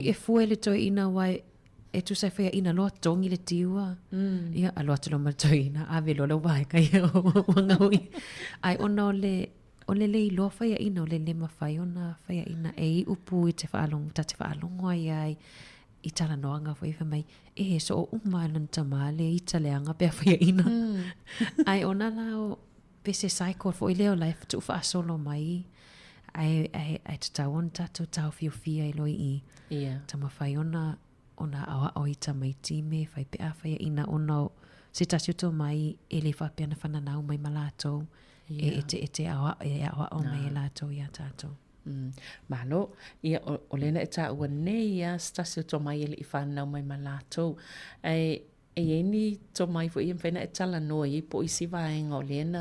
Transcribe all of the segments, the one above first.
E fua i le toeaina aua e tusa e faiaina loa togi le tiua. Ia alu atu loa ma le toeaina ave loa lau vaega ia ua gaui. Ae ona o le o le le iloa faiaina o le le mafai ona faiaina e iu pū i te faalogo ta te faalogo ai lava i talanoaga foi fai mai e soo uma lava e lona tama le ita leaga pe a faiaina. Ae ona la o Pe se cycle foi lea o la e tuufaasolo mai ae, ae, ae tatau ona tatou taofiofia ai loa i i. Ia. Taumafai ona, ona aoao i tamaiti me fai pe a faiaina ona o se tasi o tomai e le faapea na fananau mai ma latou. Ia. E, e te, e te aoao, e aoao mai e latou iā tatou. Mm. Malo. Ia, o, o lea na e taua nei lava se tasi o tomai e le i fananau mai ma latou. Ae, E i ai ni tomai foi e mafai ona e talanoa i ai po o isi vaega o lea na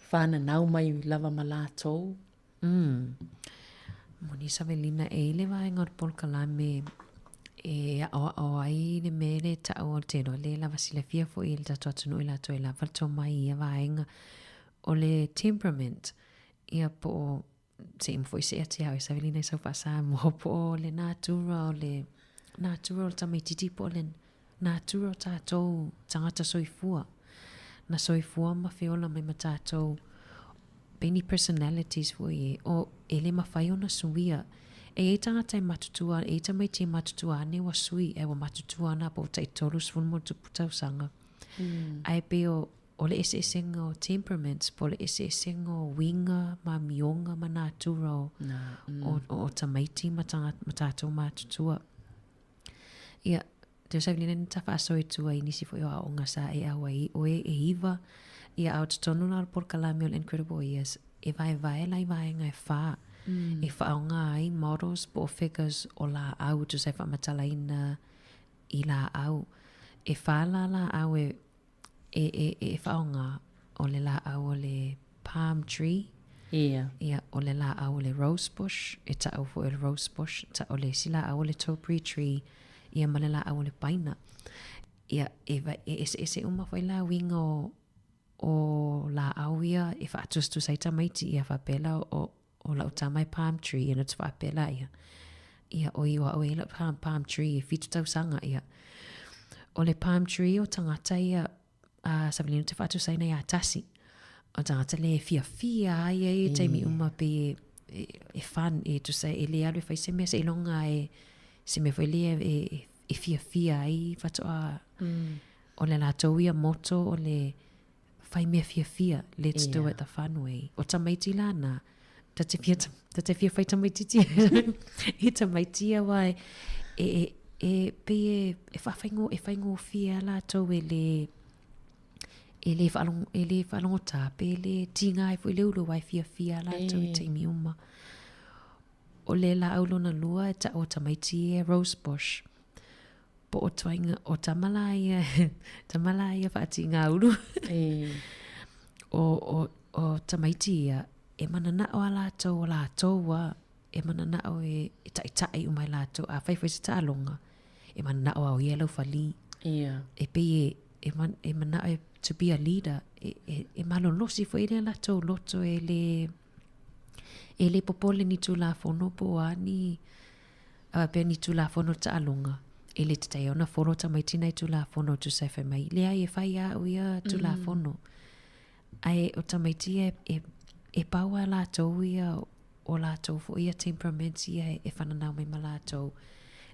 fananau mai lava ma latou? Mm. Moni Savelina, e i ai le vaega o le polokalame e aʻoaʻo ai le mea lea e taʻu o le tele o lea lava silafia foi e le tatou atunuu i latou e lava le tomai i ia vaega. O le temperament, ia po o se i foi se atu ia oe Savelina i sau faa-Samoa po o le natura o le natura o le tamaititi po o le natura o tatou tagata soifua. Na soifua ma feola mai ma tatou pei ni personalities foi e o e le mafai ona suia. E i ai tagata e matutua, e i ai tamaiti e matutua ane ua sui ae ua matutua ana po o tai 30 ma ona tupu tausaga. Ae pei o O le eseesega o temperaments po o le eseesega o uiga ma amioga ma natura o, o, o, o tamaiti ma, tanga, ma tatou matutua. Ia, te osa lena ni ta faasoa i tua i nisi foi o aoga sa e au ai oe e iwa, ia a o totonu la o le polokalame o le Incredible Years, e vaevae la i vaega e whā, e whaaoga ai models po o figures o lāau e tusa ai faamatalaina i lāau. E whā la lāau e e, e, e whaonga o le lāau o le palm tree. Ia. Ia, o le lāau o le rose bush, e taʻu foi o le rose bush, ta, o le isi lāau o le topiary tree, ia ma le lāau o le paina. Ia, e, e eseese uma foi la uiga o, o lāau ia e faatusatusa ai tamaiti ia faapea la o, o lau tama e palm tree, ia na te faapea la ia. Ia, o i o au e lau palm, palm tree, e whitu tausaga, ia. O le palm tree o tangata ia, a Savelina te whaatusaina ia tasi. O tangata le fiafia ai e taimi uma pe e, e, e fun, e tusa e le alu e whai se mea se ilonga e se mea foi le e, e, e fiafia ai whatoa. O le latou ia moto o le whai mea fiafia, let's do it the fun way. O tamaiti la na, ta te fia, ta te fia whai tamaiti i tamaiti ia wai, e, e, e, pei e, e whawhaingo, e whaingofia latou e le, e le whaalongo, e le whaalongo tāpe, e le tīnga ai foi le ulu wai fiafia latou i taimi uma. O le la au lona lua e ta o tamaiti e Rose Bush. Po o tuaiga, o tama la ia, tama la ia whaatīngāuru. E. O, o, o tamaiti ia, e mananao a lātou o lātou a, e mananao e, e taʻitaʻi uma i lātou, a whai whai se taaloga, e mananao a o ia lau whalī. Ia. E pei e, e, man, e manao e to be a leader, e, e, e malolosi foi le latou loto e le, e le popole ni tulafono po o a ni, A pea ni Tulafono taaloga, e le tatai ona folo tamaiti nai Tulafono tusa e fai mai, leai e fai a au ia Tulafono. Ae o tamaiti ia e, e pau a latou ia o latou foi ia temperaments ia e whananau mai ma latou.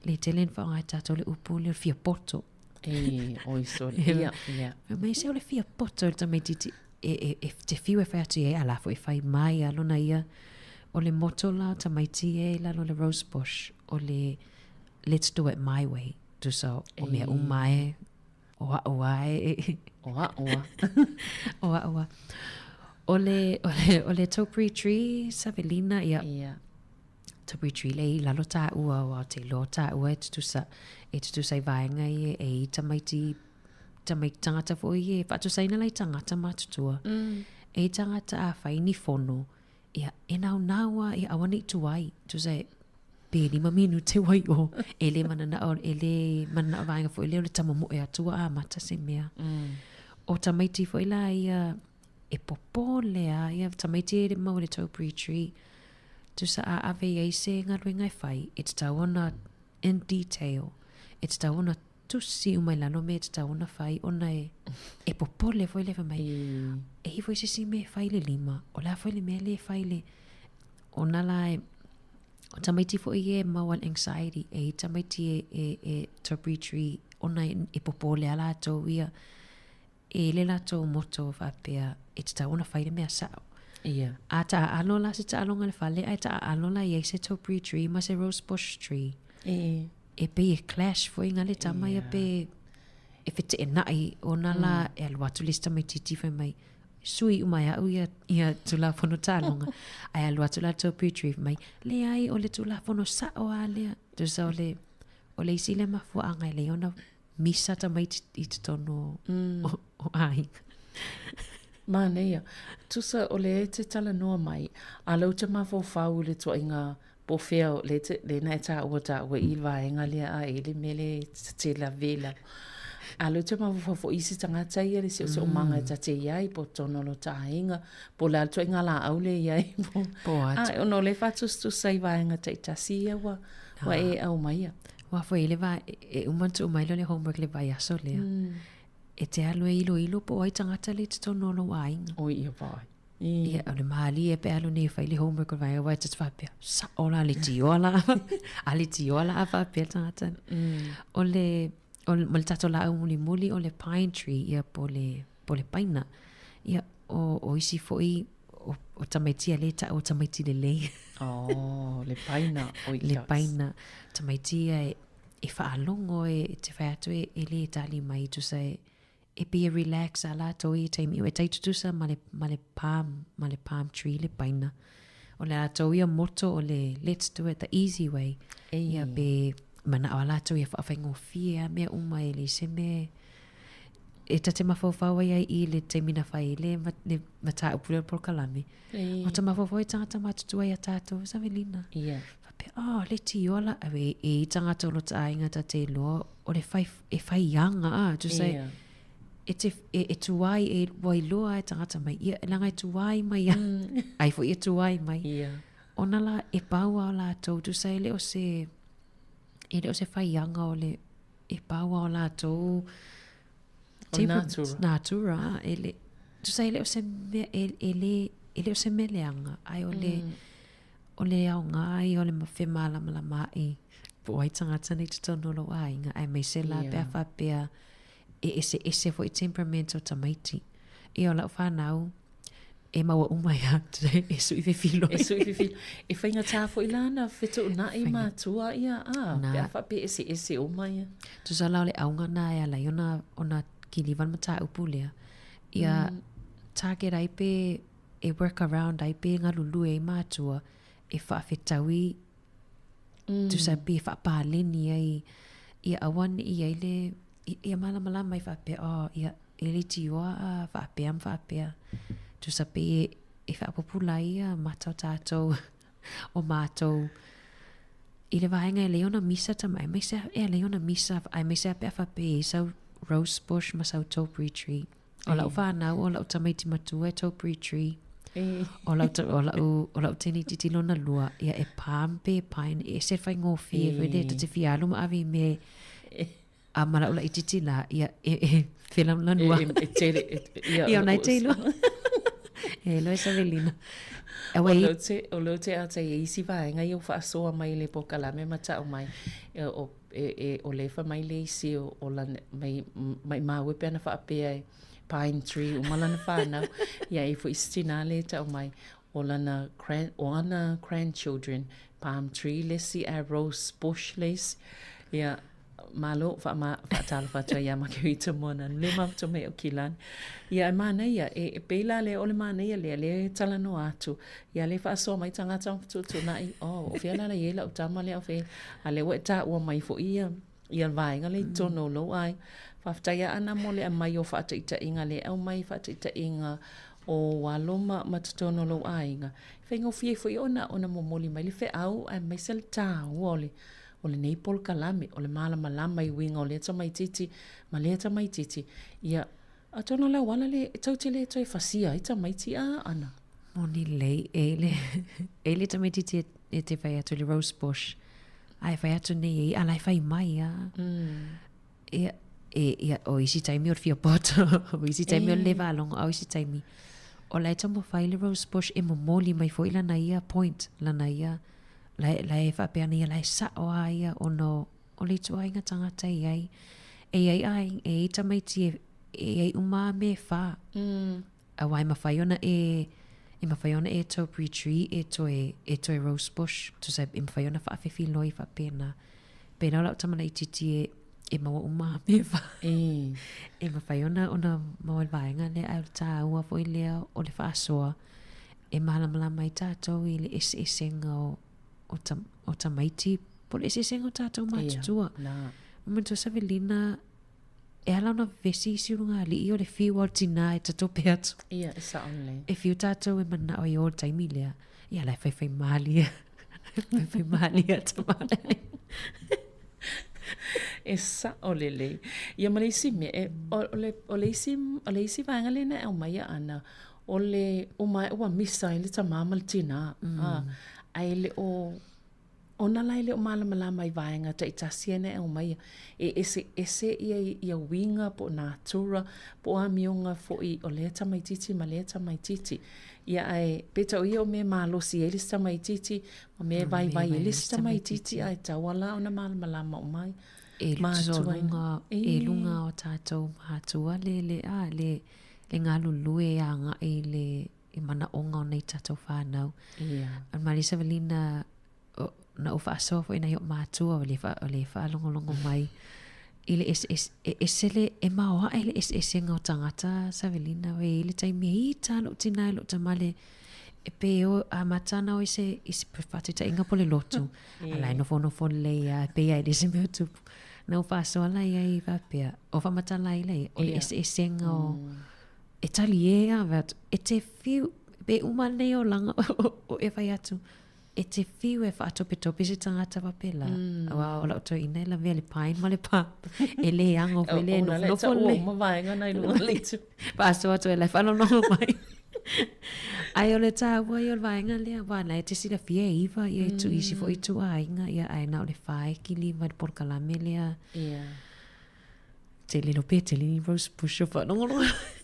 Le tele na whaonga e tatou le upu le o le fia poto. E, oi sorry. Ia, ia. Fai mai se o le fia poto le tamaiti e, e, e te whiu e whai atu i ai, a la foi whai mai a lona ia. O le motto la o tamaiti e i lalo le rose bush, o le let's do it my way. Tusa o mea uma e, o a'u a e. O a'u a. O a'u a. O le, o le, o le topiary tree, Savelina, ia. Ia. Topiary tree le i lalo tāua o Aotearoa tāua e tutusa, e tutusa i vaenga i e i tamaiti tamaiti tangata foi e faatusaina lai tangata matutua. E tangata a whai ni fono, ia, e naunau a, ia aua nei tuai, tusa e, pe lima minute wai o, e le mananao, e le mananao vaenga foi lea o le tamamoe atua a mata se mea. O tamaiti foi la ia, e popole a, ia tamaiti e le mau i le topiary tree, tusa a ave i ai se galuega e fai, e tatau ona. in detail e tatau ona tusi uma i lalo mea e tatau ona fai ona e e popole foi lea fai mai e i ai foi se isi mea e fai i le lima, o le a foi le mea lea e fai i le ona la e o tamaiti foi ia e maua i le anxiety e i tamaiti e e e topiary ona e popole a latou ia e le latou moto faapea e tatau ona fai le mea sao. Ia. A taaalo la se taaloga i le fale ae taaalo la i ai se topiary tree ma se rose bush tree. E. E pei e clash foi nga le tama ia pe e feteenai ona la e alu atu le isi tamaititi fai mai sui uma e au ia ia Tulafono taaloga ae alu atu la le topiary tree fai mai leai o le Tulafono sao a lea. Tusa o le o le isi lea mafuaaga e leai ona misa tamaiti i totonu o, o aiga. Manaia. Tusa o lea e te talanoa mai, a lea ou te mafaufau i le tuaiga po o fea o lea te, lea na e taua taua i le vaega lea a e le mea lea e te lave i lalo. A lea ou te mafaufau foi i isi tagata ia le siosiomaga e ta te i ai po o totonu o lota aiga, po o le a le tuaiga laau lea e i ai. Po, po atu. A, ona o lea e faatusatusa i vaega taitasi ia ua, ua e aumaia. Aua foi le va e uma ona tuu mai lea o le homework i le vaiaso lea, e te alu e iloilo po o ai tagata lea i totonu o lou aiga. Oi ia vai. Ia, o le malie pe alu nei e fai le homework o le vaega, aua e te faapea, sao la le tioa la, a le tioa la a faapea le tagata. O le, o le, ma le tatou laau mulimuli o le pine tree, ia po le, po le paina. Ia, o, o isi foi, o, o tamaiti ia lea e tau o tamaiti lelei. Oh, le paina o Le paina. Tamaiti ia e, e faalogo e, e te whai atu e, e le tali mai, tusa e, e pei e relax a latou i taimi e tai tutusa ma le, ma le palm, ma le palm tree le paina. O le latou ia motto o le let's do it the easy way. E. Ia pe manao a latou ia whaafaingofie a mea uma e le se mea e ta te mafaufau ai ai i le taimi na whai le, le mataupu lea o le polokalame. E. O ta mafaufau ai tagata matutua ia tātou, Savelina. Ia. Faapea, oh, le tiola, awe e i tagata o lota aiga ta te iloa, o le whai, e whai anga, a, tusa e, Ia. e te, e, e tuai, e ua iloa e tagata mai, ia, leaga e tuai mai ia, ai foi e tuai mai. Ia. Ona la, e pau a o latou, tusa e le o se, e le o se whaianga o le, e pau a o latou, O natura. Natura, e le, tusa e le o se mea, e, e le, e le o se mea leaga, ae o le, o le aoga ia o le femalamalamaai po o ai tagata nei i totonu o lou aiga, aemaise la pe a faapea e eseese foi temperament o tamaiti. Ia o lau fanau, e maua uma ia te e sui fefiloi. E sui fefiloi. E faigata foi la ona fetuunai matua ia, a, pe a faapea e eseese uma ia. Tusa la o le auga na e ala ai ona, ona kiliva le mataupu lea, ia target ai pe e work around ai pe galulue ai matua e faafetaui tusa pe faapaleni ai ia aua ne i ai le ia malamalama ai faapea oh ia e le tioa a faapea ma faapea. Tusa pei e, e faapupula ai ia mata o tātou o mātou i le vaega e lei ona misa tama aemaise e lei ona misa aemaise a pe a faapea e sau rose bush ma sau topiary tree. O lau whanau, o lau tamaiti matua e topiary tree. O lau, o lau, o lau teine itiiti lona lua, ia e palm pe pine, e ese le faigofie foi lea, ta te fia alu ma ave i mea e, A ma lau laitiiti la, ia, e, e, felanulanua. E, e, e tele, e, ia, Ia, ona e te iloa. E iloa e Savelina. O lea ou te, o lea ou te ata i isi vaega ia ua faasoa mai i le polokalame ma tau mai, e, o, e, e, o lea e fai mai le isi o, o lana, mai, maimau e pe ana faapea e pine tree uma lana whanau. Ia, e foi isi tinā lea e tau mai, o lana grand, o ana grandchildren, palm tree le isi, a rose bush le isi. Ia, Malo, faatalofa atu ai iā Makerita Moananu, le mafuta mai o Kilani. Ia, e manaia, e, e pei la lea o le manaia lea, lea e talanoa atu, ia lea e faasoa mai tagata ma fetuutuunai, oh, o fea la la i ai lau tama lea, o fea, a lea ua e taua mai foi ia, ia le vaega lea i totonu o lou aiga. Faafetai lava Ana mo le aumai o faataitaiga lea e aumai faataitaiga o alo ma, ma totonu o lou aiga. E faigofie ai foi ona, ona momoli mai le feau aemaise le taua o le, o lenei polokalame, o le malamalama i uiga o lea tamaitiiti ma lea tamaitiiti, ia, atonu o le auala lea e tou te le toe fasia ai tamaiti a Ana. Moni lelei, e i le, e i le tamaitiiti e te fai atu i le rose bush. Ae fai atu nei e ia, a la e fai mai lava. Ia, e, ia, o isi taimi o le fia poto, o isi taimi o le le faalogo, a o isi taimi, o la e taumafai le rose bush e momoli mai foi lana ia point, lana ia, la e, la e faapea ana ia la e sa'o a ia ona o, o le ituaiga tagata e i ai. E i ai aiga, e i ai tamaiti e, e i ai uma a mea e fā. Aua e mafai ona e, e mafai ona e topiary tree e toe, e toe rose bush, tusa e mafai ona faafefiloi faapena. Pēlā o lau tama laitiiti e, e maua uma a mea e fā. E mafai ona, ona maua i le vaega lea, ae o le tāua foi lea o le faasoa e malamalama ai tātou i le eseesega o, o, ta, o tamaiti, po o le eseesega o tātou matutua. Ia, nā. Manatua Savelina, E ala ona vevesi isi ulugalii o le fiu a o le tinā e tatope atu. Ia, e sao lelei. E fiu tātou e manao i o le taimi lea. Ia, la e faifai mālie. Faifai mālie a tama. E sao lelei. Ia ma le isi mea, e, o, o le, o le isi, o le isi vaega lea na e aumaia Ana, o le uma ua misa ai le tamā ma le tinā. A, ae le o, Ona la e le o malamalama i vaega taitasi ia na e aumaia, e eseese ia ia uiga po o natura po o amioga foi o lea tamaitiiti ma lea tamaitiiti. Ia ae peitai o ia o mea e malosi ai le isi tamaitiiti ma mea e vaivai ai le isi tamaitiiti ae tatau lava la ona malamalama uma ai E matua i luga o tatou matua le le a le le galulue agai i le i manaoga o nai tatou fanau. Ia. A Maria Savelina, na ou faasoa foi nai o'u matua o le, o le faalogologo mai i le eseese, e ese le, e maoaʻe le eseesega o tagata Savelina, e i ai le taimi e ita lou tinā i lou tama le, e pe o, amata ana o i se, i se faataitaiga po o le lotu, a la e nofonofo lelei lava, e pei lava e le o se mea o tupu. Na ou faasoa la i ai faapea, o faamatala ai la ia, o le eseesega o, E tali e ave atu, e te whiu, pe uma nei olaga o e fai atu, e te whiu e whaatopetope se tangata wapela. Mm. Aua o lau toeaina e lavea le pine ma le palm. E le ago foi le nofonofo le. Uma vaega nai luga le itu. Faasoa atu e lai whaalologo mai. Ae o le tāua ia o le vaega lea, wa na e te silafia e iwa ia i tu isi foi itu aiga, ia ae na o le whae ki lima i le polokalame lea. Yeah. Tele lo pe tele ni rose bush o whaalongolongo.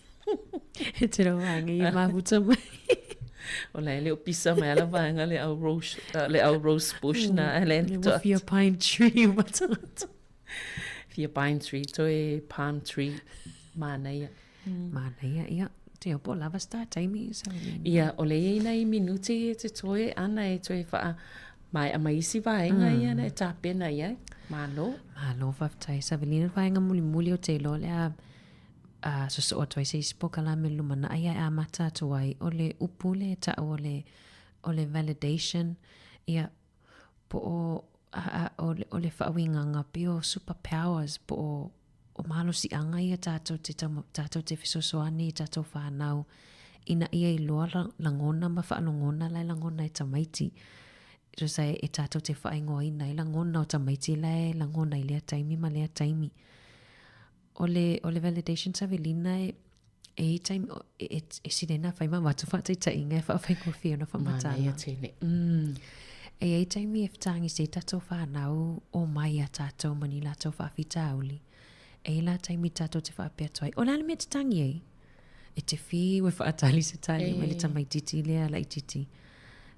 E te rau vaega i mahuta mai. O la e le o pisa mai ala vaega le au rose, le au rose bush na le Le ua fia pine tree o matangata. Fia pine tree, toe palm tree. Mānaia. Mānaia, ia. Te opo lava sta taimi. Sa Ia, o le iai nai minute e te toe ana e toe wha Maea mai isi vaega ia na e tapena i ai. Malo. Malo, faafetai. Savelina le vaega mulimuli o te iloa le a a sosoo atu ai se isi polokalame i le lumanai ae amata atu ai o le upu lea e ta'u o le o le validation ia po o a a o le o le faauigaga pei o super powers po o o malosiaga ia tatou te tatou te fesoasoani i tatou whanau ina ia iloa lagona ma faalogona la e lagona e tamaiti. Tusa e, e tatou te whaingoaina ai lagona o tamaiti la e lagona i lea taimi ma lea taimi. O le, o le validation Savelina e, e i taimi, e, e, e sili ana whai ma watu whaataitaiga e whaafaigofie ona whaamatala. Manaia tele. E i ai taimi e fetagisi ai tatou whanau o mai iā tatou ma ni latou faafitauli. E i ai la taimi tatou te faapea atu ai, o le a le mea e te tangi ai? E te whiu e whaatali se tali mai le tamaititi lea laititi.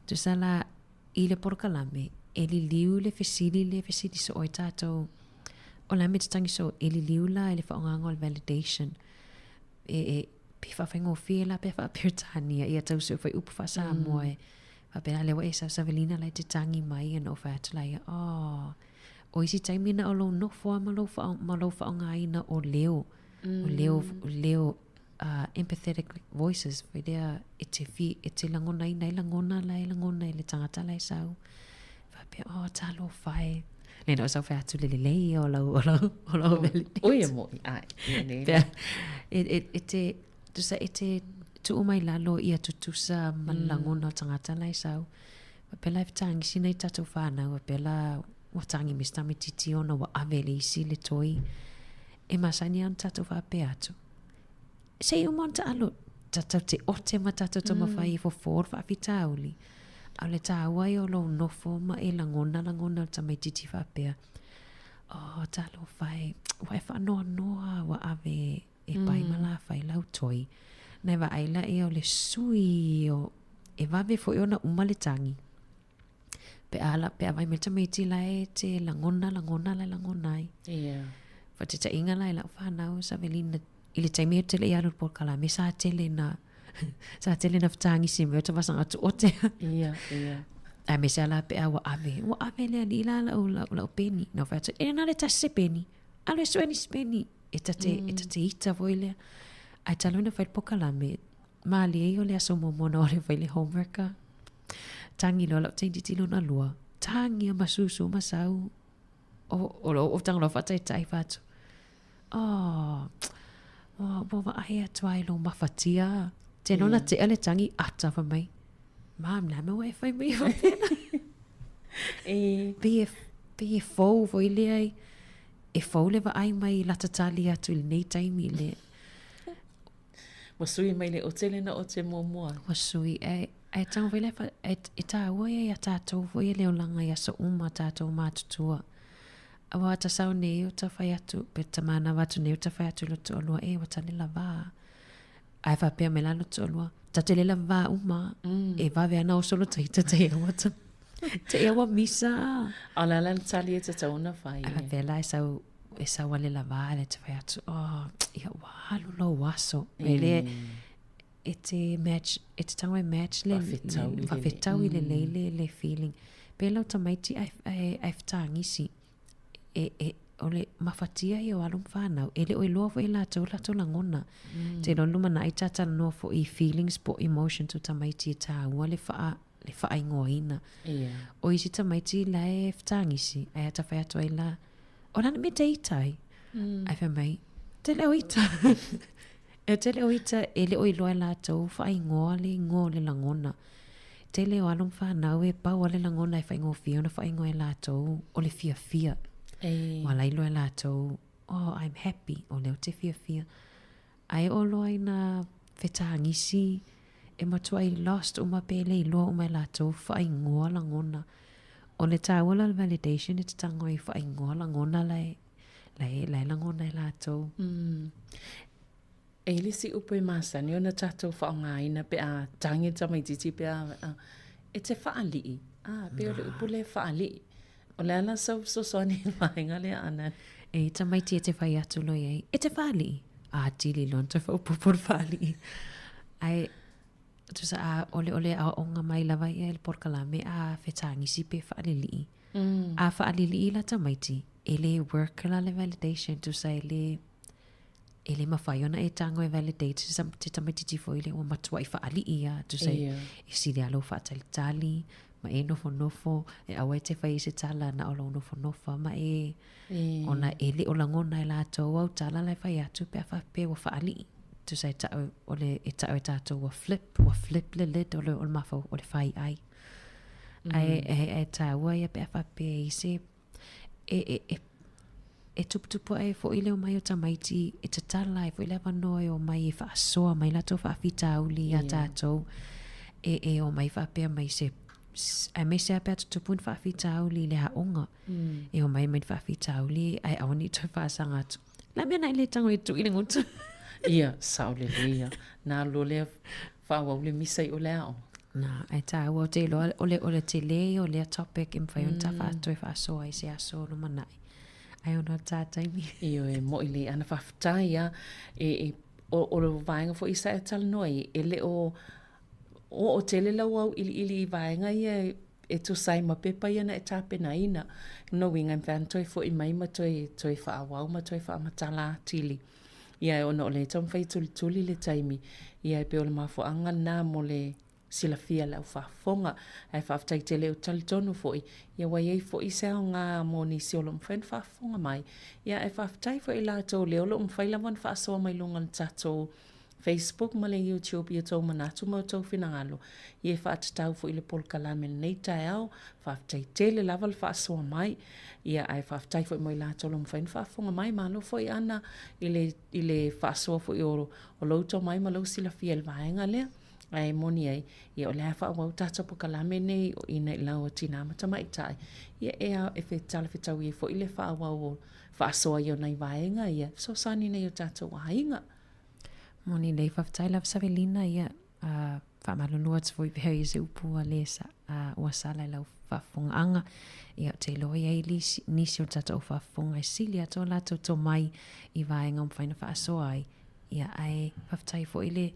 Tusa la, i le polokalame, e liliu le fesili lea e fesili soo ai tatou, o le a le mea e te tangi soo? E liliu la i le faaaogaga o le validation. E, e, pe faafaigofie la pe faa-Peretania ia tau sue foi upu faa-Samoa e faapena lea ua e saosavelina la e te tagi mai ia na ou fai atu la ia, oh, o isi taimi na o lou nofo lava ma lou faa, ma lou faaaogaina o leo, o leo, o leo empathetic voices foi lea e te fi, e te lagonaina ai lagona la e lagona e le tagata la e sau. Faapea, oh, talofa e. Le na o sau fai atu le lelei ia o lau, o lau, o lau validate. Oi e moi, ai, ia nei. Pea, e, e, e te, tusa, e te tuu mai lalo ia tutusa ma le lagona o tagata la e sau. Faapea la e fetagisi nai tatou whanau, faapea la ua tagi me se tamaititi ona ua ave e le isi le toi. E masani lava ona tatou faapea atu. Se i uma ona taalo, tatou te ote ma tatou taumafai e fofo le faafitauli. A o le tāua ia o lou nofo ma e lagona lagona o le tamaitiiti faapea, oh talofa e, ua e faanoanoa ua ave e pai ma la fai lau toi. Na e vaai laia o le sui o, e vave foi ona uma le tagi. Pe a la, pe a vaai mai le tamaiti la e te lagona, lagona la e lagona ai. Ia. Faataitaiga la i lau fanau Savelina, i le taimi ou te le i alu i le polokalame, sa tele na, sa tele na fetagisi mai o ta vasaga atu ote. Ia, ia. Aemaise lava la pe a ua ave, ua ave le alii la lau, lau, lau peni. Na ou fai atu, e na o le tasi se peni. Alu e sue nisi peni. E ta te, mm. e ta te ita foi lea. Ae talu ona fai le polokalame, malie ia o le aso muamua na o alu e fai le homework a. Tangi loa lau tamaitiiti lona lua. Tangi a ma susu ma sau. O, o lou tago loa faataitai fai atu, Oh, ua, ua vaai atu lava i lou mafatia. Te nona tea le tagi ata fai mai, Mom, le a mea ua e fai mai ai faapena? E. Pei e, pei e fou foi lea i, e fou le vaai mai i lata tali atu i lenei taimi i le. Ua sui mai le ote lena ote muamua. Ua sui, ae, ae tago foi lea fa, e, e tāua ia iā tātou foi e le olaga i aso uma tātou matutua. Aua ta sao nei o ta fai atu, pe ta manava atu nei o ta fai atu i lo toalua, e ua tane lava. Ae faapea mai la lo toalua, ta te le lava uma, mm. e vave ana oso lo taita te aua ta, te aua misa. A la la tali e tatau ona fai. Ae faapea la e sau, e sau ale lava ale te fai atu, oh, ia ua alu lou aso. Mm. E le, e te match, e te tago e match le, faafetau i lelei le, le feeling. Pe lau tamaiti ae, ae, ae fetagisi. E, e, o le mafatia ia o alo ma fanau, e le o iloa foi e latou latou lagona. Mm. Te iloa lumanai ta talanoa foi i feelings po o emotions o tamaiti e tāua le whaa, le whaaigoaina. Yeah. O isi tamaiti la e fetagisi, ae ata fai atu ai la, o le a le mea te ita ai? Mm. Ae fai mai, te le o ita. E tele o ita e le o iloa e latou faaigoa le igoa o le lagona. Tele o alo ma fanau e pau a le lagona e faigofie ona faaigoa e latou o le fiafia. E. Ua ala iloa e latou, oh, I'm happy, o lea ou te fiafia. Ae oo loa ina fetagisi, e matuai lost uma pe le iloa uma e latou faaigoa lagona. O le taua la o le validation e te tago ai faaigoa lagona la e, la e, la e lagona e latou. Mm. E i le isi upu e masani ona tatou faaaogaina pe a tagi le tamaitiiti pe a, e te faalii. A, pei o le upu lea faalii. O le a la sau fesoasoani i le vaega lea Anani? E tamaiti e te fai atu loa i ai, e te faalii. A tili loa ona toe faaopoopo le faalii. Ae, tusa a ole o le aoaoga mai lava ia i le polokalame a fetagisi pe faalilii. A faalilii la tamaiti, e le work la le validation, tusa e le, e le mafai ona e tago e validate se, se tamaitiiti foi lea ua matuai faalii lava, tusa e, e sili lava lou faatalitali, ma e nofonofo, e aua e te fai i se tala na o lou nofonofa ma e, ona e le o lagona e latou au tala la e fai atu pe a faapea ua faalii. Tusa e tau, o le, e tau e tatou ua flip, ua flip le lid o le, o le mafau, o le faiai. Ae, e, e tāua ia pe a faapea i se, e, e, e, e tuputupu ae foi le omai o tamaiti, e tatala ai foi le avanoa e omai e faasoa mai latou faafitauli iā tatou, e, e omai faapea mai se, aemaise lava pe a tutupu ni faafitauli i le aoga, e omai mai ni faafitauli ae aua ne i toe faasaga atu. Le a mea na e le tago e tuu i le gutu? Ia, sao lelei ia. Na alu loa lea faaauau le misa i o le aoga. Na, ae tāua, ou te iloa o le, o le tele ia o lea topic e mafai ona ta toe faasoa ai se aso o lumanai. Ai ona o le ta taimi. Ioe, e moʻi lelei. Ana faafetai lava. E, e, o, o le vaega foi sa e talanoa ai, e le o oo tele lau auiliili i vaega ia e tusa ai ma pepa ia na e tapenaina. O lona uiga e mafai ona toe foi mai ma toe, toe faaauau ma toe faamatala atili. Ia ona o lea e taumafai e tulituli le taimi, ia e pei o le mafuaaga lena mo le silafia e le au faafofoga. Ae faafetai tele, ou te talitonu foi, ia ua i ai foi se aoga mo nisi o lo o mafai ona faafofoga mai. Ia ae faafetai foi i latou lea o lo o mafai lava ona faasoa mai luga o le tatou Facebook ma le YouTube i outou manatu ma outou finagalo ia e faatatau foi i le polokalame i lenei taeao. Faafetai tele lava le faasoa mai. Ia ae faafetai foi mo i latou o lo o mafai ona faafofoga mai. Malo foi Ana i le, i le faasoa foi o, o lou tomai ma lou silafia i le vaega lea. Ae moni ai, ia o le a faaauau tatou polokalame nei o Ina i Lau o Tinā ma Tamaitai, ia e ao e talafetaui ai foi le faaauau o faasoa ai o nai vaega ia e fesoasoani i nai o tatou aiga. Moni lelei, faafetai lava Savelina, ia faamalulu atu foi pea i se upu ua le ua sala i lau faafofogaaga. Ia ou te iloa e i ai nisi o tatou faafofoga e sili atu o latou tomai i vaega ua mafai ona faasoa ai. Ia ae faafetai foi le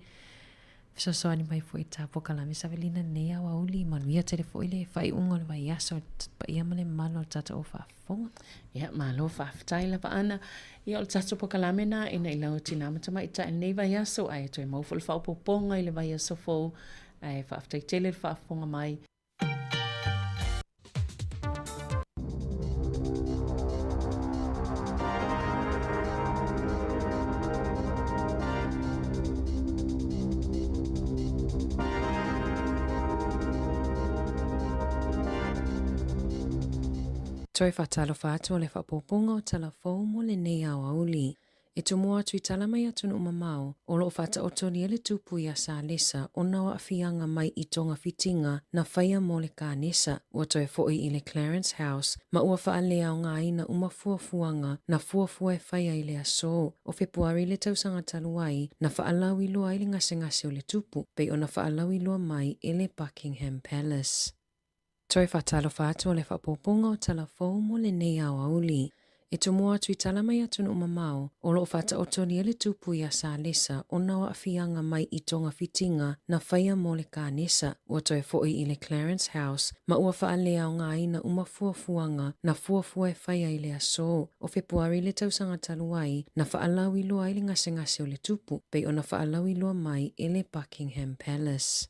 fesoasoani mai foi i ta polokalame Savelina i lenei aoauli. Manuia tele foi le faaiuga o le vaiaso i le paia ma le mamalu o le tatou faafofoga. Ia, malo faafetai lava Ana. Ia, o le tatou polokalame lena ina i lau tinā ma tamaitai i lenei vaiaso, ae toe maua foi le faaopoopoga i le vaiaso fou. Ae faafetai tele le faafofoga mai. Toe faatalofa atu o le faaopoopoga o tala fou mo lenei aoauli. E tomo atu i tala mai atunuu mamao, o lo o faataotolia le tupu iā Salesa ona o aafiaga mai i togafitiga na faia mo le kanesa. Ua toe foi i le Clarence House ma ua faaleaogaina uma fuafuaga na fuafua e faia i le aso o Fepuari i le tausaga talu ai na faalauiloa ai le gasegase o le tupu, pei ona faalauiloa mai e le Buckingham Palace. Toe faatalofa atu o le faaopoopoga o tala fou mo lenei aoauli. E tomo atu i tala mai atunuu mamao, o lo o faataotolia le tupu iā Salesa ona o aafiaga mai i togafitiga na faia mo le kanesa. Ua toe foi i le Clarence House ma ua faaleaogaina uma fuafuaga na fuafua e faia i le aso o Fepuari i le tausaga talu ai na faalauiloa ai le gasegase o le tupu, pei ona faalauiloa mai e le Buckingham Palace.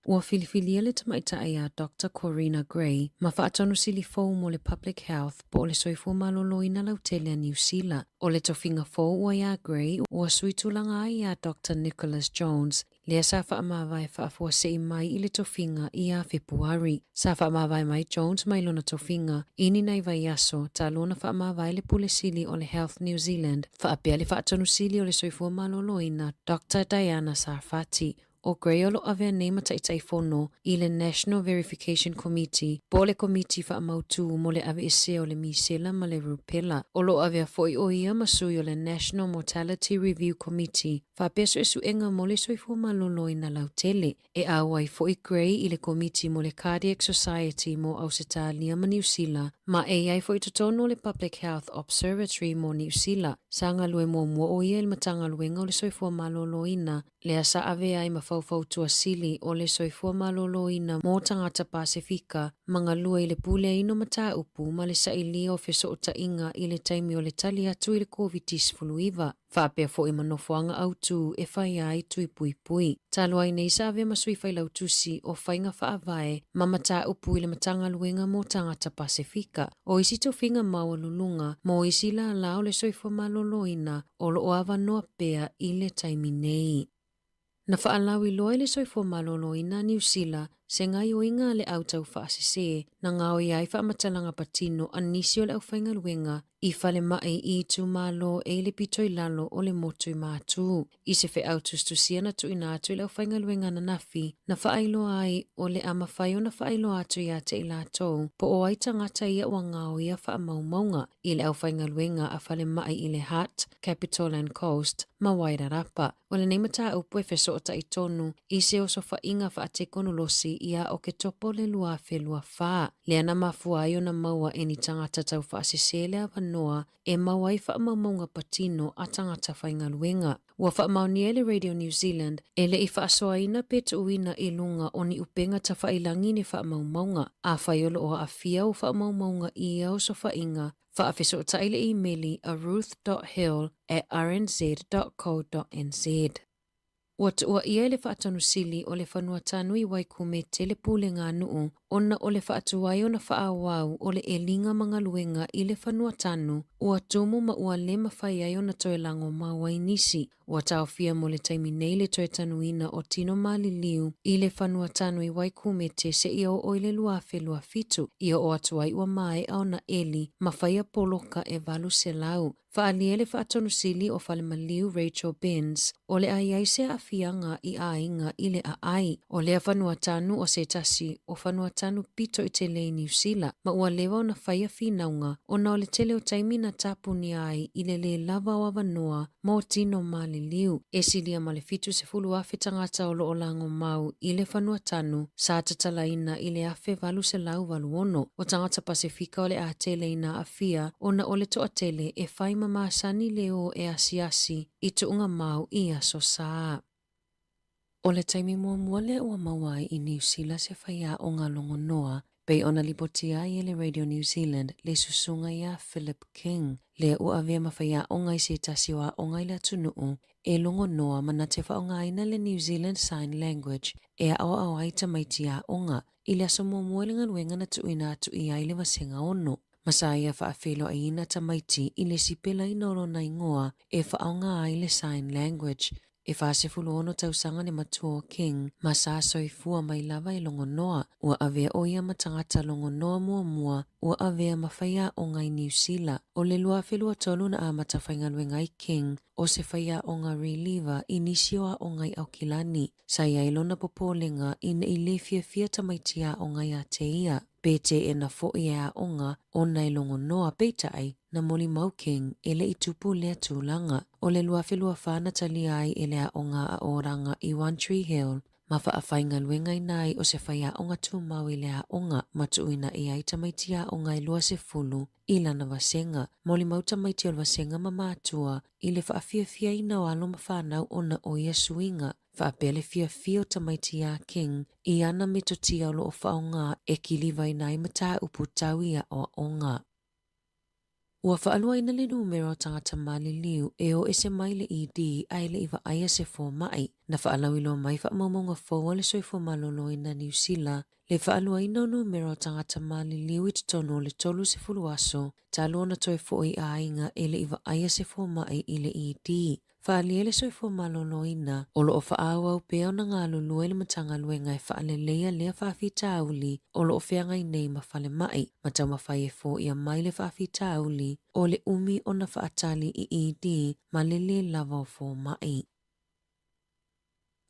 Ua filifilia le tamaitai a Doctor Corina Gray ma faatonu sili fou mo le Public Health po o le Soifua Maloloina Lautele a Niu Sila. O le tofiga fou ua iā Gray ua sui tulaga ai iā Doctor Nicholas Jones, lea sa faamavae faafuasei mai i le tofiga ia Fepuari. Sa faamavae mai Jones mai lona tofiga i ni nai vaiaso talu ona faamavae le Pule Sili o le Health New Zealand faapea le Faatonu Sili o le Soifua Maloloina Doctor Diana Sarfati. ʻO Gray o lo o avea nei ma Taitaifono i le National Verification Committee po o le Komiti Faamautū mo le Aveesea o le Misela ma le Rupela. O lo o avea foi ʻo ia ma sui o le National Mortality Review Committee faapea suesuega mo le soifua maloloina lautele. E auai foi Gray i le Komiti mo le Cardiac Society mo Ausetalia ma Niu Sila ma e i ai foi i totonu o le Public Health Observatory mo Niu Sila. Sa galue muamua ʻo ia i le Matagaluega o le Soifua Maloloina lea sa avea ai ma faufautua sili o le soifua maloloina mo tagata Pasefika ma galue i le puleaina o mataupu ma le sailia o fesootaiga i le taimi o le tali atu i le Koviti-19, faapea foi ma nofoaga autū e faia ai tui puipui. Talu ai nei sa avea ma sui failautusi o faiga faavae ma mataupu i le Matagaluega mo Tagata Pasefika. O isi tofiga maualuluga mo isi lālā o le soifua maloloina o lo o avanoa pea i le taimi nei. Na faalauiloa i le soifua maloloina a Niu Sila se gaioiga a le au taufaasese na gaoia ai faamatalaga patino a nisi o le aufaigaluega i falemai i itumalo e i le pito i lalo o le motu i Matū. I se feau tusitusia na tuuina atu i le aufaigaluega ananafi, na faailoa ai o le a mafai ona faailoa atu iā te i latou po o ai tagata ia ua gaoia faamaumauga i le aufaigaluega a falemai i le Hutt, Capital and Coast ma Wairarapa. O lenei mataupu e fesootai tonu i se osofaiga faatekonolosi iā Oketopa o le 2024, lea na mafua ai ona maua e ni tagata taufaasese le avanoa e maua ai faamaumauga patino a tagata faigaluega. Ua faamaonia e le Radio New Zealand e le i faasoaina pe tuuina i luga o ni upega tafailangi ni faamaumauga. Afai o lo o aafia ua faamaumauga i ia osofaiga, faafesootai le imeli a ruth dot hill at rnz dot co dot nz. Ua tuuaia e le Faatonu Sili o le Fanua Tanui Waikumete le Pulega a Nuu. ona o le faatuai ona faaauau o le ʻeliga ma galuega i le fanua tanu ua tumu ma ua le mafai ai ona toe lagomau ai nisi. Ua taofia mo le taimi nei le toe tanuina o tino maliliu i le fanua tanu i Waikumete seia oo i le 2027, i oo atu ai ua maea ona ʻeli ma faia poloka e 800. Faaalia le Faatonu Sili o Falemaliu Rachel Benz, o le a i ai se aafiaga i aiga i le aai. O lea fanua tanu o se tasi o fanua tanu pito i tele i Niu Sila, ma ua leva ona faia finauga ona o le tele o taimi na tapunia ai i le lē lava o avanoa mo tino maliliu. E silia ma le 70,000 tagata o lo o lagomau i le fanua tanu sa tatalaina i le 1886. O tagata Pasefika o le a tele ina aafia ona o le toatele e fai ma masani le o e asiasi i tuuga mau i aso sa. O le taimi muamua lea ua maua ai i Niu Sila se faiaoga logonoa pei ona lipotia ai e le Radio New Zealand le susuga iā Philip King, lea ua avea ma faiaoga i se tasi o aoga i le atunuu e logonoa ma na te faaaogaina le New Zealand Sign Language e aoao ai tamaiti aoga i le aso muamua i le galuega na tuuina atu i ai le vasega ono. Ma sa ia faafeiloaiina tamaiti i le sipelaina o lona igoa e faaaoga ai le Sign Language. E 46 tausaga le matua o King ma sa soifua mai lava e logonoa. Ua avea ʻo ia ma tagata logonoa muamua ua avea ma faiaoga i Niu Sila. O le 2023 na amata faigaluega ai King o se faiaoga reliever i nisi o aoga i Aukilani. Sa i ai lona popolega i ne i lē fiafia tamaiti aoga iā te ia. Pe teena foʻi e aoga ona e logonoa, peitai, na molimau King e le i tupu lea tulaga. O le 2024 na talia ai e le aoga a Oranga i One Tree Hill ma faafaigaluegaina ai o se faiaoga tumau i le aoga ma tuuina i ai tamaiti aoga e 20 i lana vasega. Molimau tamaiti o le vasega ma matua i le faafiafiaina o alo ma fanau ona o ia suiga. Faapea le fiafia o tamaiti iā King i ana metotia o lo o faaaoga e kilivaina ai mataupu tau i aoaoga. Ua faaluaina le numera o tagata maliliu e o ese mai le ED a e le i vaaia se fomai. Na faalauiloa mai faamaumauga fou a le Soifua Maloloina Niu Sila le faaluaina o numera o tagata maliliu i totonu o le 30 aso talu ona toe foi i aiga e le i vaaia se fomai i le ED. Faaalia le soifua maloloina, o lo o faaauau pea ona galulue le Matagaluega e faaleleia lea faafitauli o lo o feagai nei ma falemai, ma taumafai e foia mai le faafitauli o le umi ona faatali i ED ma le lē lava o fomai.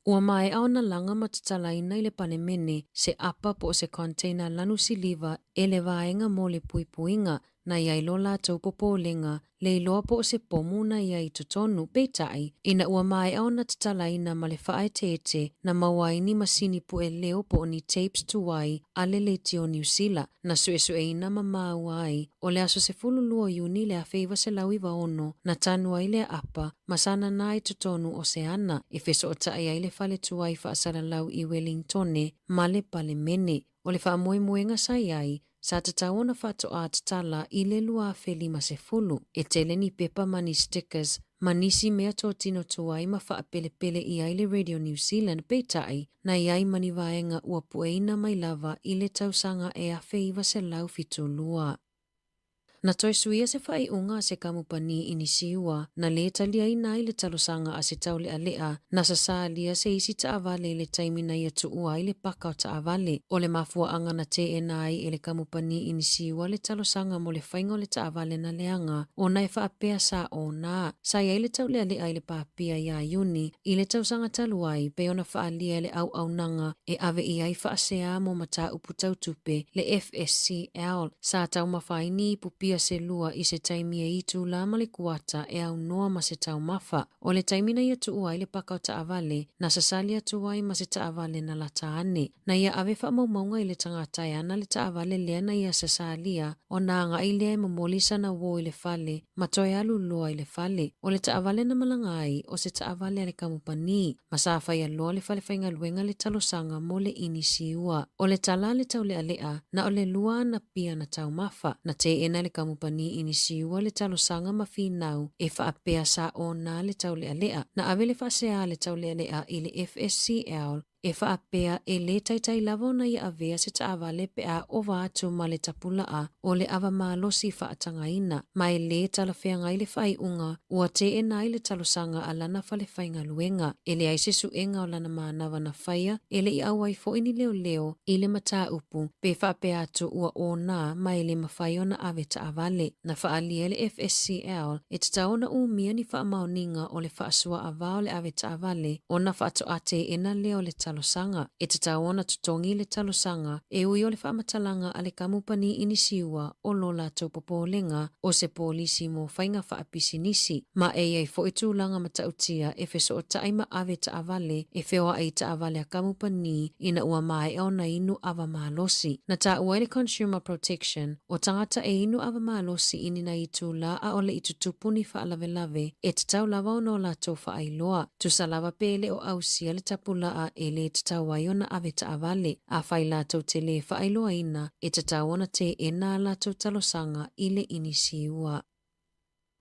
Ua maea ona laga ma tatalaina i le Palemene se apa po o se container lanu siliva e le vaega mo le puipuiga na i ai lo latou popolega le iloa po o se pomu na i ai i totonu. Peitai, ina ua maea ona tatalaina ma le faaeteete na maua ai ni masini pue leo po o ni tapes tuai a le Leitio Niu Sila, na suesueina ma māua ai o le aso 12 o Iuni i le 1996 na tanu ai lea apa ma sa nānā i totonu o se ana e fesootai ai le fale tuai faasalalau i Welingtone ma le Palemene. O le faamoemoega sa i ai, sa tatau ona faatoa tatala i le 2050. E tele ni pepa ma ni stickers ma nisi mea totino tuai ma faapelepele i ai le Radio New Zealand, peitai, na i ai ma ni vaega ua pueina mai lava i le tausaga e 1972. Na toe suia se faaiuga a se kamupani i Nisiua, na lē taliaina ai le talosaga a se taulealea, na sasālia se isi taavale i le taimi na ia tuua ai le paka o taavale. O le mafuaaga na teena ai e le kamupani i Nisiua le talosaga mo le faiga o le taavale na leaga ona e faapea sa ona. Sa i ai le taulealea i le papia iā Iuni i le tausaga talu ai pei ona faaalia e le auaunaga e ave i ai faaseā mo mataupu tau tupe, le FSCL. Sa taumafa ai ni ipu pia se lua i se taimi e itulā ma le kuata e aunoa ma se taumafa. O le taimi na ia tuua ai le paka o taavale, na sasali atu ai ma se taavale na lata ane. Na ia ave faamaumauga i le tagata e ana le taavale lea na ia sasalia, ona agai lea e momoli sana uō i le fale ma toe alu loa i le fale. O le taavale na malaga ai, o se taavale a le kamupani, ma sa faia loa le fale faigaluega le talosaga mo le inisiua. O le tala a le taulealea, na o le lua ana pia na taumafa. Na teena e le kamupani inisiua le talosaga ma finau e faapea sa ona le taulealea. Na ave le faasea a le taulealea i le FSCL. E faapea e lē taitai lava ona ia avea se taavale pe a ova atu ma le tapulaa o le ava malosi faatagaina, ma e lē talafeagai le faaiuga ua teena ai le talosaga a lana fale faigaluega. E leai se suega o lana manava na faia, e le i auai foi ni leoleo i le mataupu pe faapea atu ua ōnā ma e le mafai ona ave taavale. Na faaalia e le FSCL e tatau ona umia ni faamaoniga o le faasuaava o le ave taavale ona faatoa teena lea o le talosaga. E tatau ona totogi le talosaga e ui o le faamatalaga a le kamupani inisiua o lo latou popolega o se polisi mo faiga faapisinisi, ma e i ai foi tulaga matautia e fesootai ma ave taavale e feoai i taavale a kamupani ina ua maea ona inu ava malosi. Na taua e le Consumer Protection, o tagata e inu ava malosi i ni nai itulā a o le i tutupu ni faalavelave, e tatau lava ona o latou faailoa. Tusa lava pe le o ausia le tapulaa e lē tatau ai ona ave taavale. Afai latou te lē faailoaina, e tatau ona teena a latou talosaga i le inisiua.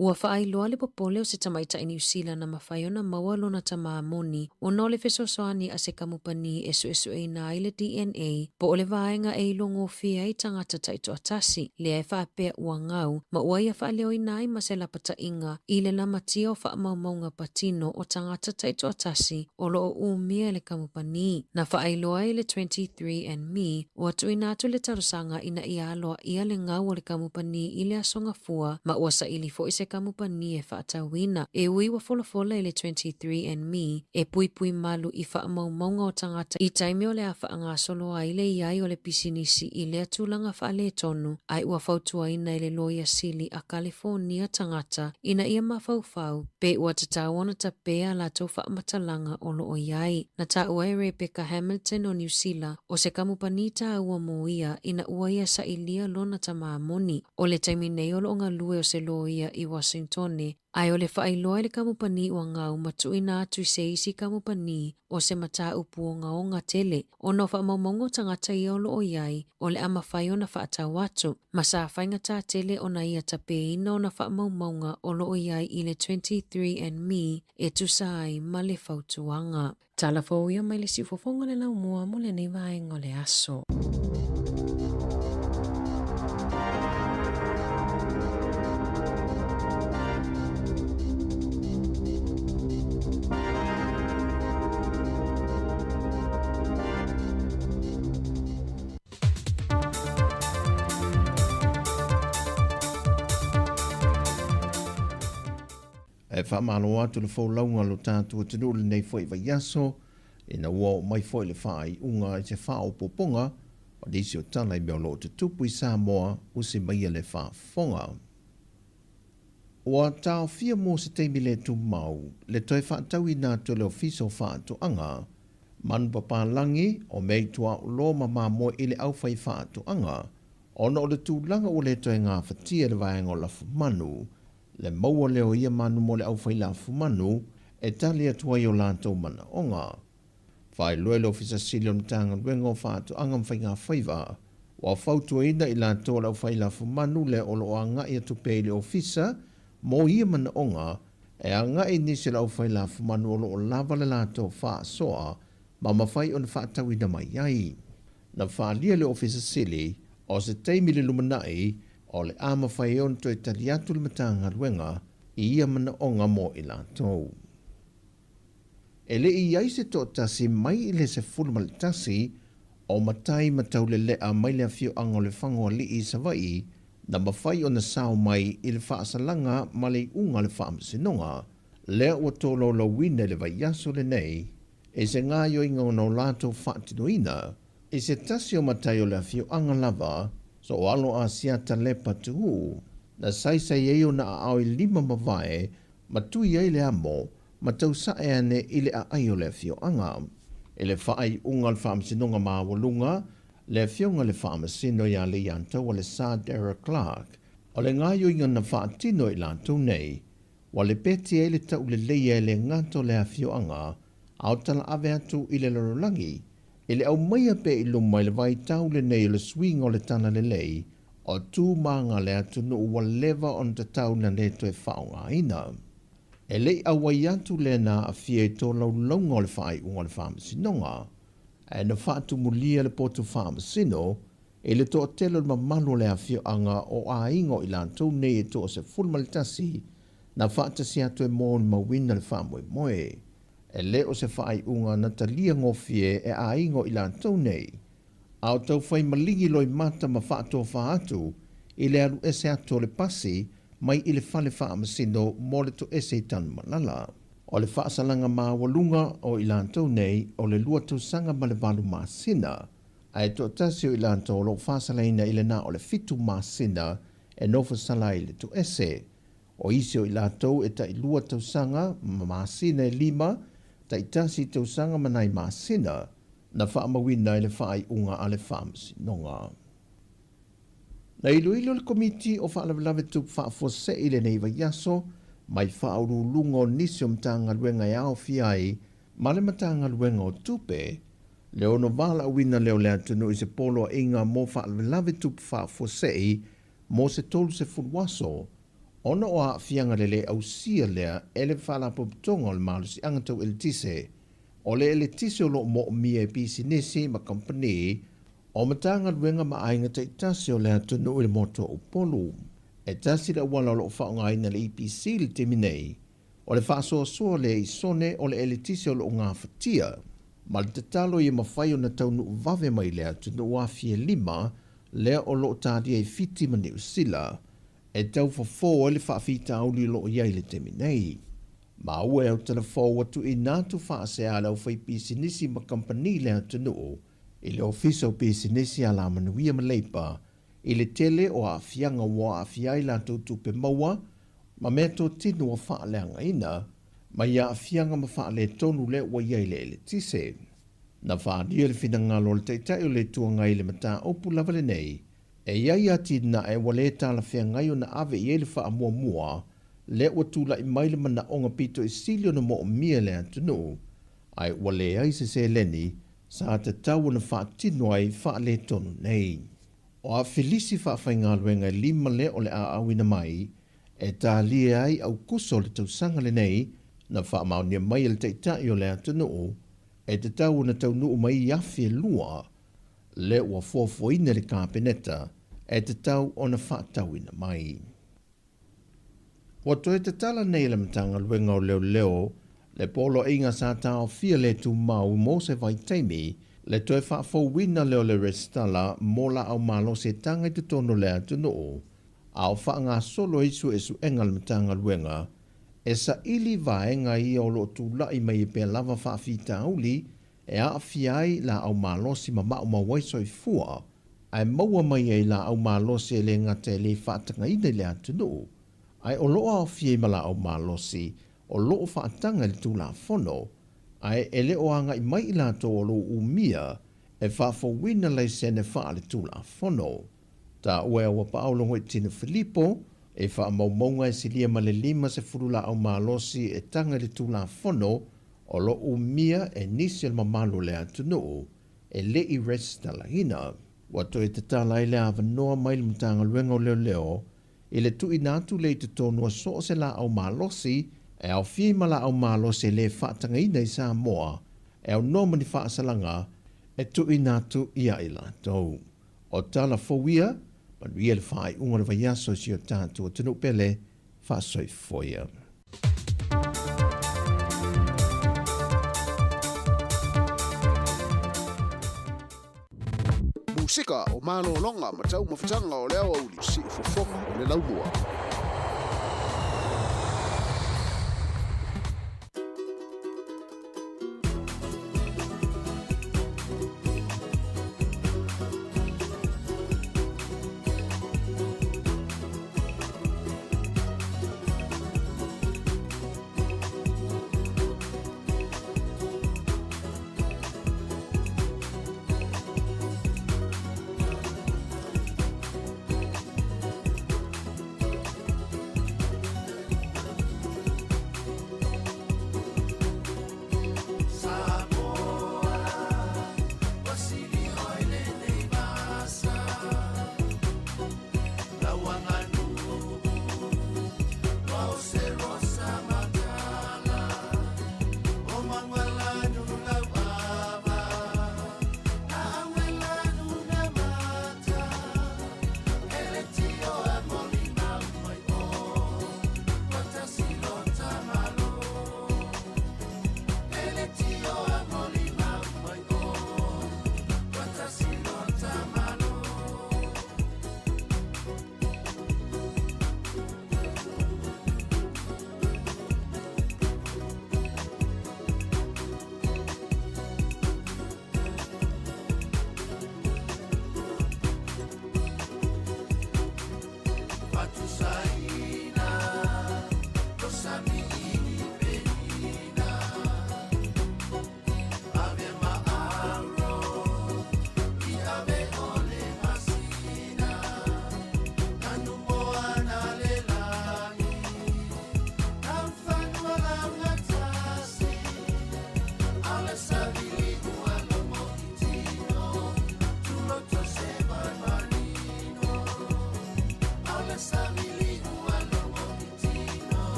Ua faailoa le popole o se tamaitai Niu Sila na mafai ona maua lona tamā moni ona o le fesoasoani a se kamupani e suesueina ai le DNA po o le vaega e iloagofie ai tagata taitoatasi, lea e faapea ua gau ma ua ia faaleoina ai ma se lapataiga i le lamatia o faamaumauga patino o tagata taitoatasi o lo o umia e le kamupani. Na faailoa e le 23andMe ua tuuina atu le talosaga ina ia aloaia le gau o le kamupani i le Aso Gafua ma ua saili foi se kamupani e faatauina. E ui ua folafola e le 23andMe e puipui malu i faamaumauga o tagata i taimi o le a faagasolo ai le i ai o le pisinisi i lea tulaga faaletonu, ae ua fautuaina e le Loia Sili a Kalifonia tagata ina ia mafaufau pe ua tatau ona tapē a latou faamatalaga o lo o i ai. Na taua e Rebecca Hamilton o Niu Sila, o se kamupani tāua mō ia ina ua ia sailia lona tamā moni. O le taimi nei o lo o galue o se loia i Washingtone, ae o le faailoa i le kamupani ua gau ma tuuina atu i se isi kamupani o se mataupu ogaoga tele ona o faamaumauga o tagata ia o lo o i ai o le a mafai ona faatau atu, ma sa faigata tele ona ia tapēina ona faamaumauga o lo o i ai i le 23andMe e tusa ai ma le fautuaga. Tala fou ia mai le siufofoga o le laumua mo lenei vaega o le aso. E faamalo atu le folauga o lo tatou atunuu i lenei foi vaiaso, ina ua oo mai foi le faaiuga i se faaopoopoga o nisi o tala i mea o lo o tutupu i Samoa, usi maia le faafofoga. Ua taofia mo se taimi le tumau le toe faatauina atu e le Ofisa o Faatoaga, manupapalagi, o mea i tuaolo ma mamoe i le aufaifaatoaga, ona o le tulaga ua le toe gafatia e le vaega o lafumanu le maua lea o ia manu mo le aufailafumanu e tali atu ai o latou manaoga. Faailoa e le Ofisa Sili o le Matagaluega o Faatoaga ma Faigafaiva, ua fautuaina i latou o le aufailafumanu lea o lo o agai atu pea i le Ofisa mo ia manaoga e agai i nisi o le aufailafumanu o lo o lava le latou faasoa ma mafai ona faatauina mai ai. Na faaalia e le Ofisa Sili o se taimi i le lumanai o le a mafai ai ona toe tali atu le Matagaluega i ia manaoga mo i latou. E le i i ai se toatasi mai i le 11 o matai ma taulelea mai le afioaga o Lefagoalii i Savaii na mafai ona sao mai i le faasalaga ma le iuga o le faamasinoga lea ua tolaulauina i le vaiaso lenei i se gaoioiga ona o latou faatinoina i se tasi o matai o le afioaga lava Soalo Asiata Lepa Tuuu na saisai ai ona aao i lima ma vae ma tui ai le amo ma tausae ane i le aai o le afioaga. I le faaiuga o le Faamasinoga Maualuga, le Afioga i le Faamasino ia Leiataua le Sir Darragh Clarke, o le gaoioiga na faatino e i latou nei, ua lepeti ai le tauleleia e le gata o le afioaga, a o talaave atu i le lalolagi, i le aumaia pea i luma i le vaitau lenei o le suiga o le talalelei, o tu ma aga a le atunuu ua leva ona tatau na le toe faaaogaina. E le i auai atu lea na aafia i tolaulauga o le faaiuga o le Faamasinoga. Ae na faatumulia le potu faamasino i le toatele o le mamalu o le afioaga o aiga o i latou nei e 11 na faatasi atu e molimauina le faamoemoe. E le o se faaiuga na talia gofie e aiga o i latou nei, a o taufai maligi loimata ma faatofa atu i le alu ese atu o le pasi mai i le fale faamasino mo le toese i Tanumalala. O le faasalaga maualuga o i latou nei o le 2 tausaga ma le 8 masina, ae toatasi o i latou o lo o faasalaina i le na o le 7 masina e nofo sala ai i le toese. O isi o i latou e tai 2 tausaga ma masina e 5, tai 1 tausaga ma nai masina, na faamauina ai le faaiuga a le Faamasinoga. Na iloilo le Komiti o Faalavelave Tupu Faafuasei i lenei vaiaso mai faauluuluga o nisi o Matagaluega e aofia ai ma le Matagaluega o Tupe, le ono valaauina lea o le atunuu i se poloaiga mo faalavelave tupu faafuasei mo se 30 aso, ona o aafiaga le lē ausia lea e le Faalapotopotoga o le Malosiaga Tau Eletise. O le eletise o lo o moomia e pisinisi ma kamupani o Matagaluega ma aiga taitasi o le atunuu i le motu o Upolu. E tasi le auala o lo o faaaogaina e le EPC i le taimi nei, o le faasoasoa lea i sone o le eletise o lo o gafatia, ma le tatalo ia mafai ona taunuu vave mai i le atunuu afi e 5 lea o lo o talia i Fiti ma Niu Sila, e tau fofo ai le faafitauli o lo o i ai i le taimi nei. Maua e autala fou ua tuuina atu faasea a le aufaipisinisi ma kamupani i le atunuu i le Ofisa o Pisinisi Alamanuia ma Leipa i le tele o aafiaga ua aafia ai latou tupe maua ma meatotino ua faaleagaina mai aafiaga ma faaletonu lea ua i ai le eletise. Na faaalia le finagalo o le Taitai o le Itu Agai i le mataupu lava lenei, e i ai atinae ua le talafeagai ona ave i ai le faamuamua lea ua tulai mai le manaoga pito i sili ona moomia e le atunuu, ae ua leai se seleni sa tatau ona faatino ai faaletonu nei. O afilisi faafaigaluega e 5 lea o le a auina mai e talie ai Aukuso o le tausaga lenei na faamaonia mai e le Taitai o le atunuu e tatau ona taunuu mai i afi e 2 lea ua fuafuaina e le Kapeneta e tatau ona faatauina mai. Ua toe tatala nei e le Matagaluega o Leoleo le poloaiga sa taofia le tumau mo se vaitaimi le toe faafouina lea o le resitala mo laau malosi e taga i totonu o le atunuu, a o faagasolo ai suesuega a le Matagaluega e saili vaega ia o lo o tulai mai e pea lava faafitauli e aafia ai laau malosi ma maumau ai soifua, ae maua mai ai laau malosi e le gata e le faatagaina i le atunuu, ae o lo o aofia ai ma laau malosi o lo o faataga i le Tulafono, ae e le o agai mai i latou o lo o umia e faafouina laisene faale-Tulafono. Taua e Auapaau Logoitino Filipo, e faamaumauga e silia ma le 50 laau malosi e taga i le Tulafono o lo o umia e nisi o le mamalu o le atunuu e le i resitalaina. Ua toe tatala ai le avanoa mai le Matagaluega o Leoleo i le tuuina atu lea i totonu o so o se laau malosi e aofia ai ma laau malosi e le faatagaina i Samoa e aunoa ma ni faasalaga e tuuina atu ia i latou. O tala fou ia, manuia le faaiuga o le vaiaso i si o tatou atunuu pele, faasoifua ia. Musika o malologa ma taumafataga o le aoauli, siufofoga o le laumua.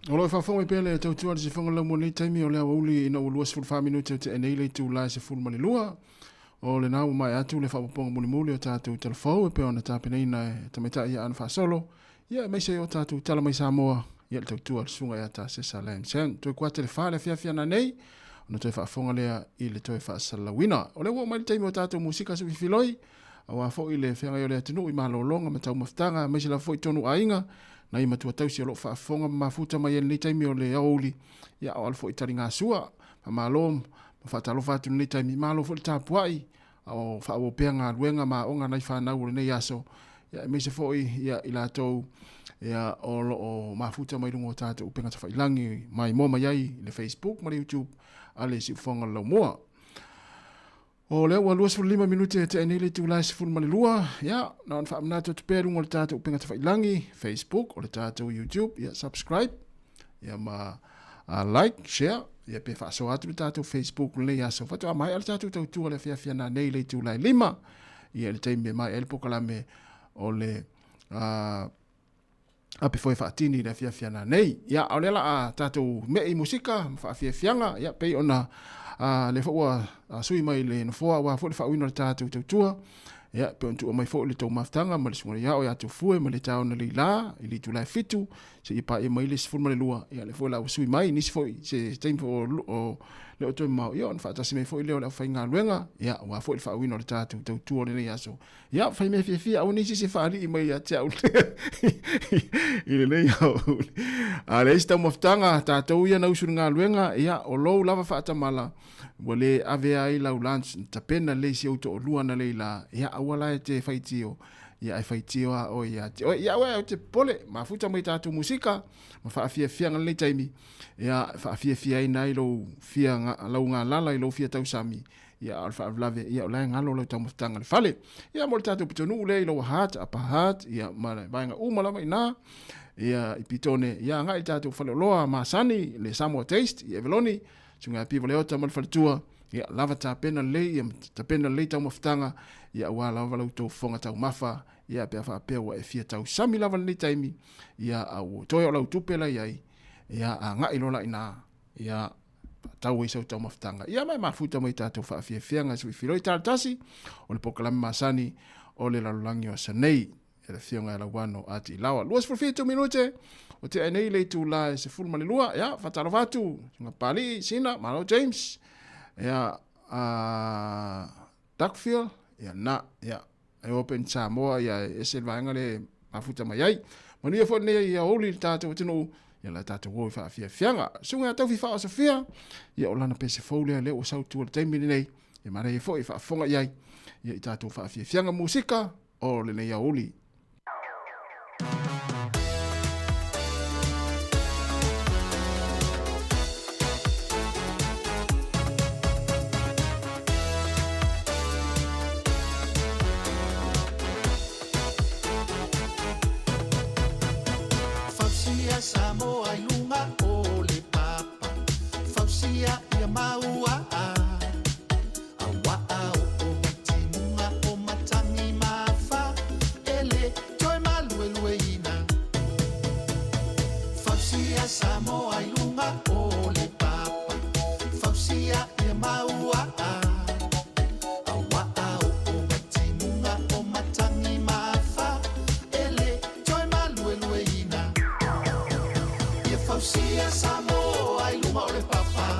O lo o faafofoga mai pea le tautua a le sifoga lau mo lenei taimi o le aoauli ina ua 24 minute o tea nei le itula e 12. O lena ua maea atu le faaopoopoga mulimuli o tatou talafou e pei ona tapenaina e tamaitai ia Ana Faasolo, ia aemaise ai o tatou tala mai Samoa, ia le tautua a le susuga ia Tasesa Lamson. Toe kuata le 4 le afiafi ana nei, ona toe faafofoga lea i le toe faasalalauina. O lea ua oo mai le taimi o tatou musika sufifiloi, aua foi le feagai o le atunuu i malologa ma taumafataga, aemaise lava foi tonu aiga, nai matua tausi o lo o faafofoga ma mafuta mai ai lenei taimi o le aoauli, ia a o alo foi i taligasua. Faamalo ma faatalofa atu i lenei taimi, malo foi le tapuai, a o faaauau pea galuega ma aoga a nai fanau o lenei aso, ia aemaise foi ia i latou ia o lo o mafuta mai luga o tatou upega tafailagi maimoa mai ai i le Facebook ma le YouTube a le Siufofoga o le Laumua. O lea ua 25 minute e tea nei le itula e 12, ia, na ona faamanatu atu pea i luga o le tatou upega tafailagi, Facebook, o le tatou YouTube, ia, subscribe, ia ma like, share, ia pe faasoa atu le tatou Facebook lenei aso. Faatoa maea le tatou tautua le afiafi ana nei le itula e 5, ia le taimi e maea ai le pokalame o le ape foi faatini i le afiafi ana nei. Ia, a o lea la a tatou me'i musika ma faafiafiaga, ia, pei ona lea foi ua sui mai le nofoa aua foi le faauiina o le tatou tautua, ia, pei ona tuua mai foi le tou mafutaga ma le susuga ia o ia Tufue ma le taona Leila i le itula e 7 seia paia mai le 12, ia, lea foi la ua sui mai nisi foi se taimi foi o le o toe mamao, ia, ona faatasi mai foi lea o le aufaigaluega, ia, aua foi le faauiina o le tatou tautua o lenei aso. Ia, fai mea fiafia, aua ne i se isi e faalii mai ia te au i lenei aoauli. A leai se taumafataga, tatou ia na usu i le galuega, ia, o lou lava faatamala, ua le avea ai lau lunch, na tapena lelei si ou toalua analeila, ia, aua la e te faitio, ia, ae faitio lava oe ia te oe. Ia, aua ou te popole, mafuta mai tatou musika, ma faafiafiaga lenei taimi, ia, e faafiafiaina ai lou fia, lau galala i lou fia tausami, Ia, a o le faalavelave, ia, o la e galo lau taumafataga i le fale. Ia, mo le tatou pitonuu lea i Lower Hutt, Upper Hutt, ia, ma le vaega uma lava i ina, ia, i Petone, ia, agai i le tatou faleoloa masani, le Samoa Taste, i Avaloni, Susuga ia Piva Leota ma le faletua, ia, lava tapena lelei, ia, tapena lelei taumafataga, ia, aua lava la outou fofoga taumafa, ia, pe a faapea ua e fia tausami lava i lenei taimi, ia, a ua toe o lau tupe la i ai, ia, agai loa la i ina, ia, faatau ai sau taumafataga. Ia ma e mafuta mai tatou faafiafiaga e suifiloi tala tasi o le polokalame masani o le lalolagi o aso nei. E le afioga ia Lauano Ati Laoa. 27 minute o tea nei le itula e 12. Ia, faatalofa atu. Susuga Papalii, Sina, malo James. Ia, Duckfield, ia na, ia, e Open Samoa, ia e ese le vaega le mafuta mai ai. Manuia foi lenei aoauli i le tatou atunuu, ia la tatou o i faafiafiaga. Susuga ia Taufi Faa o Sofia, ia o lana pese fou lea, lea ua sau tua i le taimi lenei, ia manaia foi e faafofoga i ai, ia i tatou faafiafiaga musika o lenei aoauli. Fausia Samoa i luga o le papa, fausia ia maua a. Auaa oo mai timuga o matangi ma fa, e le toe maluelueina. Fausia Samoa i luga o le papa, fausia ia maua a. Auaa oo mai timuga o matangi ma fa, e le toe maluelueina. Ia fausia Samoa i luga o le papa,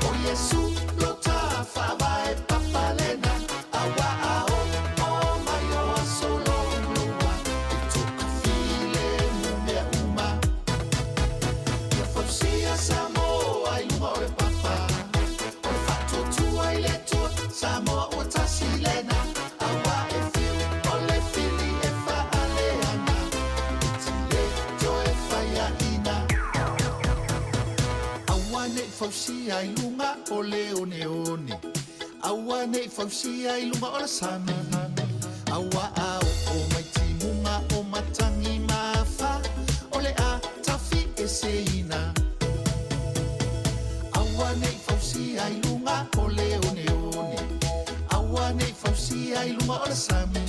O Iesu lo ta faavae papa lena, Auaa oo mai o aso loaloa, I tokafilemu mea uma. Ia fausia Samoa i luga o le papa, O le faatuatua i le Atua, Samoa ua tasi lena, Aua e fiu o le fili e faaleaga, I ti le toe faiaina. Aua ne i fausia i luga o le oneone, Aua ne i fausia i luga o le sami, Aua a oo mai timuga o matangi ma fa, O le a tafiʻeseina. Aua ne i fausia i luga o le oneone, Aua ne i fausia i luga o le sami,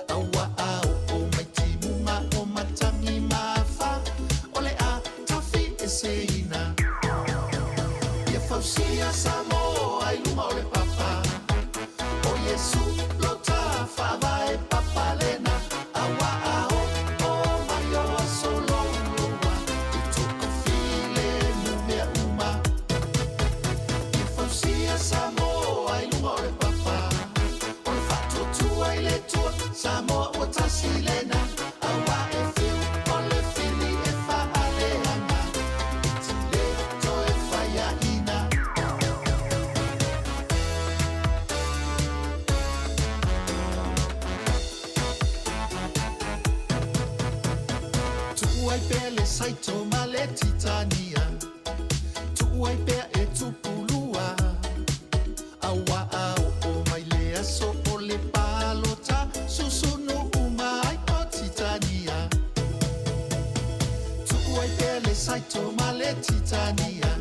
Aua a oo mai timuga o matangi ma fa, O le a. Tuu ai pea le saito ma le titania, tuu ai pea e tupulua, aua a oo mai le aso o le palota, susunu uma ai o Titania. Tuu ai pea le saito ma le titania,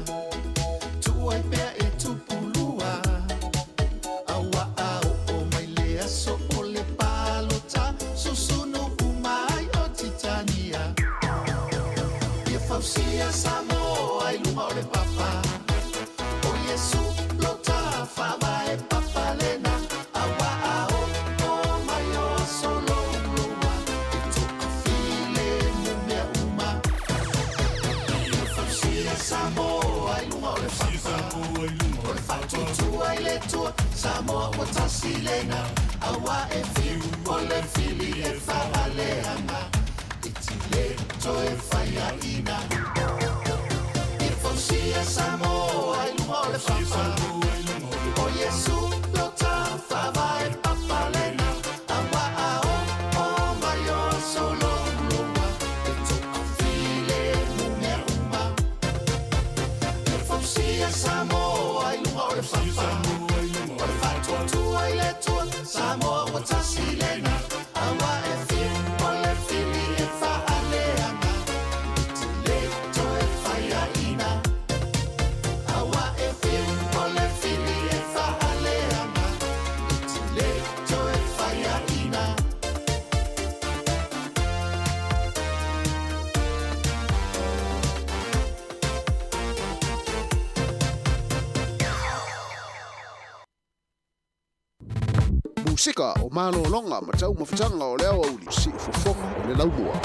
tuu ai pea e tupulua, aua a oo mai le aso o le palota, susunu uma ai o Titania. Ia fausia Samoa i luga o le papa, o Iesu lo ta faavae papa lena, aua a oo mai o aso louloua, e toafilemu mea uma. Ia fausia Samoa i luga o le papa, o le faatuatua i le Atua, Samoa ua tasi lena, aua e fiu o le fili e faaleaga, e ti le toe faiaina. Ia fausia Samoa i luga o le papa, o Iesu lo ta faavae papa lena, aua a oo mai o aso louloua, e toafilemu mea uma. Ia fausia Samoa i luga o le papa, o le faatuatua i le Atua, Samoa ua tasi lena, aua e fiu o le fili e faaleaga, e ti le toe faiaina. Aua e fiu o le fili e faaleaga, e ti le toe faiaina. Musika o malologa ma taumafataga o le aoauli, siufofoga o le laumua.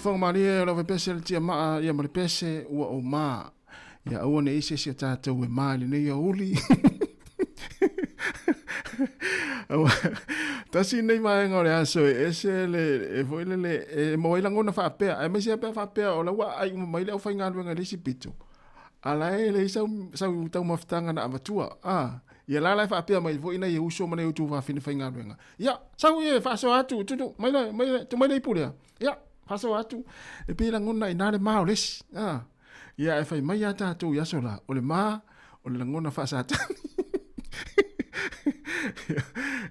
Siufofoga malie o le aufaipese le tiamaa ia ma le pese ua ou ma. Ia aua ne i se isi o tatou e ma i lenei aoauli. Aua, tasi lenei vaega o le aso e ese le, e foi lele, e maua ai lagona faapea, aemaise lava pe a faapea o la ua aai uma mai le aufaigaluega i le isi pito, a la e leai sau, sau taumafataga na avatua. A, ia la la e faapea mai foi nai uso ma nai o tuafafine faigaluega. Ia, sau ia e faasoa atu, tu, tu, mai le, mai le, tu mai le ipu lea. Ia, faasoa atu. E pei e lagona i ina le ma o le isi. A, ia ae fai mai lava tatou i aso la, o le ma, o le lagona faa-Satani.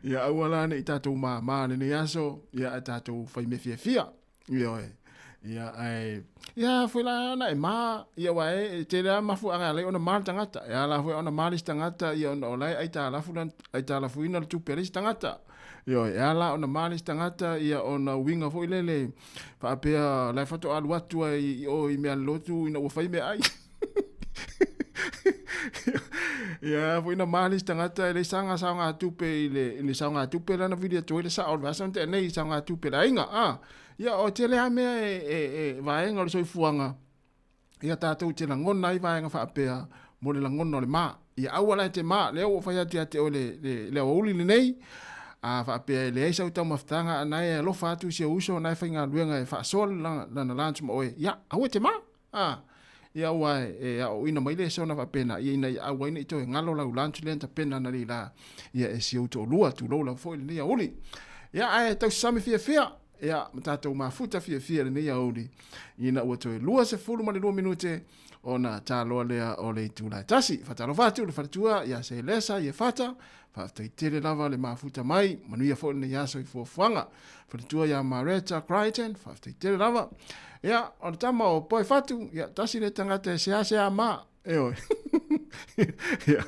Ia aua la ne i tatou māmā lenei aso, ia ae tatou fai mea fiafia. Ioe. Ia ae ia foi la ona e ma, ia aua e tele lava mafuaaga e ala ai ona ma le tagata. E ala foi ona ma le isi tagata ia ona o la e aitalafu lana aitalafuina le tupe a le isi tagata. Ioe, e ala ona ma le isi tagata ia ona uiga foi lele faapea o la e faatoa alu atu ai i o i mea a le lotu ina ua fai meaai. Ia foi na ma le isi tagata e leai sana saogatupe i le, i le saogatupe lea na vili atu ai le sao o le vaiaso na tea nei i saogatupe a le aiga. A, ia o tele lava mea e, e, e vaega o le soifuaga ia tatou te lagona ai vaega faapea mo le lagona o le ma. Ia aua la e te ma, lea ua ou fai atu ia te oe le, le, le aoauli lenei, a faapea e leai sau taumafataga a na e alofa atu i si ou uso na e faigaluega e faasoa lana lunch ma oe, ia aua e te ma. A, ia aua e aoaoina mai le sona faapena, ia ina ia aua ai ne i toe galo lau lunch lea na tapena analeila la, ia e si ou toalua, tulou lava foi lenei aoauli. Ia ae tausasami fiafia, ia ma tatou mafuta fiafia i lenei aoauli, ina ua toe 22 minute ona taloa lea o le itula e tasi. Faatalofa atu i le faletua ia Selesa Iefata, faafetai tele lava le mafuta mai, manuia foi lenei aso i fuafuaga. Faletua ia Mareta Crichton, faafetai tele lava. Ia, o le tama o Poefatu, ia, tasi le tagata e seasea ma, ioe. Ia,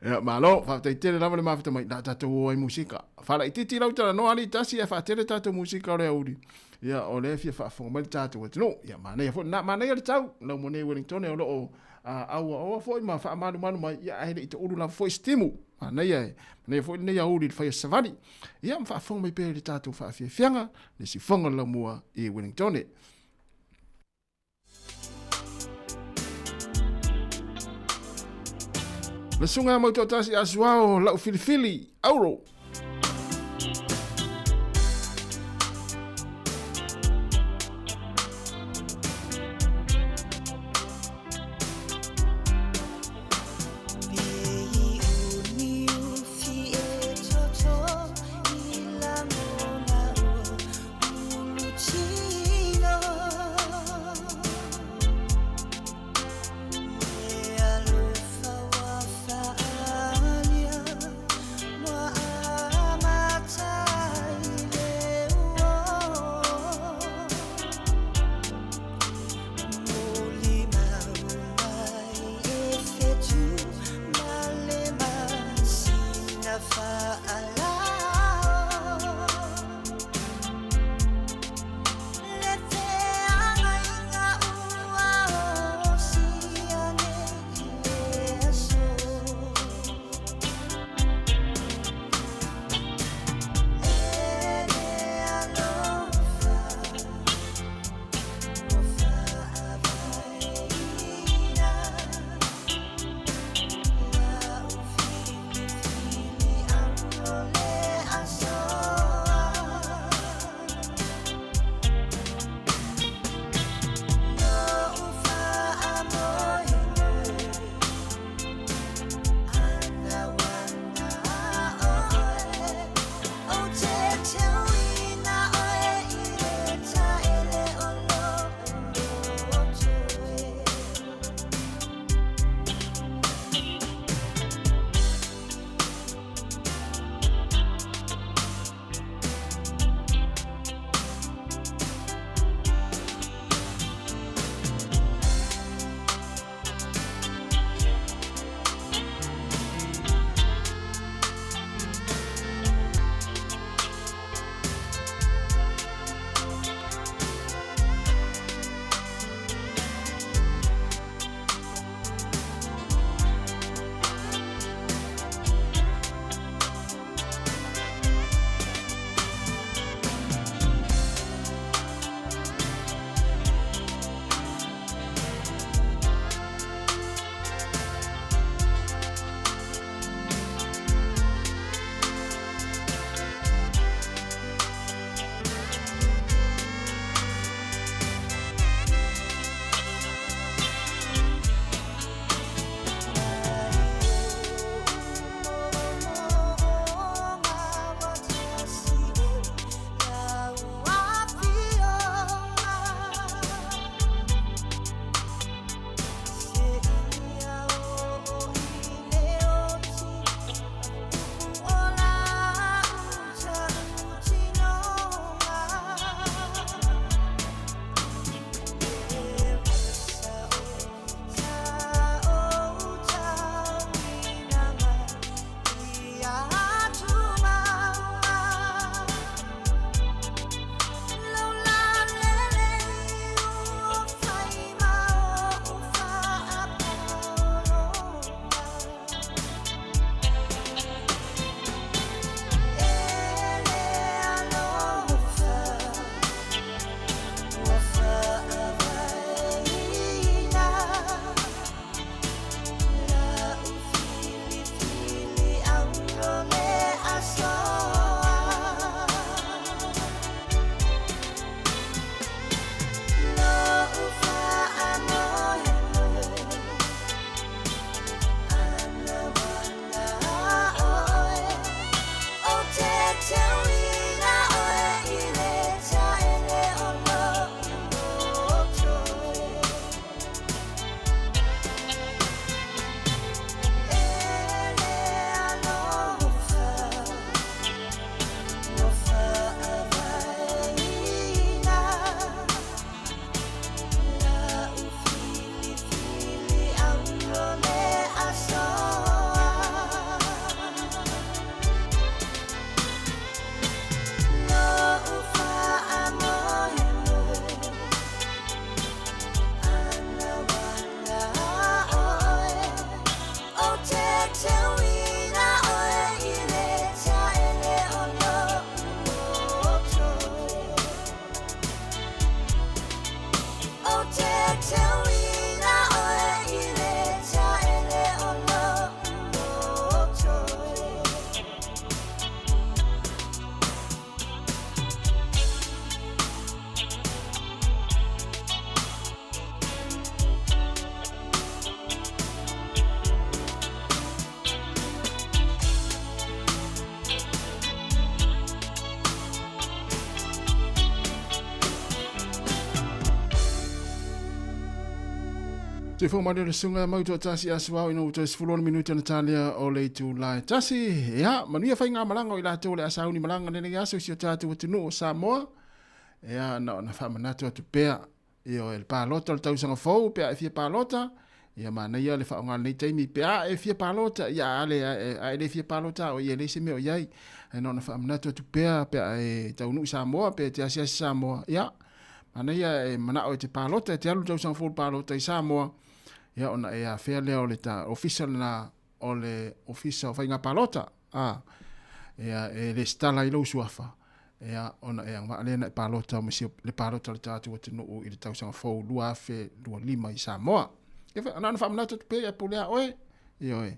ia, malo, faafetai tele lava le mafuta mai, la tatou o ai musika. Faalaitiiti lau talanoa alii tasi ae faatele tatou musika o le aoauli. Ia, o lea e fia faafofoga mai le tatou atunuu. Ia, manaia foi lena, manaia le tau, lau mo nei Wellington o lo o auaoa foi ma faamalumalu mai, ia, ae le i toulu lava foi se timu. Manaia e, manaia foi lenei aoauli i le fai o se savali. Ia, ma faafofoga mai pea i le tatou faafiafiaga, le siufoga o le laumua i Wellington. Le susuga ia Mautoatasi Asuao lau filifili, auro. Tuifo mai le susuga mau toatasi aso ao ina ua toe 16 minute ona talia o le itula e tasi. Ia, manuia faigamalaga o i latou o le a sauni malaga lenei aso i si o tatou atunuu o Samoa. Ia, na ona faamanatu atu pea, ioe, le palota o le tausaga fou pe a e fia palota, ia manaia le faaaoga lenei taimi pe a e fia palota, ia a le, a e le fia palota o ia e leai se mea o i ai. Ae na ona faamanatu atu pea pe a e taunuu i Samoa, pe e te asiasi i Samoa, ia, Manaia e manao e te palota, e te alu i le tausaga fou palota i Samoa, ia ona e afea lea o le ta ofisa lena o le ofisa o faiga palota, a, ia e lesitala ai lou suafa, ia ona e agavaa lea na e palota ma si le palota o le tatou atunuu i le tausaga fou 2025 i Samoa. Ia na ona faamanatu atu pea ia pule a oe, Ioe.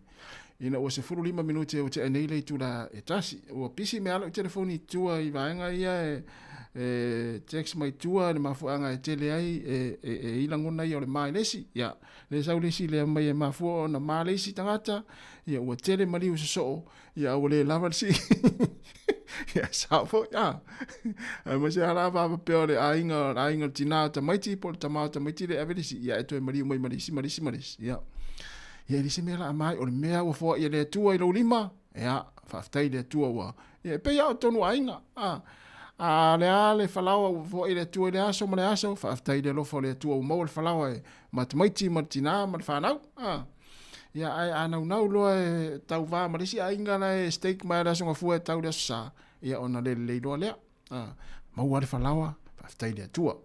Ina ua 15 minute ua tea nei le itula e tasi. Ua pisi mea lau telefoni i tua i vaega ia e, e text mai tua le mafuaaga e tele ai e, e, e i lagona ia o le ma i le isi. Ia, le sau le isi lea mai e mafua ona ma le isi tagata, ia ua tele maliu sosoo, ia ua le lava le sii. Ia, sao foi, a. Aemaise lava la faapea o le aiga, le aiga o le tinā o tamaiti po o le tama o tamaiti lea e ave le isi, ia e toe maliu mai ma le isi ma le isi ma le isi. Ia, ia e leai se mea la ama ai, o le mea ua foai e le Atua i lou lima, ia, faafetai i le Atua ua, ia e pei lava o tonu aiga, a. A le a le falaoa ua foai e le Atua i le aso ma le aso, faafetai i le alofa o le Atua ua maua le falaoa e ma tamaiti ma le tinā ma le fanau, a. Ia, ae a naunau loa e tauva ma le isi aiga la e stake mai le Aso Gafua e tau i le Aso Sa, ia ona le lelei loa lea. A, maua le falaoa, faafetai i le Atua.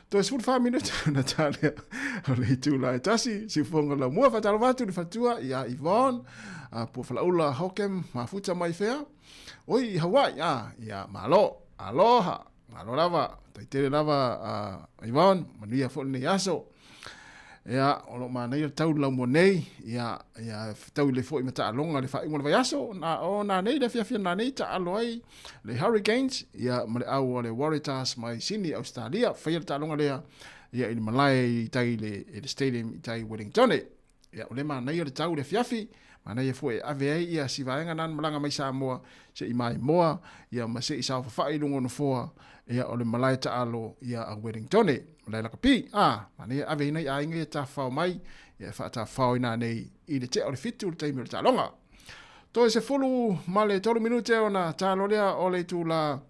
Toe 14 minute ona ta lea o le itula e tasi, siufofoga laumua, faatalofa atu i le faletua ia Yvonne, a Puafalaula Hockham, mafuta mai fea? Oi, i Hawaii, a, ia malo, aloha. Malo lava, faafetai tele lava a Yvonne, manuia foi lenei aso. Ia, o lo o manaia le tau i le laumua nei, ia, ia fetaui lelei foi ma taaloga i le faaiuga o le vaiaso, na, o nanei le afiafi o nanei taalo ai le Hurricanes, ia, ma le au a le Waratahs mai Sydney, Ausetalia, faia le taaloga lea, ia, i le malae i tai i le, i le stadium i tai i Wellingtone. Ia, o lea manaia le tau i le afiafi, manaia foi e ave ai ia si vaega na na malaga mai Samoa se i maimoa, ia ma se i saofafai i luga o nofoa, ia o le malae taalo ia a Wellingtone, malae lakapi. A, manaia e ave ai nai aiga ia tafafao mai, ia e faatafafao ai nanei i le tea o le 7 i le taimi o le taaloga. Toe 13 minute ona taalo lea o le itula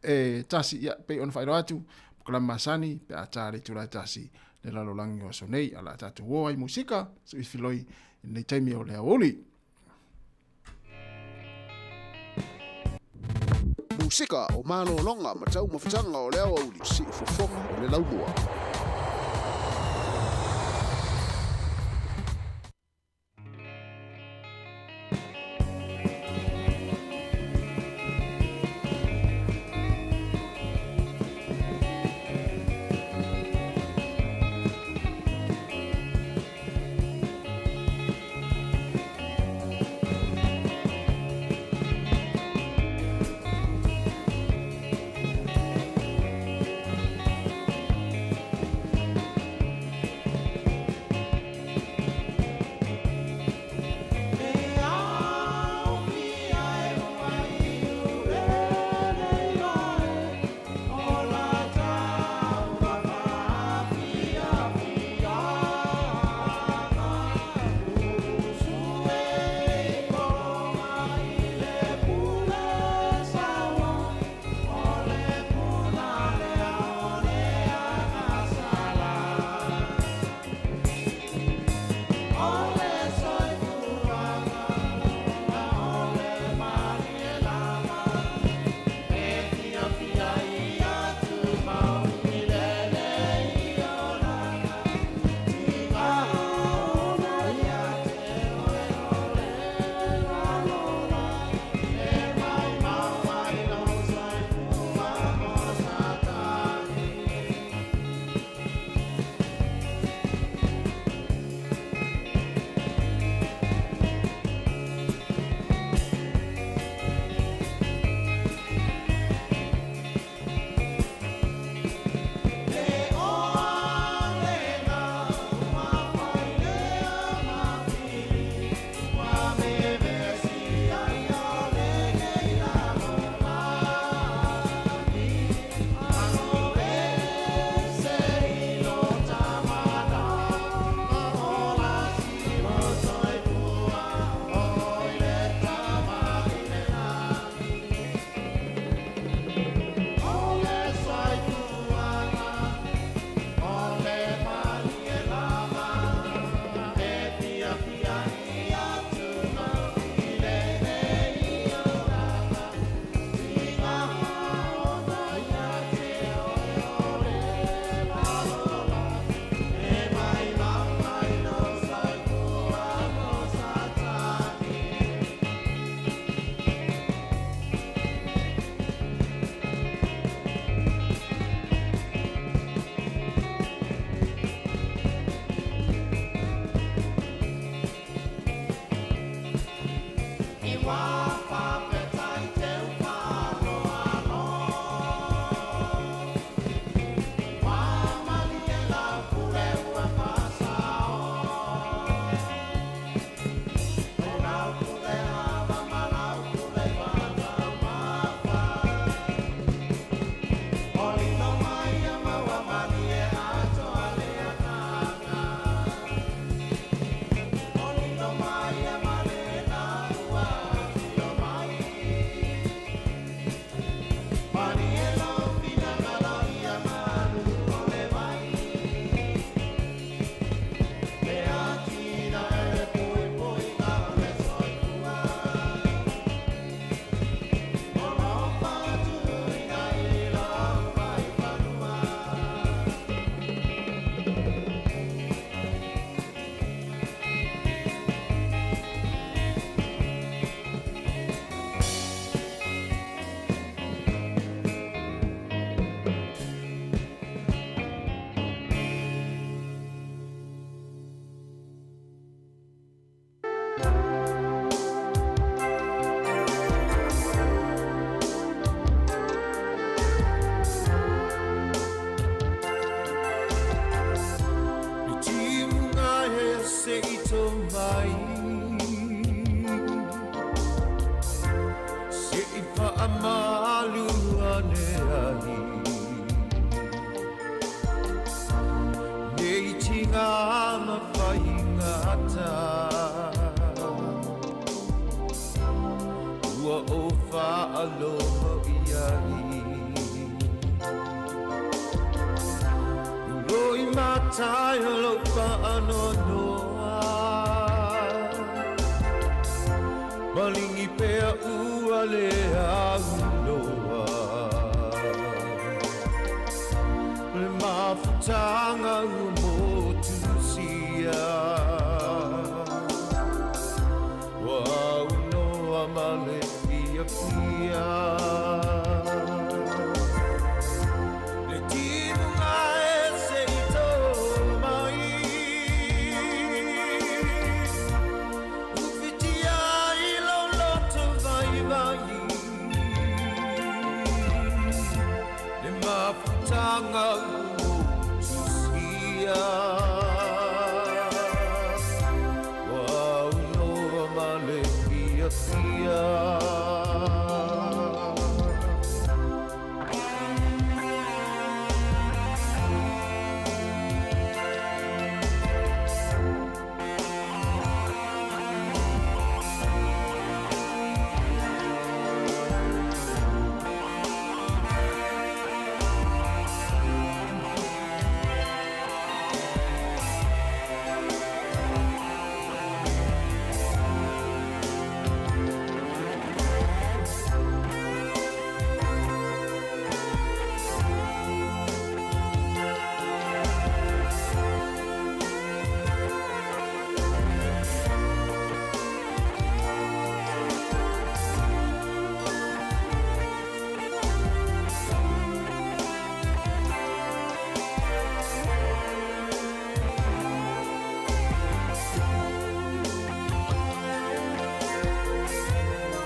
e tasi, ia, pei ona faailoa atu, polokalame masani, pe a ta le itula e tasi le lalolagi o aso nei, a o le a tatou o ai musika, suifiloi i lenei taimi o le aoauli. Musika o malologa ma taumafataga o le aoauli, siufofoga o le laumua. Faalogo i ai. Loi matai o lou faanoanoa Malingi pea ua le aunoa Le mafutaga ua motusia Ua aunoa ma le fiafia Le timuga e se i tō mai Ufitia i lou loto vaivai Le mafutaga ua motusia Ua aunoa ma le fiafia.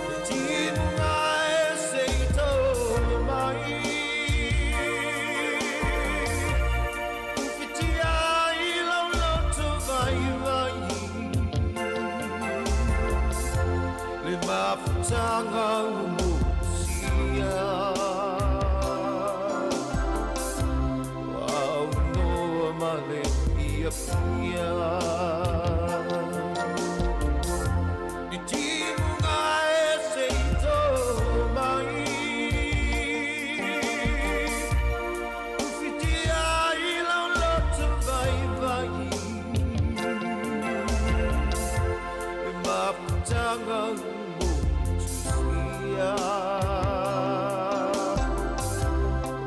Le timuga e se i tō mai Ufitia i lou loto vaivai Le mafutaga ua motusia Ua aunoa ma le fiafia I timuga e se i tō mai Ufitia i lau loto vaivai Le mafutaga ua motusia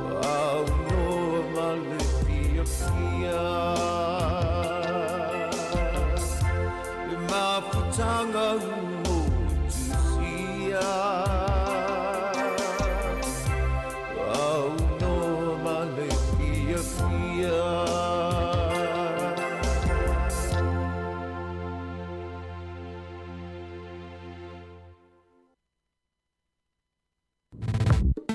Ua aunoa ma le fiafia Le mafutaga ua motusia Ua aunoa ma le fiafia.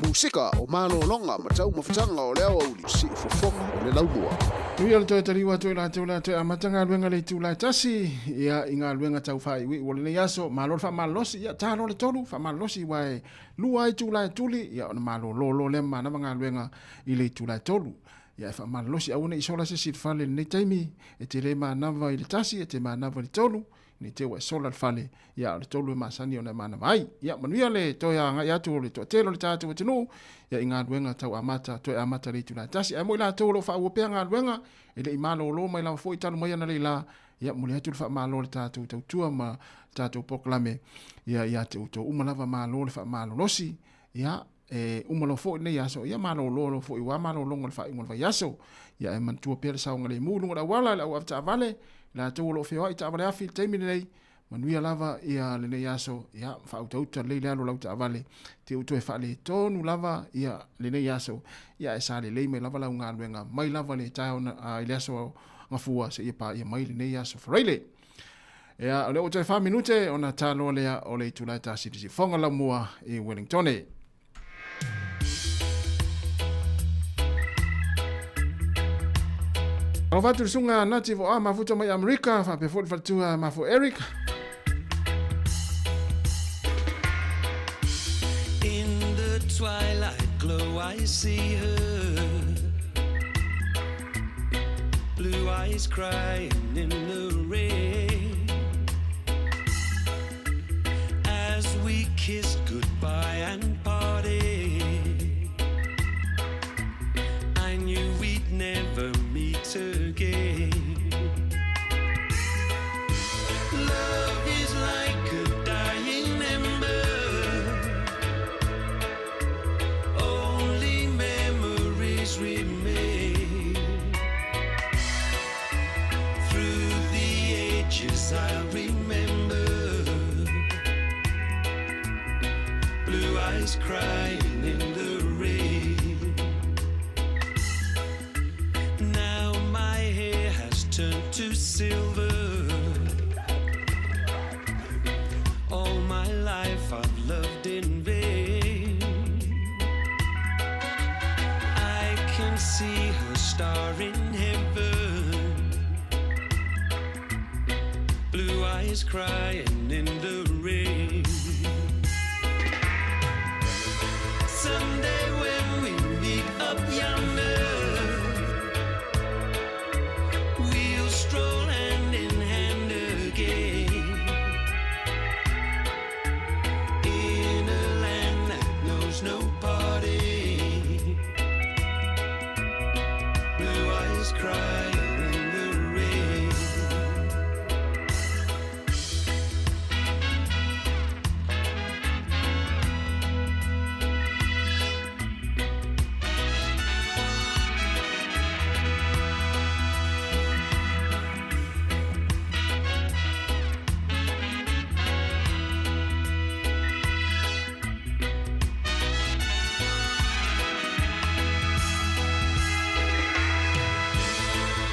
Musika o malologa ma taumafataga o le aoauli, siufofoga o le laumua. Nui o le toe taliu atu i latou le toe amata galuega le itula e tasi, ia, i galuega tau faaiuiu o lenei aso. Malo le faamalolosi, ia, ta loa le tolu, faamalolosi, aua e lua ai itula e tuli, ia, ona malolo loa lea ma manava galuega i le itula e tolu. Ia, e faamalolosi, aua ne i sola se isi i le fale i lenei taimi, e te le manava i le tasi, e te manava i le tolu, Ne i te i ua e sola le fale, ia a o le tolu e masani ona e manava ai. Ia manuia le toe agai atu o le toatele o le tatou atunuu ia i galuega tau amata, toe amata le itula e tasi. Ae mo i latou o lo o faaauau pea galuega, e le i malolo mai lava foi talu mai analeila, ia momoli atu le faamalo a le tatou tautua ma le tatou polokalame ia ia te outou uma lava malo le faamalolosi. Ia e uma loa foi lenei aso, ia malolo loa foi aua malologa o le faaiuga o le vaiaso. Ia e manatua pea le saogalemu i luga o le auala i le au avetaavale, i latou o lo o feoai i taavale afi i le taimi lenei, manuia lava ia lenei aso, ia faautauta lelei le alu o lau taavale, te i ua toe faaletonu lava ia lenei aso, ia ae sa lelei mai lava lau galuega mai lava le taeao i le aso Gafua seia paia mai lenei aso Faraile. Ea, o lea ua toe 4 minute ona ta loa lea o le itula e tasi i le siufofoga laumua i Wellingtone. Alofa atu le susuga Nati Voa mafuta mai Amerika, faapea foi le faletua Mafo Eric. In the twilight glow I see her Blue eyes crying in the rain As we kissed goodbye and eyes crying in the rain. Now my hair has turned to silver. All my life I've loved in vain. I can see her star in heaven. Blue eyes crying in the rain. Someday when we meet up yonder, we'll stroll hand in hand again. In a land that knows no parting. Blue eyes crying in the rain.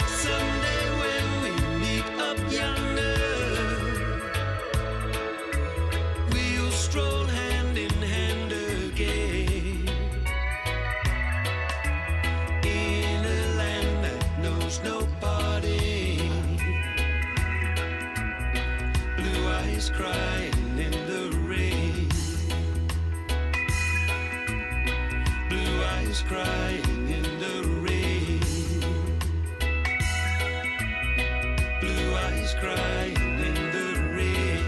Someday when we meet up yonder, we'll stroll hand in hand again. In a land that knows no parting. Blue eyes crying in the rain. Blue eyes crying in the rain. Blue eyes crying in the rain.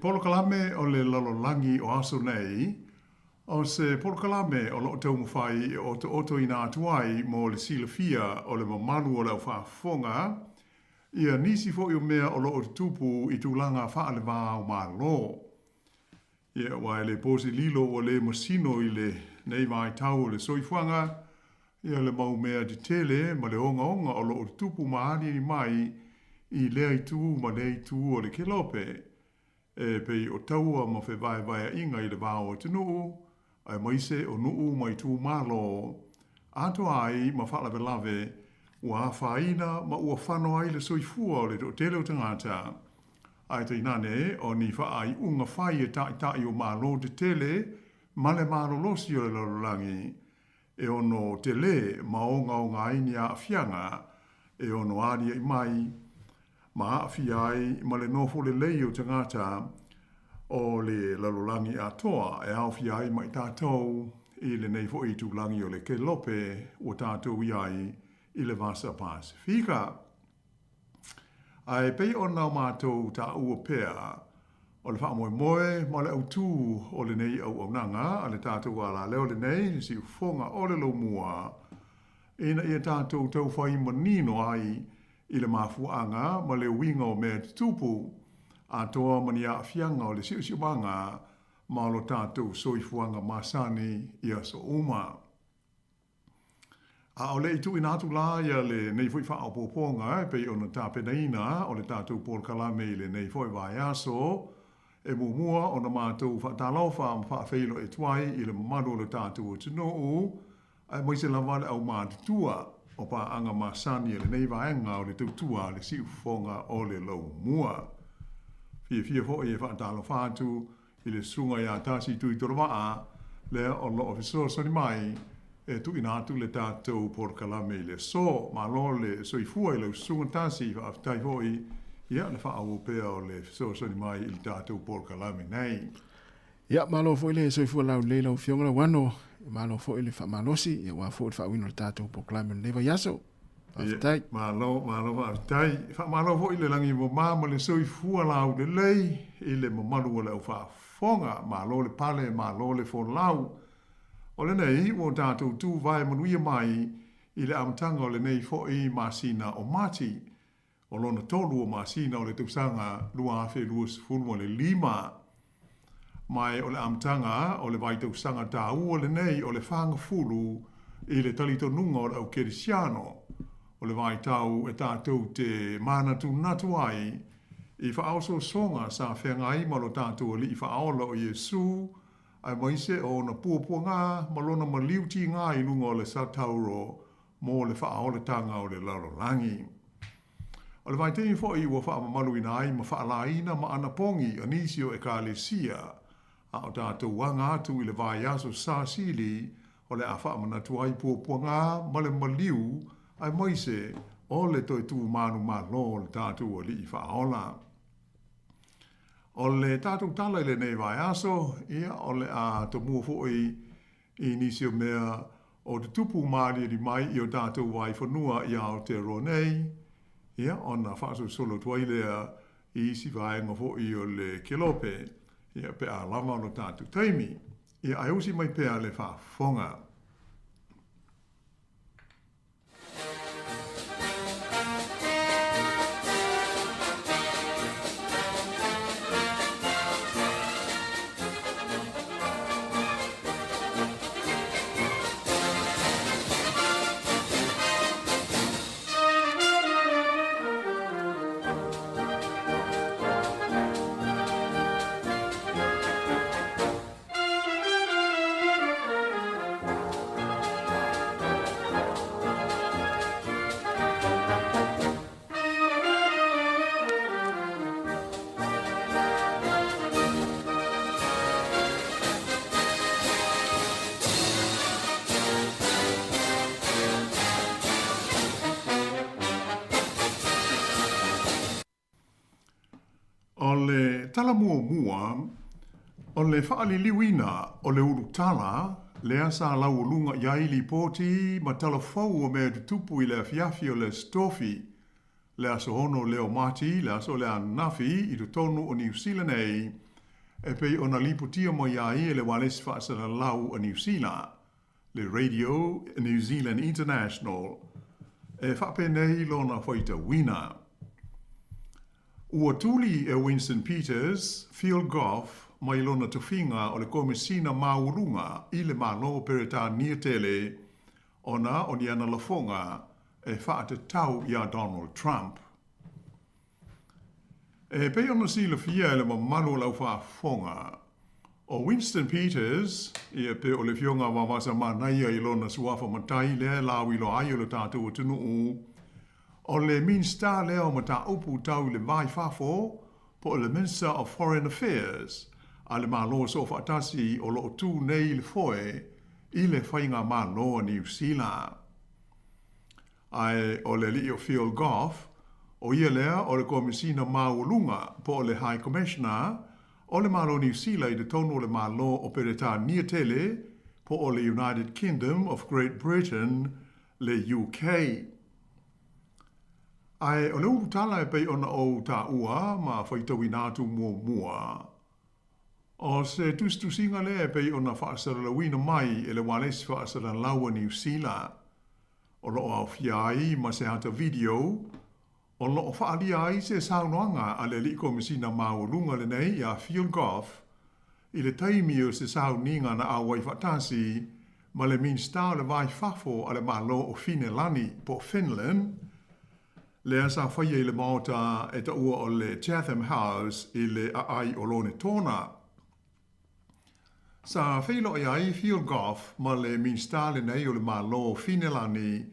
polokalame o le lalolagi o aso nei, o se polokalame o lo o taumafai e otootoina atu ai mo le silafia o le mamalu o le aufaafofoga ia nisi foi o mea o lo o tutupu i tulaga faale-va o Malo. Ia, aua e le po se lilo ua le masino i lenei vaitau o le soifuaga, ia le mau mea tetele ma le ogaoga o lo o tutupu ma aliali mai i lea itu ma lea itu o le kelope, e pei o taua ma fevaevaeaʻiga i le va o atunuu, aemaise o nuu ma itumalo, atoa ai ma faalavelave ua afaina ma ua fano ai le soifua o le toatele o tagata. Ae tainane o ni faaiuga fai e taitai o Malo tetele ma le malolosi o le lalolagi, e ono tele ma ogaoga ai ni aafiaga e ono aliaʻi mai ma aafia ai ma le nofo lelei o tagata o le lalolagi atoa e aofia ai ma i tatou i lenei foi itulagi o le Kelope ua tatou i ai i le Vasa Pasefika. Ae pei ona matou taua pea, o le faamoemoe ma le autu o lenei auaunaga a le tatou alaleo lenei, le siufofoga o le Lomua, ina ia tatou taufai manino ai i le mafuaaga ma le uiga o mea tutupu, atoa ma ni aafiaga o le siosiomaga ma lo tatou soifuaga masani i aso uma. A o le i tuuina atu la ia lenei foi faaopoopoga e pei ona tapenaina o le tatou polokalame i lenei foi vaiaso, e muamua ona matou faatalofa ma faafeiloai atu ai i le mamalu o le tatou atunuu, aemaise lava le aumatutua o paaga masani a lenei vaega o le tautua a le siufofoga o le Laumua. Fiafia foi e faatalofa atu i le susuga ia Tasi Tuitolovaa, lea o lo o fesoasoani mai e tuuina atu le tatou polokalame i le aso. Malo le soifua i lau susuga Tasi, faafetai foi ia le faaauau pea o le fesoasoani mai i le tatou polokalame nei. Ia, malo foi le soifua laulelei lau Afioga Lauano, malo foi le faamalosi, ia aua foi le faauiina o le tatou polokalame o lenei vaiaso. Faafetai. Malo, malo faafetai. Faamalo foi le lagi mama ma le soifua laulelei i le mamalu o le aufaafofoga. Malo le pale, malo le folau. O lenei ua tatou tuvae manuia mai i le amataga o lenei foi masina o Mati. O lona tolu o masina o le tausaga 2025. Ma o le amataga o le vaitausaga taua lenei o le fagafulu i le talitonuga o le au kerisiano, o le vaitau e tatou te manatunatu ai i faaosoosoga sa feagai ma lo tatou Alii Faaola o Iesu, aemaise o ona puapuaga ma lona maliu tiga i luga o le satauro mo le faaolataga o le lalolagi. O le vaitaimi foi ua faamamaluina ai ma faalaina ma anapogi a nisi o Ekalesia, a o tatou aga atu i le vaiaso sasili o le a faamanatu ai puapuaga ma le maliu aemaise o le toe tu manumalo o le tatou Alii Faaola. O le tatou tala i lenei vaiaso, ia o le a tomua foi I nisi o mea o tutupu maaliali mai i o tatou vaifanua i Aotearoa nei, ia, ona faasolosolo atu ai lea i isi vaega foi o le kelope, ia, pe a lava lo tatou taimi. Ia, ae usi mai pea le faafofoga. O le tala muamua, o le faaliliuina o le ulutala lea sa laualuga i ai lipoti ma tala fou o mea tutupu i le afiafi o le Aso Tofi, le aso 6 lea o Mati, le aso lea ananafi i totonu o Niu Sila nei, e pei ona lipotia mai ai e le ualesi faasalalau a Niu Sila, le Radio New Zealand International, e faapenei lona faitauina. Ua tuli e Winston Peters, Phil Goff, mai lona tofiga o le Komesina Maualuga i le Malo o Peretania tele ona o ni ana lafoga e faatatau iā Donald Trump. E pei ona silafia e le mamalu o le aufaafofoga, ʻO Winston Peters, ia pe o le Afioga Vaovasa Manaia i lona suafa matai lea e lauiloa ai o le tatou atunuu, o le Minisita lea o Mataupu Tau i le Va i Fafo po o le Minister of Foreign Affairs a le Malo Soofaatasi o lo o tu nei i le foe i le Faigamalo a Niu Sila. Ae o le alii o Phil Goff, ʻo ia lea o le Komesina Maualuga po o le High Commissioner o le Malo Niu Sila i totonu o le Malo o Peretania tele po o le United Kingdom of Great Britain, le UK. Ae o le ulutala e pei ona ou taua ma faitauina atu muamua, o se tusitusiga lea e pei ona faasalalauina mai e le ualesi faasalalau a Niu Sila. O lo o aofia ai ma se ata video o lo o faaalia ai se saunoaga a le Alii Komesina Maualuga lenei iā Phil Goff i le taimi o se sauniga na auai faatasi ma le Minisita o le Va i Fafo a le Malo o Finelani po o Finland, lea sa faia i le maota e taua o le Chatham House i le aai o Lonetona. Sa feiloai ai Phil Goff ma le Minisita lenei o le Malo o Finelani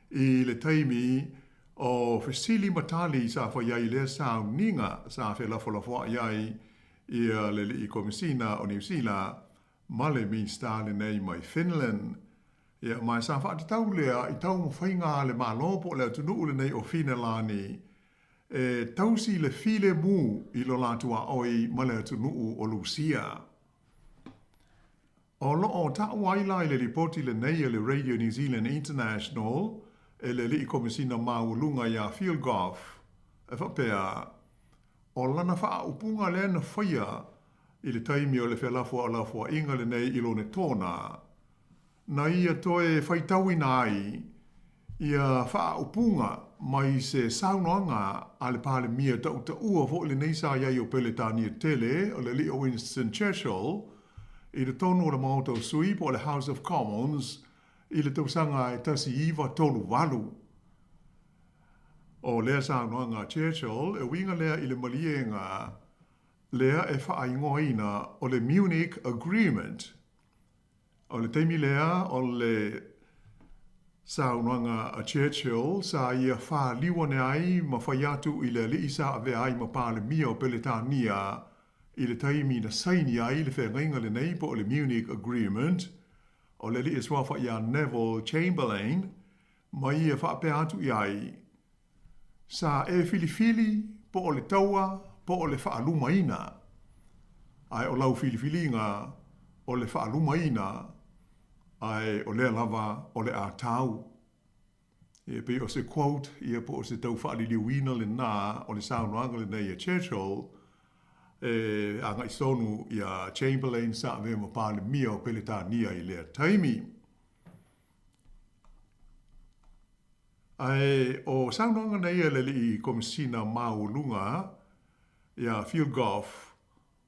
i le taimi o fesili ma tali sa fai ai i lea sauniga sa felafolafoai ai ia le Alii Komesina o Niu Sila ma le Minisita lenei mai Finland. Ia, ma sa faatatau lea i taumafaiga a le Malo po o le atunuu lenei o Finelani e tausi le filemu i lo latou aoi ma le atunuu o Lusia. O lo o taua ai la i le lipoti lenei a le Radio New Zealand International e le Alii Komesina Maualuga iā Phil Goff, e faapea, O lana faaupuga lea na faia i le taimi o le felafolafoaiga lenei i Lonetona, na ia toe faitauina ai ia faaupuga mai se saunoaga a le Palemia tautaua foi lenei sa i ai o Peletania tele, o le alii o Winston Churchill, i totonu o le Maota o Sui po o le House of Commons i le tausaga e 1938. O lea saunoaga a Churchill e uiga lea i le maliega lea e faaigoaina o le Munich Agreement. O le taimi lea o le saunoaga a Churchill sa ia faliu ane ai ma fai atu i le alii sa avea ai ma Palemia o Peletania i le taimi na saini ai le feagaiga lenei po o le Munich Agreement, o le alii e suafa iā Neville Chamberlain ma ia faapea atu i ai, Sa e filifili po o le taua po o le faalumaina, ae o lau filifiliga o le faalumaina, ae o lea lava o le a tau. E pei o se quote ia po o se tau faaliliuina lena o le saunoaga lenei a Churchill e agai tonu iā Chamberlain sa avea ma Palemia o Peletania i lea taimi. Ae o saunoaga nei a le Alii Komesina Maualuga iā Phil Goff,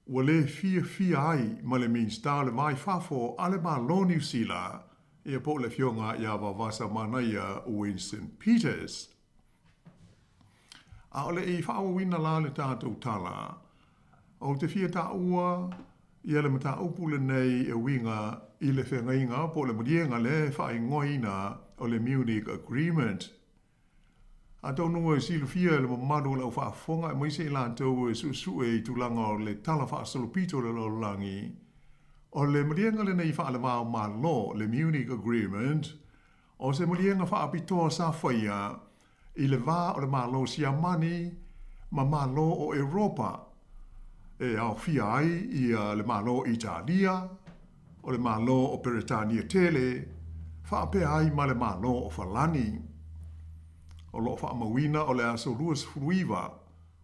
ua le fiafia ai ma le Minisita o le Va i Fafo a le Malo Niu Sila, ia po o le Afioga ia Vaovasa Manaia Winston Peters. A o le i faaauauina la le tatou tala, ou te fia taua ia le mataupu lenei e uiga i le feagaiga po o le maliega lea e faaigoaina o le Munich Agreement. Atonu e silafia e le mamalu o le aufaafofoga aemaise i latou e suesue i tulaga o le tala faasolopito o le lalolagi, o le maliega lenei faale-va-o-Malo, le Munich Agreement, O se maliega faapitoa sa faia i le va o le Malo Siamani ma Malo o Europa e aofia ai ia le Malo o Italia, o le Malo o Peretania tele, faapea ai ma le Malo o Falani. O lo o faamauina o le aso 29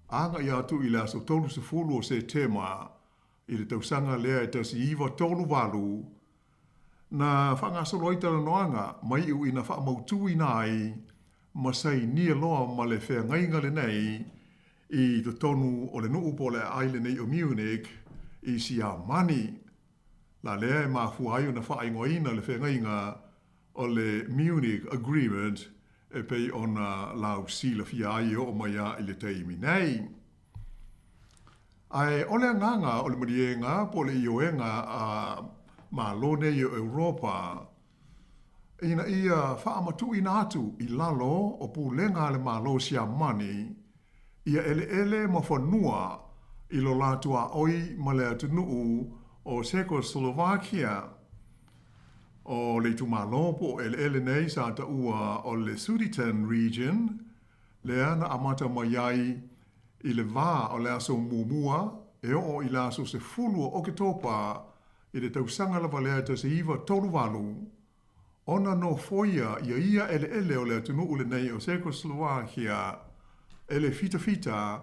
agai atu i le aso 30 o Setema. i le tausaga lea e 1938, na faagasolo ai talanoaga ma iu ina faamautuina ai ma sainia loa ma le feagaiga lenei i totonu o le nuu po o le aai lenei o Munich i Siamani. La lea e mafua ai ona faaigoaina le feagaiga o le Munich Agreement e pei ona lausilafia ai e oo mai lava i le taimi nei. Ae o le agaga o le maliega po o le ioega a Malo nei o Europa ina ia faamatuuina atu i lalo o pulega a le Malo Siamani ia eleele ma fanua i lo la tuaoi ma le atunuu o Czechoslovakia. O le itumalo po o eleele nei sa taua o le Sudeten Region, lea na amata mai ai i le va o le aso muamua e oo i le aso 10 o Oketopa i le tausaga lava lea 1938, ona nofoia ia ia eleele o le atunuu lenei o Czechoslovakia e le fitafita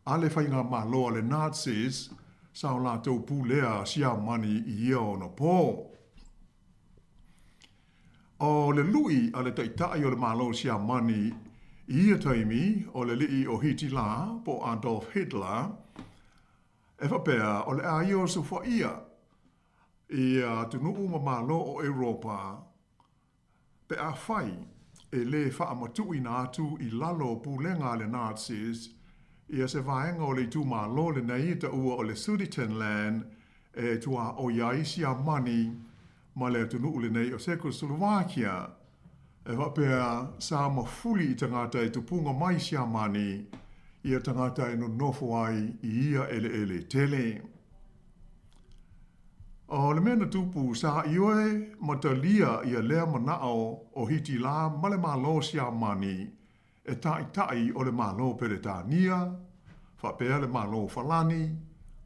a le faigamalo a le Nazis sa o latou pulea Siamani i ia ona po. O le lui a le taitai o le Malo Siamani i ia taimi o le alii o Hitila po o Adolf Hitler, e faapea o le a ia osofaia ia atunuu ma Malo o Europa pe afai e lē faamatuuina atu i lalo o pulega a le Nazis ia se vaega o le itumalo lenei e taua o le Sudetenland e tuaoi ai Siamani ma le atunuu lenei o Czechoslovakia, e faapea sa mafuli i tagata e tupuga mai Siamani ia tagata e nonofo ai i ia eleele tele. O le mea na tupu, sa ioe ma talia ia lea manao o Hitila ma le Malo Siamani e taitai o le Malo Peretania, faapea le Malo Falani,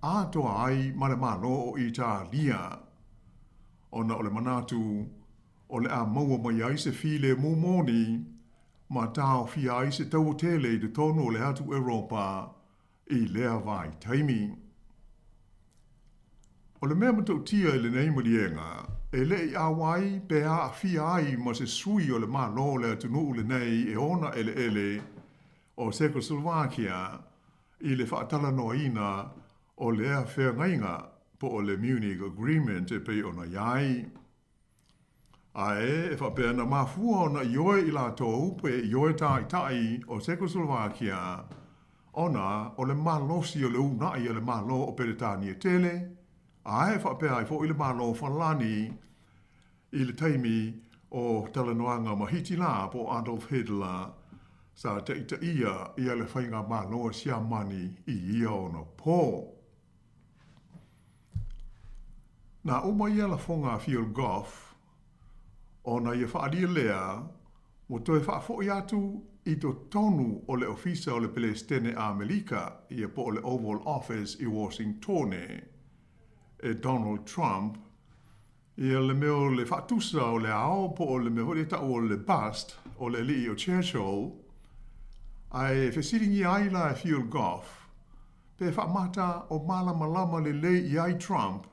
atoa ai ma le Malo o Italia. Ona o le manatu o le a maua mai ai se filemu moni ma taofia ai se taua tele i totonu o le atu Europa i lea vaitaimi. O le mea matautia i lenei maliega, e le i ʻauai pe aafia ai ma se sui o le Malo o le atunuu lenei e ona eleele o Czechoslovakia i le faatalanoaina o lea feagaiga po o le Munich Agreement e pei ona i ai. Ae e faapea na mafua ona ioe i latou pe ioe taitai o Czechoslovakia ona o le malosi o le uunai a le Malo o Peretania tele, ae e faapea ai foi le Malo o Falani i le taimi o talanoaga ma Hitila po o Adolf Hitler sa taitaia ia le faigamalo a Siamani i ia ona po. Na uma ia lafoga a Field Goff, ona ia faaalia lea ua toe faafoi atu i totonu o le Ofisa o le Pelesitene Amelika ia po o le Oval Office i Washingtone e Donald Trump ia le mea o le faatusa o le ao po o le mea foi lea e tau o le bust o le alii o Churchill, ae fesiligia ai la e Field Goff pe faamata o malamalama lelei i ai Trump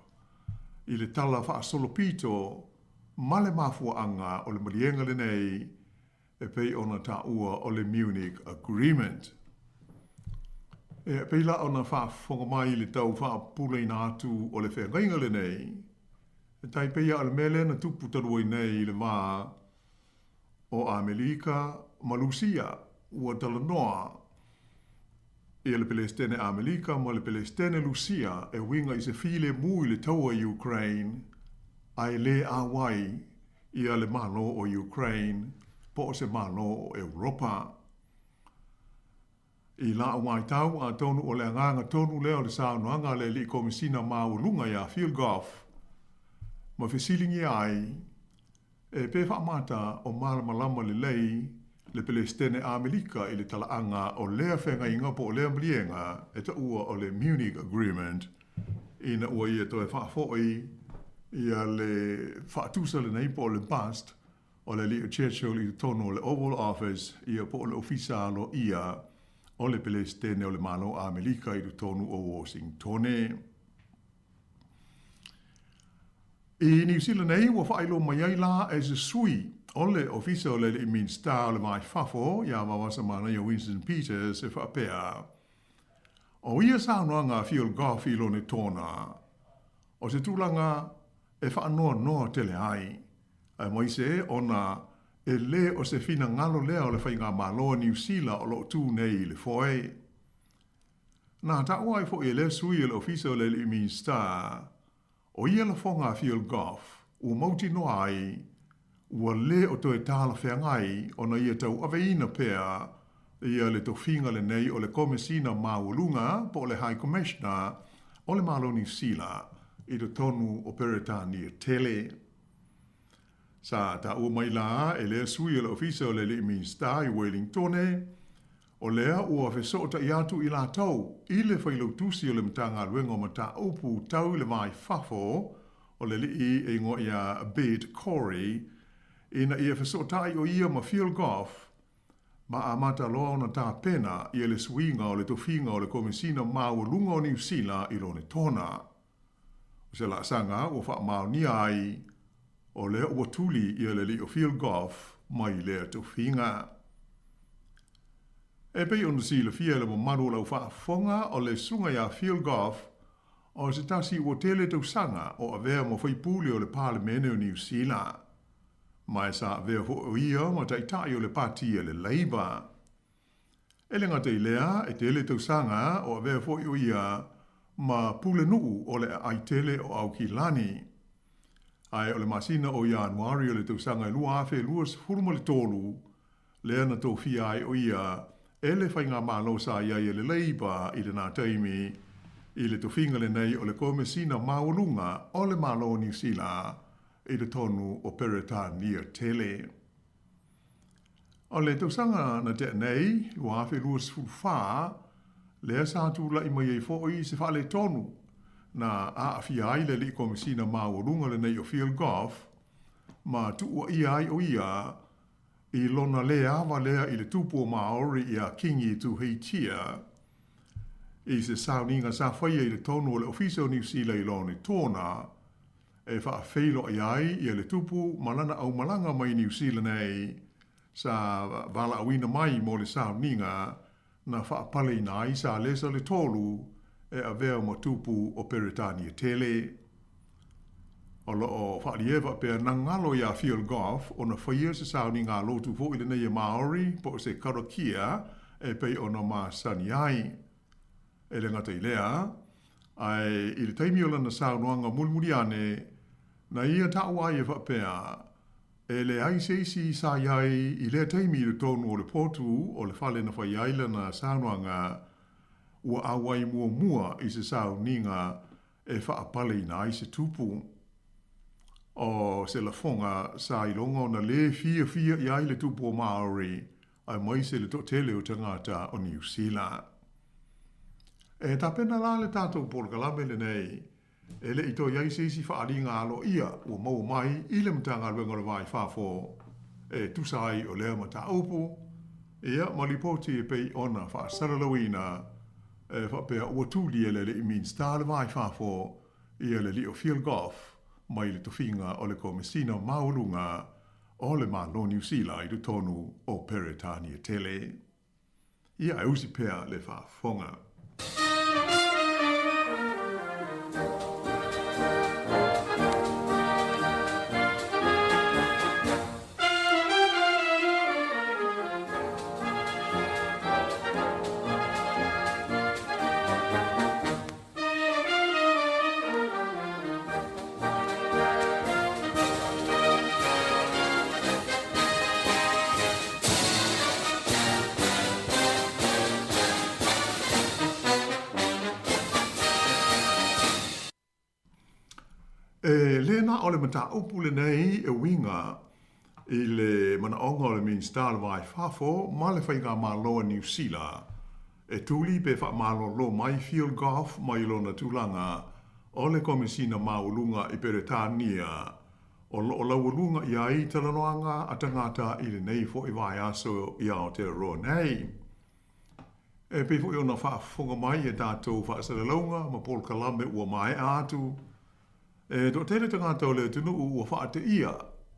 i le tala faasolopito ma le mafuaaga o le maliega lenei e pei ona taua o le Munich Agreement. E pei la ona faafofoga mai i le tau faapupulaina atu o le feagaiga lenei, e tai pei lava o le mea lea na tupu talu ai nei i le va o Amelika ma Lusia, ua talanoa ia le Pelesitene Amelika ma le Pelesitene Lusia e uiga i se filemu i le taua i Ukraine, ae le auai ia le Malo o Ukraine po o se Malo o Europa. I la'u maitau, atonu o le agaga tonu lea o le saunoaga a le Alii Komesina Maualuga iā Phil Goff ma fesiligia ai e pe faamata o malamalama lelei le Pelesitene Amelika i le talaaga o lea feagaiga po o lea maliega e taua o le Munich Agreement ina ua ia toe faafoi ia le faatusa lenei po o le bust o le alii o Churchill i totonu o le Oval Office ia po o le Ofisa Aloaia o le Pelesitene o le Malo Amelika i totonu o Washingtone. I Niu Sila nei, ua faailoa mai ai la e se sui o le Ofisa o le Alii Minisita o le Va i Fafo ia Vaovasamanaia Winston Peters e faapea, O ia saunoaga a Phil Goff i lona tona, o se tulaga e faanoanoa tele ai, aemaise ona e lē o se finagalo lea o le Faigamalo a Niu Sila o lo o tū nei i le foe. Na taua ai foi e lea sui o le Ofisa o le Alii Minisita, ʻO ia lafoga a Phil Goff ua mautinoa ai ua lē o toe talafeagai ona ia tauaveina pea ia le tofiga lenei o le Komesina Maualuga po o le High Commissioner o le Malo Niu Sila i totonu o Peretania tele. Sa taua mai la e lea sui o le Ofisa o le Alii Minisita i Welingtone, O lea ua fesootai atu i latou i le failautusi o le Matagaluega o Mataupu Tau i le Va i Fafo o le alii e igoa ia Bert Corey ina ia fesootai o ia ma Phil Goff ma amata loa ona tapena ia le suiga o le tofiga o le Komesina Maualuga o Niu Sila i Lonetona. O se laasaga ua faamaonia ai o lea ua tuli ia le alii o Phil Goff mai lea tofiga. E pei ona silafia e le mamalu o lau faafofoga, o le susuga ia Phil Goff o se tasi ua tele tausaga o avea ma faipule o le Palemene o Niu Sila, ma e sa avea foi o ia ma taitai o le Pati a le Labour. E le gata i lea, e tele tausaga o avea foi o ia ma pulenuu o le aai tele o Aukilani. Ae o le masina o Ianuari o le tausaga e 2023, lea na tofia ai o ia e le faigamalo sa i ai e le Labour i lena taimi, i le tofiga lenei o le Komesina Maualuga o le Malo o Niu Sila i totonu o Peretania tele. O le tausaga na tea nei, 2024, lea sa tulai mai ai foi se faaletonu na aafia ai le Alii Komesina Maualuga lenei o Phil Goff ma tuuaia ai o ia i lona lē ava lea i le tupu o Māori iā Kingi Tuheitia i se sauniga sa faia i totonu o le Ofisa o Niu Sila i Lonetona e faafeiloai ai ia le tupu ma lana aumalaga mai Niu Sila nei sa valaauina mai mo le sauniga na faapaleina ai Salesa le Tolu e avea ma tupu o Peretania tele. O lo o faaliē faapea na galo iā Phil Goff ona faia se sauniga lotu foi lenei e Māori po o se karakia e pei ona masani ai. E le gata i lea, ae i le taimi o lana saunoaga mulimuli ane, na ia taua ai e faapea, e leai se isi sa i ai i lea taimi i totonu o le potu o le fale na fai ai lana saunoaga, ua auai muamua i se sauniga e faapaleina ai se tupu. O se lafoga sa iloga ona lē fiafia i ai le tupu o Māori, aemaise le toatele o tagata o Niu Sila. E tapena la le tatou polokalame lenei e le i toe i ai se isi faaaliga aloaia ua maua mai i le Matagaluega o le Va i Fafo e tusa ai o lea mataupu, ia ma lipoti e pei ona faasalalauina e faapea ua tuli e le Alii Minisita o le Va i Fafo ia le Alii o Phil Goff mai le tofiga o le Komesina Maualuga o le Malo Niu Sila i totonu o Peretania tele. Ia e usi pea le faafofoga. E lē na o le mataupu lenei e uiga i le manaoga o le Minisita o le Va i Fafo ma le Faigamalo a Niu Sila e tuli pe faamalolo mai Phil Goff mai lona tulaga o le Komesina Maualuga i Peretania o lo o laualuga i ai talanoaga a tagata i lenei foi vaiaso i Aotearoa nei. E pei foi ona faafofoga mai i a tatou faasalalauga ma polokalame ua maea atu. E toatele tagata o le atunuu ua faateia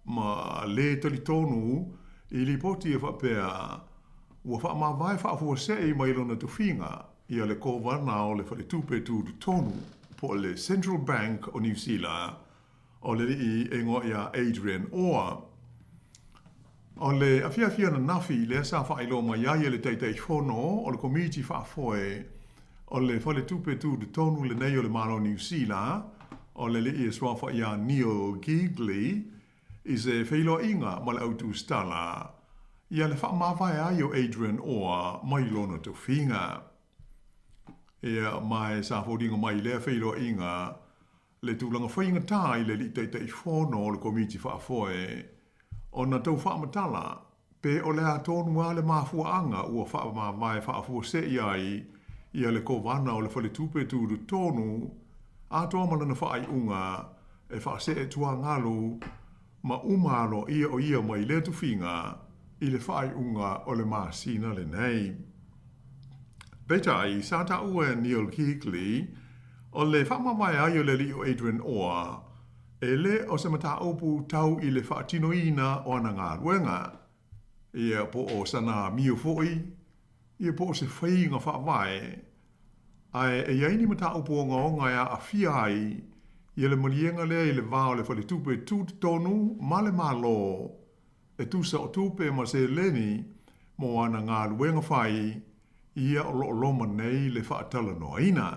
ma lē talitonu i lipoti e faapea ua faamavae faafuasei mai lona tofiga ia le Kovana o le Faletupe Tutotonu po o le Central Bank o Niu Sila o le alii e igoa ia Adrian Orr. O le afiafi ananafi lea sa faailoa mai ai e le Taitaifono o le Komiti Faafoe o le Faletupe Tutotonu lenei o le Malo o Niu Sila, o le alii e suafa ia Neil Keatley, i se feiloaiga ma le au tusitala ia le faamavae ai o Adrian Orr mai lona tofiga. Ia, ma e sa foliga mai i lea feiloaiga le tulaga faigata i le Alii Taitaifono o le Komiti Faafoe ona tau faamatala pe o le a tonu lava le mafuaaga ua faamavae faafuasei ai ia le Kovana o le Faletupe Tutotonu atoa ma lana faaiuga e faasee tuagalu ma uma aloaia o ia mai lea tufiga i le faaiuga o le masina lenei. Peitai, sa taua e Neil Keatley, o le faamavae ai o le alii o Adrian Orr, e le o se mataupu tau i le faatinoina o ana galuega, ia po o sana amio foi, ia po o se faiga faavae, ae e i ai ni mataupu ogaoga e aafia ai ia le maliega lea i le va o le faletupe tutotonu ma le Malo e tusa o tupe ma seleni mo ana galuega fai ia o lo o loma nei le faatalanoaina.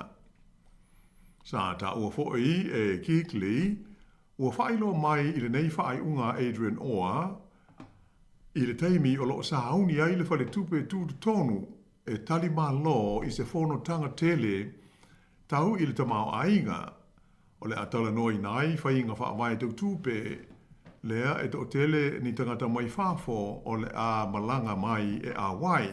Sa taua foi e Keatley ua faailoa mai i lenei faaiuga a Adrian Orr i le taimi o lo o sauni ai le faletupe tutotonu e tali malo i se fonotaga tele tau i le tamaoaiga O le a talanoaina ai faiga faavae tau tupe, lea e toatele ni tagata mai fafo o le a malaga mai e auai.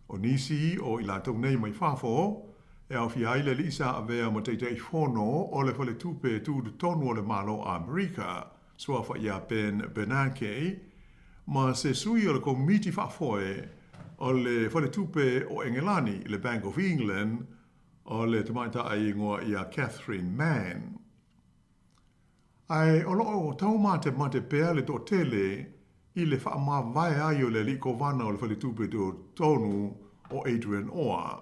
O nisi o i latou nei mai fafo, e aofia ai le alii sa avea ma Taitaifono o le Faletupe Tutotonu o le Malo o Amerika, suafa ia Ben Bernanke, ma se sui o le Komiti Faafoe o le Faletupe o Engelani, le Bank of England, O le tamaitai ingoa ia Catherine Mann. Ae o lo o taumatemate pea le toatele i le faamavae ai o le alii kovana o le faletupe tonu o Adrian Orr.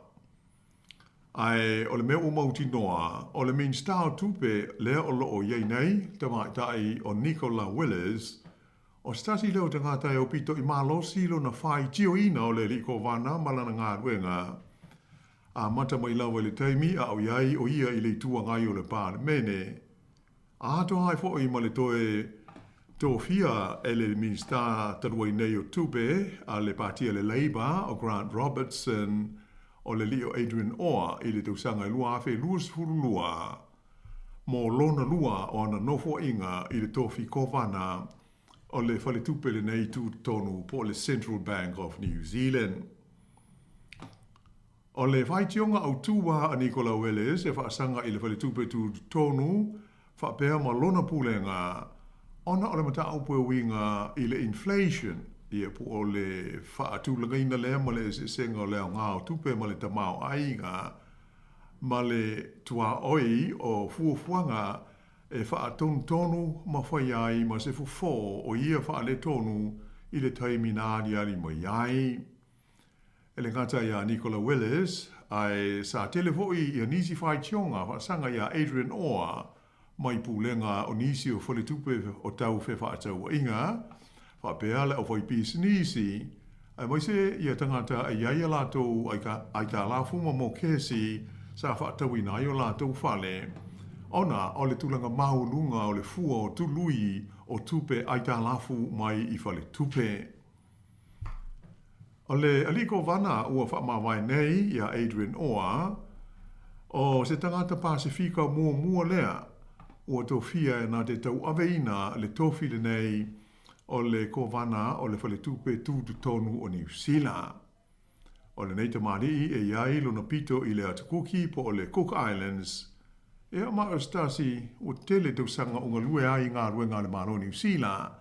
Ae o le mea ua mautinoa, o le Minisita o Tupe lea o lo o i ai nei, le tamaitai o Nicola Willis, o se tasi lea o tagata e aupito i malosi lona faitioina o le alii kovana ma lana galuega. Amata mai lava i le taimi a o i ai o ia i le Itu Agai o le Palemene, atoa ai foi ma le toe tofia e le Minisita talu ai nei o Tupe a le Pati a le Labour o Grant Robertson o le alii o Adrian Orr i le tausaga e 2022 mo lona lua o ana nofoaiga i le tofi Kovana o le faletupe lenei tutotonu po o le Central Bank of New Zealand. O le faitioga autū a Nicola Welles e faasaga i le faletupe tutotonu faapea ma lona pulega ona o le mataupu e uiga i le inflation, ia po o le faatulagaina lea ma le eseesega o le aoga o tupe ma le tamaoaiga ma le tuaoi o fuafuaga e faatonutonu ma fai ai ma se fofo o ia faaletonu i le taimi na aliali mai ai. E le gata iā Nicola Willis, ae sa tele foi ia nisi faitioga faasaga iā Adrian Orr mai pulega o nisi o faletupe o tau fefaatauaiga, faapea le aufaipisinisi, aemaise ia tagata e i ai a latou aitalafu ma mokesi sa faatauina ai o latou fale, ona o le tulaga maualuga o le fua o tului o tupe aitalafu mai i faletupe. O le alii kovana ua faamavae nei iā Adrian Orr, o se tagata Pasefika muamua lea ua tofia e na te tauaveina le tofi lenei o le Kovana o le Faletupe Tutotonu o Niu Sila. O lenei tamalii e i ai lona pito i le Atu Kuki po o le Cook Islands. Ia ma o se tasi ua tele tausaga o galue ai i galuega a le Malo o Niu Sila,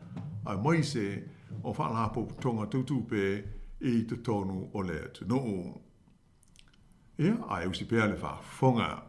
aemaise o faalapotopotoga tau tupe i totonu o le atunuu. Ia, ae usi pea le faafofoga.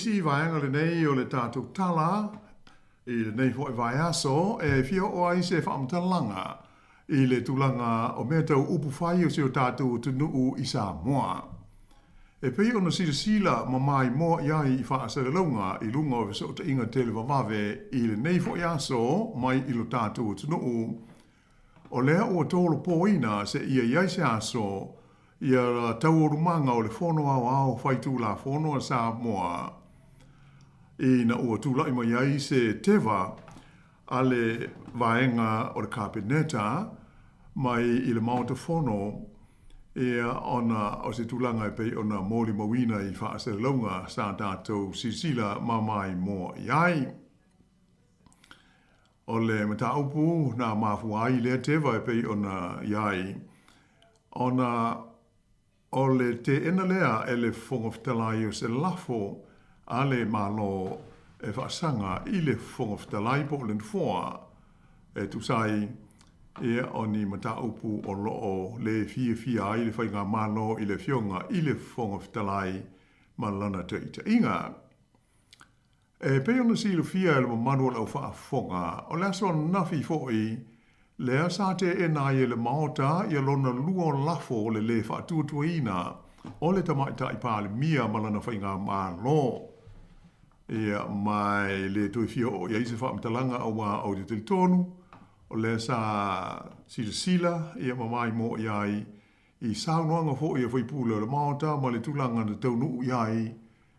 isi vaega lenei o le tatou tala i lenei foi vaiaso e fia oo ai se faamatalaga i le tulaga o mea tau upu fai o si o tatou atunuu i Samoa. E pei ona silasila ma maimoa i ai i faasalalauga i luga o fesootaiga televavave i lenei foi aso mai i lo tatou atunuu, o lea ua tolopoina seia i ai se aso ia taualumaga o le Fono Aoao Faitulafono a Samoa ina ua tulai mai ai se teva a le Vaega o le Kapeneta mai i le Maota Fono ia ona o se tulaga e pei ona molimauina i faasalalauga sa tatou silasila ma maimoa i ai. O le mataupu na mafua ai lea teva e pei ona i ai, ona o le teena lea e le Fofoga Fetalai o se lafo a le Malo e faasaga i le Fofoga Fetalai po o le Nofoa e tusa ai ia o ni mataupu o lo o le fiafia ai le Faigamalo i le Afioga i le Fofoga Fetalai ma lana taitaiga. E pei ona silafia e le mamalu o le au faafofoga, o le aso ananafi foi lea sa teena ai e le Maota ia lona lua o lafo o le lē faatuatuaina o le Tamaitai Palemia ma lana Faigamalo. Ia, ma e le toe fia oo i ai se faamatalaga auā ou te talitonu o lea sa silasila ia ma maimoa i ai i saunoaga foi a faipule o le Maota ma le tulaga na taunuu i ai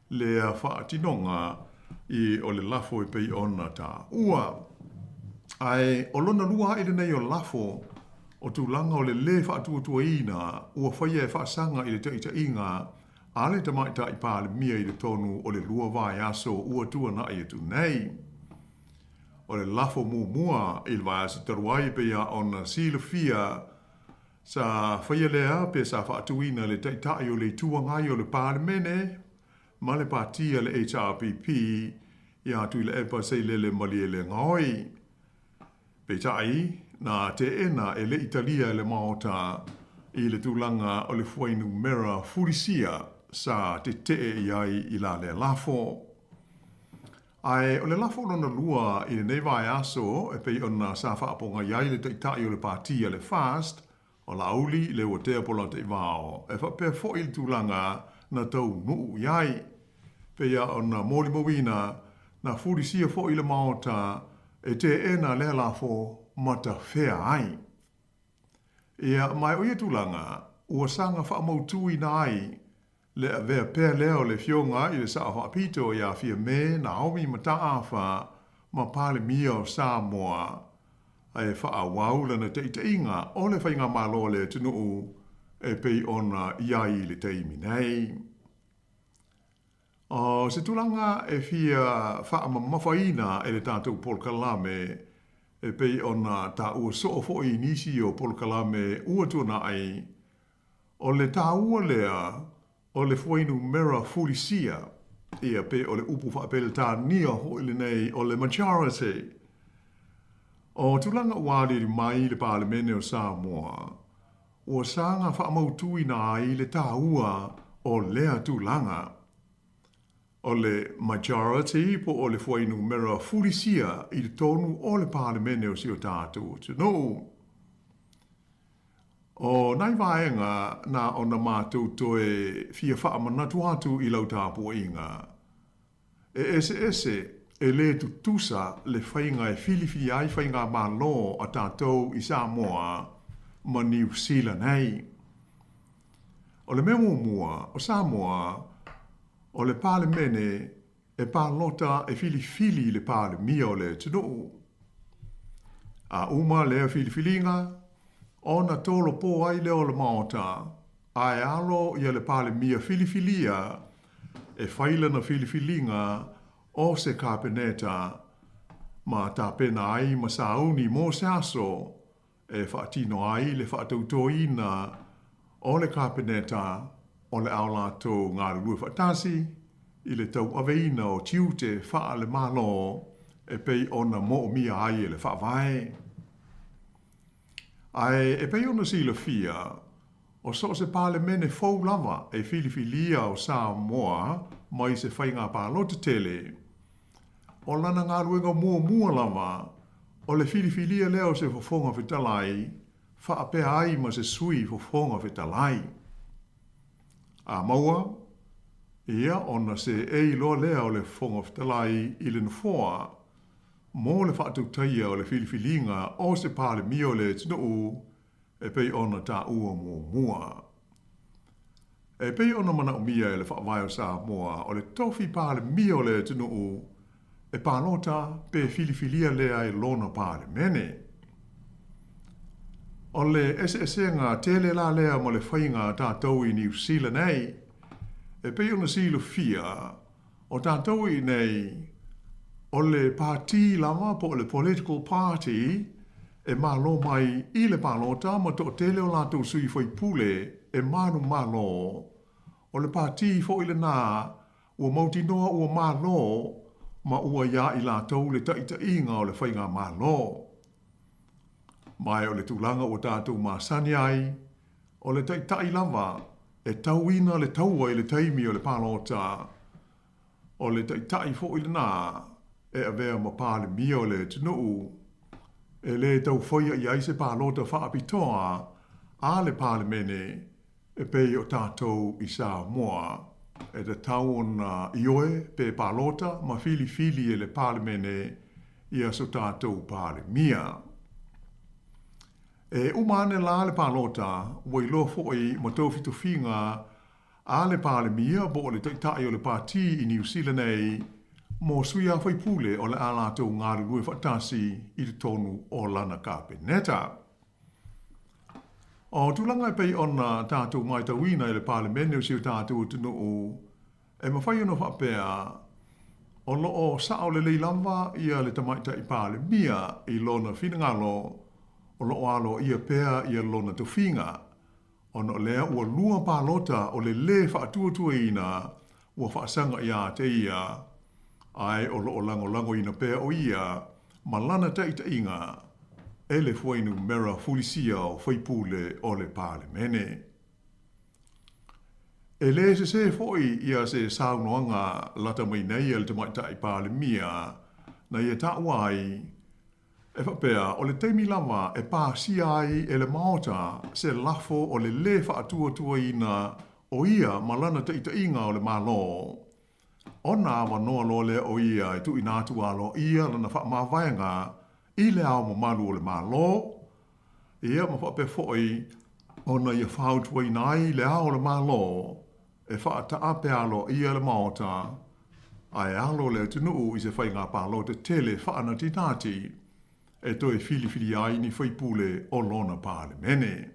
lea faatinoga i o le lafo e pei ona taua. Ae o lona lua aʻe lenei o lafo o tulaga o le lē faatuatuaina ua faia e faasaga i le taitaiga a le Tamaitai Palemia i le tonu o le lua vaiaso ua tuanai atu nei. O le lafo muamua i le vaiaso talu ai e pei lava ona silafia Sa faia lea pe sa faatuina e le Taitai o le Itu Agai o le Palemene ma le Pati a le HRPP ia Tuilaepa Sailele Malielegaoi. Peitai, na teena e le i talia e le Maota i le tulaga o le fuainumera fulisia sa tetee i ai i la lea lafo. Ae o le lafo lona lua i lenei vaiaso e pei ona sa faapogai ai le Taitai o le Pati a le FAST, o Laauli Leuatea Polataivao, e faapea foi le tulaga na taunuu i ai. Pei lava ona molimauina, na fulisia foi le Maota e teena lea lafo ma tafea ai. Ia, ma o ia tulaga, ua saga faamautuina ai Le avea pea lea o le Afioga i le Sao Faapito ia Fiame Naomi Mataafa ma Palemia o Samoa e faaauau lana taitaiga o le Faigamalo a le atunuu e pei ona i ai i le taimi nei. O se tulaga e fia faamamafaina e le tatou polokalame e pei ona taua soo foi i nisi o polokalame ua tuanai, O le taua lea o le fuainumera fulisia, ia pe o le upu faa-Peretania foi lenei o le majority. O tulaga ua aliali mai i le Palemene o Samoa, ua saga faamautuina ai le taua o lea tulaga. O le majority po o le fuainumera fulisia i totonu o le Palemene o si o tatou atunuu. ʻO nai vaega na ona matou toe fia faamanatu atu i lau tapuaiga, e eseese, e lē tutusa le faiga e filifili ai faigamalo a tatou i Samoa ma Niu Sila nei. O le mea muamua, o Samoa, o le Palemene e palota e filifili i le Palemia o le atunuu. A uma lea filifiliga, ona tolopo ai lea o le Maota, ae alo ia le Palemia filifilia e fai lana filifiliga o se Kapeneta ma tapena ai ma sauni mo se aso e faatino ai le faatautoina o le Kapeneta o le ao latou galulue faatasi i le tauaveina o tiute faale-Malo e pei ona moomia ai e le Faavae. Ae e pei ona silafia, O so o se Palemene fou lava e filifilia o Samoa mai se faiga palota tele. O lana galuega muamua lava, o le filifilia lea o se Fofoga Fetalai, faapea ai ma se Sui Fofoga Fetalai. A maua, ia, ona seei loa lea o le Fofoga Fetalai i le Nofoa mo le faatautaia o le filifiliga o se Palemia o le atunuu e pei ona taua muamua. E pei ona manaomia e le Faavae o Samoa o le tofi Palemia o le atunuu e palota pe filifilia lea e lona Palemene. O le eseesega tele la lea ma le faiga a tatou i Niu Sila nei, e pei ona silafia, O tatou i inei, o le pātī lava po o le political party e malo mai i le palota ma toatele o latou sui faipule e manumalo. O le pātī foi lenā ua mautinoa ua malo ma ua iā i latou le taitaiga o le faigamalo. Ma o le tulaga ua tatou masani ai, O le taitai lava e tauina le taua i le taimi o le palota, o le taitai foi lenā e avea ma Palemia o le atunuu, e le tau faia i ai se palota faapitoa a le Palemene e pei o tatou i Samoa, e tatau ona ioe pe palota ma filifili e le Palemene ia so tatou Palemia. E uma ane la le palota, ua iloa foi ma tofitofiga a le Palemia po o le Taitai o le Pati i Niu Sila nei mo sui a faipule o le a latou galulue faatasi i totonu o lana Kapeneta. O tulaga e pei ona tatou matauina i le Palemene o si o tatou atunuu, E mafai ona faapea, o lo o sao lelei lava ia le Tamaitai Palemia i lona finagalo o lo o aloaia pea ia lona tofiga, ona o lea ua lua palota o le lē faatuatuaina ua faasaga iā te ia, ae o lo o lagolagoina pea o ia ma lana taitaiga e le fuainumera fulisia o faipule o le Palemene. E lē sesē foi ia se saunoaga lata mai nei a le Tamaitai Palemia na ia taua ai, e faapea o le taimi lava e pasia ai e le Maota se lafo o le lē faatuatuaina o ia ma lana taitaiga o le Malo, ona avanoa loa lea o ia e tuuina atu aloaia lana faamavaega i le Ao Mamalu o le Malo, ia ma faapea foi ona ia fautuaina ai le Ao o le Malo e faataape aloaia le Maota ae alo le atunuu i se faiga palota tele faanatinati e toe filifilia ai ni faipule o lona Palemene.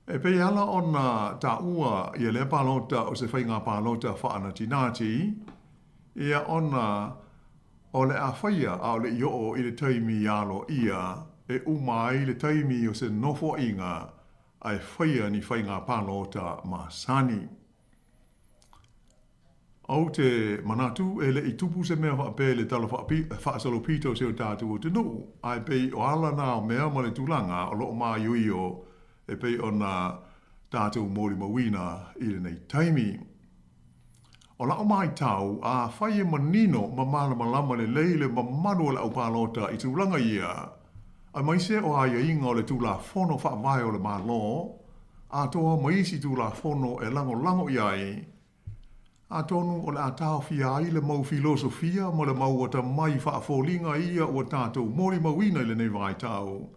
E pei ala ona taua ia lea palota o se faiga palota faanatinati, ia ona o le a faia ʻaʻole i oo i le taimi aloaia e uma ai le taimi o se nofoaiga ae faia ni faiga palota masani. Ou te manatu e le i tupu se mea faapea i le tala faasolopito o si o tatou atunuu, ae pei o ala nā o mea ma le tulaga o lo o māioio e pei ona tatou molimauina i lenei taimi. O la'u maitau, afai e manino ma malamalama lelei le mamalu o le aupalota i tulaga ia, aemaise o aiaiga o le Tulafono Faavae o le Malo, atoa ma isi Tulafono e lagolago i ai, atonu o le a taofia ai le mau filosofia ma le mau atamai faafoliga ia ua tatou molimauina i lenei vaitau,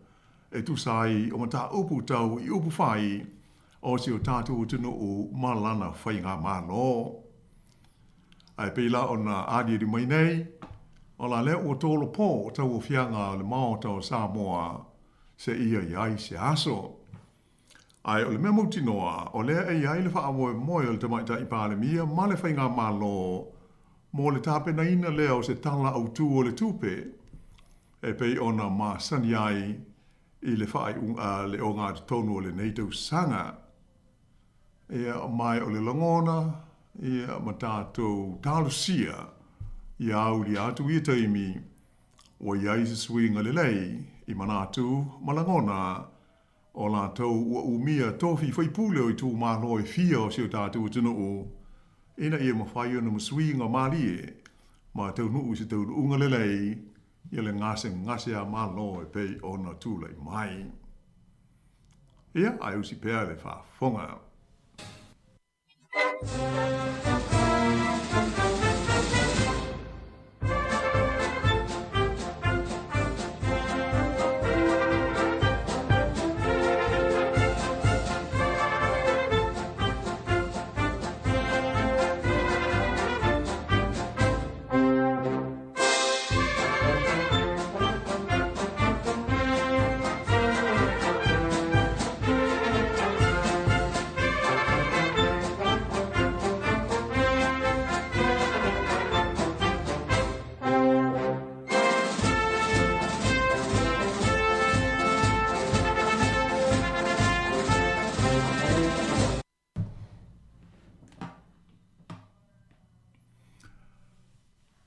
e tusa ai o mataupu tau i upufai o si o tatou atunuu ma lana faigamalo. Ae pei la ona aliali mai nei, o la lea ua tolopo tauaofiaga o le Maota o Samoa seia i ai se aso. Ae o le mea mautinoa, o lea e i ai le faamoemoe o le Tamaitai Palemia ma le Faigamalo mo le tapenaina lea o se Tala Autu o le Tupe e pei ona masani ai i le faaiuga le ogatotonu o lenei tausaga. Ia, ma o le lagona, ia, ma tatou talosia ia aulia atu ia taimi ua i ai se suiga lelei i manatu ma lagona. o latou ua umia tofi faipule o itumalo e fia o si o tatou atunuu, ina ia mafai ona masuiga malie ma taunuu i se taunuuga lelei ia le gasegase a Malo e pei ona tulai mai. Ia, ae usi pea le faafofoga.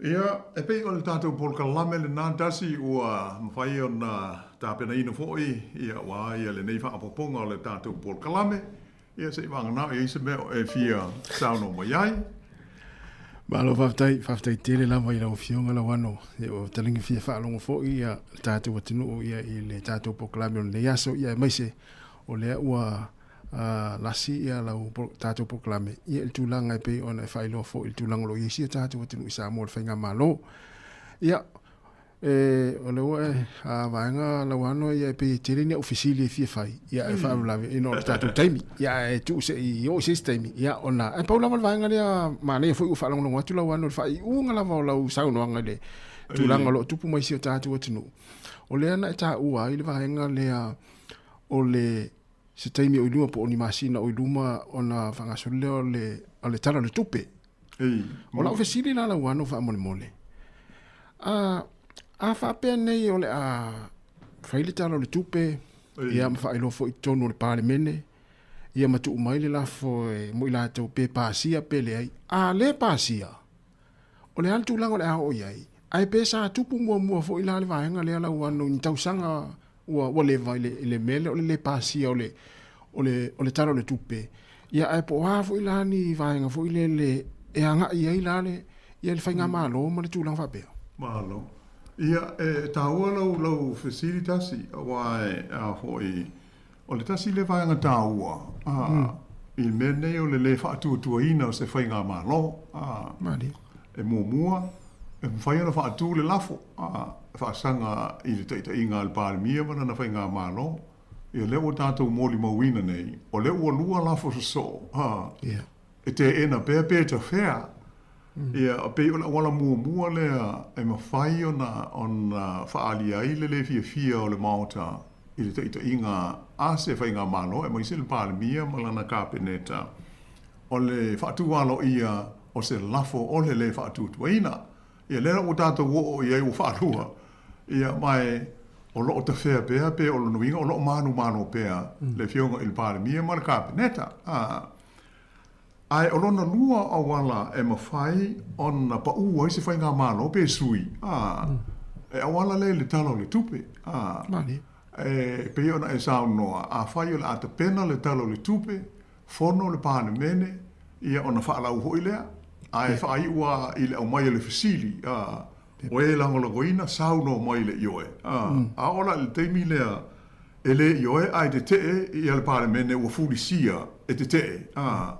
Ia, e pei o le tatou polokalame lena tasi ua mafai ona tapenaina foi ia aua ia lenei faaopoopoga o le tatou polokalame. Ia se i vagana o i ai se mea o e fia saunoa mai ai. Malo faafetai, faafetai tele lava i lau Afioga Lauano. Ia ua taligi fia faalogo foi ia le tatou atunuu ia i le tatou polokalame o lenei aso ia aemaise o lea ua lasi ia lau tatou polokalame ia i le tulaga e pei ona e faailoa foi i le tulaga o lo o i ai si o tatou atunuu i Samoa i le faigamalo. Ia, e, o lea ua e a, vaega Lauano ia e pei e tele ni au fesili e fia fai, ia e faalavelave ina o le tatou taimi, ia ae tuu se i oo i se isi taimi, ia ona e pau lava le vaega lea manaia foi ua faalogologo atu Lauano i le faaiuga lava o lau saunoaga i le tulaga o lo o tupu mai i si o tatou atunuu. O lea na e taua ai le vaega lea o le se taimi o i luma po o ni masina o i luma ona faagasolo lea o le, o le Tala o le Tupe. Ei. O lau fesili la Lauano faamolemole, a, a faapea nei o le a fai le Tala o le Tupe, ia ma faailoa foi i totonu o le Palemene, ia ma tuu mai le lafo e, mo i latou pe pasia pe leai. A le pasia, O le a le tulaga o le a oo i ai? Ae pe sa tupu muamua foi la le vaega lea Lauano i ni tausaga ua, ua leva i le, i le mea lea o le lē pasia o le, o le, o le Tala o le Tupe. Ia ae po o a foi la ni vaega foi lele e agai ai la le, ia le faigamalo ma le tulaga faapea? Malo. Ia, e taua lau, lau fesili tasi, aua e, a foi, O le tasi lea vaega taua i le mea lenei o le lē faatuatuaina o se faigamalo. E muamua, e mafai ona faatu le lafo e faasaga i le taitaiga a le Palemia ma lana faigamalo. Ia lea ua tatou molimauina nei, o lea ua lua lafo sosoo e teena pea pe tafea. Ia, pei o le auala muamua lea e mafai ona ona faaalia ai le lē fiafia o le Maota i le taitaiga a se faigamalo aemaise le Palemia ma lana Kapeneta, o le faatu aloaia o se lafo o le lē faatuatuaina. Ia, lea ua tatou oo i ai ua faalua, ia, ma e o lo o tafea pea pe o lona uiga o lo o manumalo pea le Afioga i le Palemia ma le Kapeneta. Ae o lona lua auala e mafai ona paʻū ai se faigamalo pe sui, a, e auala lea i le Tala o le Tupe, a. E pei ona e saunoa, afai o le a tapena le Tala o le Tupe, fono le Palemene, ia ona faalau foi lea, ae faaiu lava i le aumai o le fesili, a, o e lagolagoina, saunoa mai i le ioe, a. A oo la i le taimi lea, E le ioe ae tetee ia le Palemene ua fulisia e tetee, a,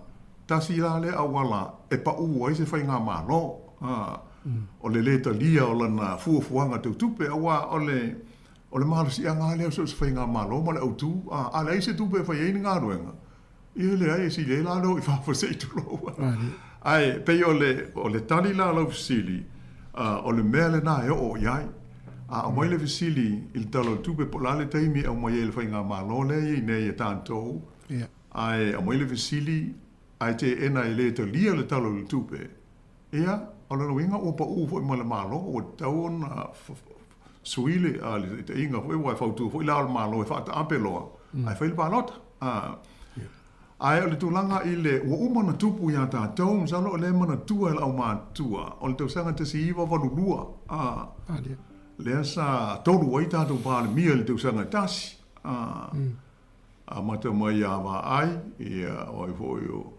tasi la lea auala e paʻū ai se faigamalo, a, o le lē talia o lana fuafuaga tau tupe, auā o le, o le malosiaga lava lea o so o se faigamalo ma le autū, a, a leai se tupe e fai ai ni galuega, Ia leai, e sili ai la le o i fafo se i tulou. Ae pei o le, o le tali la a lau fesili, o le mea lena e oo i ai. A aumai le fesili i le Tala o le Tupe po o le a le taimi e aumai ai e le Faigamalo lea e i ai nei e tatou, ae aumai le fesili ae teena e le talia le Tala o le Tupe, Ia, o lona uiga ua paʻū foi ma le Malo, ua tatau ona sui le taitaiga foi, aua e fautua foi Le Ao o le Malo e faataape loa ae fai le palota. Ae o le tulaga i le, ua uma ona tupu ia tatou, masalo o lea e manatua e le aumatutua, o le tausaga 1982, lea sa tolu ai tatou Palemia i le tausaga e tasi. Amata mai ia Vaai, ia, o ai foi o,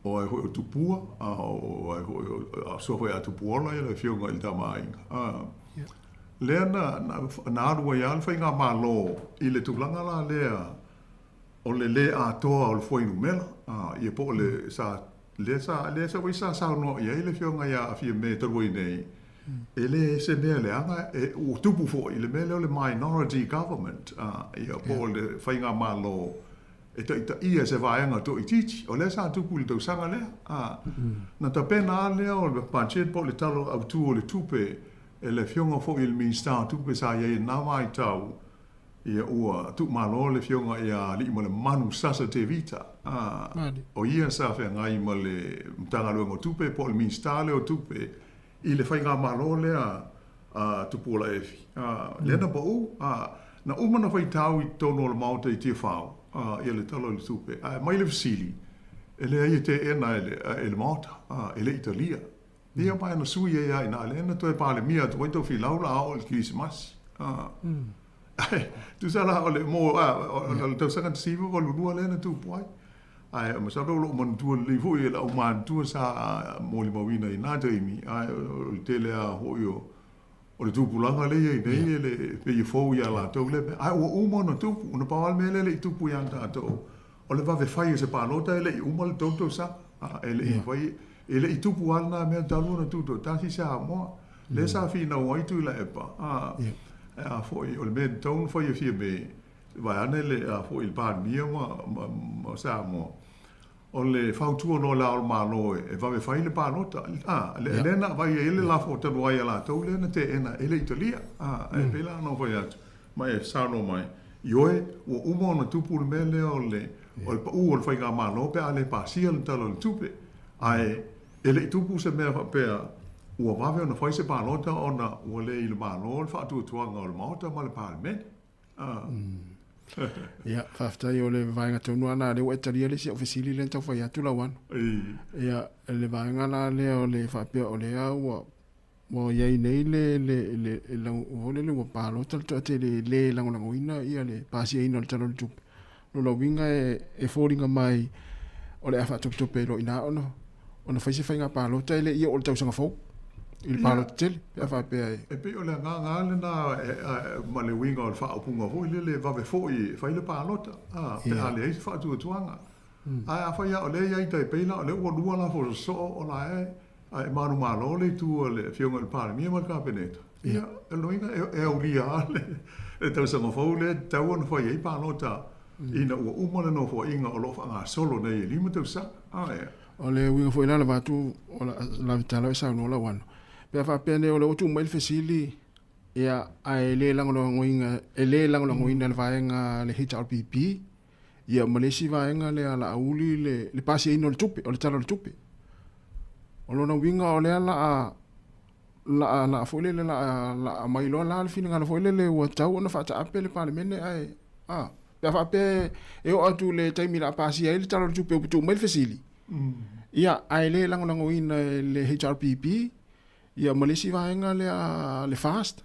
o ai foi o Tupua, a o ai foi o, a sua foi a Tupuola, ia le afioga i le Tama a Aiga. A, lea na, na, na alu ai lava le faigamalo i le tulaga la lea o le lē atoa o le fuainumera, a, ia po o le, sa, lea sa, lea sa foi sa saunoa i ai le afioga ia Fiamē talu ai nei, e le se mea leaga, e, ua tupu foi le mea lea o le minority government, a, ia po o le faigamalo e taitaia e se vaega toaitiiti. O lea sa tupu i le tausaga lea, a, na tapena lava lea o le budget po o le Tala Autu o le Tupe e le afioga foi i le Minisita o Tupe sa i ai i lena vaitau, Ia ua tuumalo le afioga ia Aliimalemanu Sasa Tevita, a o ia sa feagai ma le Matagaluega o Tupe po o le Minisita lea o Tupe i le faigamalo lea a Tupuola Efi. A, lea na pau, a, na uma na faitau i totonu o le Maota i Tiafau, a, ia le Tala o le Tupe, ae aumai le fesili, e leai e teena e le, e le Maota, a, e le i talia. Ia ma na sui ai lava i ina, lea na toe Palemia atu ai Tofilau la a oo i le Kerisimasi. Ae tusa la o le mo a o le tausaga 1982 lea na tupu ai. Ae masalo o lou manatua lelei foi e le aumatutua sa molimauina i na taimi, ae o le tele lava foi o O le tupulaga lea e i ai nei e le pei e fou iā latou lea mea. Ae ua uma ona tupu, ona pau lava le mea lea e le i tupu iā tatou, o le vave fai o se palota e le i uma le tou tausaga. A, e le i fai, e le i tupu lava lena mea talu ona tutoatasi Samoa. Lea sa finau ai Tuilaepa, a, a foi, o le mea e tatau ona fai e Fiame, vaeane le, a foi, le Palemia ma, ma, ma Samoa, O le fautua loa le Ao o le Malo e vave fai le palota, a, lea na avai ai le lafo talu ai a latou lea na teena e le Italia. A, e pei la ona ou fai atu, ma e saunoa mai, ioe, ua uma ona tupu le mea lea o le, o le pau o le faigamalo pe a le pasia le Tala o le Tupe. Ae e le i tupu se mea faapea ua vave ona fai se palota ona ua le i le Malo le faatuatuaga o le Maota ma le Palemene. Ia, faafetai o le vaega tonu lava lena lea ua e talia le isi au fesili lea na tau fai atu Lauano. Ia, le vaega la lea o le faapea o lea ua ua i ai nei le le le lau foi lele ua palota le toatele e le lagolagoina ia le pasiaina o le Tala o le Tupe. O lona uiga e e foliga mai o le a faatopetope ai loa i ina ona ona fai se faiga palota e le i oo i le tausaga fou i le palota tele pe a faapea e E pei o le agaga lava lena ma le uiga o le faaupuga foi lele e vave foi e fai le palota, a, pe a leai se faatuatuaga. Ae afai lava o lea e i ai tai pei la o lea ua lua lafo sosoo o la e e manumalo le itu a le Afioga i le Palemia ma le Kapeneta, ia, o lona uiga e aulia lava le tausaga fou lea e tatau ona fai ai palota ina ua uma le nofoaiga o lo o faagasolo nei e 5 tausaga. Ae. O le uiga foi la lava atu o Lavetala e saunoa Lauano, pe a faapea nei o lea ua tuu mai le fesili, ia, ae le lagolagoina, e le lagolagoina e le vaega a le HRPP, ia ma le isi vaega lea a Laauli le, le pasiaina o le tupe, o le Tala o le Tupe. O lona uiga o lea la a la a la a foi lele la a la a aumai loa la le finagalo foi lele ua tatau ona faataape le Palemene ae a pe a faapea e oo atu i le taimi o le a pasia ai le Tala o le Tupe ua tuu mai le fesili, ia ae le lagolagoina e le HRPP ia ma le isi vaega lea a le FAST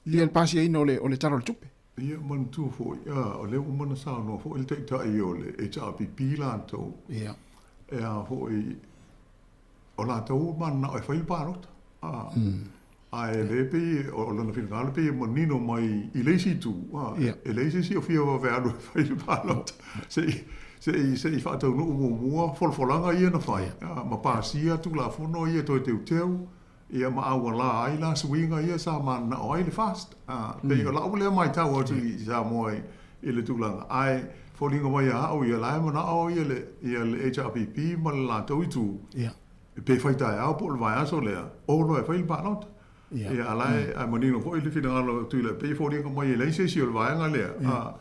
ia le pasiaina o le o le Tala o le Tupe. Ia manatua foi, o lea ua uma ona saunoa foi le Taitai o le HRPP latou, Ia. e a foi, o latou e mananao e fai le palota. A, ae lea pei o lona finagalo pei e manino mai i le isi itu, a, e leai se isi o fia vave alu e fai le palota. Se i, se i, se i faataunuu muamua folafolaga ia na fai, a, ma pasia Tulafono ia toe teuteu, Ia ma auala ai la suiga ia sa mananao ai le FAST. A, pei o la'u lea maitau atu i Samoa i le tulaga, ae foliga mai ia a'u ia la e mana'o ia le ia le HRPP ma le latou itu, pe fai taeao po o le vaiaso lea, o loa e fai le palota. Ia a la e ae manino foi le finagalo o Tuilaepa, pei e foliga mai e leai se isi o le vaega lea, a,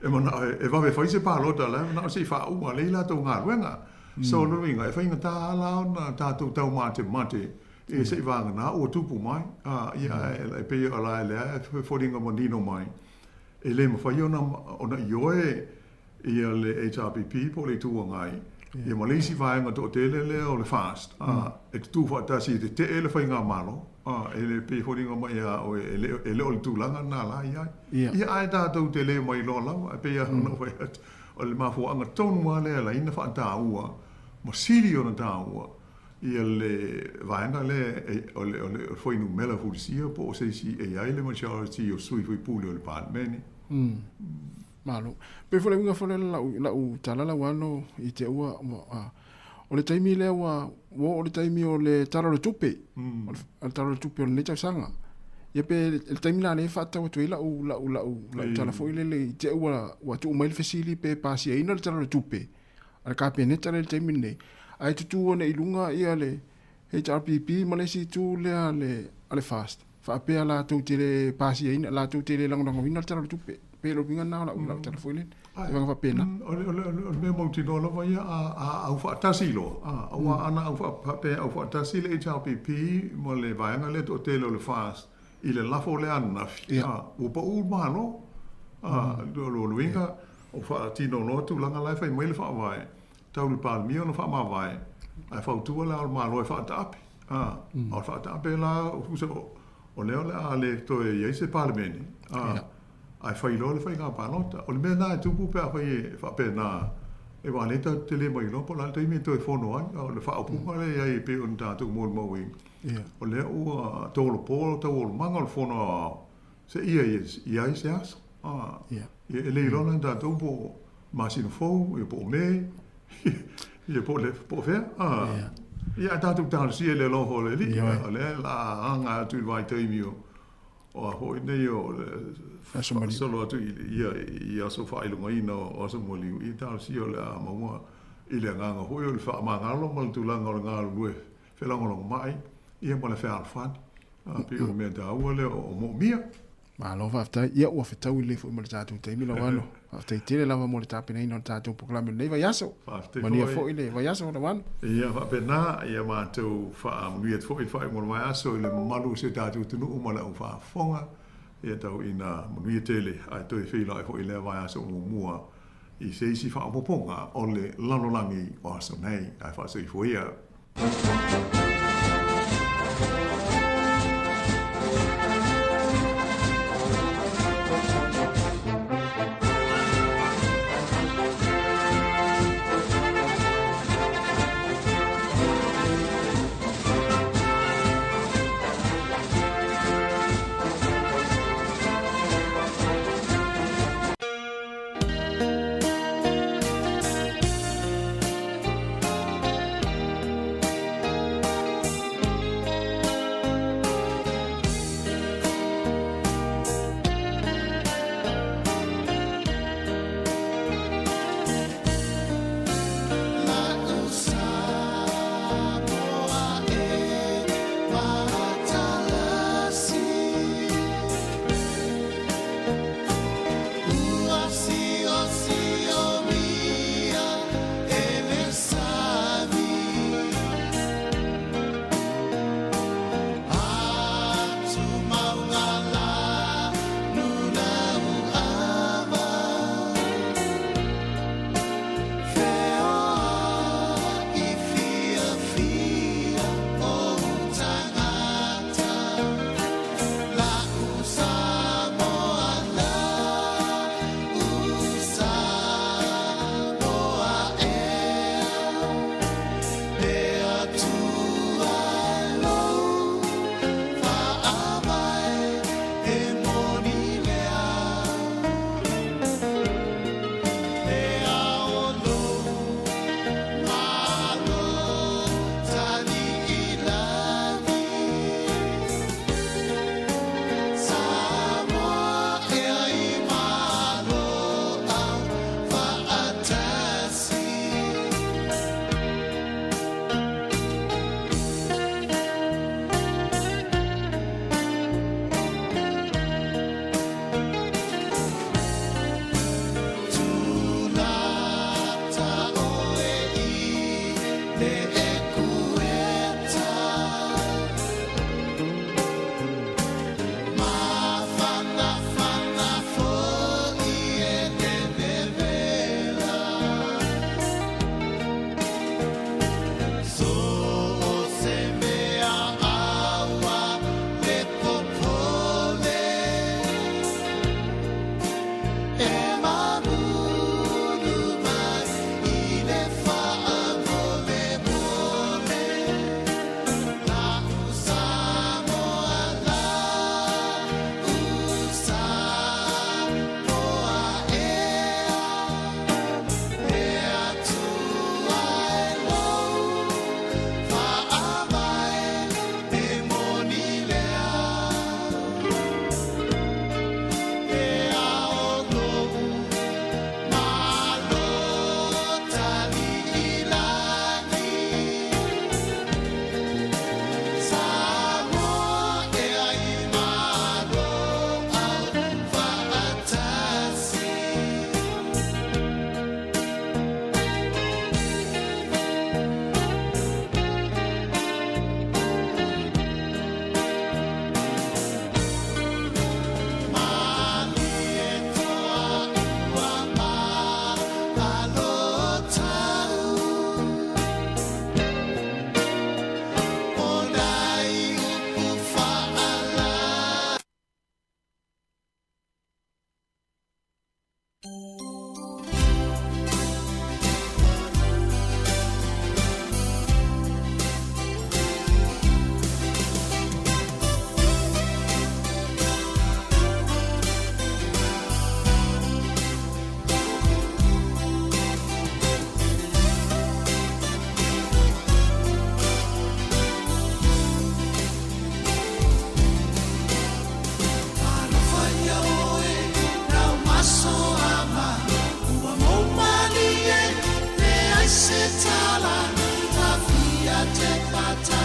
e manao e vave fai se palota, la e manao se i faauma lelei latou galuega. So o lona uiga, e faigata lava la ona tatou taumatemate e se i vagana ua tupu mai, a, ia, e pei o la e lea e foliga manino mai, e le mafai ona, ona ioe ia le HRPP po o le Itu Agai, ia ma le isi vaega toatele lea o le FAST, a, e tutū faatasi e tetee le faigamalo. E le pei e foliga mai ia oe e le, e le o le tulaga lena la i ai. Ia, ae tatou te le mailoa lava, e pei lava ona ou fai atu, o le mafuaaga tonu lava lea e ala ai ona faataua ma sili ona taua ia le vaega lea o le, o le fuainumera fulisia po o se isi e i ai le majority o sui usufono o le Palemene. Malo. Pei foi le uiga foi lea lau, lau tala lau alo i te ua, ua o le taimi lea ua, ua oo le taimi o le Tala o le Tupe, o le Tala o le Tupe o lenei tausaga. Ia pe le taimi la lea e faatatau atu ai lau, lau, lau, lau tala foi lele i te ua, ua tuu mai le fesili pe pasiaina le Tala o le Tupe a le Kapeneta lea i le taimi lenei, ae tutu ane i luga ia le HRPP ma le isi itu lea a le, a le FAST, faapea latou te le pasiaina, latou te le lagolagoina le Tala o le Tupe. Pei o le uiga lena o lau, lau tala foi lele. Se vaega faapena. O le, o le, o le mea mautinoa lava ia, a, a aufaatasi loa, a, aua ana au faapea e aufaatasi le HRPP ma le vaega lea toatele o le FAST i le lafo lea ananafi, a, ua pau le Malo. A, o le uiga, o faatino loa tulaga la e fai mai le Faavae, tau i le Palemia ona faamavae, ae fautua Le Ao o le Malo e faataape. A, a o le faataape la, tusa o lea o le a le toe i ai se Palemene, a, ae fai loa le faiga palota. O le mea lena e tupu pe afai e faapena, aua o lea tatou te le mailoa po o le a le taimi e toe fono ai. A o le faaupuga lea e i ai e pei ona tatou molimauina, o lea ua tolopo taualumaga o le Fono Aoao seia i ai se aso. Ia, e le iloa la e tatou po o masina fou, ia po o Me, ia po o fea. Ia, ae tatou talosia i le alofa o le Alii, o lea o le a aga atu i le vaitaimi o O a foi nei o le faasolo atu i aso faailogaina o aso maliu, ia talosia o le a maua i le agaga foi o le faamagalo ma le tulaga o le galulue felagolagomai ia ma le fealofani. A pei o le mea taua lea o moomia. Malo faafetai. Ia ua fetaui lelei foi ma le tatou taimi lau Alo. Faafetai tele lava mo le tapenaina o le tatou polokalame i lenei vaiaso. Faafetai Manuia foi le vaiaso lau Alo. Ia faapena, ia matou faamanuia atu foi i le faaiuga o le vaiaso i le mamalu o si o tatou atunuu ma le au faafofoga. Ia tau ina manuia tele ae toe feiloai foi i lea vaiaso muamua i se isi faaopoopoga o le lalolagi o aso nei. Ae faasoifua ia.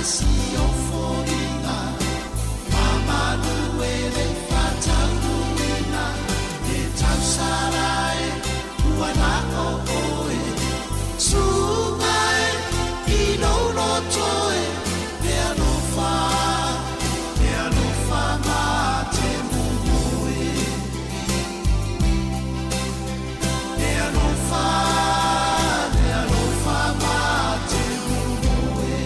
tasi o foliga Mamalu e le i faataunuuina E tausala e ua na o oe Suga e i lou loto e Le alofa, le alofa ma te momoe Le alofa, le alofa ma te momoe.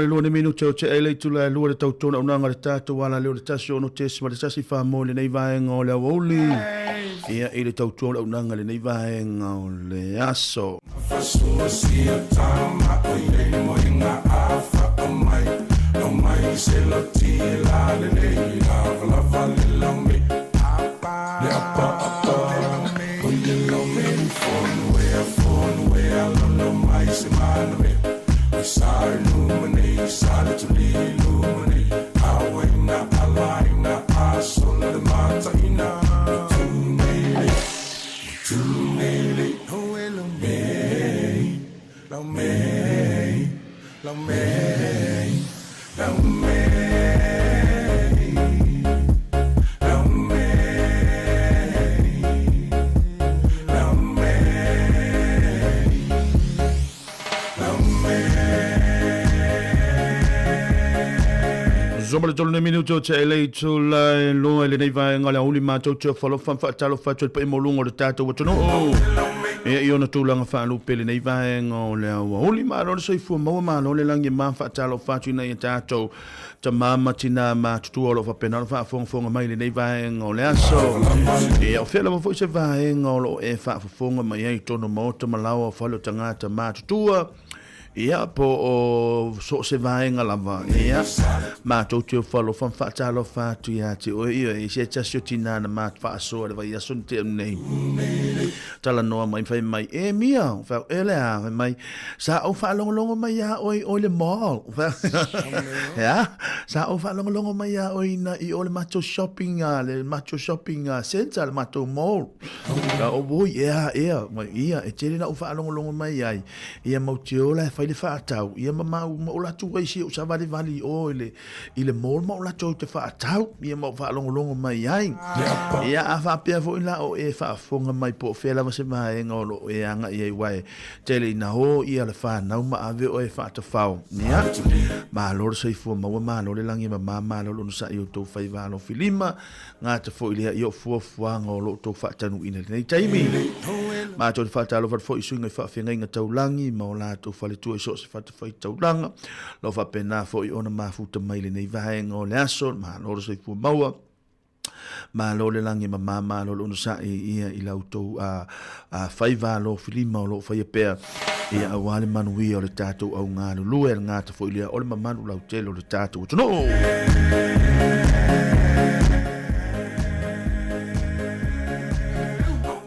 12 ni minute o te ele itula e lua le tautua na unanga le tātou ala leo le tasi ono tesi ma le tasi wha mo lenei vaenga o le awauli. Ia i le tautua o le unanga lenei vaenga o le aso. Zoma le tolu nei minute o te ele i tula e loa i lenei vaega o le aoauli matou te ofo alofa ma faatalofa atu i le paia maualuga o le tatou atunuu. Ia i ona tulaga faalupe i lenei vaega o le aoauli. Malo le soifua maua, malo le lagi e ma faatalofa atu ina ia tatou tama ma tina matutua o lo o faapena ona faafogafoga mai i lenei vaega o le aso. Ia o fea lava foi se vaega o lo o e faafofoga mai ai i totonu o maota ma laoa o fale o tagata matutua. Ia, po o so o se vaega lava, ia, matou te ofo alofa ma faatalofa atu ia te oe, ia, i se tasi o tinā na mat faasoa i le vaiaso na tea nei. Talanoa mai, fai mai, e Mia, fai atu, e le a, fai mai, sa ou faalogologo mai iā oe i o i le mall. Fai atu, ia, sa ou faalogologo mai iā oe ina i o le matou shopping, le matou shopping centre, le matou mall. Ka o oi, ea, ea, mai, ia, e tele na ou faalogologo mai ai, Ia mau te ola e fai le faatau, ia ma mau ma o latou ai si o savalivali i o i le, i le mall ma o latou te faatau, ia ma o faalogologo mai ai. Ia a faapea foi la o e faafofoga mai po o fea lava se vaega o lo o e agai ai aua e tele ina o ia le fanau ma ave oe e faatafao. Ia, malo le soifua maua, malo le lagi e mama, malo le onosai i outou faiva alofilima. Gata foi lea i o fuafuaga o lo outou faatanuuina i lenei taimi. Matou te faatalofa atu foi i suiga i faafeagaiga taulagi ma o latou faletua i so o se fatafaitaulaga. Lo faapena foi ona mafuta mai lenei vaega o le aso, malo le soifua maua. Malo le lagi e mama, malo le onosai ia i la outou a, a faiva alofilima o lo o faia pea ia aua le manuia o le tatou au galulue, le gata foi lea o le mamalu lautele o le tatou atunuu.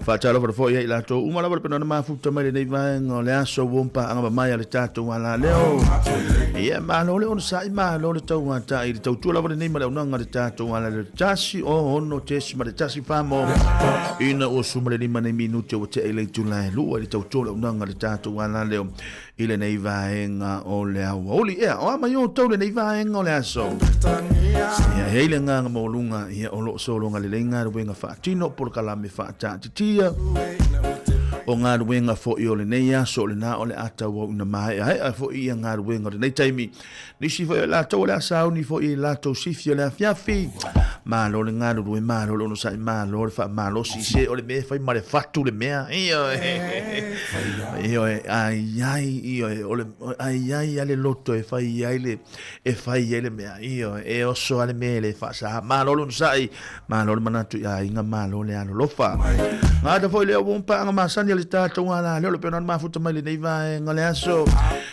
Faatalofa foi ia i latou uma lava le pena na mafuta mai lenei vaega o le aso ua paaga mamae a le tatou alaleo. Ia malo le onosai, malo le tauatai, le tautua lava lenei ma le auaunaga a le tatou alaleo 106.14 mo ina ua suma le 5 nei minute ua tea i le itula e lua i le tautua o le auaunaga a le tatou alaleo i lenei vaega o le aoauli. Ea, o a mai outou lenei vaega o le aso. Ia, e i ai le agaga maualuga, ia, o lo o sologa lelei galuega faatino, polokalame faataatitia, o galuega foi o lenei aso, o lena o le a tauau ina maeaea foi ia galuega o lenei taimi. Nisi foi o latou o le a sauni foi i latou sifi o le afiafi. Malo le galulue, malo le onosai, malo le faamalosi. Se o le mea e fai ma le fatu le mea. Ioe. Ioe, ai ai, ioe, o le ai ai a le loto e fai ai le e fai ai le mea. Ioe, e oso a le mea e le faasaha. Malo le onosai, malo le manatu i aiga, malo le alolofa. Gata foi lea ua paaga masani a le tatou ala lea o le pena mafuta mai lenei vaega o le aso.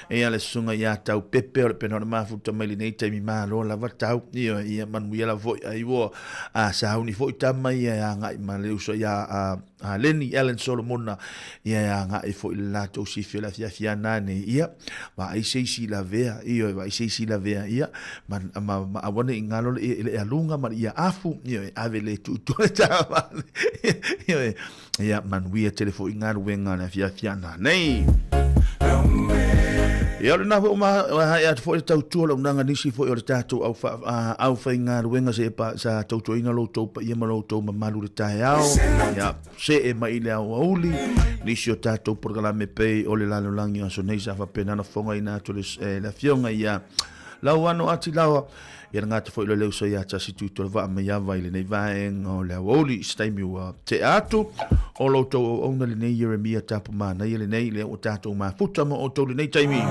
Ia le susuga ia Tau Pepe o le pena o le mafuta mai lenei taimi malo lava tau. Ia ia manuia lava foi ai ua a sauni foi tama ia e agai ma le uso ia a, a Lenny Allen Solomona ia e agai foi le latou sifi o le afiafi ana nei. Ia vaai se isi lavea, ia vaai se isi lavea ia ma ma, ma aua ne i ngalo le le aluga ma le ia afu ia e ave le tutu le taavale. Ia Ia, manuia tele foi galuega le afiafi ana nei. Ia, o lena foi ua hae atu foi le tautua o le auaunaga nisi foi o le tatou au, au faigaluega se pa, sa tautuaina lo outou paia ma lo outou mamalu le taeao. Ia, see mai i le aoauli, nisi o tatou polokalame pei o le lalolagi o aso nei sa faapena ona fofogaina atu le, eh, le afioga ia Lauano Atilawa, Ia le gata foi le uso ia tasi tutu le vaa mai ava i lenei vaega o le aoauli i se taimi ua tea atu o lo outou auauna lenei Ieremia Tapu Manaia lenei lea ua tatou mafuta ma outou lenei taimi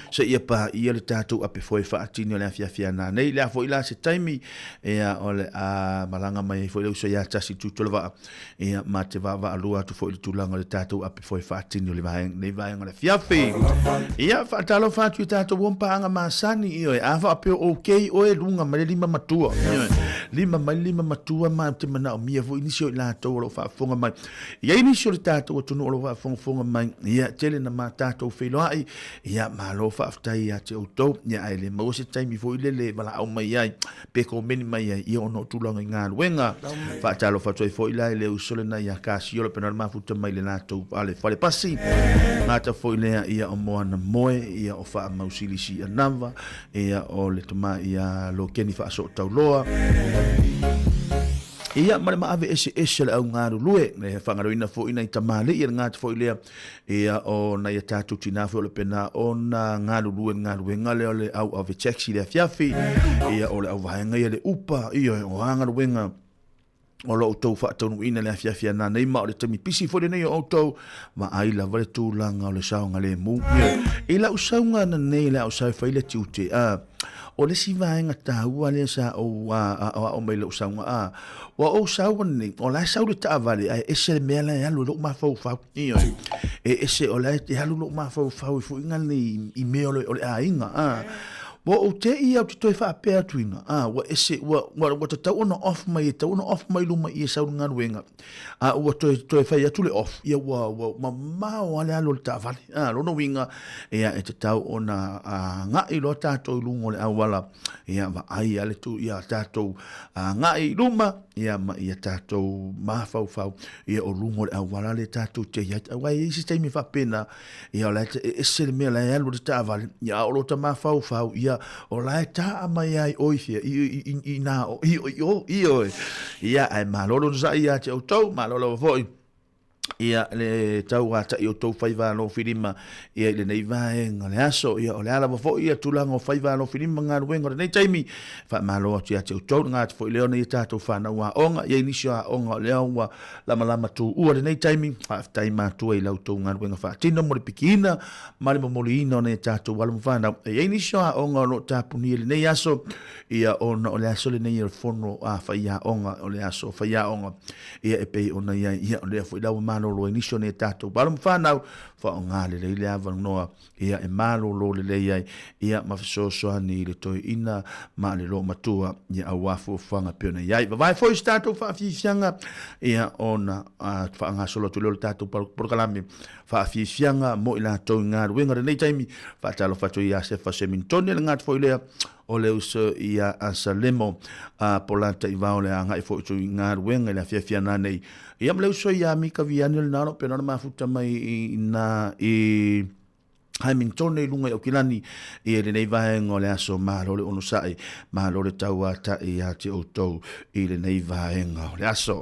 seia paia le tatou ape foe faatini o le afiafi ana nei le a foi la se taimi ia o le a malaga mai ai foi le uso ia tasi tutu le vaa Ia, ma te vaavaalua atu foi i le tulaga o le tatou ape foe faatini o le vaega, nei vaega o le afiafi. Ia, faatalofa atu i tatou uo paaga masani, ioe, a faapea o okay oe, luga mai le lima matua, ioe, lima mai le lima matua, ma ou te manaomia foi nisi o i latou o lo o faafofoga mai. E i ai nisi o le tatou atunuu o lo o faafogafoga mai, ia, tele na ma tatou feiloai, ia, malo faafetai ia te outou, ia, ae le maua se taimi foi lele e valaau mai ai, pe komeni mai ai ia ona o tulaga i galuega. Faatalofa atu ai foi la i le uso lena ia Kasio le pena o le mafuta mai le latou ale fale pasi. Gata foi lea ia o Moana Moe, ia o Faamausilisi Anava, ia o le tama ia Lokeni Faasootauloa. Ia ma le maave eseese o le au galulue, le faagaloina foi nai tamalii le gata foi lea Ia, o nai a tatou tinā foi o le pena ona galulue i le galuega lea o le au ave taxi i le afiafi. Ia, o le auvaega ia le upa, ia, o a galuega o lo outou faataunuuina i le afiafi ana nei, ma o le taimi pisi foi lenei o outou, vaai lava le tulaga o le saogalemu. Ia, i lau sauga ana nei, le au sa e fai le tiute, a, O le isi vaega taua lea sa ou aoao mai i lou sauga, a, ua ou sau nei, o la e sau le taavale, ae ese le mea la e alu i lou mafaufau. Ioe. E ese, o la e alu lou mafaufau i fuiga nei i mea o le, o le aiga, a. Ua ou te i au te toe faapea atu ina, a, ua ese, ua, ua, ua tatau ona off mai, e tatau ona off mai luma i e sau i le galuega, a ua toe, toe fai atu le off, ia ua, ua mamao lava le alu o le taavale. A, lona uiga, ia e tatau ona agai loa tatou i luga o le auala, ia vaai lava le tu, ia tatou agai i luma, ia ma ia tatou mafaufau, ia o luga o le auala lea tatou te i ai. Aua e i ai isi taimi faapena, Ia o la e ese le mea la e alu le taavale, ia a o lo ta mafaufau, ia o la e taa mai ai oi fia i i i i nā o i o i o i oe. Ia ae malo le onosai ia te outou, malo lava foi ia le tauata'i o tou faiva alofilima ia i lenei vaega o le aso. Ia o le a lava foi ia tulaga o faiva alofilima ma galuega o lenei taimi, faamalo atu ia te outou, le gata foi lea ona ia tatou fanau aoga, ia i nisi o aoga o lea ua Lamalama tuua lenei taimi, faafetai matua i la outou galuega faatino mo le pikiina ma le momoliina o nai a tatou alo ma fanau. E i ai nisi o aoga o lo o tapunia i lenei aso, ia ona o le aso lenei o le fono a faiaoga, o le aso o faiaoga, ia e pei ona i ai, ia o lea foi la ua malolo ai nisi o nai a tatou alo ma fanau, faaaoga lelei le avanoa ia e malolo lelei ai, ia ma fesoasoani i le toeaina ma le loomatua, ia aua fuafuaga e pei ona i ai. Vavae foi se tatou faafiafiaga, ia ona faagasolo atu lea o le tatou polokalame faafiafiaga mo i latou i galuega i lenei taimi. Faatalofa atu ia Sefa Semintone, le gata foi lea o le uso ia Asalemo a Polata i vao le agai foi i galuega i le afiafiaga nei. Ia ma le uso ia Mika Viani o lena o lo o pena ona mafuta mai i na i Hamilton i lunga i Aukilani i lenei vaega o le aso. Malo le onosai, malo le tauata'i ia te outou i lenei vaega o le aso.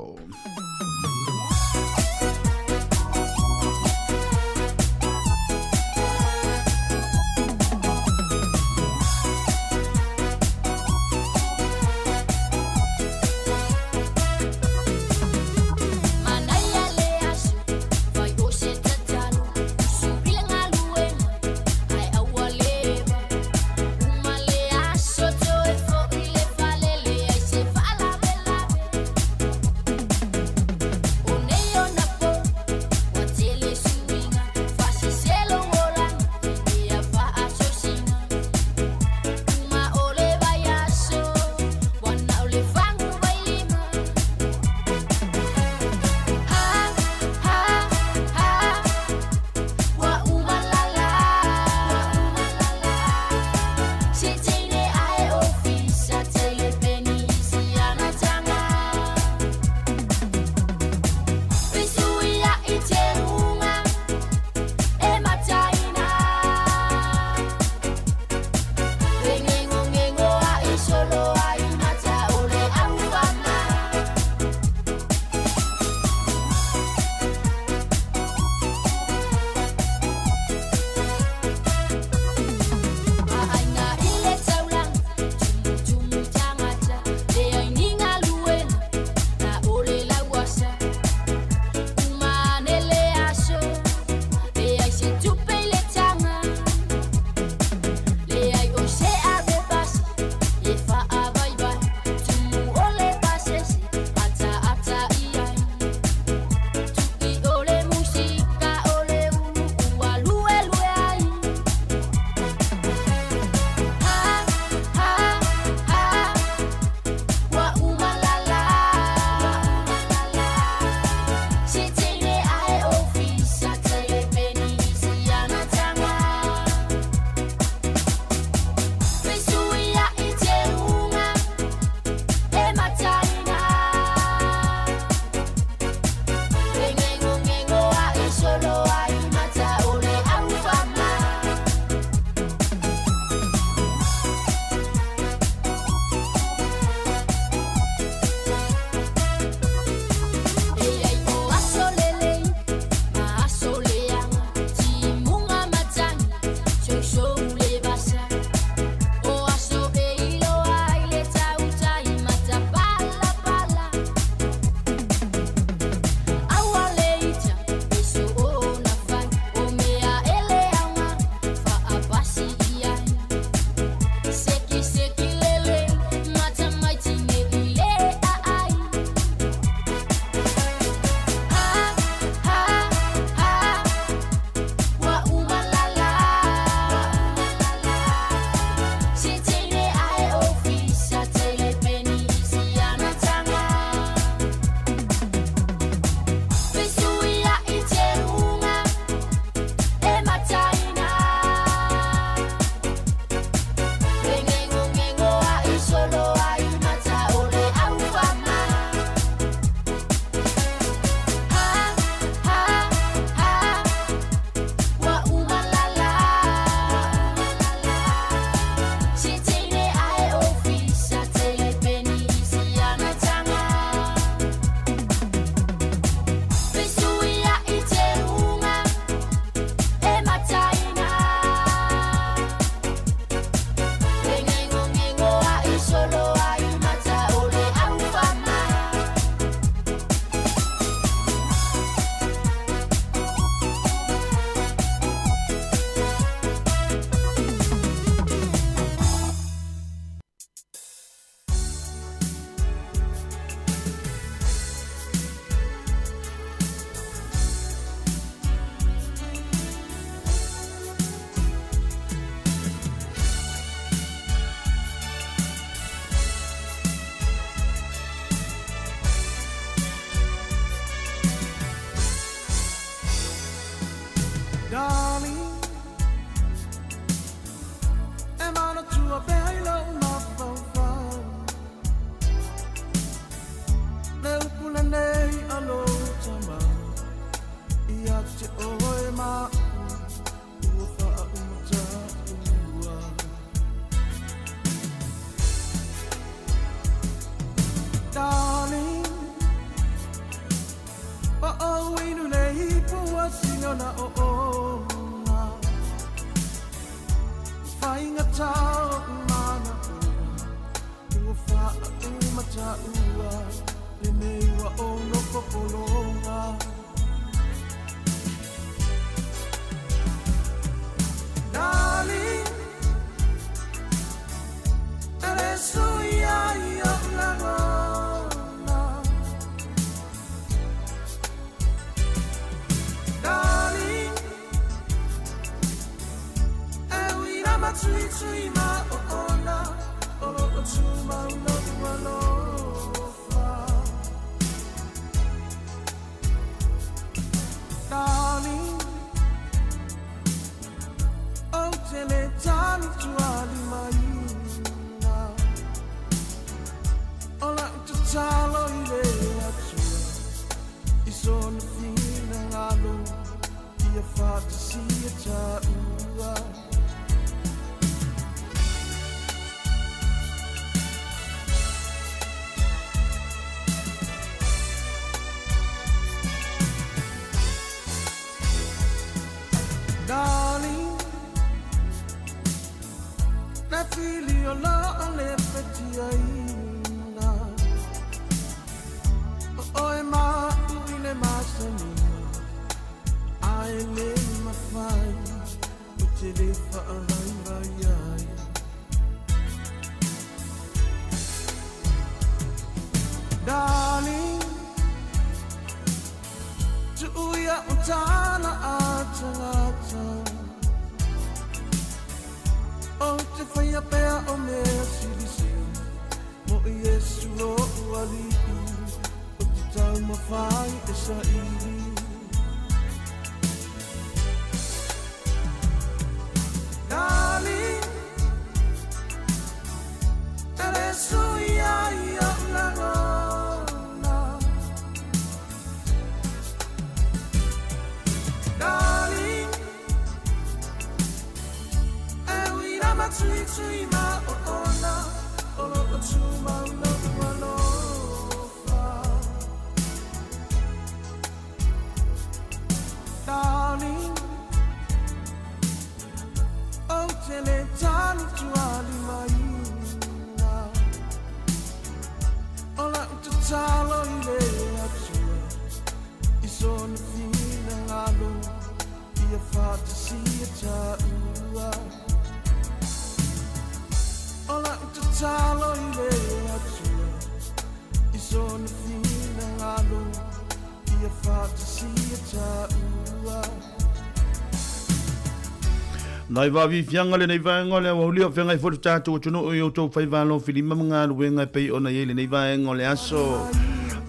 Nai vaafiafiaga lenei vaega o le aoauli o feagai foi le tatou atunuu i outou faiva alofilima ma galuega e pei ona i ai lenei vaega o le aso.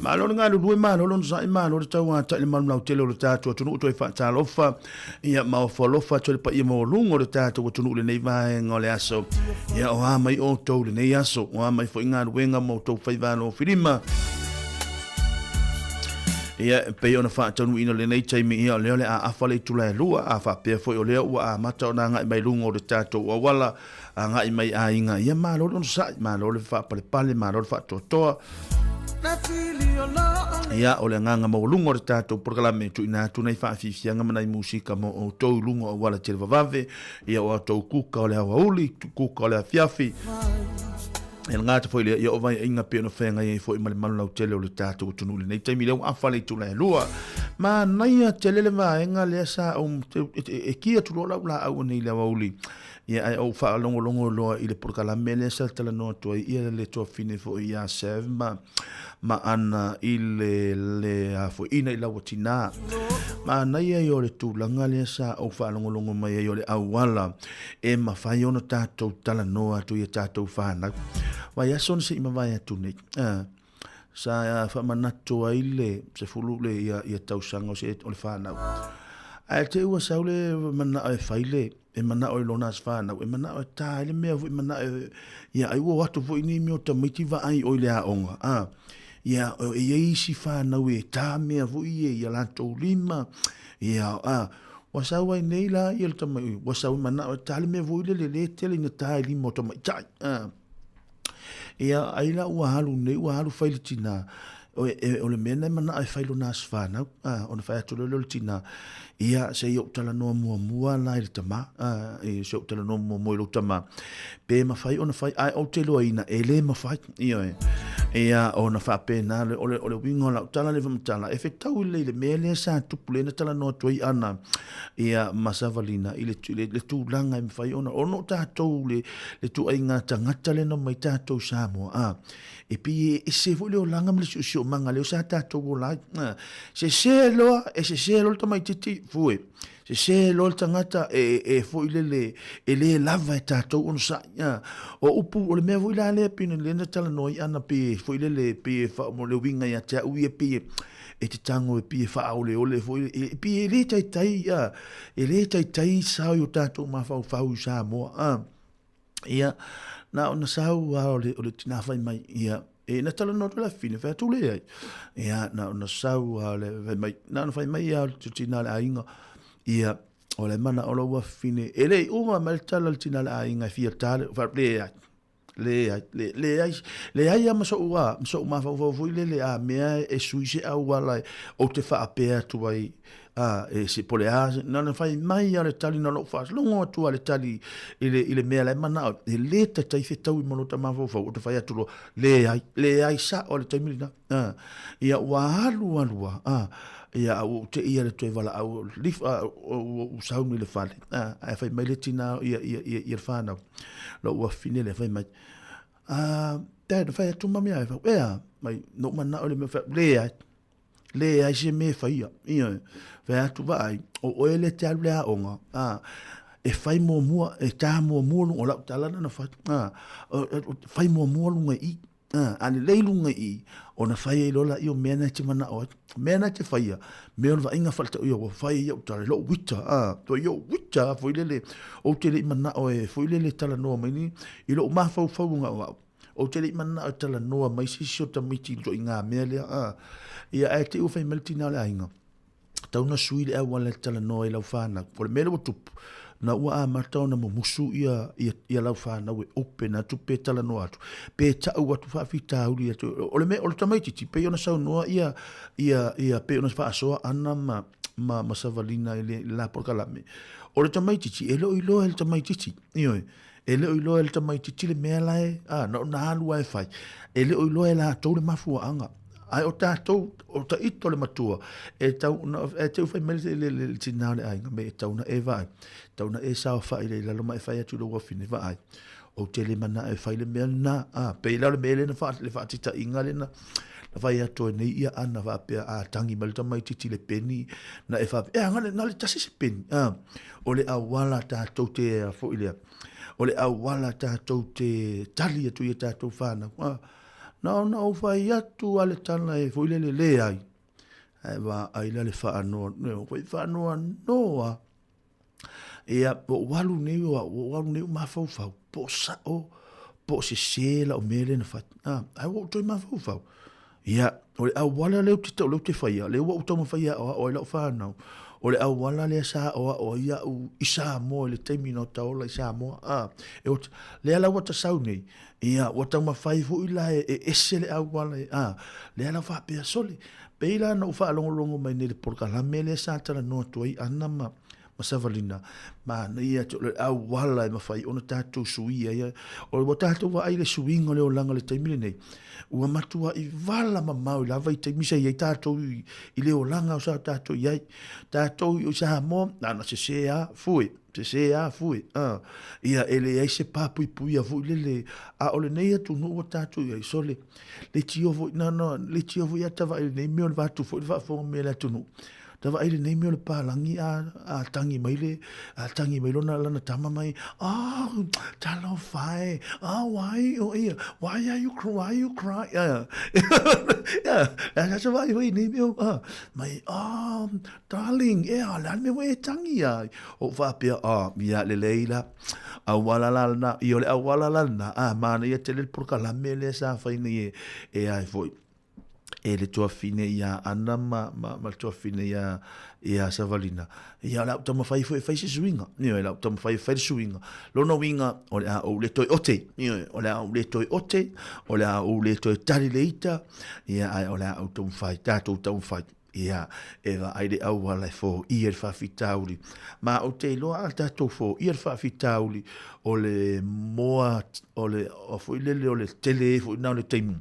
Malo le galulue, malo le onosai, malo le tauatai i le malu lautele o le tatou atunuu toe faatalofa ia ma ofo alofa atu i le paia maualuga o le tatou atunuu i lenei vaega o le aso. Ia o a mai outou i lenei aso, o a mai foi galuega ma outou faiva alofilima. Ia, e pei ona faataunuuina i lenei taimi, ia o lea o le a afa le itula e lua, a faapea foi o lea ua amata ona agai mai luga o le tatou auala, agai mai aiga, ia malo le onosai, malo le faapalepale, malo le faatoatoa. Ia, o le agaga maualuga o le tatou polokalame e tuuina atu nai faafiafiaga ma nai musika mo outou i luga o auala televavave, ia o outou kuka o le aoauli, kuka o le afiafi. E le gata foi lea, ia o vaiaiga pei ona feagai ai foi ma le malu lautele o le tatou atunuu i lenei taimi lea ua afa le itula e lua. Manaia tele le vaega lea sa ou e ki atu loa lau laau nei i le aoauli. Ia ae ou faalogologo loa i le polokalame lea sa talanoa atu ai ia le tuafafine foi ia Sev ma ma ana i le le afoina i lau tina. Manaia ia o le tulaga lea sa ou faalogologo mai ai o le auala e mafai ona tatou talanoa atu i a tatou fanau. Vaiaso na sei mavae atu nei, sa faamanatu ai le 10 le ia, ia tausaga o, se, o le fanau. Ae te ua sau le manao e fai le, e manao i lona as fanau, e manao e tā ai le mea foi manao e, ia ai ua o atu foi ni mea o tamaiti vaai oi le aoga. A, ia, e iai isi fanau e tā mea foi ia i a latou lima, ia, a, Ua sau ai nei la ia le tama, ua sau i manao e tā le mea foi lele le tele ina tā i lima o tamaitai. Ia, ai la ua alu nei, ua alu fai le tinā. O, e, o le mea lena e manao e fai lona aso fanau, a, ona fai atu loa lea o le tina, ia, se i ou talanoa muamua la i le tama, a, i, se i ou talanoa muamua i lou tama, pe mafai ona fai, ae ou te iloaina e le mafai, ioe. Ia, ona faapena lea, o le, o le uiga o lau tala lea faamatala, e fetau lelei i le mea lea sa tupu lea na talanoa atu ai Ana, ia, ma Savalina, i le, le, le tulaga e mafai ona, ona o tatou le, le ituaiga tagata lea na omai tatou i Samoa, a, E pei e ese foi le olaga ma le siosiomaga lea sa tatou ola ai. Sese loa, e sese loa le tamaitiiti, fue. Sese loa le tagata, e, e foi lele, e le lava e tatou onosai. O upu, o le mea foi la lea pei lea na talanoa ai Ana pei e foi lele, pei e fa, mo le uiga ia te au ia pei e, e te tago e pei e faaoleole foi, e, pei e le taitai, e le taitai sao i o tatou mafaufau i Samoa. Ia, na ona sau lava o le, o le tinā fai mai, ia, e na talanoa atu le afafine, fai atu leai. Ia, na ona sau lava o le fai mai, na ona fai mai lava o le tinā o le aiga, ia, o le mana o lou afafine, e le i uma mai le tala a le tinā o le aiga e fia ta le, fai atu, leai, leai, le, leai, leai lava ma so'u a, ma so'u mafaufau foi lele a mea e sui se auala ou te faapea atu ai A, e se po o le a, na ona fai mai lava le tali, na ona ou faalogo atu lava i le tali i le, i le mea la e manao, e le taitai fetaui ma lota mafaufau, ou te fai atu loa, leai, leai sao le taimi lena. A, ia ua alu alu lava, a, ia a ua ou te i le toe valaau, lif, a, ua ou sauni i le fale, a, ae fai mai le tina, ia, ia, ia, ia le whanau, lou afafine lea, fai mai, a, Dad, na fai atu mami a e fau, ea, mai, na ou manao i le mea, fai, leai, Leai se mea e faia. Ioe. Fai atu, vaai, o oe lea e te alu i le aoga, a, e fai muamua, e ta muamua luga, o lau tala lena na fai, a, fai muamua luga i i, a, a lelei luga i i, ona fai ai loa laia o mea na e te manao ai. O mea na e te faia, mea o le vaaiga faletauia ua fai ai au tala i lou uita, a, toi ou uita foi lele, ou te le i manao e foi lele e talanoa mai ni, i lou mafaufau au. Ou te le i manao e talanoa mai se isi o tamaiti i le ituaiga mea lea, a. Ia, ae te i ua fai mai le tina o le aiga, Tau na sui le auala e talanoa i lau fanau. O le mea lea ua tupu, na ua amata ona mumusu ia, ia, ia lau fanau e open atu pe talanoa atu, pe tau atu faafitauli atu. O le mea, o le tamaitiiti, pei ona saunoa ia, ia, ia, pei ona faasoa Ana ma, ma, ma Savalina i le, i le la polokalame. O le tamaitiiti, e le o iloa e le tamaitiiti, ioe. E le o iloa e le tamaitiiti le mea la e, a, na ona alu lava e fai. E le o iloa e latou le mafuaaga. Ae o tatou, o taito le matua, e tau ona, e te fai mai le, le, le, le tina o le aiga, me e tau na e vaai, tau na e saofai le i lalo ma e fai atu i lou afine, vaai. Ou te le manao e fai le mea lena, a, pei la o le mea lea na wha, le whaatitaiga lea na, na fai atu ai nei ia Ana faapea, a tangi mai le tamaitiiti i le peni, na e faapea, e a, na le tasi se peni, a, o le auala tatou te ea foi lea, o le auala tatou te tali atu i a tatou whanau. A, na ona ou fai atu a le tala e foi lele leai, ae vaai la le whaanoa, ne, o koe whaanoa noa. Ia, po o alu nei, o alu nei o mafaufau, po o sao, po o sese lau mea lea na fai. A, ae ua ou toe mafaufau. Ia, o le auala lea ou te, lea ou te faia, lea ua ou taumafai e aoao ai lau fanau, o le auala lea sa aoao ai au i Samoa i le taimi na ota ola i Samoa. A, e ota, lea la ua ta sau nei, ia, ua taumafai foi la e, e ese le auala, e, a, lea la faapea, sole, pei la na ou faalogologo mai nei i le polokalame lea sa talanoa atu ai Ana ma, ma Savalina, manaia atu o le auala e mafai ona tatou suia ia. O ua tatou vaai i le suiga o le olaga i le taimi lenei, ua matuai vala mamao i la vaitaimi sa i ai tatou i, i le olaga o sa tatou i ai. Tatou i Samoa, na ona sese lava, fue, sese lava, fue. Ah, ia e leai se pa puipuia foi lele, a o lenei atunuu ua tatou i ai, sole, leitio foi, na, na, leitio foi a ta vaai i lenei mea o le vaeatu foi le faafofoga mai a le atunuu. Ta vaai lenei mea o le palagi a, a tangi mai le, a tangi mai lona, lana tama mai, oh, talofa e, oh, why, oh, ia, why are you, why you cry? Yeah, yeah, a sa vaai hoi nei mea, ah, mai, oh, darling, ea, le a le mea ua e tangi ai. O faapea, oh, ia, lelei la, auala la lena, ia o le auala la lena, ah, manaia tele le polokalame lea sa fai nei e, e ai foi. e le tuafine ia Ana ma, ma, ma le tuafine ia, ia Savalina, ia o le a ou taumafai foi e fai se suiga. Ioe, o le a ou taumafai e fai le suiga. Lona uiga, o le a ou le toe ote. Ioe, o le a ou le toe ote, o le a ou le toe tali le ita, ia, ae o le a ou taumafai, tatou taumafai. Ia, e vaai le auala e foia le faafitauli. Ma ou te iloa a tatou foia le faafitauli, o le moa, o le, o foi lele o le tele foi na o le taimi,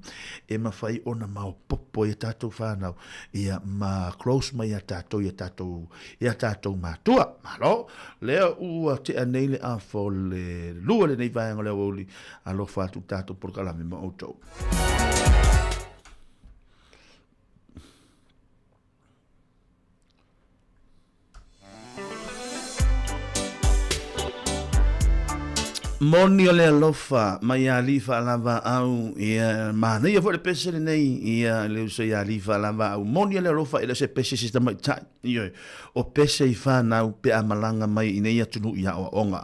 e mafai ona maopopo ai a tatou whanau, ia ma close mai a tatou i a tatou, i a tatou matua. Malo, lea ua tea nei le afa o le lua lenei vaega o le aoauli, alofa atu tatou polokalame ma outou. Moni o le alofa mai ia Alii Faalavaau, ia manaia foi le pese lenei, ia le uso ia Alii Faalavaau. Moni o le alofa e le o se pese se tamaitai, ioe, o pese i whanau pe a malaga mai i nei atunuu i aoaoga.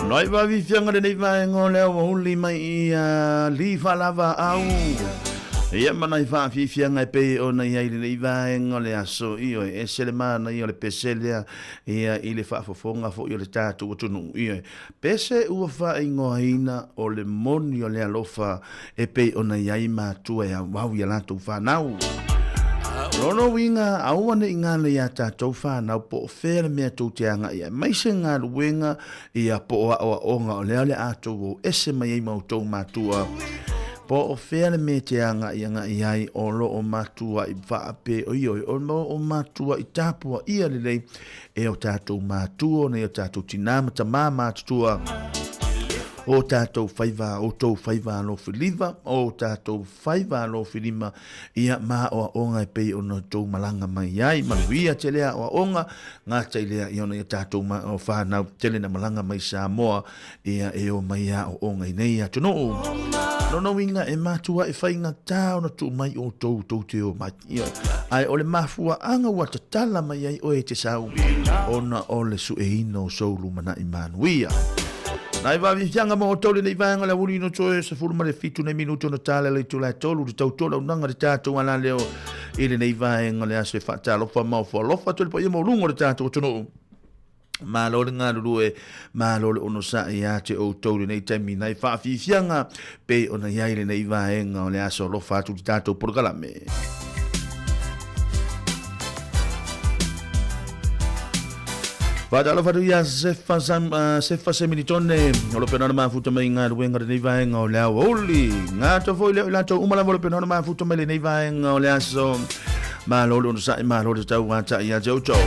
Nai vaafiafiaga lenei vaega o le aoauli mai ia li faalava au. Ia ma nai faafiafiaga e pei ona i ai lenei vaega o le aso, ioe, ese le manaia o le pese lea ia i le faafofoga foi o le tatou atunuu, ioe. Pese ua faaigoaina o le moni o le alofa e pei ona i ai matua e auau i a latou fanau. Lona uiga, aua ne i galo iā tatou fanau po o fea le mea tou te agai ai, aemaise galuega ia po o aoaoga o lea o le a tou o ese mai ai ma outou matua, po o fea le mea e te agai agai ai, o lo o matuai faapeoioi, o lo o matuai tapuaia lelei e o tatou matua, nai o tatou tinā ma tamā matutua, o tatou faiva, outou faiva alofiliva, o tatou faiva alofilima, ia ma aoaoga e pei ona outou malaga mai ai. Manuia tele aoaoga, gata i lea, ia ona ia tatou ma, o whanau tele na malaga mai Samoa, ia e o mai aoaoga i nei atunuu. Lona uiga e matua e faigata ona tuu mai outou tou te o mai. Ia, ae o le mafuaaga ua tatala mai ai oe e te sau, ona o le sueina o sou lumanai manuia. Nai vaafiafiaga ma outou lenei vaega o le aoauli ino toe 17 nei minuti ona tala le itula e tolu le tautua launaga le tatou alaleo i lenei vaega o le aso e faatalofa ma ofo alofa atu i le paia maualuga o le tatou atunuu. Malo le galulue, malo le onosai ia te outou lenei taimi nai faafiafiaga pei ona i ai lenei vaega o le aso alofa atu i le tatou polokalame. Faatalofa atu ia Sefa, Sam, Sefa Seminitone, o lo pena ona mafuta mai galuega lenei vaega o le aoauli. Gato foi leo i latou uma lava o lo pena ona mafuta mai lenei vaega o le aso. Malo le onosai, malo le tauatai ia te outou.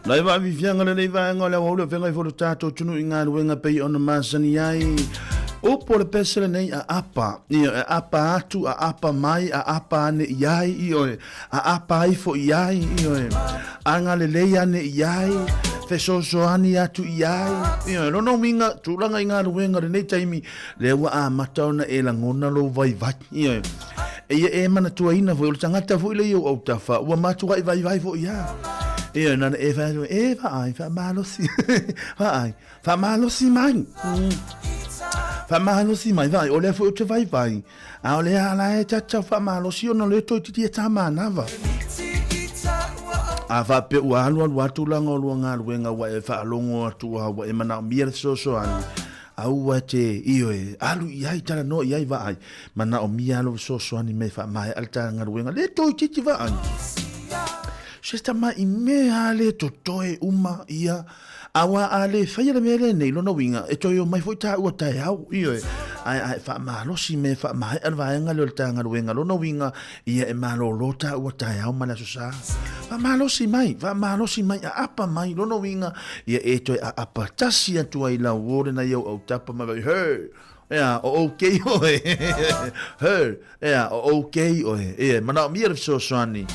Nai vaafiafiaga lenei vaega o le aoauli o feagai foi lo tatou atunuu i galuega pei ona masani ai. Upu o le pese lenei aapa, ioe, aapa atu, aapa mai, aapa ane i ai, ioe, aapa ifo i ai, ioe, agalelei ane i ai, fesoasoani atu i ai, ioe. Lona uiga, tulaga i galuega o lenei taimi, lea ua amata ona e lagona lou vaivai, ioe. Ia e manatuaina foi, o le tagata foi lea i ou autafa, ua matuai vaivai foi lava. Ia, na ona e fai atu, e vaai, faamalosi, vaai, faamalosi mai. Faamalosi mai, vaai, o lea foi ou te vaivai, a o lea la e tatau faamalosi ona o lea toeitiiti e ta manava. A faapea ua alualu lava tulaga o lua galuega ua e faalogo atu lava ua e manaomia le fesoasoani, Aua e te, ioe, alu i ai, talanoa i ai, vaai, manaomia lou fesoasoani mai e faamaea le ta galuega, le toeitiiti vaai. Se tama'i mea a le totoe uma ia, aua a le faia le mea lenei, lona uiga, e toe omai foi taua taeao, ioe, ae a e faamalosi mea e faamaea le vaega lea o le ta galuega, lona uiga, ia e malolo taua taeao ma le Aso Sa. Faamalosi mai, faamalosi mai, aapa mai, lona uiga, ia e toe aapa tasi atu ai lau uo lena i ou autapa ma vai, He! Ea, o okay oe. He! Ea, o okay oe. Ia, manaomia le fesoasoani.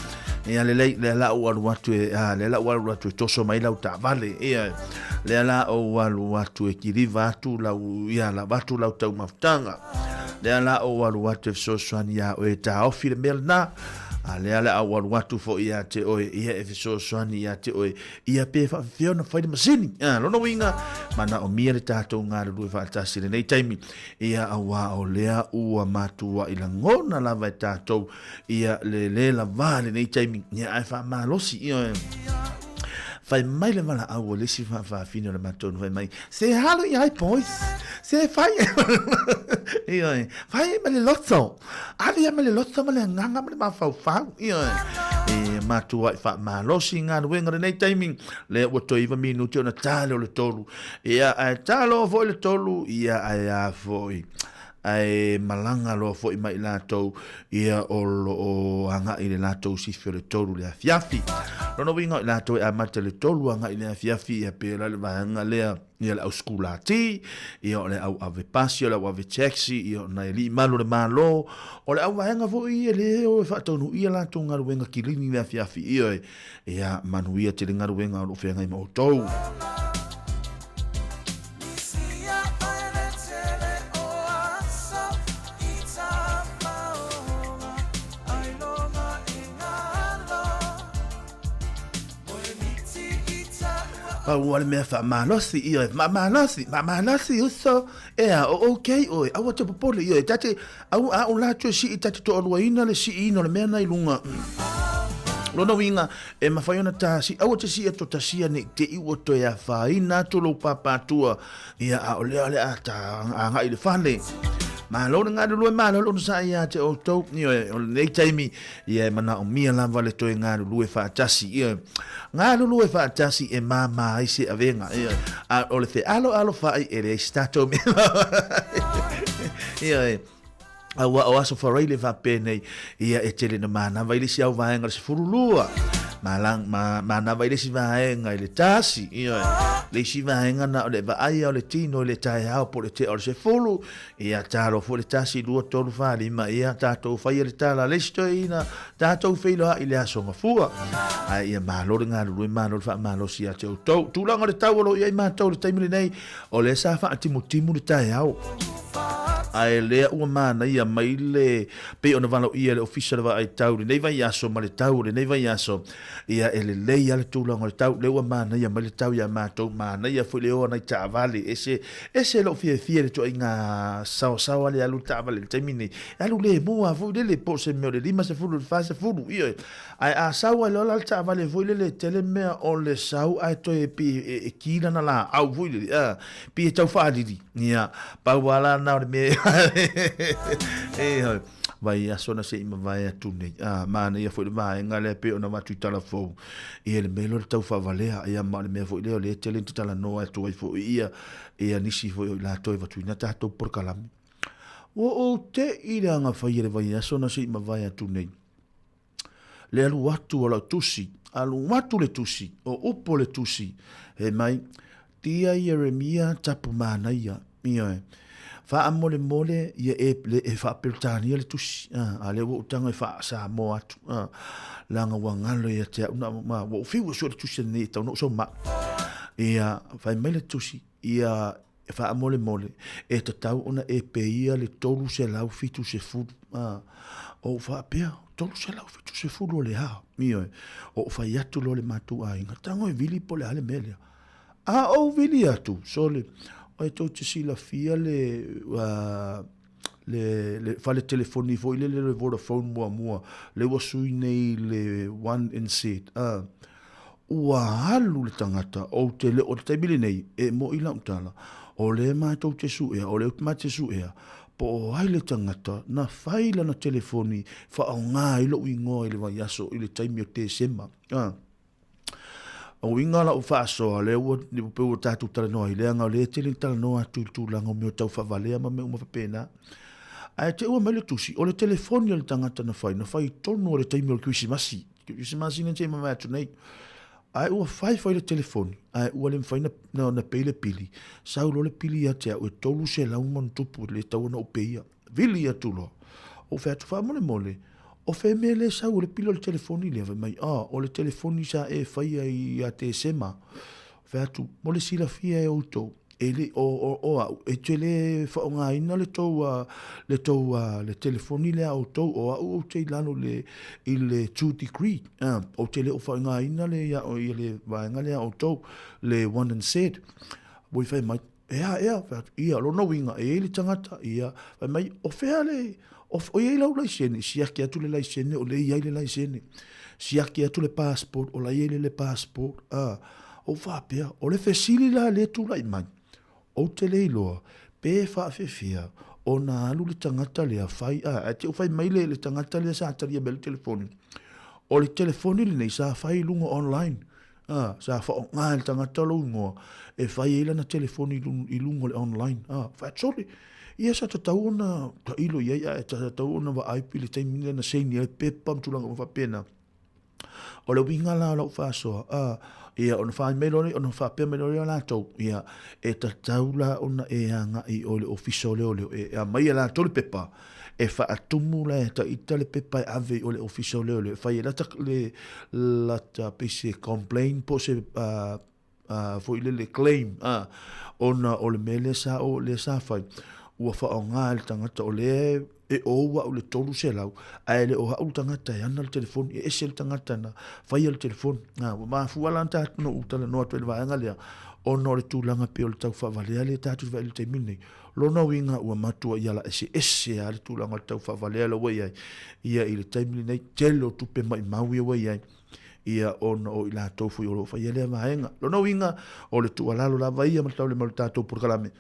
Ia, lelei, lea la ou alu atu e, a, lea la ou alu atu e toso mai lau taavale. Ia, lea la ou alu atu e kiliva atu lau, ia, lau atu lau taumafataga. Lea la ou alu atu e fesoasoani iā oe e taofi le mea lena. A lea la ou alu atu foi ia te oe, ia e fesoasoani ia te oe, ia pe faafefea ona fai le masini. A, lona uiga, manaomia le tatou galulue faatasi i lenei taimi, ia auā o lea ua matuai lagona lava e tatou ia le lē lavā i lenei taimi, ia ae faamalosi, ioe. Fai mai le valaau a le isi faafafine o le matou fai mai, se alu i ai boys, se fai ioe, fai ai ma le loto, alu ia ma le loto ma le agaga ma le mafaufau, ioe. E matuai faamalosi galuega lenei taimi, lea ua toe 9 minuti ona ta lea o le tolu. Ia, ae ta loa foi le tolu, ia ae a foi. Ae malaga loa foi ma i latou ia o lo o agai i le latou sifi o le tolu i le afiafi. Lona uiga o i latou e amata i le tolu agai i le afiafi ia pela le vaega lea ia le au sikulati, ia o le au ave pasi, o le au ave taxi, ia o nai alii malu o le Malo, o le au vaega foi ia le o e faataunuuia latou galuega kilini i le afiafi. Ioe, ia manuia tele galuega o lo o feagai ma outou. Pau lava le mea faamalosi, ioe, faamalosi, faamalosi uso, ea, o okay oe, aua te popole, ioe, ta te, aua, a o la toe sii, ta te toaluaina le siiina o le mea na i luga. Lona uiga, e mafai ona ta sii, aua te sii atu tasia nei te i ua toe afaina atu lou pāpātua, ia, a o lea o le a ta agai i le fale. Malo le galulue, malo le onosai ia te outou, ioe, o lenei taimi, Ia e manaomia lava le toe galulue faatasi. Ioe. Galulue faatasi e māmā ai se avega. Ioe. A o le fealoalofa'i e leai se tatou mea. Ioe. Aua o aso Faraile faapenei, ia e tele na manava i le isi au vaega o le 12. Malang, ma, manava i le isi vaega i le tasi. Ioe. Le isi vaega na o le vaai o le tino i le taeao po o le tea o le 10. Ia talo foi le tasi, lua, tolu, fa, lima, ia tatou faia le tala a le isi toeaina, tatou feiloai i le aso gafua. Ae ia malo le galulue, malo le faamalosi ia te outou. Tulaga o le tau o lo o i ai matou i le taimi lenei, o lea sa faatimutimu le taeao. Ae lea ua manaia mai le pei ona valoia e le Ofisa o le Vaai Tau i lenei vaiaso ma le tau o lenei vaiaso, ia e lelei lava le tulaga o le tau, lea ua manaia mai le tau ia matou, manaia foi le o a nai taavale, ese, ese lou fiafia i le ituaiga saoasaoa lea e alu le taavale i le taimi lenei, e alu lemu lava foi lele, po o se mea o le 50 i le 40, ioe. Ae a sau ai loa la le taavale foi lele, e tele mea o le sau ae toe pei e, e ki lana laau foi lele, a, pei e tau faalili, ia, pau lava la lena o le mea e, Vaiaso na se i mavae atu nei. A, manaia foi le vaega lea pei ona avatu i Talafou. Ia le mea lea o le tau faavalea, ia ma o le mea foi lea o lea e tele ina talanoa atu ai foi ia, ia nisi foi o i latou e avatuina tatou polokalame. Ua ou te'i le aga faia i le vaiaso na se i mavae atu nei. Le alu atu o lau tusi. Alu atu le tusi, o upu o le tusi, fai mai, Tia Ieremia tapu manaia, ioe, faamolemole ia e, le, e faa-Peretania le tusi, a, a lea ua ou tago e faa-Samoa atu, a, leaga ua galo ia te au, na, ma, ua ou fiu e sue le tusi lenei e tau na ou sau mai. Ia, fai mai le tusi, ia, faamolemole, e tatau ona e peia le 370, a, ou faapea, 370 o le a, ioe, ou fai atu loa le matou aiga, tago e vili po o le a le mea lea. A ou vili atu, sole, oi tou te silafia le, uh, le, le fale telefoni foi lele le Vodafone muamua, le ua sui nei le One NZ. Uh, ua alu le tagata, ou te le o le taimi lenei, e mo'i lau tala, o lea matou te suea, o lea matou te suea, po o ai le tagata na fai lana telefoni faaaoga ai lou igoa i le vaiaso i le taimi o Tesema. Uh. O uiga lau faasoa, lea ua pei ua tatou talanoa ai, leaga o lea e tele ina talanoa atu i le tulaga o mea tau faavalea ma mea uma faapena. Ae te i ua mai le tusi, o le telefoni a le tagata na fai, na fai tonu o le taimi o le Kerisimasi, Kerisimasi lea na se i mavae atu nei. Ae ua fai fai le telefoni, ae ua le mafai na, na pei le pili. Sau loa le pili ia te au e 300 ma ona tupu, e le tatau ona ou peia. Vili atu loa. Ou fai atu, faamolemole, o fea mea lea e sau o le pili o le telefoni lea? Fai mai, ah, o le telefoni sa e faia ia Tesema. Fai atu, mo le silafia e outou, e le, o, o, o au, e te le faaaogaina le tou, le tou, le telefoni lea a outou, o au ou te i lalo i le, i le two degree, ah, ou te le o faaaogaina le, ia, ia le vaega lea a outou, le one and said. Ua fai mai, E a ea? Fai atu, ia, lona uiga, e i ai le tagata, ia, fai mai, o fea le, o, o i ai lau laisene, siaki atu le laisene, o lea e i ai le laisene. Siaki atu le passport, o la e i ai le, le passport. A, ou faapea, o le fesili la lea e tulai mai, ou te le iloa, pe faafefea ona alu le tagata lea fai, a, ae te i ua fai mai le, le tagata lea sa talia mai le telefoni, o le telefoni lenei sa fai i luga online, Ā, sa faaaoga e le tagata lou igoa e fai ai lana telefoni i luga o le online. Ā, faatsole. Ia sa tatau ona tailo i ai ae sa tatau ona vaai i le taimi lea na saini ai pepa ma tulaga uma faapena. O le uiga la o lau faasoa, ā, ia ona fai mai loa lea, ona faapea mai loa lea o latou, ia, e tatau la ona e agai i o i le Ofisa o Leoleo e aumai e latou le pepa, E faatumu la e ta ita le pepa e ave i o le ofisa o leoleo e fai ai lata le lata pei se complain po o se foi lele claim ona o le mea lea sa o lea sa fai ua faaaoga e le tagata o lea e ou au le 300 ae le o au le tagata e ana le telefoni e ese le tagata na faia le telefoni ua mafua la ona ou talanoa atu ai i le vaega lea ona o le tulaga pei o le tau faavalea lea tatou te vaai i le taimi lenei. Lona uiga ua matuai ala eseese lava le tulaga o le tau faavalea la ua i ai ia i le taimi lenei, tele o tupe maumau ia ua i ai ia ona o i latou foi o lo o faia lea vaega. Lona uiga o le tuualalo lava ia ma le taulima o le tatou polokalame,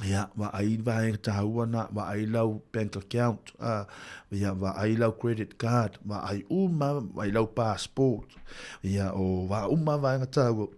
ia vaai vaega taua na, vaai lau bank account, ia vaai lau credit card, vaai uma, vaai lau passport, ia o vaai uma vaega taua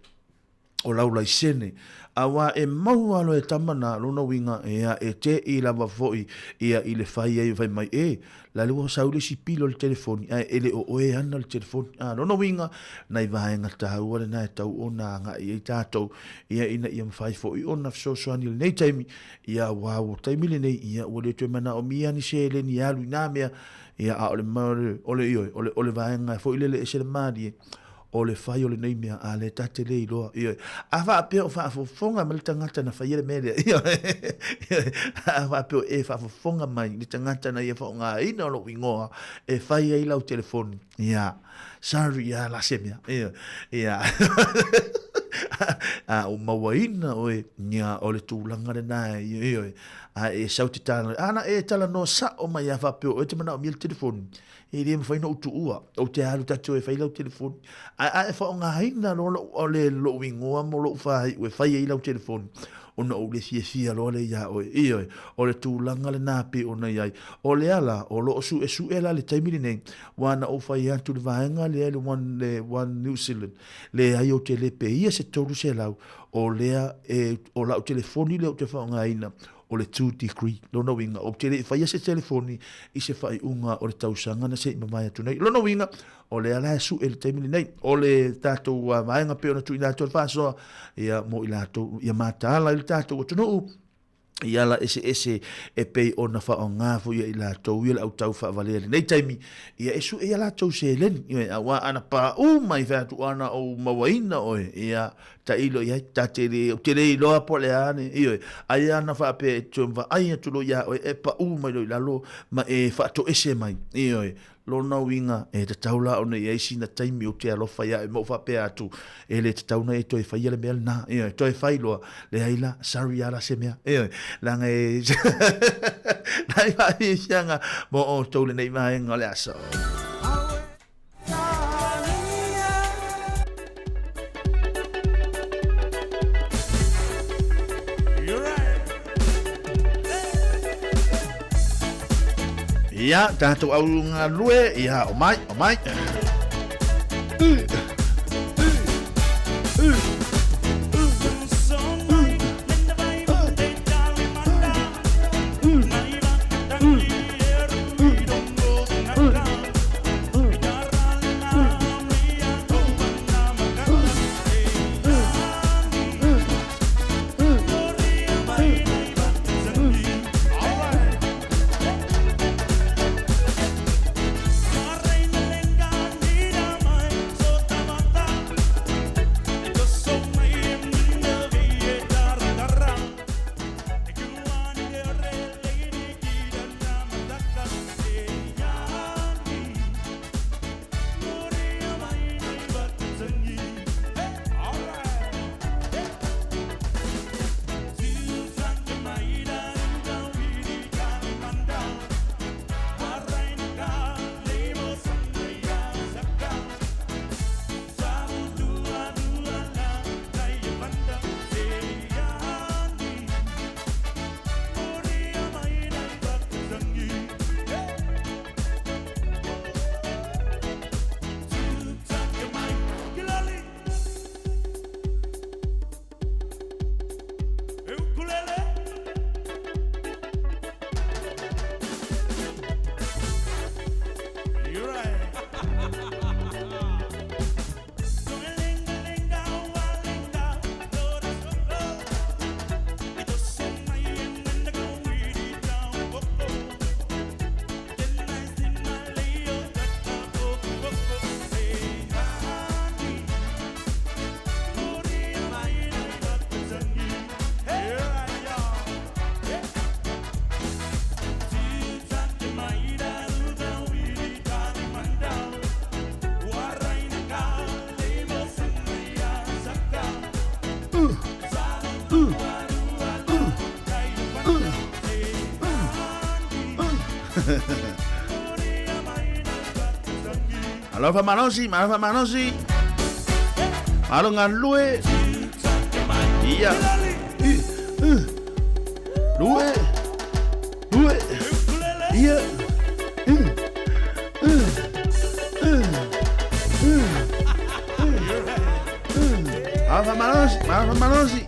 o lau laisene, auā e maua loa e tama na, lona uiga, ea, e te'i lava foi ia i le fai ai fai mai, e, la le ua sau le isi pili o le telefoni, ae e le o oe e ana le telefoni. A, lona uiga, nai vaega taua lena e tau ona agai ai tatou, ia, ina ia mafai foi ona fesoasoani i lenei taimi, ia, auā ua taimi lenei, ia, ua le toe manaomia ni seleni e alu i nā mea, ia, a o le, o le, ioe, o le, o le vaega foi lele e ese le malie, o le fai o lenei mea, a lea ta te le iloa. Ioe. A faapea o faafofoga mai le tagata na faia le mea lea, ioe, ioe, a faapea o e faafofoga mai le tagata na ia faaaogaina o lou igoa e fai ai lau telefoni, ia, sorry, ia, la se mea, ioe, ia, a ua mauaina oe, ia, o le tulaga lena, ioe, a e sau te talanoa, a na e talanoa sao mai a faapea o oe e te manaomia le telefoni, E le mafai ona ou tuua, ou te alu ta te o e fai lau telefoni. Ae a e faaaogaina loa lou, o le, lou igoa mo lou faaiu e fai ai lau telefoni, ona ou le fiafia loa lea iā oe. Ioe, o le tulaga lena pei ona i ai. O lea la, o lo o suesue la le taimi lenei, ua na ou fai atu i le vaega lea i le One, le One New Zealand, leai ou te le peia se 300, o lea e, o lau telefoni lea ou te faaaogaina, o le 2 degree. Lona uiga, ou te le i faia se telefoni i se faaiuga o le tausaga na se i mavae atu nei. Lona uiga, o lea la e sue i le taimi lenei, o le tatou vaega pei ona tuuina atu e le faasoa, ia, mo i latou, ia mataala ai le tatou atunuu, i ala eseese e pei ona faaaoga foi e i latou ia le au taufaavalia i lenei taimi, ia e sue i a latou seleni. Ioe, aua ana paū mai fai atu ana ou mauaina oe, ia tailo i ai, ta te le, ou te le iloa po o le a ne, ioe, ai ana faapea e toe vaai atu loa ia oe, e paū mai loa i lalo ma e faatoese mai, ioe, Lona uiga, e tatau la ona i ai sina taimi ou te alofa ia oe ma ou faapea atu, e le tatau ona e toe faia le mea lena. Ioe, toe fai loa, leai la, sorry lava la se mea. Ioe, leaga e nai faafiafiaga mo outou lenei vaega o le aso. Ia, tātou au galue, ia, o mai, o mai. Alofa malosi, alofa malosi. Malo galue. Ia. Lue. Lue. Ia. Alofa malosi, alofa malosi.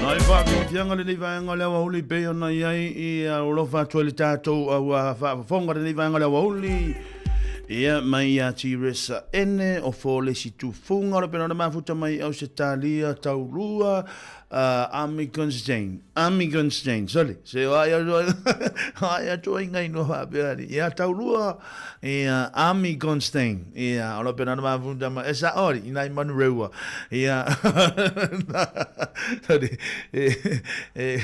Nai whaafiafianga lenei vaega o le aoauli pei ona i ai i alofa atu ai le tatou au faafofoga lenei vaega o le aoauli. Ia, mai ia Tiresa Ene, o Fōlesi Tufunga, o le pena o le mafuta mai Ausetalia, Taurua, Ami Gunstein, Ami Gunstein, sorry, se o ai atu ai atu ai ngai no faapea ni. Ia, Taurua, ia, Ami Gunstein, ia, o le pena o le mafuta mai, e sa ori, i nai manu reua, ia, sorry, e, e,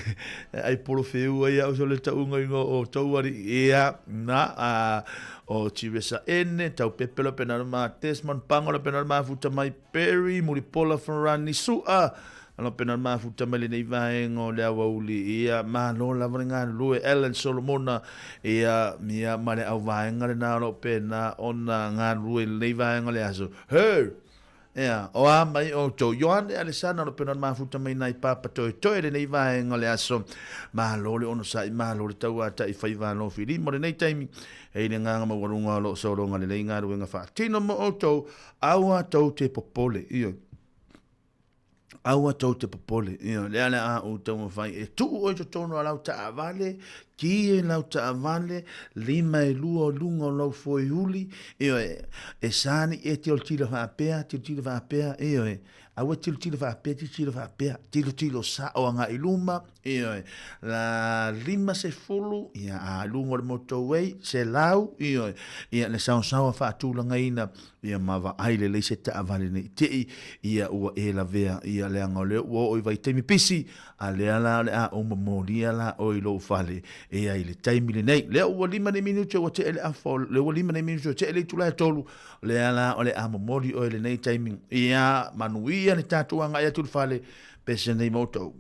ai porowheua ia o le taunga ingoa o Tauari, ia, na, a, O Tiresa Ene, Taupepelo Penaruma, Desmond Pangola Penaruma, Futa Mai Perry, Mulipola Farani Su'a, Alo Penaruma, Futa Mai lenei vaega o le aoauli, ia, malo lava le galulue, Alan Solomona, ia, ia, ma le auvaega lena o lo o pena ona galulue i lenei vaega o le aso. Her! Ea, o a mai outou. Ioane Alesana o lo pena mafuta mai nai papa toetoe lenei vaega o le aso. Malo le onosai, malo le tauata'i faiva alofi lima o lenei taimi. E i le nganga maualuga o lo o sologa lelei galuega faatino mo outou, aua tou te popole. Ioe. Aua tou te popole. Ioe, lea le a ou taumafai e tuu oe i totonu o lau taavale, ki e lau taavale, lima e lua o luga o lau foeuli, ioe, e sani e tilotilo faapea, tilotilo faapea, ioe, aua tilotilo faapea, tilotilo faapea, tilotilo sao agai i luma, ioe, la 50, ia, a luga o le motorway, 100, ioe, ia, le saosaoa faatulagaina, Ia ma vaai lelei se taavale nei tei ia ua e lavea ia leaga o lea ua oo i vaitaimi pisi a lea la o le a ou momolia la oe i lou fale e ai le taimi lenei lea ua lima nei minute ua tee le afa lea ua lima nei minute ua tee le itula e tolu lea la o le a momoli oe lenei taimi ia manuia le tatou agai atu i le fale pese nei ma outou.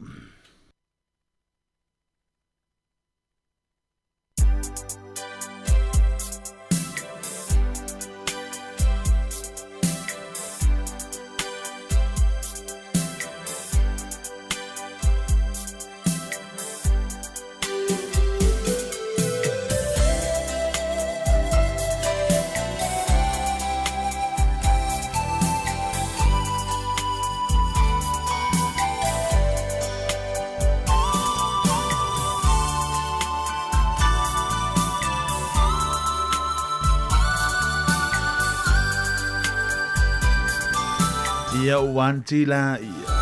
Ia ua anti la ia.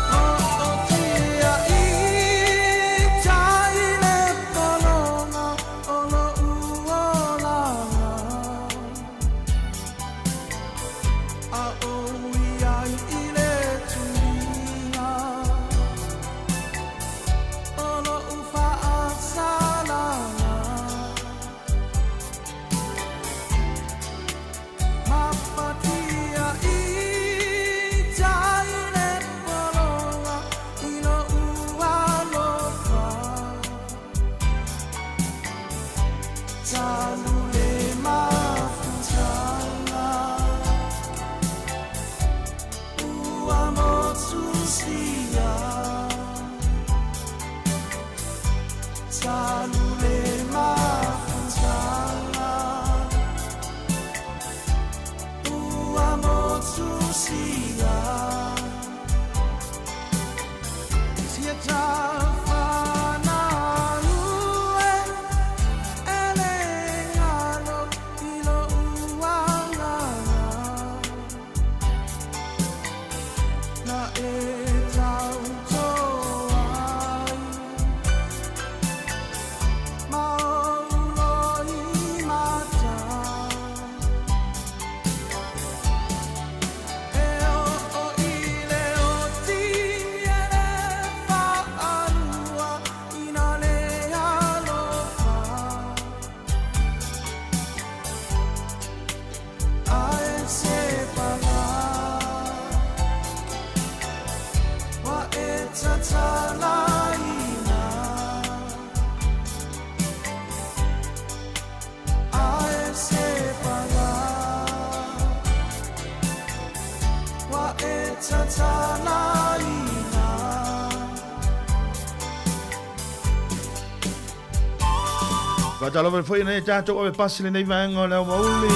Faatalofa foi nei tatou ave pasi lenei vaega o le aoauli.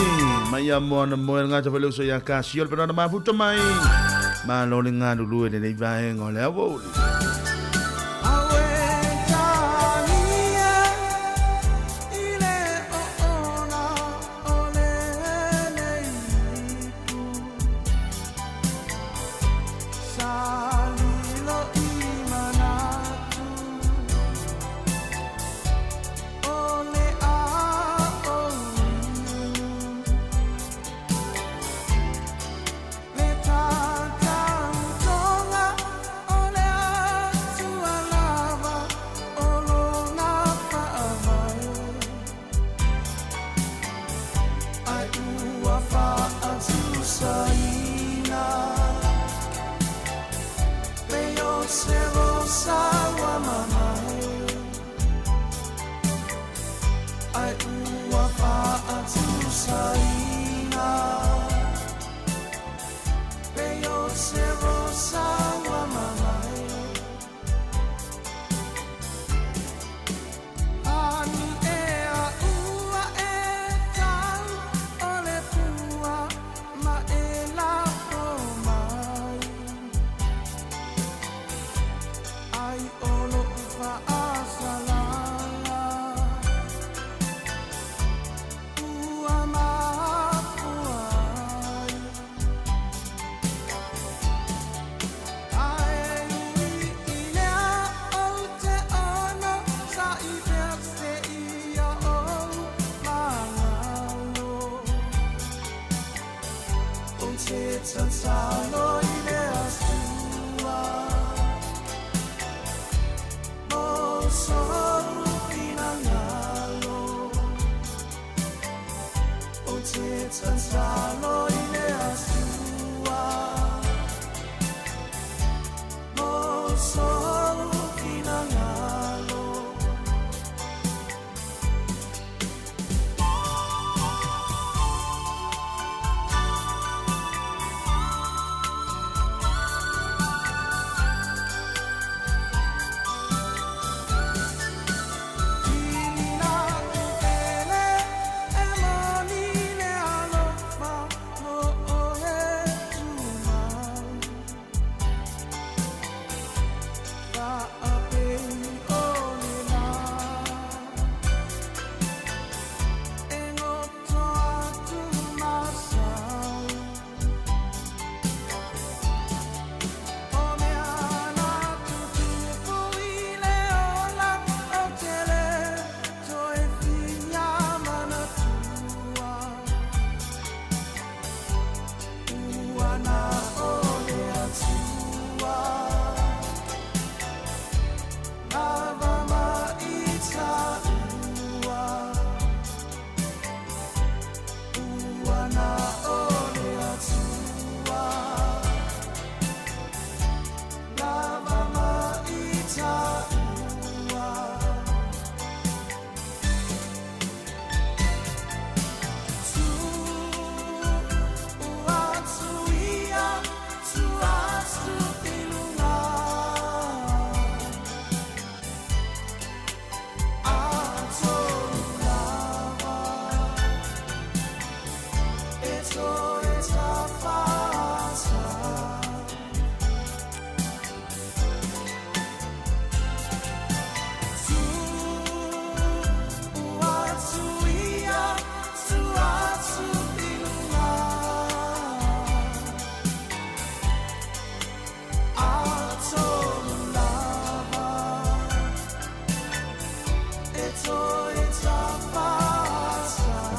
Mai ia moana moe le gata foi le uso ia Kasio le penona mafuta mai. Malo le galulue lenei vaega o le aoauli.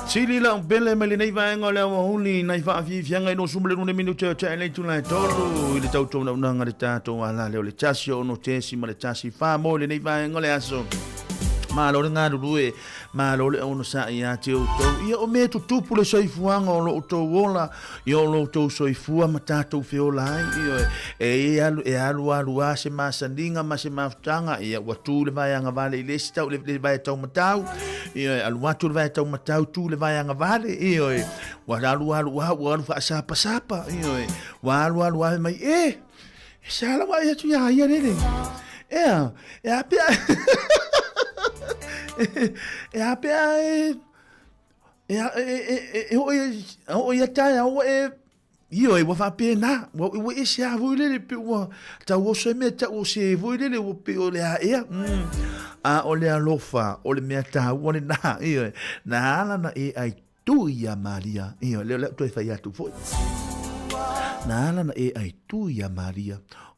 Tili lau pele mai lenei vaega o le aoauli nai faafiafiaga i 22 minute o tea i le itula e tolu i le tautounaunaga le tatou alale o le tasi o ono tesi ma le tasi wha mo lenei vaega o le aso. Malo le galulue, malo le onosai ia te outou. Ia o mea tutupu le soifuaga o lo outou ola, ia o lo outou soifua ma tatou feola ai. Ioe, e alu, e alu alu a se masaniga ma se mafutaga, ia ua tu le vae agavale i le isi tau, le, le vae taumatau, ioe, alu atu le vae taumatau, tu le vae agavale, ioe, ua alu alu a, ua alu faasapasapa, ioe, ua alu alu a mai, e, e sa la vaai atu iā ia lele. Ea, e a pea, e a pea e, e, e, e, e, e oo ia, oo ia taeao ua e, Ioe, ua faapena, ua, ua ese lava foi lele, pei ua tauoso ai mea tau o se foi lele, ua pei o le aea. Mm. A o le alofa, o le mea taua lenā, ioe, na ala na e ai tu iā Maria, ioe, lea o le a ou toe fai atu foi. Na ala na e ai tu iā Maria,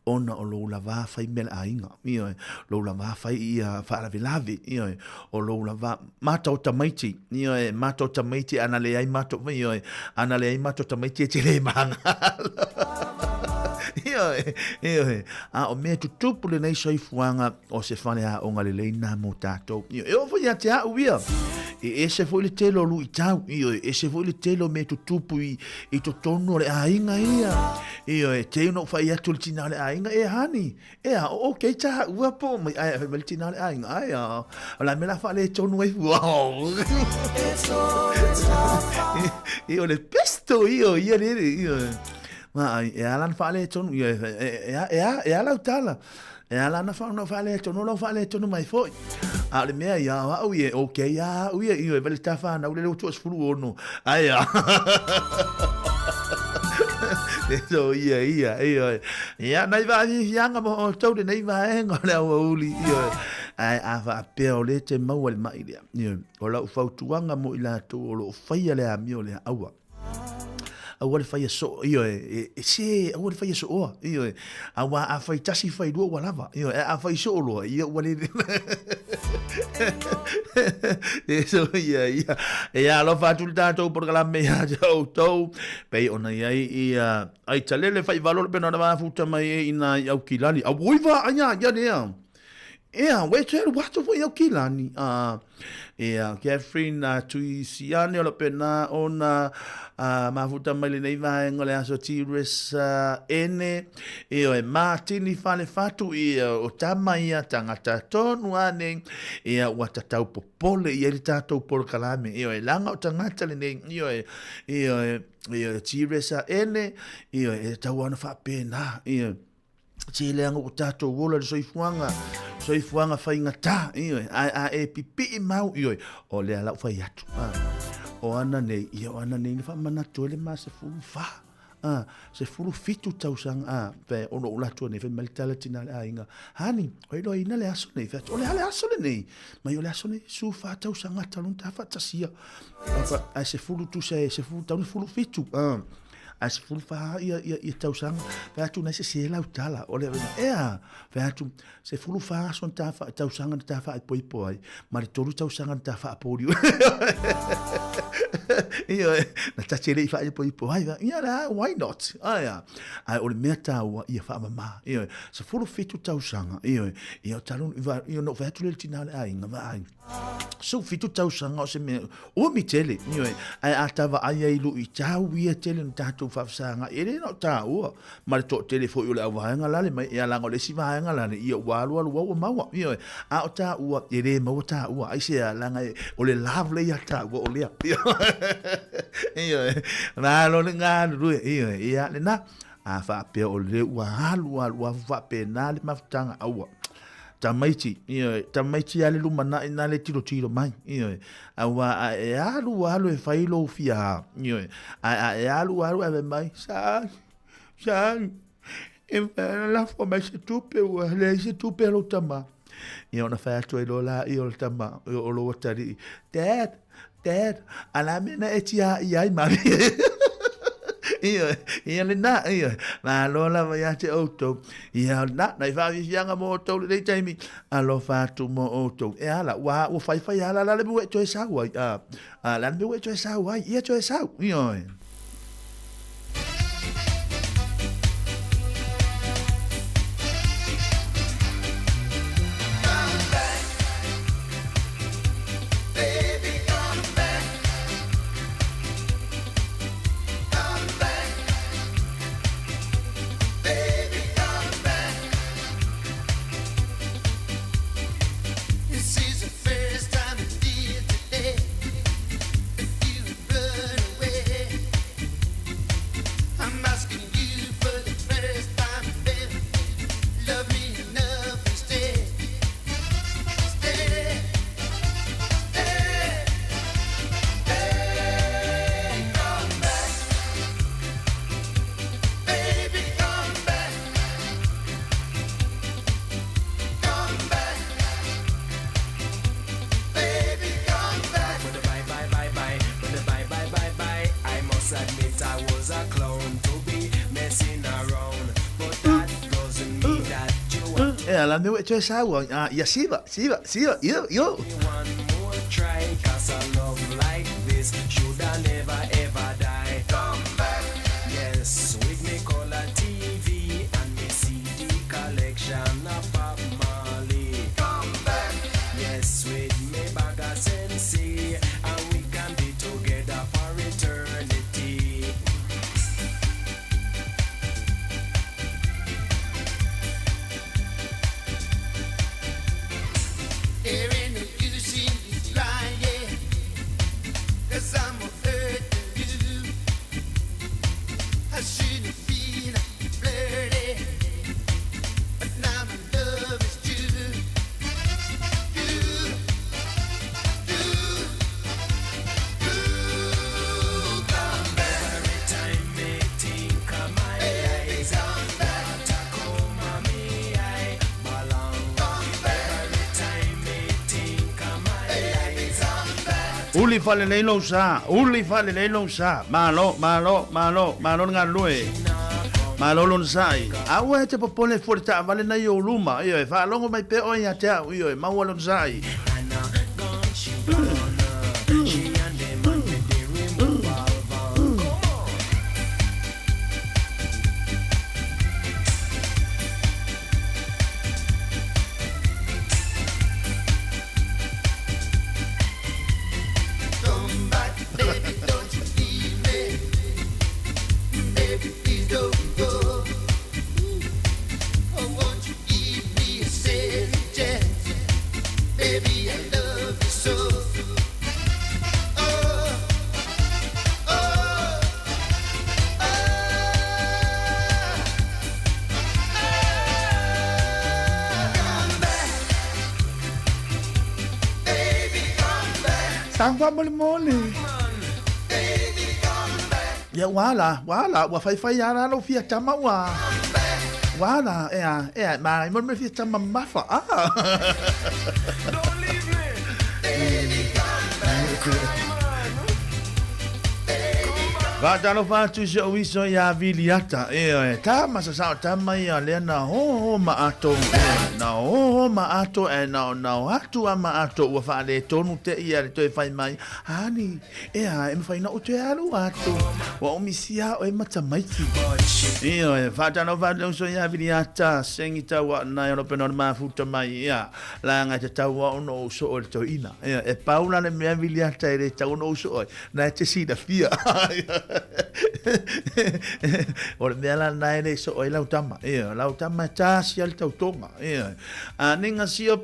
ona o lou lavā fai mea le aiga, ioe, lou lavā fai ia faalavelave, ioe, o lou lavā, mātou tamaiti, ioe, mātou tamaiti, ana leai mātou, ioe, ana leai mātou tamaiti e te le mangalo. Ioe, ioe. A o mea tutupu lenei soifuaga o se faleaoga lelei na mo tatou. Ioe, e oo foi ia te au ia. E ese foi le tele o luitau, ioe, ese foi le tele o mea tutupu i, i totonu o le aiga ia. Ioe, te ona ou fai atu le tina o le aiga, e honey, Ea, o okay ta ua po mai ai fai mai le tina o le aiga, ai a, o la mea la faaletonu ai fua. I o le pesto ia o ia lele, ia. Ma ai, e ala na faaletonu, ia, e, e, e, e ala utala. E ala na whauna faaletonu, lau faaletonu mai foi. A o le mea ia, o au ia, okay a au ia, ia, e vale ta whanau le leo tua 16. Ai a. So ia ia ia. Ia nai vaafiafiaga mo outou lenei vaega o le aoauli. Ioe. Ae a faapea o lea e te maua le ma'i lea. Ioe. O lau fautuaga mo i latou o lo o faia le amio lea, aua. Aua le faia soo, ioe, e, e se, aua le faia sooa, ioe. Aua a fai tasi fai lua ua lava, ioe, a fai soo loa, ia ua le. E so ia ia. E alofa atu le tatou polokalame ia te outou, pei ona i ai ia ai talele fai valo le pena na mafuta mai e ina i au kilani. Au oi va aia ia lea. Ea, ua e toe alu atu foi au kilani. A, ea, Catherine, a tui siane o le pena ona a, mafuta mai lenei vaega o le aso T-Res ene, ioe, Martini Falefatu, ia, o tama ia tangata tonu a nei, ia, ua tatau popole i ai le tatou polokalame, ioe, leaga o tagata lenei, ioe, ioe, Ioe, T-Res ene, ioe, e tatau lava ona faapena, ioe. Se leaga ua tatou ola i le soifuaga, soifuaga faigata, ioe, ae a e pipii mau, ioe, o lea la ua fai atu. A, o ana nei, ia o ana nei na faamanatu ai le ma 14, a, 17 tausaga, a, pe, ona ou alu atu nei, fai mai le tala tina a le aiga, Honey, o iloaina le aso nei, fai atu, o le a le aso lenei? Mai o le aso nei, 14 tausaga talu ona ta faatasia. Ae 10 tusa e 10 talu 17, a. Ae 14 ia, ia, ia tausaga, fai atu nai sese lau tala, o le, ea, fai atu, 14 aso na ta wha, tausaga na ta whaaipoipo ai, ma le 3 tausaga na ta whaapolio. Ia, na ta te lei whaaipoipo ai, ia la, why not? Ai, ai, o le mea tāua, ia whaamama, ia, 17 tausaga, ia, ia, talu, ia, no fai atu le tina le aiga, vaai. 17 tausaga o se mea umi tele, ioe, ae a ta vaai ai i luitau ia tele na tatou faafesagai, e le na o taua ma le toatele foi o le auvaega lale mai, ia leaga o le isi vaega lale, ia ua alualu au ua maua, ioe, a o taua, e le maua taua, aisea, leaga o le love lea ia taua o lea, ioe, malo le galulue, ioe, ia lena, a faapea o lea ua alu alu afu faapena le mafutaga, aua. Tamaiti, ioe, tamaiti a le lumanai na le tilotilo mai, ioe, auā a e alu alu e fai lou fia, ioe, ae a e alu alu ae fai mai, Sali, Sali, e mafai ona lafo mai se tupe ua leai se tupe a lou tama. Ia ona fai atu ai loa laia o le tama, o lou atalii, Dad, Dad, a le a mea na e tiaia ai mami? Ioe, ia lena, ioe, malo lava ia te outou. Ia lena, nai faafiafiaga mo outou lenei taimi, alofa atu mo outou. E ala, ua, ua faifai ala la le mea ua e toe sau ai, a, a, le a le mea ua e toe sau ai, ia toe sau, ioe. Ea la mea ua e toe sau ai, a, ia siva, siva, siva, io, io. Uli faalelei lou sa, uli faalelei lou sa. Malo, malo, malo, malo le galulue. Malo lona sai. Aua e te popole fua le taavale na i ou luma. Ioe, faalogo mai pea oe ia te au. Ioe, maua lona sai. Tang faamolemole. Ia ua ala, ua ala, ua faifai ala lou fia tama ua. Ua ala, ea, ea, ma mo le fia tama mafa. Ah. Faatalofa atu i si ou uso iā Viliata, ioe, tama sasao tama ia lea na hoho ma ato, na hoho ma ato ae na na o atu a ma ato ua faaletonu te ia le toe fai mai, Hani, ea, e mafai ona ou toe alu atu, ua ou misia oe ma tamaiti. Ioe, faatalofa atu i le uso iā Viliata, sengi tauaanai o lopena o le mafuta mai, ia, leaga e tatau lava ona ou soo i le toeaina. Ia, e pau la le mea Viliata e le tatau ona ou soo ai, Na e te silafia. O le mea la lena e le soo ai lau tama. Ia, lau tama e tasi a le tautoga. Ia. A ni ngasia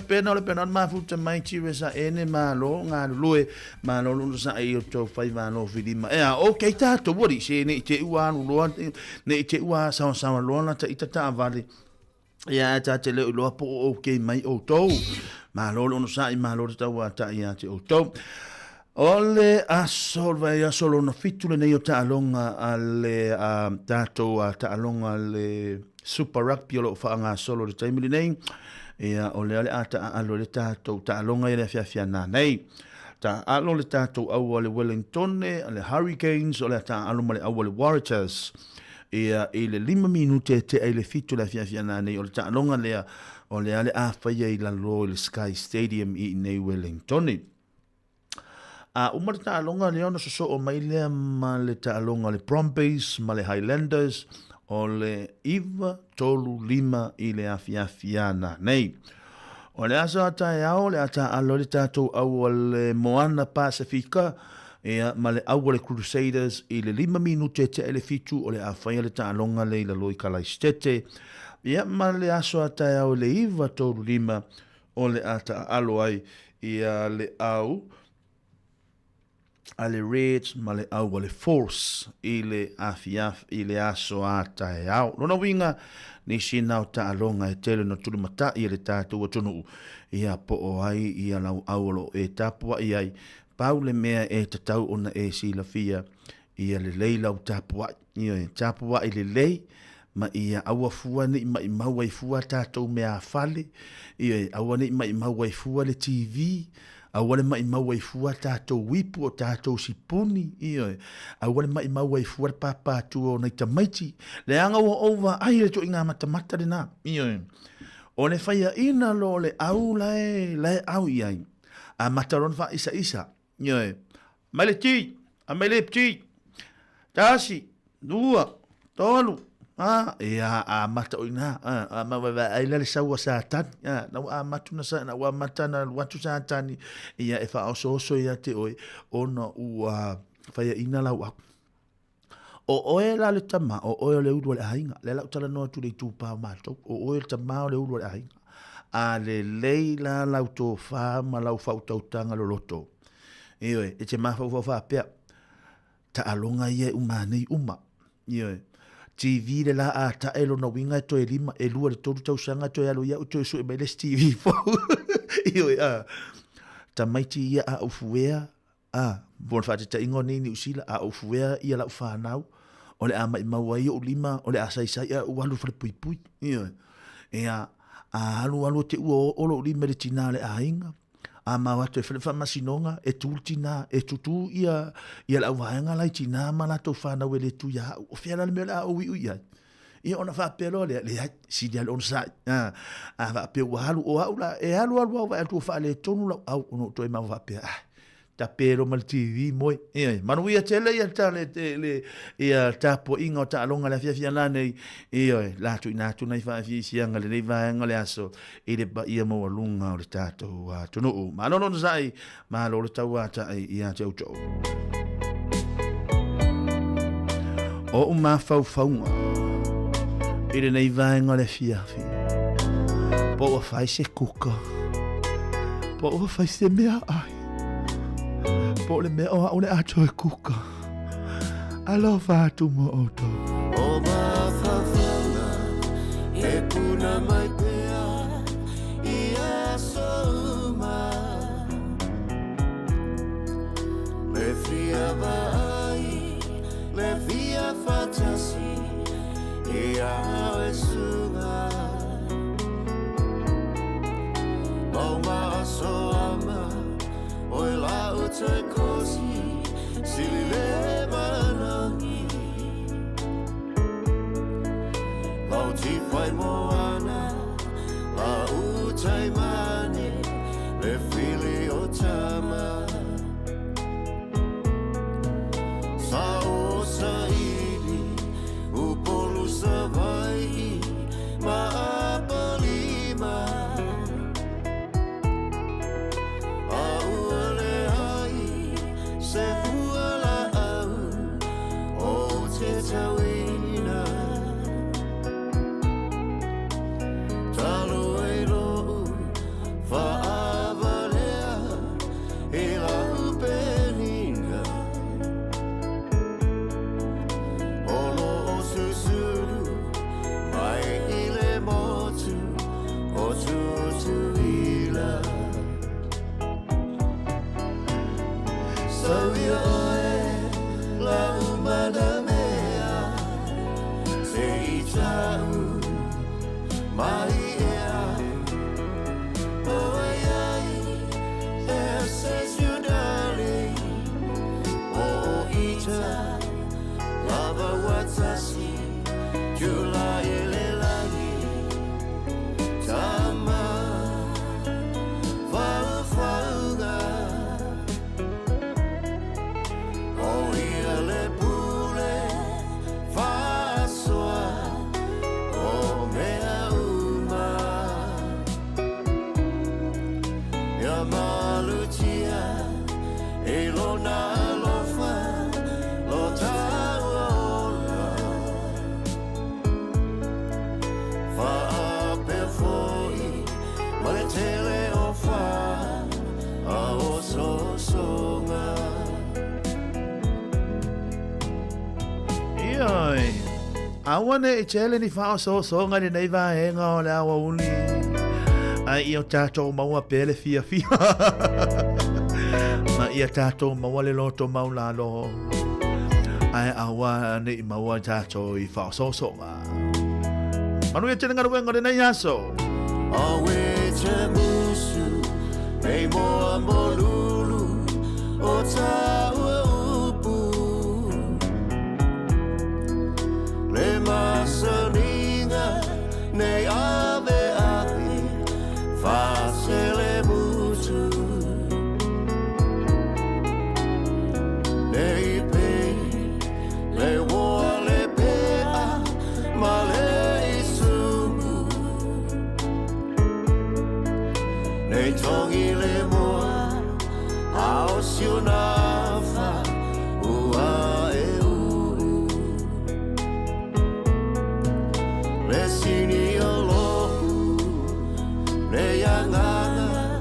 pena o le pena o le mafuta mai tire sa ene malo galulue malo luna sa i o tou fai malo filima. Ea, o kei tātou wari se ne i te ua alu loa, ne i te ua sawasawa loa la ta ita taavale. Ia, ae ta te le o iloa po o okay mai outou. Malo le onosai, malo le tauatai ia te outou. O le aso, o le vaiaso lona fitu lenei o taaloga a le uh, tatou uh, taaloga a le Super Rugby o lo o faagasolo i le taimi lenei. Ia, o lea o le a taaalo i le tatou taaloga i le afiafi ana nei. Taaalo le tatou au a le Wellingtone, a le Hurricanes, o le a taaalo ma le au a le Waratahs. Ia, i le lima minute e tea i le fitu le afiafi ana nei, o le taaloga lea, o le a le a faia i lalo i le Sky Stadium i inei Wellingtone. A uma le taaloga lea ona sosoo mai lea ma le taaloga o le Brumbies ma le Highlanders o le 9 3 5 i le afiafi ana nei. O le aso a taeao o le a taaalo ai le tatou au a le Moana Pasifika ia, ma le au a le Crusaders i le 5 minute e tea i le 7 o le a faia le taaloga lea i lalo i Kalaisitete. Ia, ma le aso a taeao i le 9 3 5 o le a taaalo ai ia le au a le Reds ma le au a le Force i le afiafi, i le aso a taeao. Lona uiga, nisi na o taaloga e tele ona tulimatai e le tatou atunuu, ia po o ai ia lau au o lo o e tapuai ai, pau le mea e tatau ona e silafia, ia lelei lau tapuai. Ioe, tapuai lelei, ma ia aua fua ne i maimau ai fua tatou meafale, ioe, aua ne i maimau ai fua le TV, aua le maimau ai fua tatou ipu o tatou sipuni, ioe, aua le maimau ai fua le pāpātua o nai tamaiti, leaga ua ou vaai i le ituaiga matamata lena, ioe, o le faiaina loa o le au la e, la e au i ai, amata loa ona faaisaisa, Ioe. Mai le ti, a mai le ti. Tasi, lua, tolu. A, ia, amata o i ina, a, a ma vaevaeai la le sau a Satani, a, na ua amata ona sa, na ua amata ona alu atu Satani, ia e faaosooso ia te oe, ona ua faiaina lau au. O oe la le tama, o oe o le ulu o le aiga. Lea la ou talanoa atu i le itupa o matou. O oe le tama o le ulu o le aiga. A lelei la lau tofa ma lau faautautaga loloto, ioe, e te mafaufau faapea, taaloga ia e uma nei uma. Ioe. TV le la a tae lona uiga e toe lima, e lua le tolu tausaga toe alu ia toe sue mai le isi TV fou. Ioe, a. Tamaiti ia a ou fuea, a, mo le faataitaiga o nei Niu Sila, a ou fuea ia lau fanau, o le a maimau ai ou lima, o le a saisai ae ou alu i le falepuipui. Ioe. Ia, a alu alu te ua oo lou lima i le tina o le aiga, a ma o atu e fai le faamasinoga, e tu le tina, e tutū ia, ia le auvaega la i tina ma latou fanau e le tu ia au. O fea la le mea o le a ou iu i ai? Ia ona faapea loa lea, leai, sili lava le onosai. A, a faapea ua alu o au la, e alu alu au vaai atu ua faaletonu lau au, ona ou toe maua faapea, ah, tape loa ma le TV moe. Ioe, manuia tele ia ta le, le, ia tapuaiga o taaloga le afiafi ala nei. Ioe, la tuuina atu nai faafiafiaga lenei vaega o le aso i le paia maualuga o le tatou atunuu. Malo le onosai, malo le tauatai ia te outou. Oʻu mafaufauga i lenei vaega o le afiafi, po ua fai se kuka, po ua fai se meaai, Po o le mea o au le a toe kuka. Alofa atu mo outou. O mafaufauga e puna mai pea i aso uma. Le fia vaai, le fia fatasi i au e suga. Mau maasoama oe lau toe kosi sili le manangi Lau tiwhai moana lau taimane le whili o tama Sa o sa ili Upolu Savaii ma Apolima A ua leai se hua laau o te tauina Talu ai lou faavalea i lau penina O lo o susulu mai i le motu o Tutuila. Sauia oe lau manamea se i tau mai ea o ai ai ea se darling o ita lava watasi July ele lagi tama faufauga o ia le pule faasoa o mea uma Ia malutia e lona alofa lo taua ola Faapea foi ma le tele o fa a osoosoga. Ioe. Aua ne i tele ni faaosoosoga i lenei vaega o le aoauli, a ia tatou maua pea le fiafia ma ia tatou maua le loto maulalo, ae aua ne i maua tatou i faaosoosoga. Manuia tele galuega o lenei aso. Awe te musu, nei moa molulu, o taua upu. Le masaniga nei ave ave, whasele mutu. Nei pe, le woa le pea, ma Nei togi le moa a o si ona fa ua e uu. Le sini o lo'u nei agaga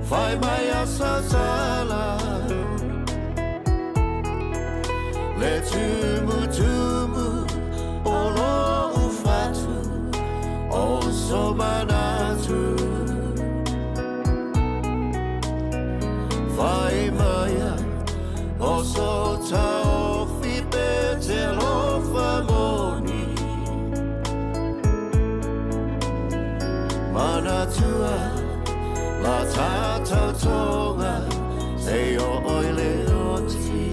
fai mai a sasala. Le tumutumu o lo'u fatu o so manatu. Fai maia o so taofi pe te alofa moni. Manatua la tātou tonga sei o oi le oti.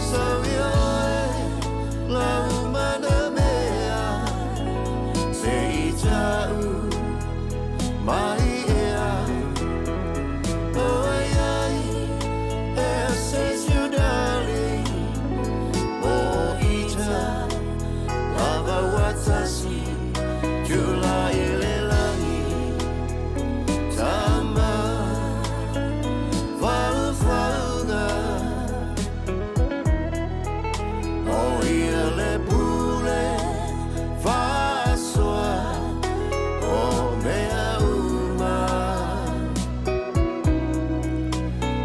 Sau ia oe la umana mea se i ta'u mai ea. Oh ai ai e says you darling o ita lava watasi tula i le lagi tama faufauga o ia le pule faasoa o mea uma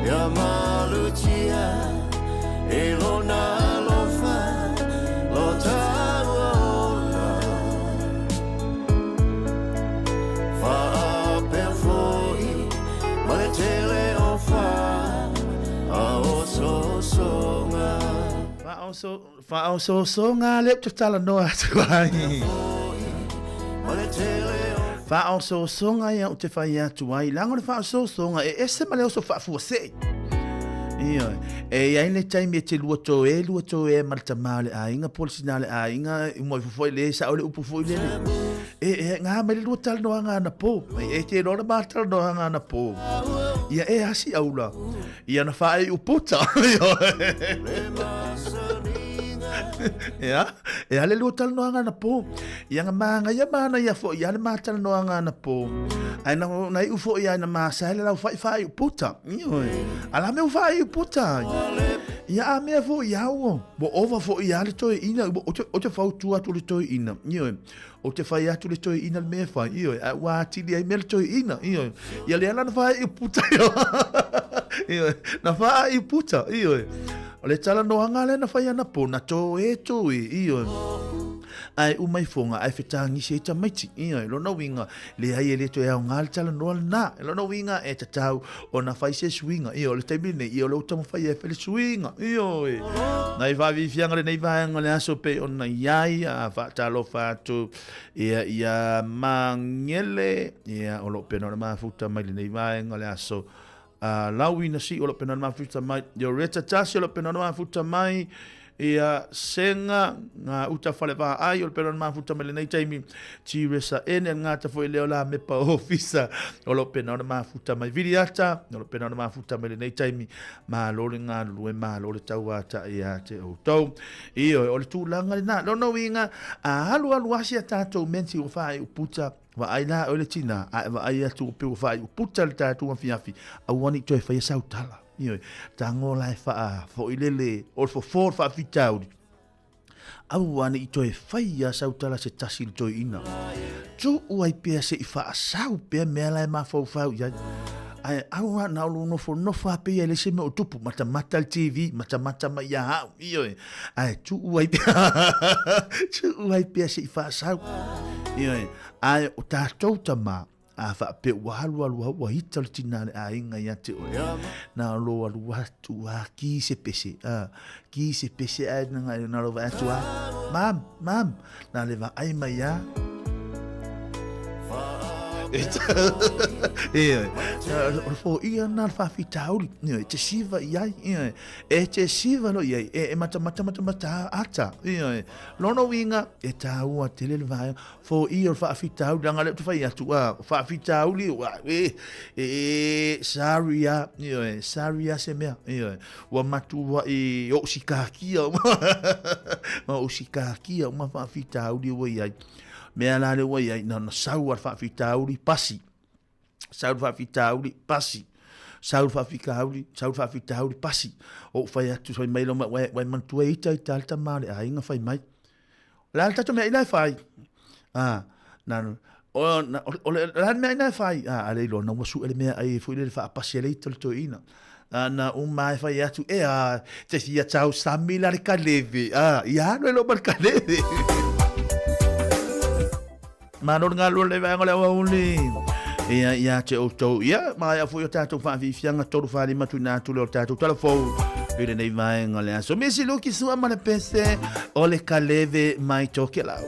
ia malutia e lona alofa lo taua ola faapea foi ma le tele o fa aososoga. Faaosoosoga lea ou te talanoa atu ai. Faaosoosoga ia ou te fai atu ai, leaga o le faaosoosoga e ese ma le oso faafuasei. Ioe. E i ai le taimi e te lua toe, lua toe ma le tama o le aiga po o le sina o le aiga, uma ifo foi le sao le upu foi lele. E, e ngā mai le lua talanoaga anapo. E, e te iloa le ma talanoaga anapo. Ia e asi aula. Ia na whaai uputa. Ia, e ale lua talanoaga anapo. Ia nga māngaia mānaia foi, ia le mā talanoaga anapo. Ai na, na iu foi ai na māsa hele lau whai whai uputa. Ioe. Ala me whai uputa. Ia a mea foi ia ua. Wa ova foi ia le toe ina, o te, o te whautua atu le toe ina. Ioe. O te whai atu le toe ina le mea whai. Ioe. A ua atili ai mea le toe ina. Ioe. Ia le ala na whai uputa. Ioe. Na whai uputa. Ioe. O le talanoaga lea na whai anapo, na tō e tō e. Ioe. Ae uma ifoga, ae fetagisi ai tamaiti. Ioe, lona uiga, leai e le toe aoga le talanoa lena. Lona uiga, e tatau ona fai se suiga. Ioe, o le taimi lenei, ia o lea ua taumafai e fai le suiga. Ioe. Nai faafiafiaga lenei vaega o le aso pei ona i ai, a faatalofa atu ia ia Magele, ia o lo o pena ona mafuta mai lenei vaega o le aso. A Lauina Sio o lo pena mafuta mai, Loretta Tasi o lo pena mafuta mai, ia Senga, ngā uta whare wā ai o le pena mafuta mai lenei taimi, Tiresa Ene, ngā ta foi leo la mepa ofisa o lo pena mafuta mai Viriata, o lo pena mafuta mai lenei taimi, malo le ngā lue, malo le tauata ia te outou. Ioe, o le tūlanga le nā, lona uiga, a alu alu asi a tātou menti o whae uputa, Vaai la oe le tina, a e vaai atu o peu whaai uputa le tātou afiafi, aua ne i toe whaia sau tala. Ioe, tango la e whaa, foilele, o le fofo o le faafitauli. Aua ne i toe whaia sau tala se tasi le toe ina. Tuu ai pea se i whaasau pea mea la e mafaufau i ai. Ae aua na o lou nofonofo a pei e le se mea o tupu, matamata le TV, matamata mai ia au, ioe. Ae tuu ai pea, tuu ai pea se i whaasau. Ioe, ae o tātou tama, a whaapea ua alu alu au, ua hita le tina le aiga ia te oe. Nā lo alu atu, a ki se pese, a, ki se pese ae na ngai nā lo atu a, mam, mam, nā le vaai mai a. Ioe, o le fōia nā le whawhitauri, ioe, te siva i ai, ioe, e te siva lo i ai, e, e matamata matamata ata, ioe, Lona uiga, e tāua tele le vaega, foia o le faafitauli, leaga lea ou te fai atu, a, faafitauli, ua, e, e, sorry a, ioe, sorry a se mea, ioe, ua matuai ou sikakia uma, ua ou sikakia uma faafitauli ua i ai. Mea la lea ua i ai, na ona sau lava le faafitauli, pasi. Sau le faafitauli, pasi. Sau le faafitauli, sau le faafitauli, pasi. Ou fai atu, fai mai lea, ua e manatua e ita ita le tama o le aiga fai mai. O le a le tatou meaai la e fai? A, na, o, na, o, le, o le a le meaai na e fai? A, a le iloa, na ua sue le meaai foi lele faapasi e le ita le toeaina. A, na uma e fai atu, e a, te fia tausami la le kaleve. A, ia alu e lo ma le kaleve. Malo le galulue le vaega o le aoauli. Ia, ia te outou. Ia, maea foi o tatou faafiafiaga 345 tuina atu lea o le tatou tala fou i lenei vaega o le aso. Misi Luki Sua ma le pese o le Kaleve mai Tokelau.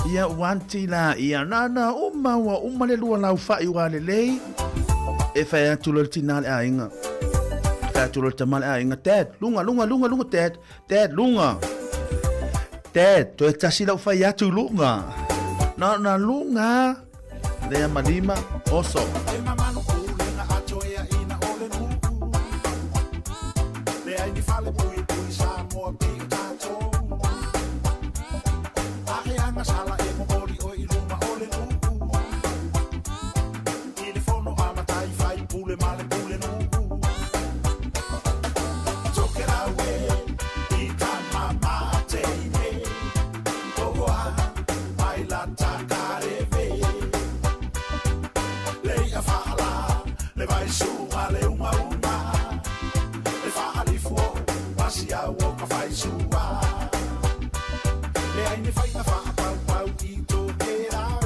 Ia uanti la ia nana uma ua uma le lua lau fai ua lelei e fai atu loa le tina le aiga fai atu loa le tama le aiga dad lunga lunga lunga lunga dad Dad, luga. Dad, toe tasi lau fai atu luga. Na, na luga. Lea ma lima, oso. E mamalu pulega atoea ina o le nuu. Leai ni fale pui pui Samoa pei o tatou. A he agasala e momoli oe i luma o le nuu. I le fono a matai fai pule ma le pule nuu. Tokelau e i tama mateine, Oa mai la takareve. Lei a faala, le vai suga le umauma. Le faalifu o pasi au o ka fai sua. Leai ni faiga faapaupau i Tokelau.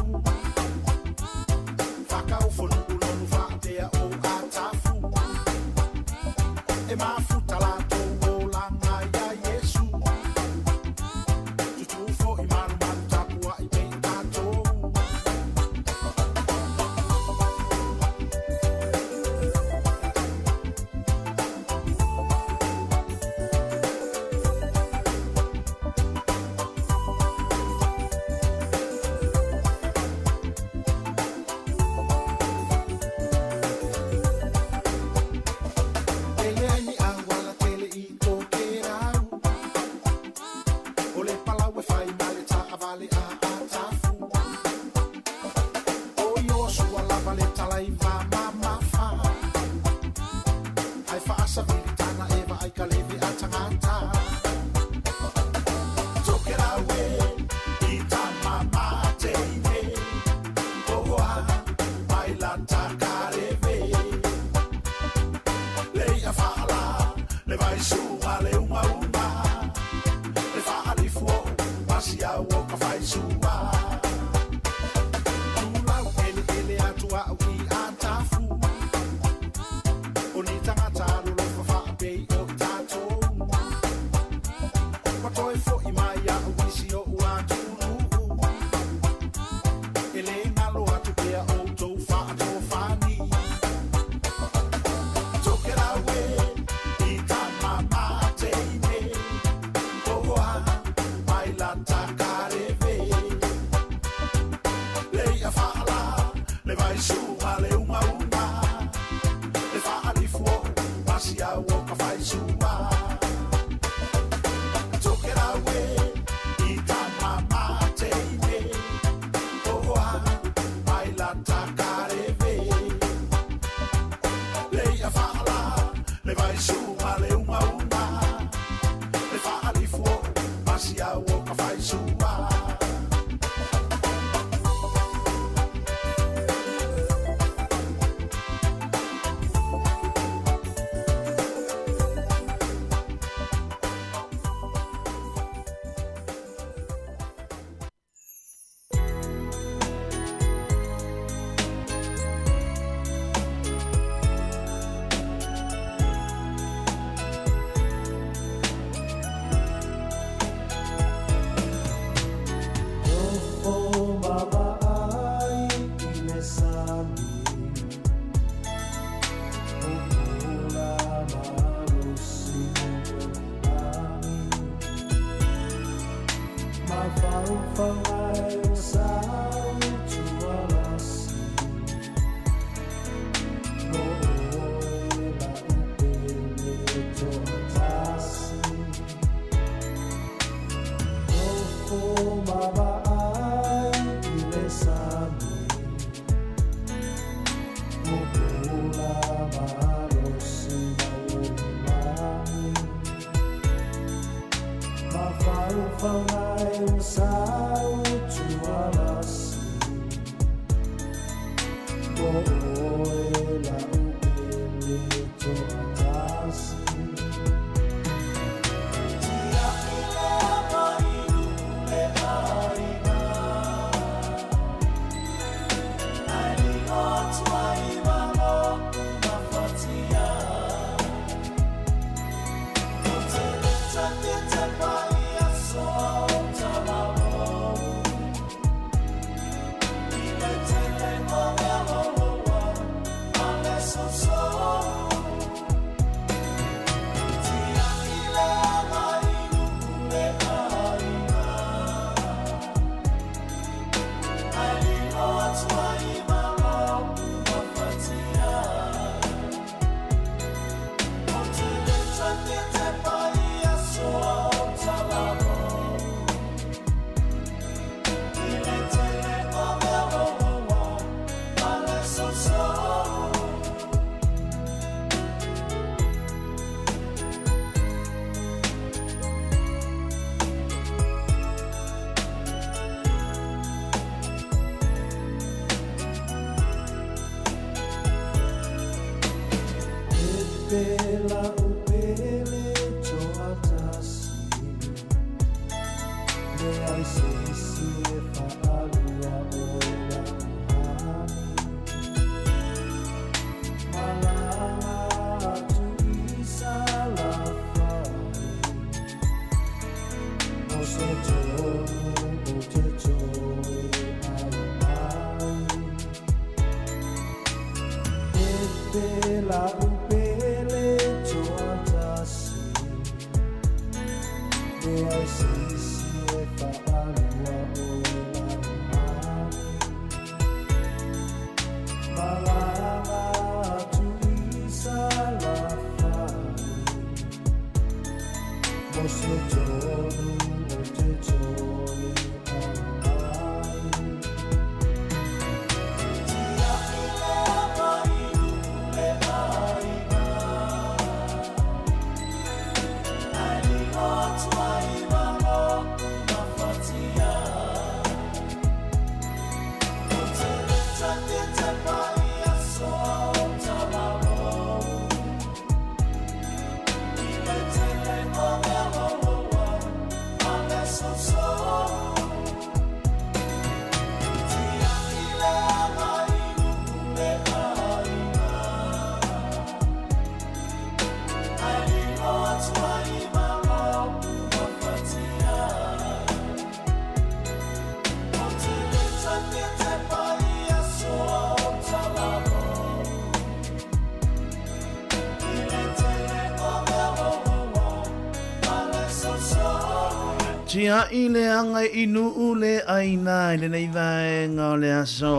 Tiaʻi le aga i Nuu le ʻāina i lenei vaega o le aso.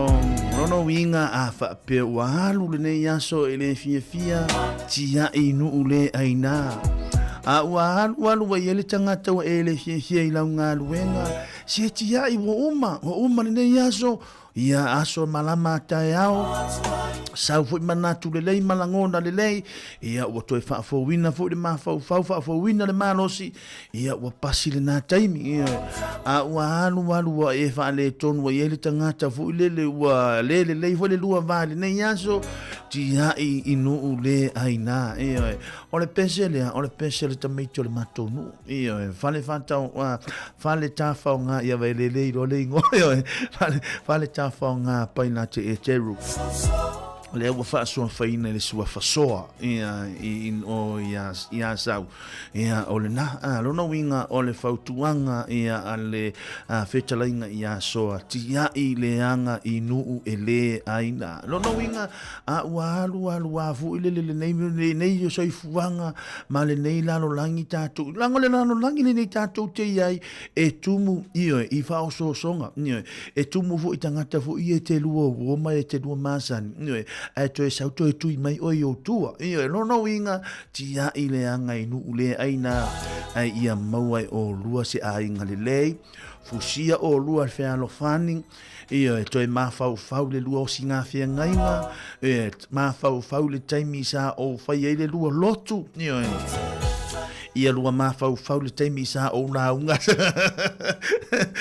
Lona uiga a faapea ua alu lenei aso e le fiafia, tiaʻi i Nuu le ʻāina. A ua alu alu ua i ai le tagata ua e le fiafia i lau galuega, se tiaʻi ua uma, ua uma lenei aso, Ia aso malama a taeao, sau foi manatu lelei ma lagona lelei, ia ua toe faafouina foi le mafaufau, faafouina le malosi, ia ua pasi lena taimi, ia. A ua alu alu ua e faaletonu ua i ai le tagata foi lele ua le lelei foi le lua va i lenei aso, tiai i nuu le aina, ia. O le pese lea, o le pese a le tamaiti o le matou nuu. Ioe, fale whātau, fale tāwhao ngā ia wai lele i roa le ingoa, ioe, fale, fale tāwhao ngā pai nā te e teru. Lea ua faasoafaina i le suafa Soa, ia, i, i, o, ia, i Asau. Ia, o lena, a, lona uiga o le fautuaga, ia, a le a, fetalaiga iā Soa, tiai le aga i nuu e lē aina. Lona uiga, A ua alu alu a foi lele lenei lenei soifuaga ma lenei lalolagi tatou. Leaga o le lalolagi lenei tatou te i ai e tumu, ioe, i faaosoosoga, ioe, e tumu foi i tagata foi ia e te lua uo ma e te lua masani, ioe, ae toe sau toe tui mai oe i ou tua. Ioe, lona uiga, tiai le aga i nuu le aina, ae ia maua e olua se aiga lelei, fusia olua le fealofani, Ioe, toe mafaufau le lua o sina feagaiga, e mafaufau le taimi sa ou fai ai le lua lotu, ioe. Ia lua mafaufau le taimi sa ou lauga,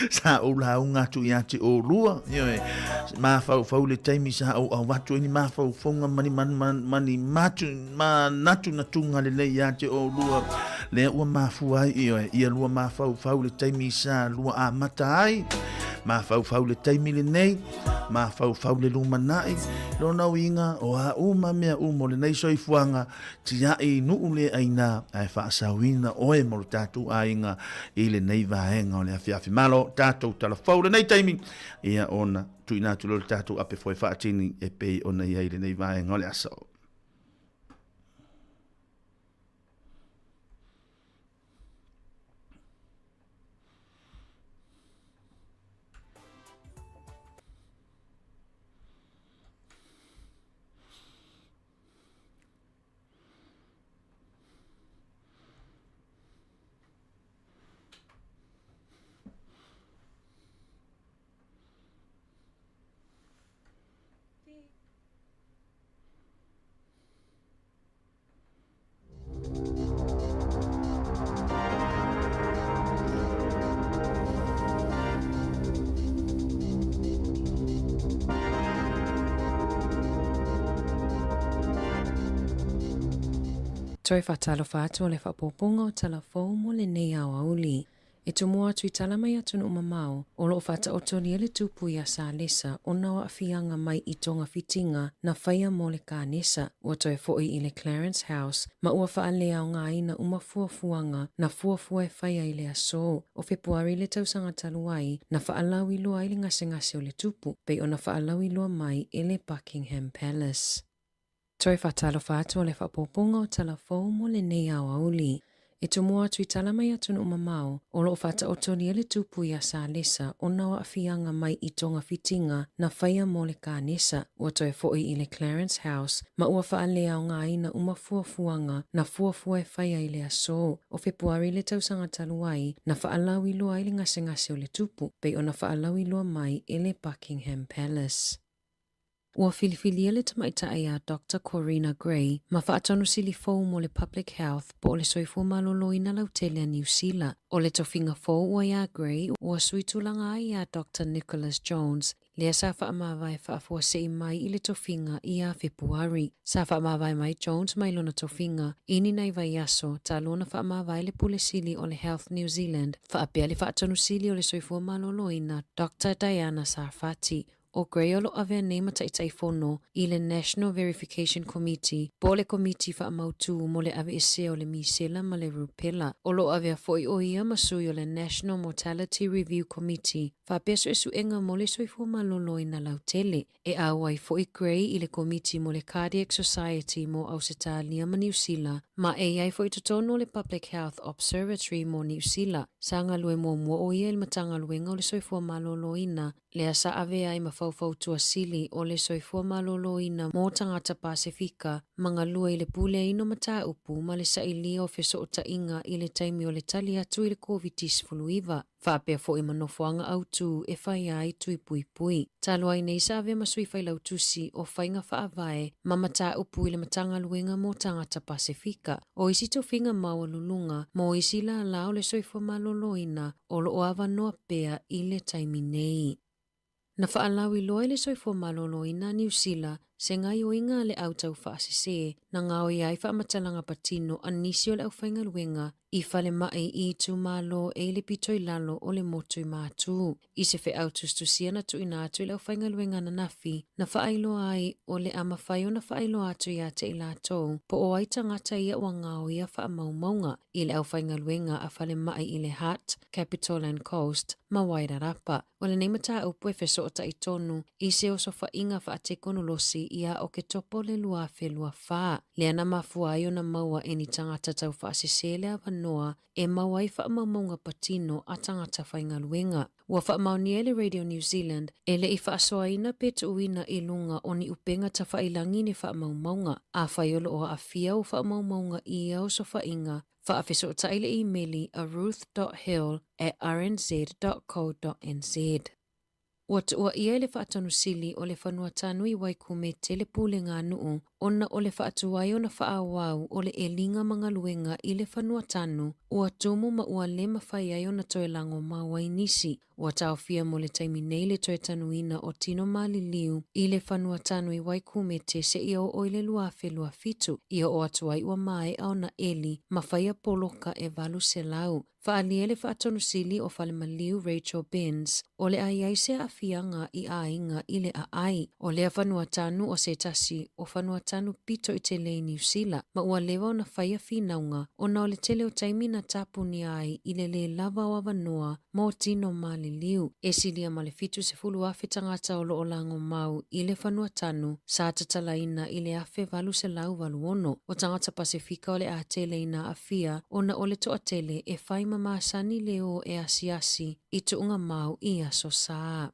sa ou lauga atu ia te olua, ioe. Mafaufau le taimi sa ou avatu ai ni mafaufauga ma ni, ma, ma ni matu, manatunatuga lelei ia te olua, lea ua mafua ai, ioe, ia lua mafaufau le taimi sa lua amata ai, mafaufau le taimi lenei, mafaufau le lumanai, lona uiga, o a uma mea uma o lenei soifuaga, tiai i nuu le aina, ae faasaoina oe mo lo tatou aiga i lenei vaega o le afiafi. Malo, tatou talafou lenei taimi, ia ona tuuina atu lea o le tatou ape foe faatini e pei ona i ai lenei vaega o le aso. Toe faatalofa atu o le faaopoopoga o tala fou mo lenei aoauli. E tumu atu i tala mai atunuu mamao, o lo o faataotolia le tupu iā Salesa ona o aafiaga mai i togafitiga na faia mo le kanesa. Ua toe foi i le Clarence House ma ua faaleaogaina uma fuafuaga na fuafua e faia i le aso o Fepuari le tausaga talu ai na faalauiloa ai le gasegase o le tupu, pei ona faalauiloa mai e le Buckingham Palace. Toe faatalofa atu o le faaopoopoga o tala fou mo lenei aoauli. E tumua atu i tala mai atunuu mamao, o lo o faataotolia le tupu iā Salesa ona o aafiaga mai i togafitiga na faia mo le kanesa. Ua toe foi i le Clarence House ma ua faaleaogaina uma fuafuaga na fuafua e faia i le aso o Fepuari le tausaga talu ai na faalauiloa ai le gasegase o le tupu, pei ona faalauiloa mai e le Buckingham Palace. Ua filifilia le tamaitai a Doctor Corina Gray ma faatonu sili fou mo le Public Health po o le Soifua Maloloina Lautele a Niu Sila. O le tofiga fou ua iā Gray ua sui tulaga ai iā Doctor Nicholas Jones, lea sa faamavae faafuasei mai i le tofiga ia Fepuari. Sa faamavae mai Jones mai lona tofiga i ni nai vaiaso talu ona faamavae le Pule Sili o le Health New Zealand faapea le Faatonu Sili o le Soifua Maloloina Doctor Diana Sarfati. ʻO Gray o lo o avea nei ma Taitaifono i le National Verification Committee po o le Komiti Faamautū mo le Aveesea o le Misela ma le Rupela. O lo o avea foi ʻo ia ma sui o le National Mortality Review Committee faapea suesuega mo le soifua maloloina lautele. E auai foi Gray i le Komiti mo le Cardiac Society mo Ausetalia ma Niu Sila ma e i ai foi i totonu o le Public Health Observatory mo Niu Sila. Sa galue muamua ʻo ia i le Matagaluega o le Soifua Maloloina lea sa avea ai ma faufautua sili o le soifua maloloina mo tagata Pasefika ma galue i le puleaina o mataupu ma le sailia o fesootaiga i le taimi o le tali atu i le Koviti-19, faapea foi ma nofoaga autū e faia ai tui puipui. Talu ai nei sa avea ma sui failautusi o faiga faavae ma mataupu i le Matagaluega mo Tagata Pasefika. O isi tofiga maualuluga mo isi lālā o le soifua maloloina o lo o avanoa pea i le taimi nei. Na faalauiloa i le Soifua Maloloina a Niu Sila se gaioiga a le au taufaasese na gaoia ai faamatalaga patino a nisi o le aufaigaluega i falemai i itumalo e i le pito i lalo o le motu i Matū. I se feau tusitusia na tuuina atu i le aufaigaluega ananafi, na faailoa ai o le a mafai ona faailoa atu iā te i latou po o ai tagata ia ua gaoia faamaumauga i le aufaigaluega a falemai i le Hutt, Capital and Coast ma Wairarapa. O lenei mataupu e fesootai tonu i se osofaiga faatekonolosi ia Oketopa o le 2024, lea na mafua ai ona maua e ni tagata taufaasese le avanoa e maua ai faamaumauga patino a tagata faigaluega. Ua faamaonia e le Radio New Zealand e le i faasoaina pe tuuina i luga o ni upega tafailangi ni faamaumauga. Afai o lo o aafia ua faamaumauga ia osofaiga, faafesootai le imeli a ruth dot hill at rnz dot co dot nz. Ua tuuaia e le Faatonu Sili o le Fanua Tanui Waikumete le Pulega a Nuu ona o le faatuai ona faaauau o le ʻeliga ma galuega i le fanua tanu ua tumu ma ua le mafai ai ona toe lagomau ai nisi. Ua taofia mo le taimi nei le toe tanuina o tino maliliu i le fanua tanu i Waikumete seia oo i le 2027 i oo atu ai ua maea ona ʻeli ma faia poloka e 800. Faaalia le Faatonu Sili o Falemaliu Rachel Benz, o le a i ai se aafiaga i aiga i le aai. O lea fanua tanu o se tasi o fanua tanu pito i tele i Niu Sila, ma ua leva ona faia finauga ona o le tele o taimi na tapunia ai i le lē lava o avanoa mo tino maliliu. E silia ma le 70,000 tagata o lo o lagomau i le fanua tanu sa tatalaina i le 1886. O tagata Pasefika o le a tele ina aafia ona o le toatele e fai ma masani le ō e asiasi i tuuga mau i aso sa.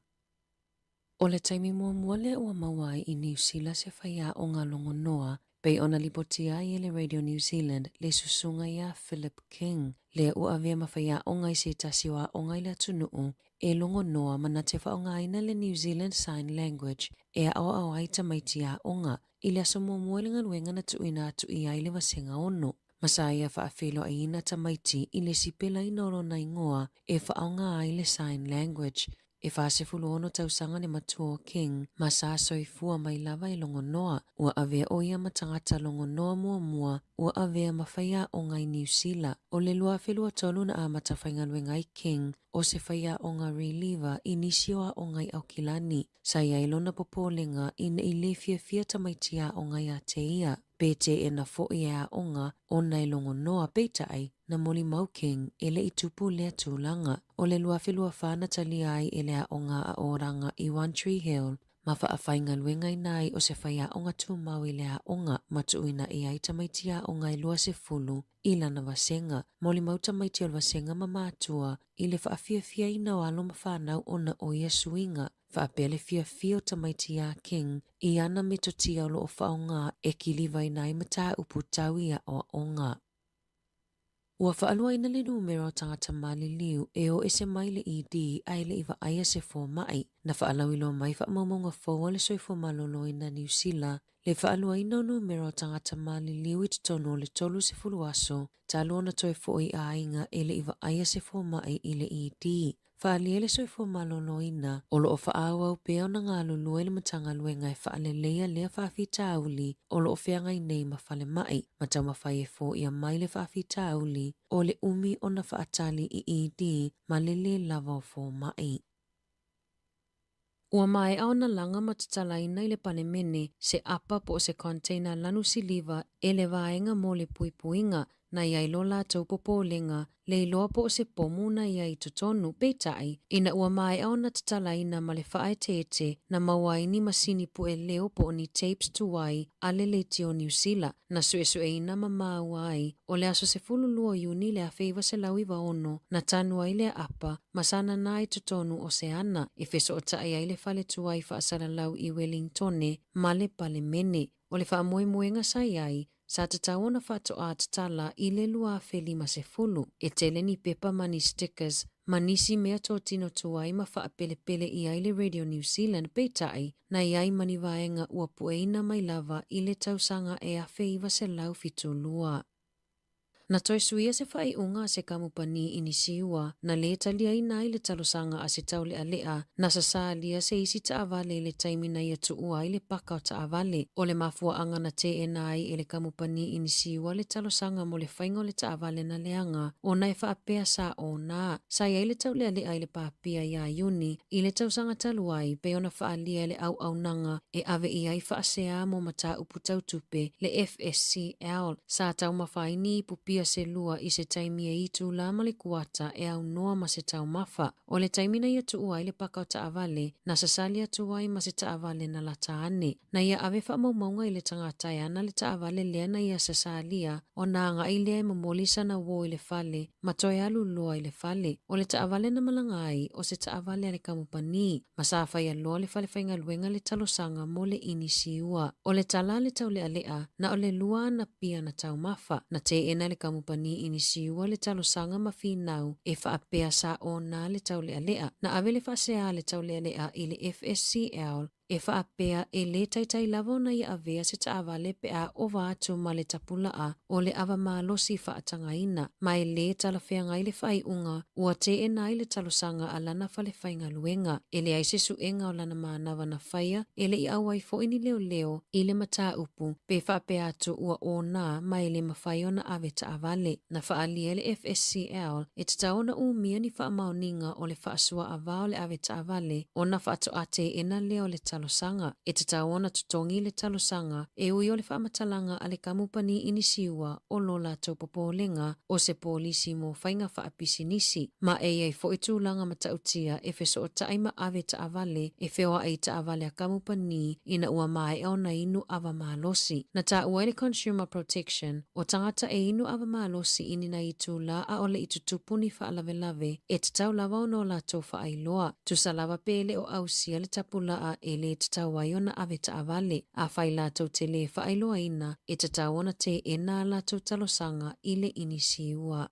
O le taimi muamua lea ua maua ai i Niu Sila se faiaoga logonoa pei ona lipotia ai e le Radio New Zealand le susuga iā Philip King, lea ua avea ma faiaoga i se tasi o aoga i le atunuu e logonoa ma na te faaaogaina le New Zealand Sign Language e aoao ai tamaiti aoga i le aso muamua i le galuega na tuuina atu i ai le vasega ono. Ma sa ia faafeiloaiina tamaiti i le sipelaina o lona igoa e faaaoga ai le sign language. E 46 tausaga le matua o King ma sa soifua mai lava e logonoa. Ua avea ʻo ia ma tagata logonoa muamua ua avea ma faiaoga i Niu Sila. O le 2023 na amata faigaluega ai King o se faiaoga reliever i nisi o aoga i Aukilani. Sa i ai lona popolega i ne i lē fiafia tamaiti aoga iā te ia. Pe teena foi e aoga ona e logonoa, peitai, na molimau King e le i tupu lea tulaga. O le 2024 na talia ai e le aoga a Oranga i One Tree Hill. Ma faafaigaluegaina ai o se faiaoga tumau i le aoga ma tuuina i ai tamaiti aoga e 20 i lana vasega. Molimau tamaiti o le vasega ma matua i le faafiafiaina o alo ma fanau ona o ia suiga, faapea le fiafia o tamaiti iā King i ana metotia o lo o faaaoga e kilivaina ai mataupu tau i aoaoga. Ua faaluaina le numera o tagata maliliu e o ese mai le ED a e le i vaaia se fomai. Na faalauiloa mai faamaumauga fou a le Soifua Maloloina Niu Sila le faaluaina o numera o tagata maliliu i totonu o le 30 aso talu ona toe foi i aiga e le i vaaia se fomai i le ED. Faaalia le soifua maloloina, o lo o faaauau pea ona galulue le Matagaluega e faaleleia lea faafitauli o lo o feagai nei ma falemai, ma taumafai e foia mai le faafitauli o le umi ona faatali i ED ma le lē lava o fomai. Ua maea ona laga ma tatalaina i le Palemene se apa po o se container lanu siliva e le Vaega mo le Puipuiga na i ai lo latou popolega le iloa po o se pomu na i ai i totonu, peitai, ina ua maea ona tatalaina ma le faaeteete na maua ai ni masini pue leo po o ni tapes tuai a le Leitio Niu Sila, na suesueina ma māua ai o le aso 12 o Iuni le 1996 na tanu ai lea apa ma sa nana i totonu o se ana e fesootai ai le fale tuai faasalalau i Welingtone ma le Palemene. O le faamoemoega sa i ai, sa tatau ona faatoa tatala i le 2050. E tele ni pepa ma ni stickers ma nisi mea totino tuai ma faapelepele i ai le Radio New Zealand, peitai, na i ai ma ni vaega ua pueina mai lava i le tausaga e 1972. Na toe suia se faaiuga a se kamupani i Nisiua, na lē taliaina ai le talosaga a se taulealea, na sasālia se isi taavale i le taimi na ia tuua ai le paka o taavale. O le mafuaaga na teena ai e le kamupani i Nisiua le talosaga mo le faiga o le taavale na leaga, ona e faapea sa ona. Sa i ai le taulealea i le papia iā Iuni i le tausaga talu ai, pei ona faaalia e le auaunaga e ave i ai faaseā mo mataupu tau tupe, le FSCL. Sa taumafa ai ni ipu pia se lua i se taimi e itulā ma le kuata e aunoa ma se taumafa. O le taimi na ia tuua ai le paka o taavale, na sasali atu ai ma se taavale na lata ane. Na ia ave faamaumauga i le tagata e ana le taavale lea na ia sasalia, ona agai lea e momoli sana uō i le fale ma toe alu loa i le fale. O le taavale na malaga ai, o se taavale a le kamupani. Ma sa faia loa le fale faigaluega le talosaga mo le inisiua. O le tala a le taulealea, na o le lua ana pia na taumafa. Na teena e le kamupani inisiua le talosaga ma finau e faapea sa ona le taulealea. Na ave le faasea a le taulealea i le FSCL e faapea e lē taitai lava ona ia avea se taavale pe a ova atu ma le tapulaa o le ava malosi faatagaina, ma e lē talafeagai le faaiuga ua teena ai le talosaga a lana fale faigaluega. E leai se suega o lana manava na faia, e le i auai foi ni leoleo i le mataupu pe faapea atu ua ona ma e le mafai ona ave taavale. Na faaalia e le FSCL e tatau ona umia ni faamaoniga o le faasuaava o le ave taavale ona faatoa teena lea o le talosaga. E tatau ona totogi le talosaga e ui o le faamatalaga a le kamupani inisiua o lo latou popolega o se polisi mo faiga faapisinisi, ma e i ai foi tulaga matautia e fesootai ma ave taavale e feoai i taavale a kamupani ina ua maea ona inu ava malosi. Na taua e le Consumer Protection, o tagata e inu ava malosi i ni nai itulā a o le i tutupu ni faalavelave, e tatau lava ona o latou faailoa. Tusa lava pe le o ausia le tapulaa e lē tatau ai ona ave taavale. Afai latou te lē faailoaina, e tatau ona teena a latou talosaga i le inisiua.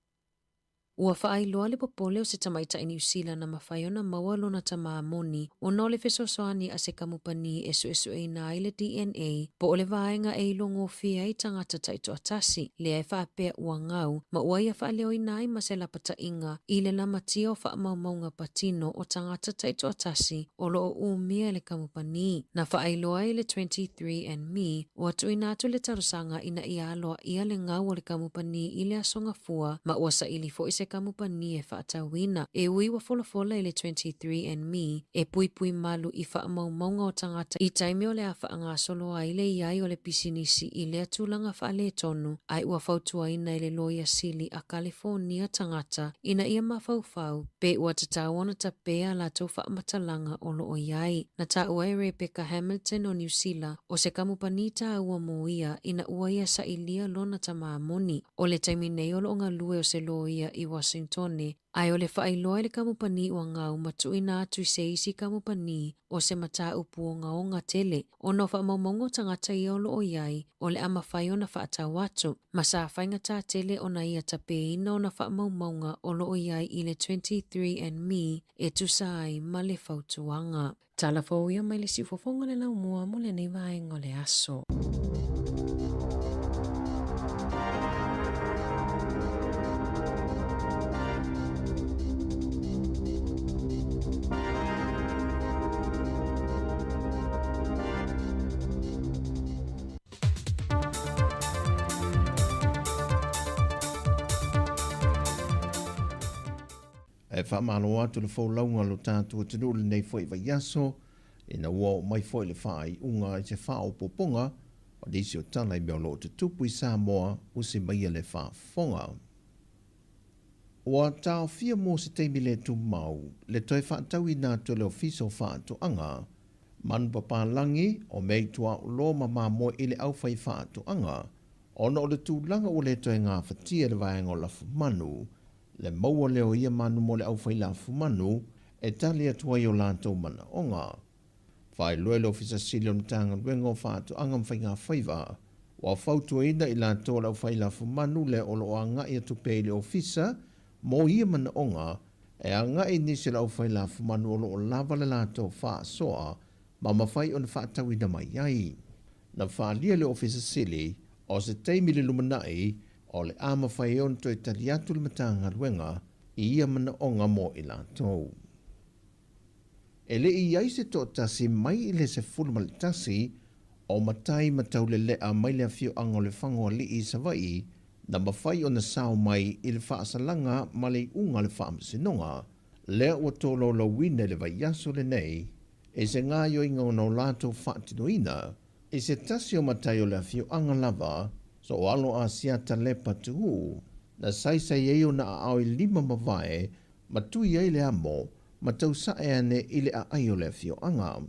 Ua faailoa le popole o se tamaitai Niu Sila na mafai ona maua lona tamā moni ona o le fesoasoani a se kamupani e suesueina ai le DNA po o le vaega e iloagofie ai tagata taitoatasi, lea e faapea ua gau ma ua ia faaleoina ai ma se lapataiga i le lamatia o faamaumauga patino o tagata taitoatasi o lo o umia e le kamupani. Na faailoa e le 23andMe ua tuuina atu le talosaga ina ia aloaia le gau o le kamupani i le aso Gafua ma ua saili foi se se kamupani e fa'atauina. E ui ua folafola i le 23 and Me e puipui malu i fa'amaumauga o tagata i taimi o le a fa'agasolo ai le iai o le pisinisi i lea tulaga fa'aletonu, ae ua fautuaina e le Loia Sili a Kalifonia tagata ina ia mafaufau pe ua tatau ona tape a latou fa'amatalaga o lo'o iai. Na taua e Rebecca Hamilton o Niu Sila o se kamupani tāua mō ia ina ua ia sailia lona tamā moni. O le taimi nei o lo'o galue o se loia i Washingtone, ae o le faailoa i le kamupani ua gau ma tuuina atu i se isi kamupani o se mataupu ogaoga tele ona o faamaumauga o tagata ia o lo'o iai o le a mafai ona faatau atu, ma sa faigata tele ona ia tapeina ona faamaumauga o lo'o iai i le 23 and Me e tusa ai ma le fautuaga. Tala fou ia mai le siufofoga o le laumua mo lenei vaega o le aso. E faamalo atu le folauga o lo tatou atunuu i lenei foi vaiaso, ina ua oo mai foi le faaiuga i se faaopoopoga o nisi o tala i mea o lo o tutupu i Samoa usi maia le faafofoga. Ua taofia mo se taimi le tumau le toe faatauina atu e le Ofisa o Faatoaga, manu papalagi, o mea i tuaolo ma mamoe i le aufaifaatoaga, ona o le tulaga ua le toe gafatia e le vaega o lafumanu Le maua lea o ia manu mo le auwhai lafumanu e tali atu ai o latou manaoga. Faailoa e le Ofisa Sili o le Matagaluega o Faatoaga ma Faigafaiva, ua fautuaina i latou o le auwhai lafumanu lea o lo o agai atu pea i le Ofisa mo ia manaoga e agai i nisi o le auwhai lafumanu o lo o lava le latou faasoa ma mafai ona faatauina mai ai. Na faaalia le Ofisa Sili o se taimi i le lumanai o le a mafai ai ona toe tali atu le Matagaluega i ia manaoga mo i latou. E le i i ai se toatasi mai i le 11 o matai ma taulelea mai le afioaga o Lefagoalii i Savaii na mafai ona sao mai i le faasalaga ma le iuga a le Faamasinoga lea ua tolaulauina i le vaiaso lenei i se gaoioiga ona o latou faatinoina I se tasi o matai o le afioaga lava, Soalo Asiata Lepa Tuuu, na saisai ai ona aao i lima mavae ma tui ai le amo ma tausae ane i le aai o le afioaga.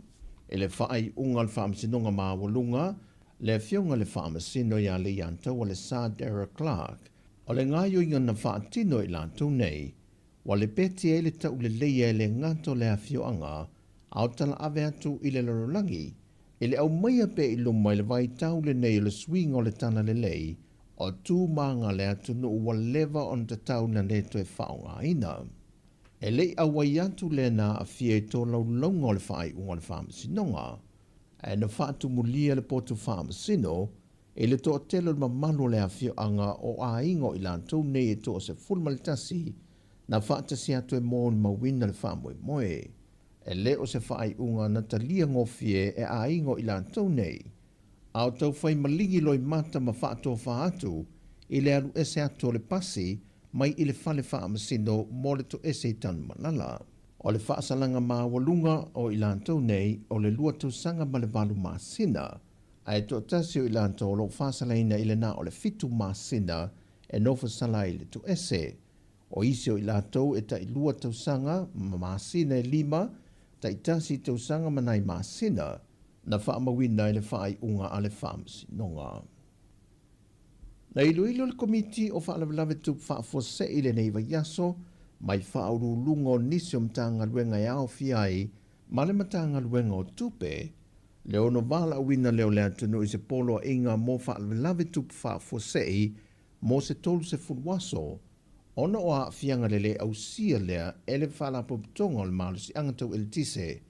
I le faaiuga o le Faamasinoga Maualuga, le Afioga i le Faamasino ia Leiataua le Sir Darragh Clark, o le gaoioiga na faatino e i latou nei, Ua lepeti ai le tauleleia e le gata o le afioaga, a o talaave atu i le lalolagi, i le aumaia pea i luma i le vaitau lenei o le suiga o le talalelei, o tu ma aga a le atunuu ua leva ona tatau na le toe faaaogaina. E le i auai atu lea na aafia i tolaulauga o le faaiuga o le Faamasinoga, ae na faatumulia le potu faamasino I le toatele o le mamalu o le afioaga o aiga o i latou nei e toa 11 na faatasi atu e molimauina le faamoemoe. E le o se faaiuga na talia gofie e aiga o i latou nei, a o taufai maligi loimata ma faatofa atu i le alu ese atu o le pasi mai i le fale faamasino mo le toese i Tanumalala. O le faasalaga maualuga o i latou nei o le lua tausaga ma le valu masina. Ae toatasi o i latou o lo o faasalaina i le na o le fitu masina e nofo sala ai i le toese. O isi o i latou e tailua tausaga ma masina e lima, taitasi tausaga ma nai masina, na faamauina i le faaiuga a le Faamasinoga. Na iloilo le Komiti o Faalavelave Tupu Faafuasei i lenei vaiaso mai faauluuluga o nisi o Matagaluega e aofia ai ma le Matagaluega o Tupe, le ono valaauina lea o le atunuu i se poloaiga mo faalavelave tupu faafuasei mo se 30 aso, ona o aafiaga le le ausia lea e le Faalapotopotoga o le Malosiaga Tau Eletise,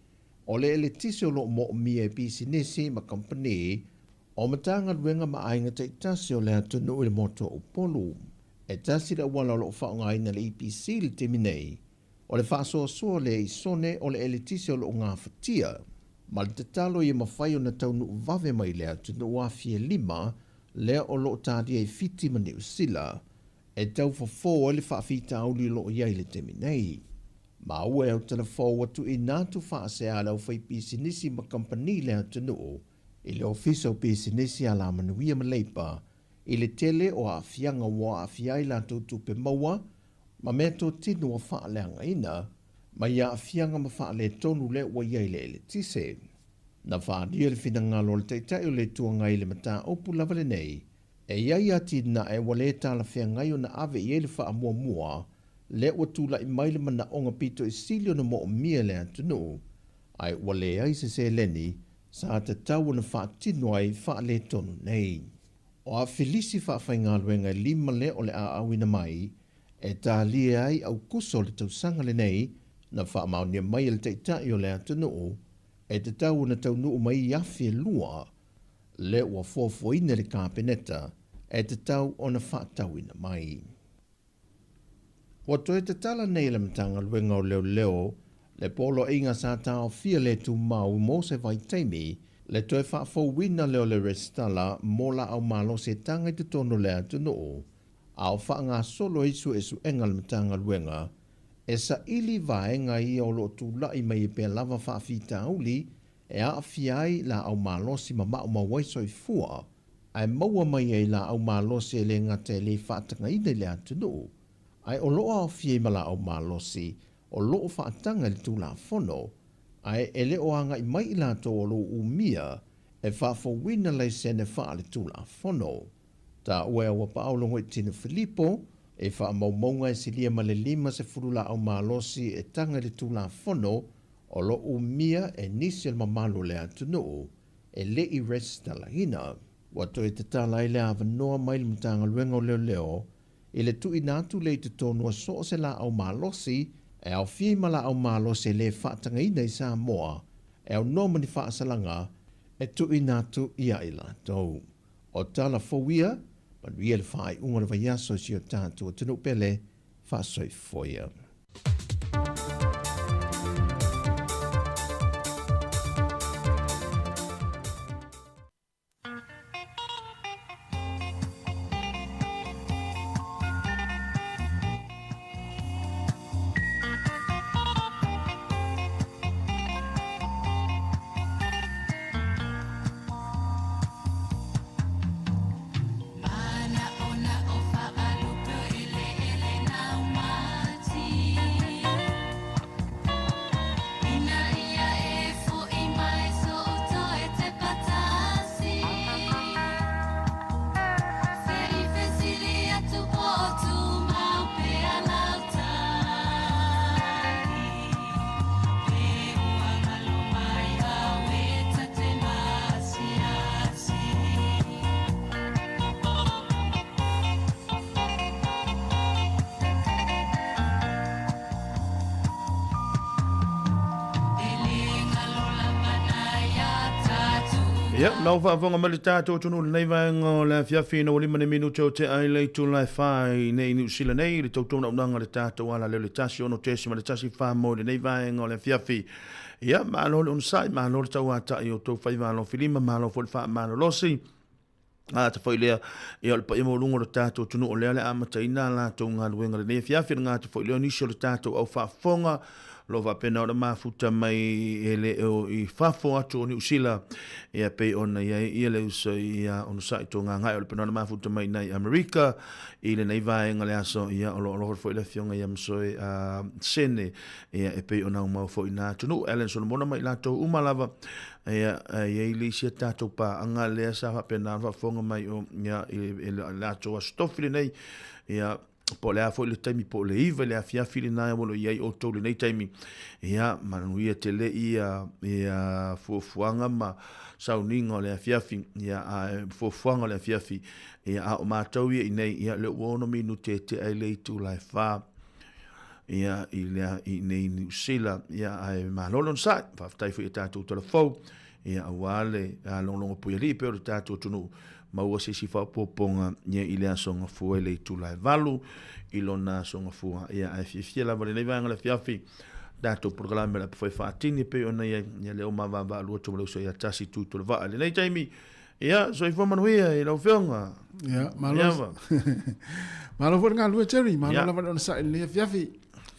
o le eletise o lo o moomia e pisinisi ma kamupani o Matagaluega ma aiga taitasi o le atunuu i le motu o Upolu. E tasi le auala o lo o faaaogaina e le EPC i le taimi nei, O le faasoasoa lea i sone o le eletise o lo o gafatia, ma le tatalo ia mafai ona taunuu vave mai le atunuu afie lima lea o lo o talia i Fiti ma Niu Sila. e tau fofo ai le faafitauli o lo o i ai i le taimi nei. Maua e autala fou ua tuuina atu faasea a le aufaipisinisi ma kamupani i le atunuu i le Ofisa o Pisinisi Alamanuia ma Leipa i le tele o aafiaga ua aafia ai latou tupe maua ma meatotino ua faaleagaina mai aafiaga ma faaletonu lea ua i ai le eletise. Na faaalia le finagalo o le Taitai o le Itu Agai i le mataupu lava lenei, e i ai atinae ua le talafeagai ona ave i ai le faamuamua lea ua tulai mai le manaoga pito i sili ona moomia e le atunuu, ae ua leai se seleni sa tatau ona faatino ai faaletonu nei. O afilisi faafaigaluega e lima lea o le a auina mai e talie ai Aukuso o le tausaga lenei na faamaonia mai e le Taitai o le atunuu e tatau ona taunuu mai i 2002 lea ua fuafuaina e le Kapeneta e tatau ona faatauina mai. Ua toe tatala nei e le Matagaluega o Leoleo le poloaiga sa taofia le tumau mo se vaitaimi le toe faafouina lea o le resitala mo laau malosi e taga i totonu o le atunuu, a o faagasolo ai suesuega a le Matagaluega e saili vaega ia o lo o tulai mai ai pea lava faafitauli e aafia ai laau malosi ma maumau ai soifua, ae maua mai ai laau malosi e le gata e le faatagaina i le atunuu, ae o lo o aofia ai ma laau malosi o lo o faataga i le Tulafono, ae e le o agai mai i latou o lo o umia e faafouina laisene faale-Tulafono. Taua e Auapaau Logoitino Filipo, e faamaumauga e silia ma le 50 laau malosi e taga i le Tulafono o lo o umia e nisi o le mamalu o le atunuu e le i resitalaina. Ua toe tatala ai le avanoa mai le Matagaluega o Leoleo i le tuuina atu lea i totonu o so o se laau malosi e aofia ai ma laau malosi e le faatagaina i Samoa e aunoa ma ni faasalaga e tuuina atu ia i latou. O tala fou ia, manuia le faaiuga o le vaiaso i si o tatou atunuu pele, faasoifua ia. Ia, lau faafofoga mai le tatou atunuu i lenei vaega o le afiafi ina ua 5 ni minute o tea ai le itula e 4 i nei Niu Sila nei i le tautounaunaga o le tatou alaleo i le 1 6.1 mo i lenei vaega o le afiafi. Ia, malo le onosai, malo le tauatai o tou faiva alofilima, malo foi le faamalolosi. Ata foi lea, ia o le paia maualuga o le tatou atunuu o lea le amataina a latou galuega lenei afiafi, le gata foi lea o nisi o le tatou au faafofoga o lo o faapena ona mafuta mai e le o i fafo atu o Niu Sila, ia pei ona i ai ia le uso ia Onosai Togagae o le pena ona mafuta mai nai Amerika i lenei vaega le aso, ia o lo o alofa foi le afioga ia Masoe Sene, ia e pei ona aumau foi na atunuu Allen Solomona ma i latou uma lava. Ia, e i ai le isi a tatou paaga lea sa faapena ona faafofoga mai o, ia, i le aso Aso Tofi lenei, ia, po o le a foi le taimi, po o le 9 i le afiafi lena ua lo i ai outou i lenei taimi, ia, manuia tele ia, ia fuafuaga ma sauniga o le afiafi, ia, a fuafuaga o le afiafi, ia, a o matou ia i nei, ia, lea ua 6 minute e tea ai le itula e 4. Ia, i lea i nei Niu Sila, ia, ae malo le onosai, faafetai foi i tatou tala fou, ia, aua le logologo puialii pei o le tatou atunuu, maua se isi faaopoopoga, ia, i le Aso Gafua i le itula e 8, i lona Aso Gafua, ia, ae fiafia lava i lenei vaega o le afiafi, tatou polokalame o le a foi faatini pei ona i ai, ia, lea ua ma vaavaalua atu ma le uso ia Tasi Tuitolovaa i lenei taimi. Ia, soifua manuia i lau Afioga. Ia, malo. Malo foi le galulue Jerry, malo lava le onosai i lenei afiafi.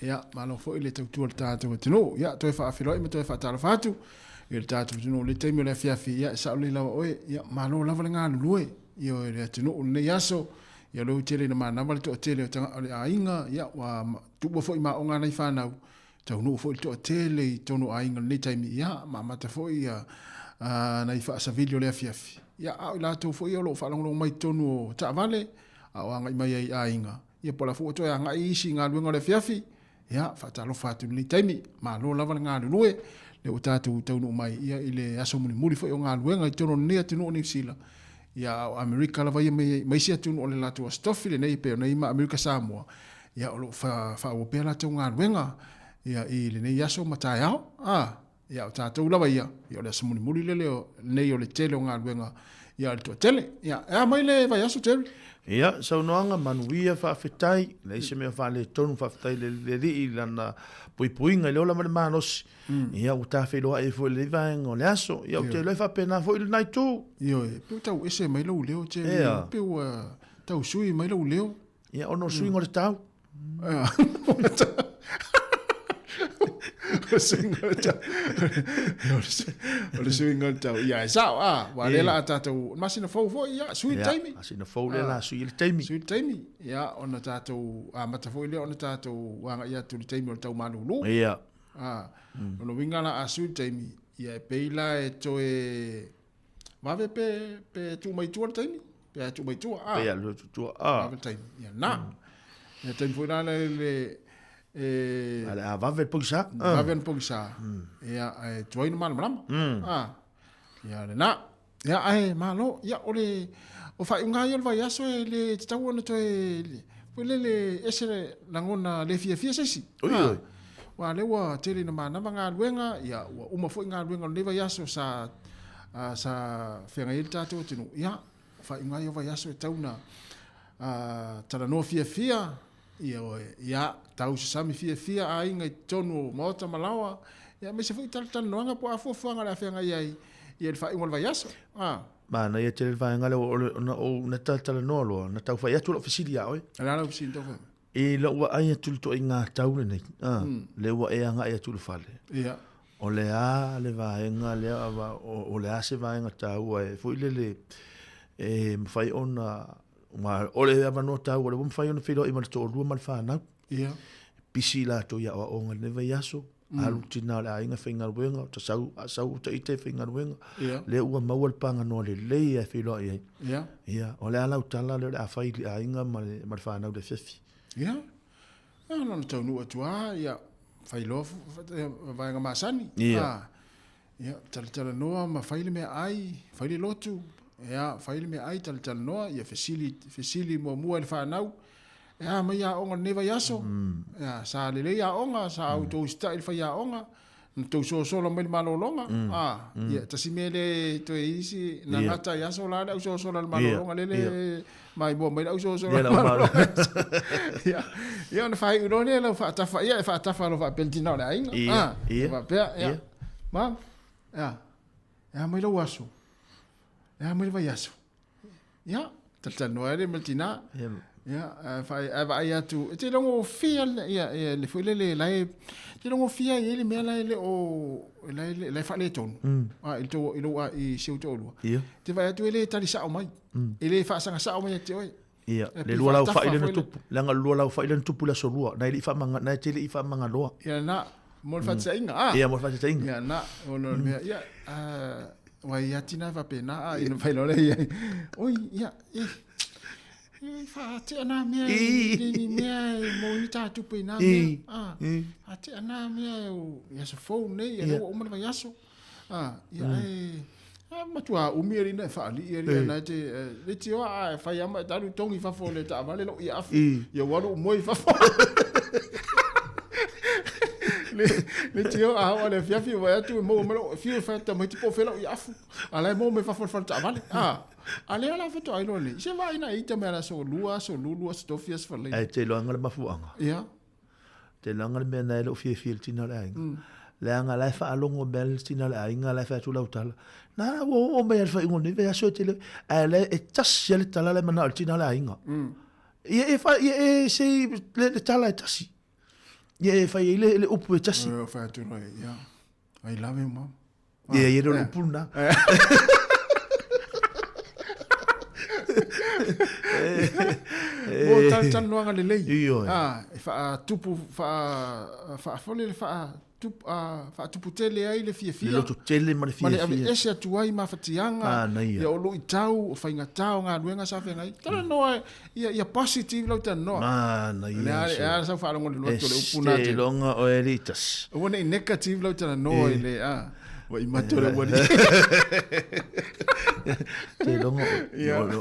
Ia, malo foi le tautua i le tatou atunuu. Ia, toe faafeiloai ma toe faatalofa atu i le tatou atunuu i le taimi o le afiafi. Ia, e sao lelei lava oe. Ia, malo lava le galulue i le atunuu i lenei aso. Ia, o lea ua tele ina manava le toatele o tagata o le aiga. Ia, ua tuua foi ma aoga a nai fanau. Taunuu foi le toatele i totonu o aiga i lenei taimi, ia, ma amata foi ia nai faasavili o le afiafi. Ia, a o i latou foi ia o lo o faalogologo mai i totonu o taavale, a o agai mai ai i aiga, ia po o le a foi ua toe agai isi i galuega o le afiafi, ia, faatalofa atu i lenei taimi. Malo lava le galulue, lea ua tatou taunuu mai ia i le aso mulimuli foi o galuega i totonu o lenei atunuu o Niu Sila, ia, a o Amerika lava ia ma isi atunuu o le latou Aso Tofi lenei e pei ona i ai ma Amerika Samoa, ia o lo o faaauau pea latou galuega ia i lenei aso ma taeao. A, ia o tatou lava ia, ia o le aso mulimuli lele o lenei o le tele o galuega ia a le toatele. Ia, e a mai le vaiaso Jerry? Ia, saunoaga manuia faafetai, leai se mea faaletonu, faafetai i le Alii i lana puipuiga i le ola ma le malosi. Ia, ua ta feiloai ai foi i lenei vaega o le aso. Ia, ou te iloa e faapena foi lena itu. Ioe, pei ua tau ese mai lou leo Jerry, pei ua tau sui mai lou leo. Ia, ona o suiga o le tau. O le suiga o le tau. O le suiga o le tau. Ia, e sao, a, ua lea la a tatou, masina fou foi, ia, sui le taimi. Masina fou lea la, sui le taimi. Sui le taimi. Ia, ona tatou amata foi lea ona tatou agai atu i le taimi o le tau malulu. Ia. A, o lona uiga la a sui le taimi, ia e pei la e toe Vave pe, pe tuu mai tua le taimi, pe a tuu mai tua. Ah. Pe a tuu tua. Ah. Vave le taimi. Ia, na. Ia taimi foi la le, le e... A le a vave le pogisa. Ah. Vave le pogisa. Ia, e tuai na malamalama. Ah. Ia, le na. Ia, ae, malo. Ia, o le, o faaiuga ia o le vaiaso e le tatau ona toe, foi lele ese le lagona le fiafia se isi. Oi, oi. Aua o lea ua tele ina manava galuega, ia, ua uma foi galuega o lenei vaiaso sa, sa feagai ai le tatou atunuu. Ia, o faaiuga ia o vaiaso e tau na talanoa fiafia, ia, ia, tau sasami fiafia aiga i totonu o maota ma laoa, ia, aemaise foi talatalanoaga po o a fuafuaga o le a feagai ai ia i le faaiuga o le vaiaso. A. Manaia tele le vaega lea, ona ou na talatalanoa loa, na tau fai atu lau fesili ia oe. O le a lau fesili na tau fai atu? I lou vaai atu i le ituaiga tau lenei, a, lea ua e agai atu i le fale, Ia. o le a le vaega lea, o le a se vaega taua e foi lele e mafai ona, aua o le avanoa taua lea ua mafai ona feiloai ma le toalua ma le fanau. Ia. Pisi latou i aoaoga i lenei vaiaso, alu le tina o le aiga faigaluega, o ta sau, a sau ota ita e faigaluega. Ia. Lea ua maua le paganoa lelei lava e feiloai ai. Ia. Ia, o le a lau tala lea o le a fai i le aiga ma le, ma le fanau i le afiafi? Ia. Ia, na ona taunuu atu lava, ia, fai loa vaega masani. Ia. A, ia, talatalanoa ma fai le meaai, fai le lotu, ia, fai le meaai, talatalanoa, ia fesili, fesili muamua i le fanau, E a mai aoga lenei vaiaso? Ia, sa lelei aoga, sa outou usitai i le faiaoga, na tou sosola mai le malologa. A, ia, tasi mea le toe isi, na gata i aso la le au sosola i le malologa, lele maimoa mai le au sosola i le malologa. Ia, ia ona faaiu loa lea lau faatafa, ia e faatafa loa faapea le tina o le aiga. A, faapea, ia, ma, ia, e a mai lou aso? E a mai le vaiaso? Ia, talatalanoa ai lea ma le tina. Ia, ae vaai atu, e te logofia ia, ia, le foi lele, la e, te logofia ai le mea la e le o, la e, la e faaletonu. A, i tou, i lou, i si ou toalua. Ia. Te vaai atu e le tali sao mai. E le faasaga sao mai ia te oe. Ia, le lua lau fai lena tupu, leaga le lua lau fai lena tupu i le aso lua, na e le i faamanga, na e te le i faamagaloa. Ia na, mo le faataitaiga, a. Ia, mo le faataitaiga. Ia na, ona o le mea, ia, Ua i ati nā faapena a ina whai loa lea i Oi, ia, e, e whaatea nā mea i le ni mea e mō ni tā tupe i nā mea. A, whaatea nā mea e o i aso fou nei, ia ua uma le vaiaso. A, ia e, a matua umi ari na e whaalii ari ana e te, le tio a e whai ama e talu tongi fafo le taavale lo i afu. Ia walu moe i fafo. Le, le tio a hoa le afiafi vaai atu e maua mai lou fiu e fai atu tamaiti po o fea lau iafu. A la e maua mai fafo o le fale taavale. A, a lea la faatoa iloa nei. Se vaai na ita mai ala aso lua, aso lulu, aso tofi, aso falaina. Ae te iloaga le mafuaaga. Ia. Te iloaga le mea na e le o fiafia i le tina o le aiga. Leaga la e faalogo mea le tina o le aiga la e fai atu lau tala. Na ua oo mai lava i le faaiuga o lenei vaiaso e tele ae la e tasi lava le tala la e manao i le tina o le aiga. Ia e fai ia e sei le tala e tasi. Ia e fai ai le upu e tasi. Ia fai atu loa ia. I love you mom. Ia ia le upu lena. Mo talanoaga lelei. Ah, e faatupu faafole le faatupu tele ai le fiafia. Le loto tele ma le fiafia. Ma le aveese atu ai mafatiaga, ia o luitau, o faigata o galuega sa feagai. Talanoa ia positive lau talanoa. Manaia. O le a sau faalogologo atu o le upu na. E se iloga oe alii tasi. Aua ne i negative lau talanoa i le a. Ua i mate o le aualii. Te iloga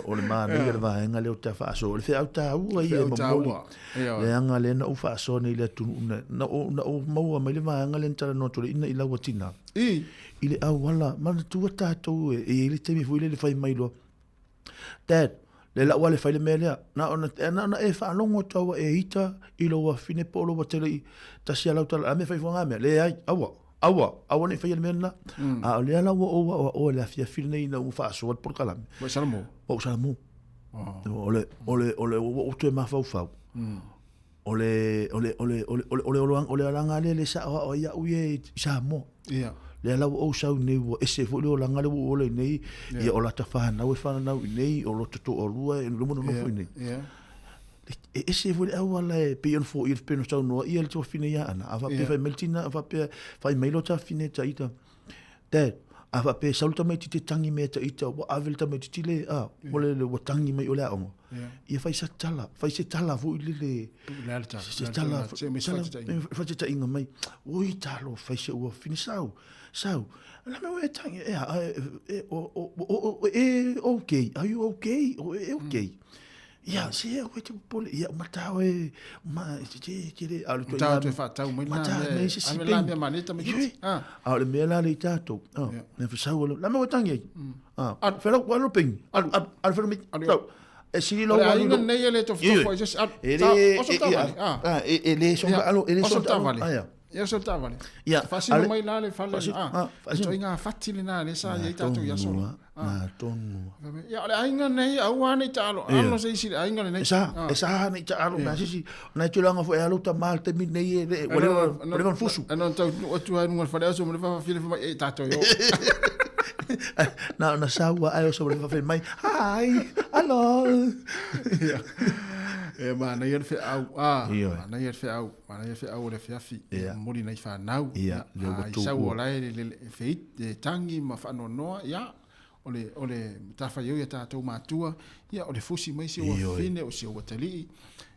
o le manaia o le vaega lea o ta faasoa. O le feau taua ia e momoli. Leaga lea na ou faasoa nei i le atunuu na ou maua mai le vaega lea na talanoa atu ai ina i lau tina. I le auala, manatua tatou e i ai le taimi foi lele fai mai loa, Dad, le lau ale fai le mea lea. Na ona, na ona e faalogo atu ua e ita i lou afine po o lou atelei tasi a lau tala, a mea fai fua ngā mea. Leai, aua, aua, aua ne i faia le mea lena. A o lea la ua ou aoaoa i le afiafi lenei ina ua faasoa le polokalame. Ua e Salamo? Ua ou Salamo. O le, o le, o le, ua ou toe mafaufau. O le, o le, o le, o le, o le, o le, o le olaga lea le saoao ai au ia i Samoa. Ia. Lea la ua ou sau nei, ua ese foi le olaga lea ua ou ola i nei, ia o lata whanau e whanau i nei, o lota toalua e luma nonofo i nei. Ia. E ese foi le auala e pei ona foia le pei ona saunoa ia le tuafine ia Ana. A faapea fai mai le tina, a faapea fai mai lo tafine ta ita. Dad, a faapea e sau le tamaititi e tangi mea ta ita, ua ave le tamaititi le, a, ua le, ua tangi mai o le aoga. Ia fai sa tala, fai se tala foi lele, se tala, fatetaiga mai. Oi talo, fai se ua fini sau, sau. La mea e tangi, e, e, o, o, o, e, okay, are you okay? O, e, okay. Ia, se e koe te popole, ia, matao e, ma, te, te, te, le, a o le Matao toe whaatau mai nā mea, mai se si la mea mane tamaitiiti. Ah. A o le mea la le i tātou, ah, mea whasau alo, la mea o tangi ai. Ah, whelau, walo pengi, alu, alu, alu whelu mai, tau, e sili lau alu. O le aiga nei e le tofotofo ai se, alu, ta, oso taavale, ah. E le songa alo, e le songa taavale. Ah, Ia so taavale. Ia, faasino mai la le fale, ah, ituaiga fati lena lea sa i ai tātou i aso. Nā tonu. Ia, o le aiga nei, aua nei taalo alo se isi le aiga lenei. E sa, e sa nei taalo mea sisi. Nai tulaga foi e alo tama le taimi nei e le, ua leva, ua leva ona fusu. Ana tau nuu atu ai luga o le faleaso ma le faafafine fai mai, e tātou e o. Na ona sau a ae o sau le faafafine mai, hi, hello. Ia, e manaia le feau, a, manaia le feau, manaia le feau o le afiafi, e momoli nai fanau. Ia, lea ua Ai sau o la e e tangi ma faanoanoa, ia, o le, o le matafaioi a tatou matua, ia, o le fusi mai si ou afafine, o si ou atalii,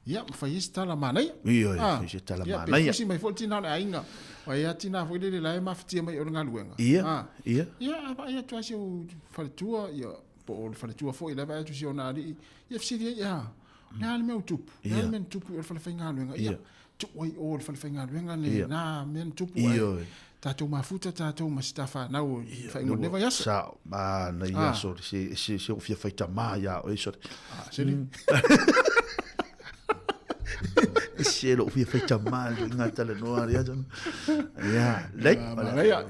ia, ma fai ai se tala manaia. Ioe, fai se tala manaia. Ia, pe fusi mai foi le tina o le aiga, aua e i ai lava tina foi lele la e mafatia mai o le galuega. Ia, ia. Ia, a vaai atu lava si ou faletua, ia, po o le faletua foi la e vaai atu si ona alii, ia fesili ai, ia, o le a le mea ua tupu? O le a le mea na tupu i o le falefaigaluega? Ia, tuu ai o le falefaigaluega le na mea na tupu ai. Tatou mafuta tatou ma si ta whanau i whaingo ne vai aso. Sa, ma, nei aso, se, se, se o fia whaita mā ia oe, sorry. Ah, seri. Se lo fia whaita mā le ngā tala noa rea tonu. Ia, lei,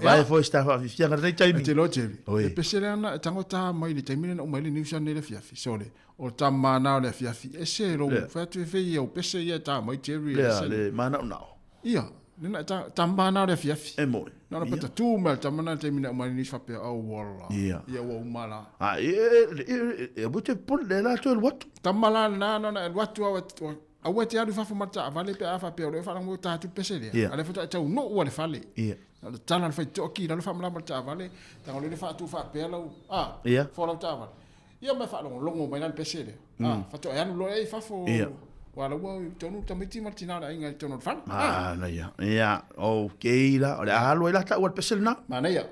vai foi sta whawhiwhia ngā nei taimi. E te loa, Jerry. E pese le ana, e tango tā mai le taimi lena o mai le New Zealand nei le fiafi, sole. O tama na o le afiafi, ese lou fai atu e fei au pese ia e tā mai Jerry. Lea, le mānaonao. Ia, lena e tama na o le afiafi. E moe. Na ona pata tū mai le tama na le taimi na umai nisi faapea, au wala. Ia. Ia ua uma la. A, e, e, e, e, e, te pole, le la toe alu atu. Tama la na, na ona alu atu au, aua e te alu i fafo ma le taavale pe a faapea o lea e faalagogo e ta atu le pese lea. Ia. A lea faatoa e taunuu a le fale. Ia. Na o le tala a le faitoa ki lalo faamalama le taavale, tago lea le faatu faapea lau, a, Ia. fua lau taavale. Ia ma e faalogologo mai la le pese lea. Ah, faatoa e alu loa i fafo. Ia. Ua la ua i tonu le tamaiti ma le tina o le aiga i totonu o le fale. Ah. Manaia. Ia, okay la. O le a alu ai la taua le pese lena. Manaia.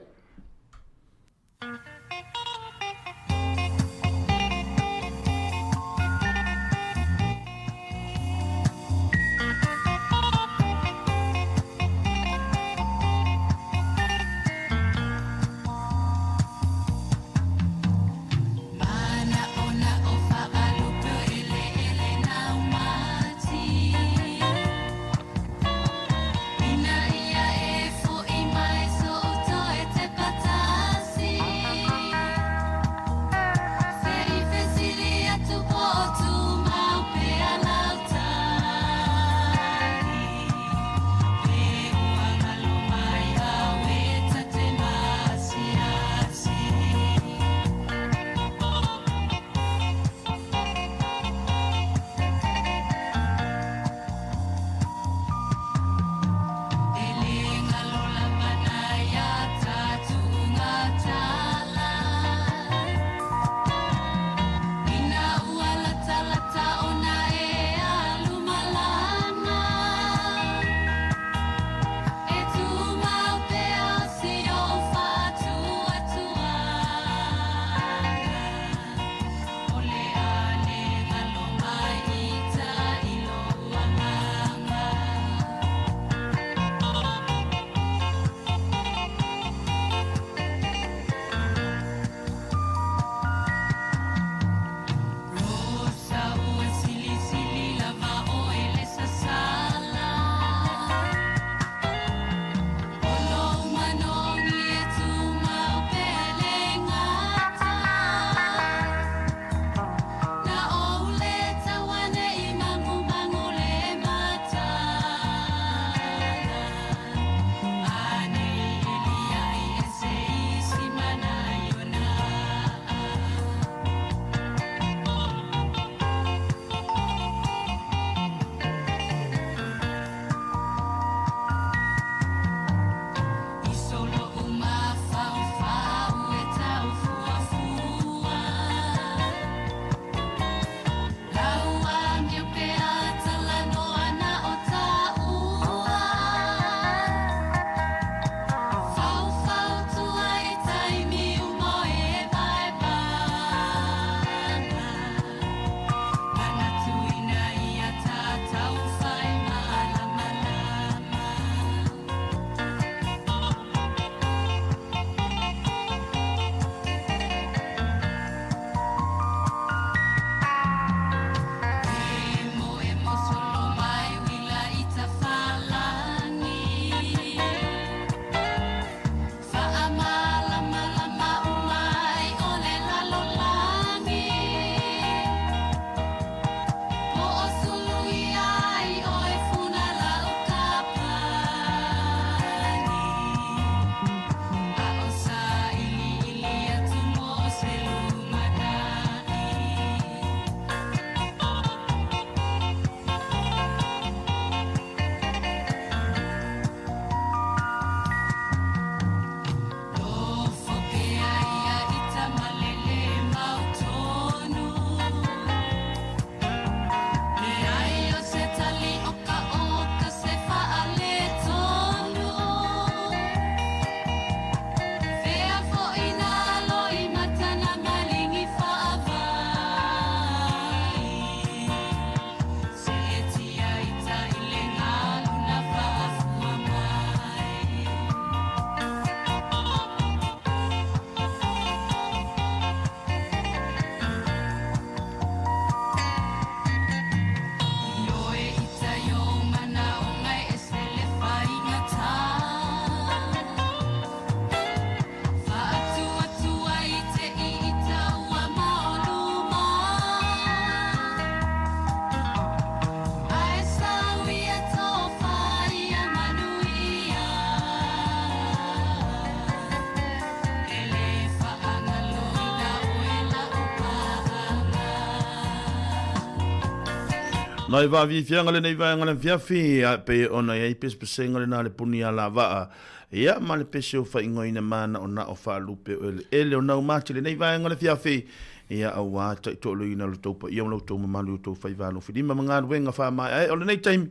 Nai faafiafiaga lenei vaega o le afiafi, a pei ona i ai pesepesega lena a le puni alavaa, ia ma le pese o faaigoaina manaonao faalupe o eleele o naumati lenei vaega o le afiafi, ia aua taitoaluina lo outou paia ma lo outou mamalu i outou faiva alofilima ma galuega faamaeaea o lenei taimi.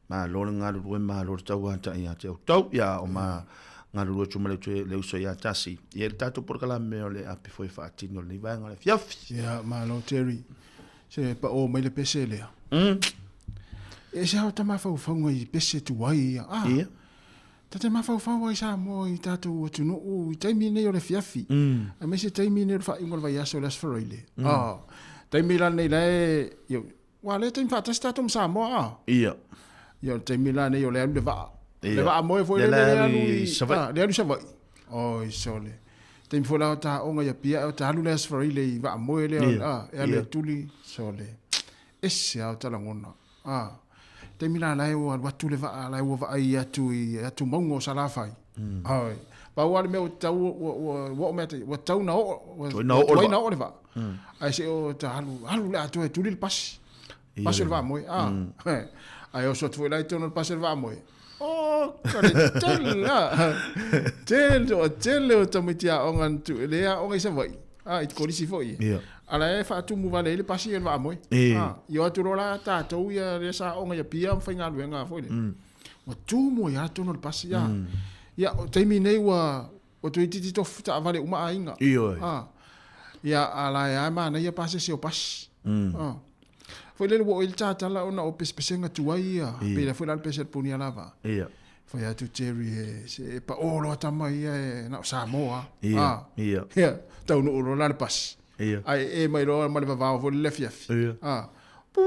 Malo le galulue, malo le tauatai ia te outou, ia o ma galulue atu ma le le uso ia Tasi. Ia le tatou polokalame o le api foi faatino lenei vaega o le afiafi. Ia, malo Terry. Se pa o mai le pese lea. E se ao ta mafaufauga i pese tuai ia. Ah. Ia. Ta te mafaufau ai Samoa i tatou atunuu i taimi nei o le afiafi. Aemaise taimi nei o le faaiuga o le vaiaso o le Aso Faraile. Ah. Taimi la nei la e ia, ua le taimi faatasi tatou ma Samoa ah. Ia. Ia o le taimi la nei o le alu le vaa. Ia. Le vaa moe foi Le le le alu alu i i Savaii. ah, le alu i Savaii. Oi sole. Taimi foi la o ta aoga i Apia, o ta alu le Aso Faraile i vaa moe lea, Ia. ah, e alu Ia. e tuli, sole. Ese lava o ta lagona. Ah. Taimi la la e ua alu atu le vaa, la e ua vaai atu i atu mauga o Salafai. Oi. Pau lava le mea ua tau, ua, ua, ua oo mai atu, ua tau na oo, ua, Tuai na oo le tuai vaa. na oo le vaa. Ae se o ta alu, alu le atoa e tuli le pasi. Pasi o le vaa moe. Ah. Ae oso atu foi la i totonu o le pasi o le vaa moe. Oh, ka le tele la. Tele, o tele o tamaiti aoga na tu, le aoga i Savaii. Ah, i kolisi foi. Ia. A la e faatumu vale ai le pasi o le vaa moe. E. Ah, i o atu loa la tatou ia lea sa aoga i Apia ma faigaluega foi le. Ua tumu ai lava totonu o le pasi. Ah. Ia, o taimi nei ua ua toeitiiti tofu taavale uma aiga. Ioe. Ah. Ia, a la e lava e manaia pasese o pasi. Ah. Foi lele ua oo i le tatala ona o pesepesega tuai ia. Pei foi la le pese a le puni alava. Ia. Fai atu Jerry e se e pao loa tama ia e na o Samoa. Ia, Ah. ia. Ia, taunuu loa la le pasi. Ia. Ae e mai loa ma le vavao foi le afiafi. Ia. Ah. Pū.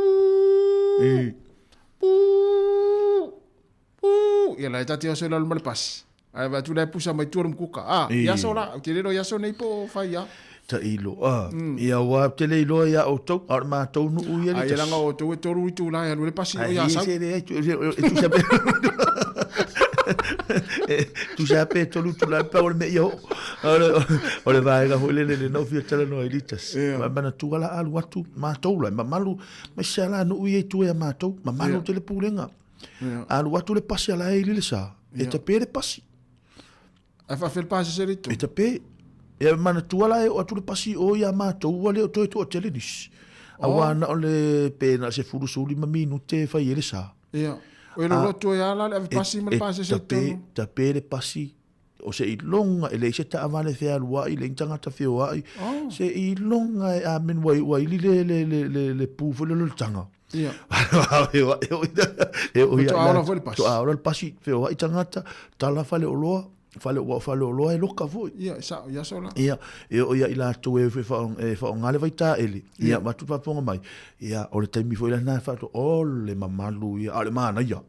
E. Pū. Pū. Ia la e tate oso i lalo ma le pasi. Ae vaai atu la e pusa mai tua le mukuka. Ah, E. i aso la, ou te le iloa i aso nei po o fai a. Tailo, ah. Ia ua te le iloa ia outou, a o le matou nuu ia le Ai, tasi. leaga o outou e tolu itula e alu ai le pasi o Ai, ia sau. se leai, tu, e, e tusa pe. E, tusa pe tolu itula e pau o le mea ia oo. O le, o le vaega foi lele lena ua fia talanoa ai le tasi. Ia. Ma manatua la alu atu matou la, e mamalu, mai se ala nuu ia i tua ia matou, mamalu Ia. tele pulega. Ia. Alu atu le pasi a la e ili le sa, e tape le pasi. Ae faafefea le pasese le E tonu? tape. E manatua la e oo atu le pasi o ia matou ua le o toe toatele nisi. Aua na o le pe na o se 15 minute e fai ai le sa. Ia. O e loloto ai lava la le ave pasi ma le E pasese i tape, totonu. tape le pasi. O se iloga, e leai se taavale fealuai, leai ni tagata feoai. Se iloga e amen ua, ua ili le, le, le, le, le pu foi lele o le taga. Ia. E oo ia Faatoa ola foi le pasi. Faatoa ola le pasi, feoai tagata, tala faleoloa, fale, ua faleoloa e loka foi. Ia, e sao, i aso la. Ia, e oo ia i latou e e faaaoga le vaitaele. Ia, avatu faafofoga mai. Ia, o le taimi foi lena e faatoa, o le mamalu ia, a o le manaia.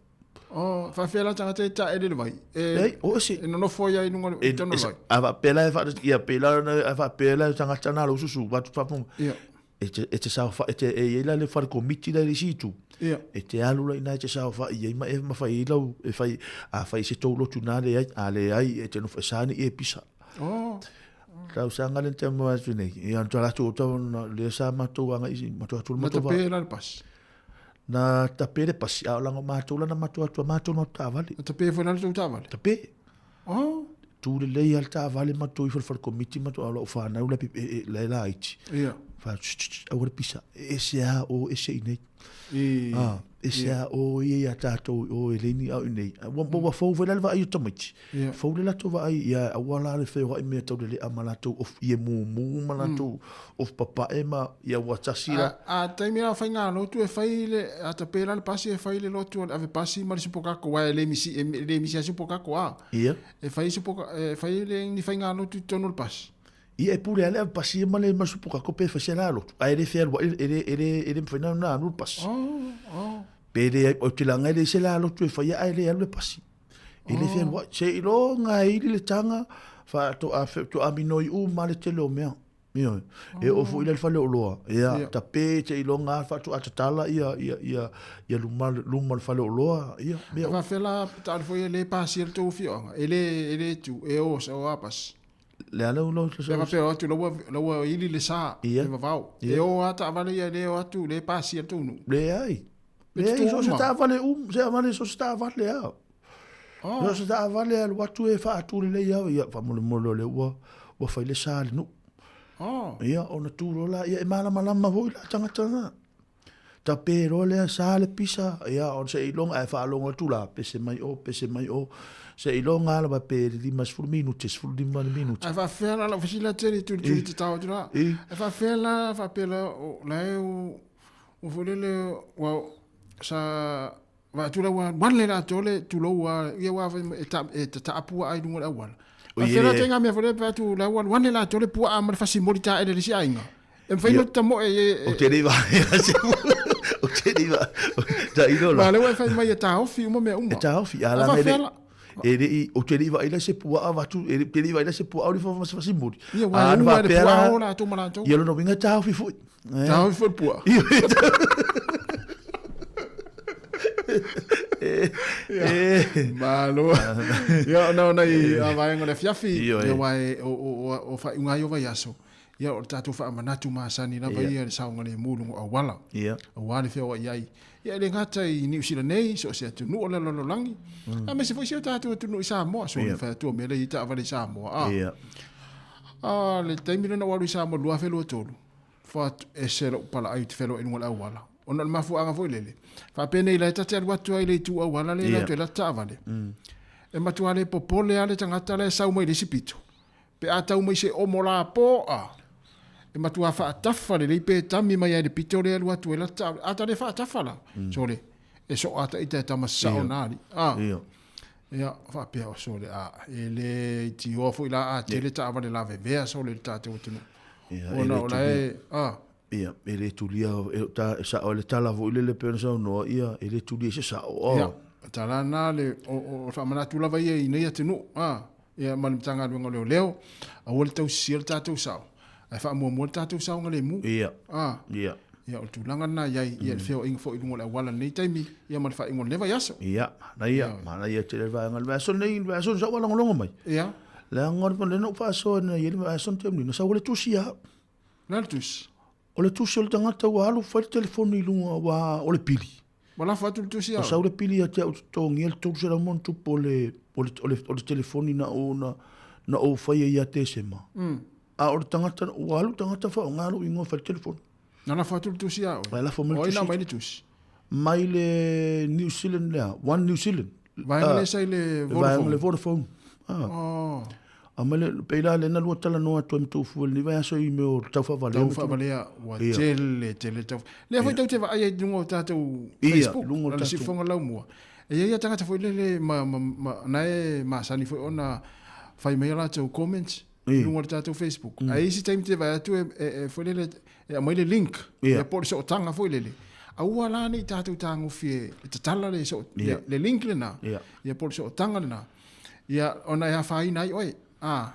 Oh, faafefea la tagata e taele le vai. E, Leai, o ese. E nonofo ai i luga i totonu o le vai. A faapea la e faa, ia, pei la ona, a faapea la e tagata na lou susu, avatu faafofoga. Ia. E te, e te saofai, e te, e i ai la le fale komiti la i le isi itu. Ia. E te alu la ina e te saofai i ai ma e ma fai ai lau, e fai, a fai se tou lotu na leai, a leai, e te nofo, e sa ni e pisa. Oh. Tausaga le te mo atu nei. Ia, na latou tau na, lea sa matou agai i, matou atu le Na matou tape va. la le pasi. Na tape le pasi, a o laga o matou la na matou atu a matou na taavale. Na tape foi la le tou taavale. Tape. Oh. Tu lelei lava le taavale matou ifo i le fale komiti matou a o lau fanau la e, e, la e laiti. Ia. Fa, tch, tch, tch, aua le pisa. E ese a o ese i nei. I. Ah, ese a o ia ia tātou o e leini au i nei. Ua, ua fou foi la le vaai o tamaiti. Ia. Fou le latou vaai, ia aua la le feoai mea tau lelea ma latou ofu ie mumu ma latou ofu papae ma ia ua tasi la. A, a taimi la o faiga lotu e fai le, a tape la le pasi e fai le lotu o le ave pasi ma le supokako, aua e le misi, e le misi a supokako a. Ia. E fai supoka, e fai le ni faiga lotu i totonu o le pasi. Ia e pule lava le ave pasi ia ma le ma le supokako pe fai se la lotu. Ae le fealuai, e le, e le, e le mafai ona alu le pasi. Oh, oh. Pe le, ou te laga e leai se la lotu e faia ae le alu le pasi. E le fealuai. Seiloga e ili le taga, faatoa, faatoa minoi uma le tele o mea. Ioe. E oo foi la i le faleoloa. Ia, Ia. tape seiloga lava faatoa tatala ia, ia, ia, ia luma, luma o le faleoloa. Ia, mea. E faafefea la taavale foi e le pasia le tou afioaga? E le, e le tu, e o sa o a pasi. Le a lau, lau, Pe faapea o atu la ua, la ua ili le sa, Ia. le vavao. Ia. E o a taavale ia e le o atu, le pasia le tou nuu. Leai. Leai, so o se taavale um, se avale, so o se taavale lava. Oh. So o se taavale e alu atu e faatu lelei lava, ia, faamolemole o lea ua, ua fai le sa a le nuu. Oh. Ia, ona tu loa la, ia, e malamalama foi la tagata na. Tape loa lea, sa le pisa, ia, ona seiloga, ae faalogo atu la, pese mai o, pese mai o, seiloga lava pe 50 minute, 15 minute. Ae faafefea la lau fesili atu e tulituli tatao atu la. Ae faafefea la faapea la o la e ua foi lele ua sa vaai atu la ua alu le atoa le tulou a ia ua e ta e tataa puaa i luga o le auala. Faafefea la ituaiga mea foi lea pe atu la ua alu ane le atoa le puaa ma le fasimoli taele i le isi aiga. E mafai ona tamoe e Ou te le i vaai se Ou te le i vaai Tailo la. Aua o lea ua e fai mai e taofi uma mea uma. E taofi, a la mea e le i, ou te le i vaai la se puaa avatu, e le, te le i vaai la se puaa o le fo fasimoli. Ia, ua e ua e le puaa o latou ma latou. Ia lona uiga e taofi foi. Taofi foi le puaa. Malo. Ia, ona o nai vaega o le afiafi, ia aua e, o, o, o, o faaiuga ai o vaiaso, ia o le tatou faamanatu masani lava ia le saogalemu i luga o auala. Aua le feoai ai. Ia e le gata i Niu Sila nei, so o se atunuu o le lalolagi, aemaise foi si o tatou atunuu i Samoa. So, le fai atu o mea lea i taavale i Samoa. A, a le taimi lena ua alu i Samoa 2023, fatu ese lou palaai ou te feloai i luga o le auala. Ona o le mafuaaga foi lele, faapenei la e ta te alu atu ai i le itu auala lea e alu atu ai la taavale. E matua le popole lava le tagata la e sau mai le isi pito. Pe a tau mai se omo lapoa, e matua faatafa lelei pe tami mai ai le pito lea e alu atu ai la taavale. A ta le faatafa la, sole, e soa ata ita e tama sao na alii. A, ia, faapea o sole, a, e le itioa foi la a tele taavale lavevea sole i le tatou atunuu. Ona o la e, a. Ia, e le tulia, e, ta, e sao le tala foi lele pei ona saunoa, ia, e le tulia i se sao. A. Ia, tala na le, o, o, o faamanatu lava ia i nei atunuu, a. Ia, ma le Matagaluega o Leoleo, aua le tausisia le tatou sao, ae faamuamua le tatou saogalemu. Ia. A. Ia. Ia, o le tulaga lena i ai, ia, le feoaiga foi i luga o le auala i lenei taimi, ia ma le faaiuga o lenei vaiaso. Ia, manaia, manaia tele le vaega. Le vaiaso lenei, le vaiaso sa ou alogologo mai. Ia. Leaga o le lea na ou faasoa na i ai le vaiaso na taimi nei, na sau ai le tusi ia au. O le a le tusi? O le tusi o le tagata ua alu fai le telefoni i luga aua o le pili. Ua lafo atu le tusi ia? Ua sau le pili ia te au totogia le 300 ma ona tupu o le, o le, o le, o le telefoni na ou, na, na ou faia ia Tesema. A o le tagata, ua alu le tagata faaaoga lou igoa e fai le telefoni. Na lafo atu le tusi ia oe? Na lafo mai le tusi. O ai na aumai le tusi? Mai le New Zealand lea, One New Zealand. Vaega lea sa i le Vodafone? Vaega le Vodafone. Ah. Oh. A mai le, pei la lea na lua talanoa atu ai ma tou fua i lenei vaiaso i mea o tau faavalea. Tau faavalea, ua tele, tele tau. Lea foi tou te vaai ai i luga o tatou Facebook, luga o tatou. Siufofoga Laumua. E i ai a tagata foi lele ma, ma, ma, na e masani foi ona fai mai a latou comments i luga o le tatou Facebook. Ae i isi taimi te vaai atu e, e, e foi lele, e aumai le link, ia po o le sootaga foi lele. Aua la ne i tatou tagofi e tatala le, soo, le, le link lena, ia po o le sootaga lena. Ia, ona e afaina ai oe. A,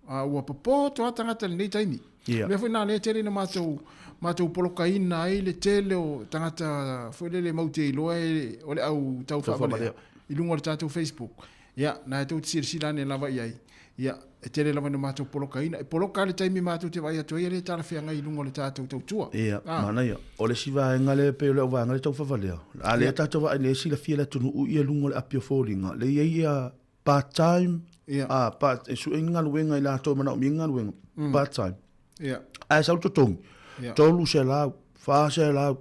a ua popoto lava tagata i lenei taimi. Ia. Mea foi na lea e tele ina matou, matou polokaina ai le tele o tagata foi lele mau te iloa e, o le au tau faavalea i luga o le tatou Facebook. Ia, na e tou te silasila ane lava i ai. Ia, e tele lava ina matou polokaina. E poloka le taimi matou te vaai atu ai e le talafeagai i luga o le tatou tautua. Ia, Ah. manaia. O le isi vaega lea pei o le au vaega lea tau faavalea. A lea tatou vaai nei e silafia e le atunuu ia luga o le api o foliga, lea e i ai ia part time, Ia. a, part, e sue ni galuega i latou e manaomia ni galuega, part time. Ia. Ae sau le totogi, Ia. 300, 400,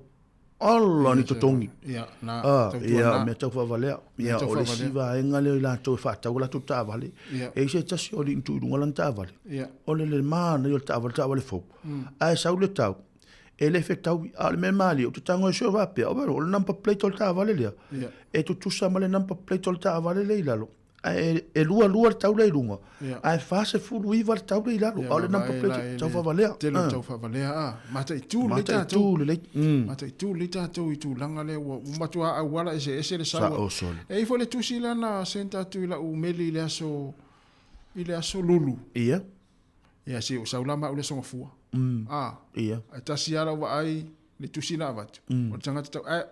Ala ni totogi. Ia, na, Ah, tautua ia, na. mea tau faavalea. Mea Ia, tau o le isi faavalea. vaega lea o i latou e faatau a latou taavale. Ia. E i ai se tasi o alii na tuu i luga lana taavale. Ia. O le le manaia o le taavale, taavale fou. Ae sau le tau, e le fetaui, a o le mea malie, ou te tago e sue faapea, o o le number plate o le taavale lea, Ia. e tutusa ma le number plate o le taavale lea i lalo. Ae e lua lua le tau lea i luga, ae 49 le tau lea i lalo, a o le number plate tau faavalea. Tele o tau faavalea, a. Mataitu lelei tatou. Mataitu lelei. Mataitu lelei tatou i tulaga lea ua matua auala eseese le sau. Sao sole. E i ai foi le tusi lea na sent atu i lau meli i le aso, i le aso Lulu. Ia. Ia, se i ou sau la ma au i le aso Gafua. A. Ia. Ae tasi lava lau vaai le tusi na avatu, o le tagata tau, ae,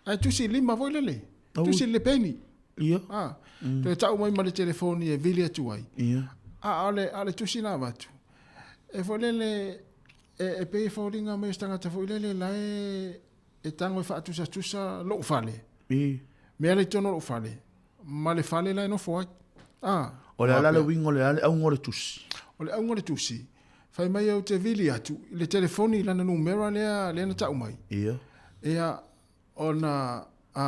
ae tusi lima foi lele, tusi le peni. Ia. A, toe tau mai ma le telefoni e vili atu ai. Ia. A, o le, a o le tusi na avatu, e foi lele, e, e pei e foliga mai o se tagata foi lele la e, e tago e faatusatusa lou fale. Mea la i totonu o lou fale, ma le fale la e nofo ai. A. O le a la le uiga, o le a le auga o le tusi? O le auga o le tusi, fai mai ou te vili atu i le telefoni i lana numera lea, lea na tau mai. Ia. Ia, ona a,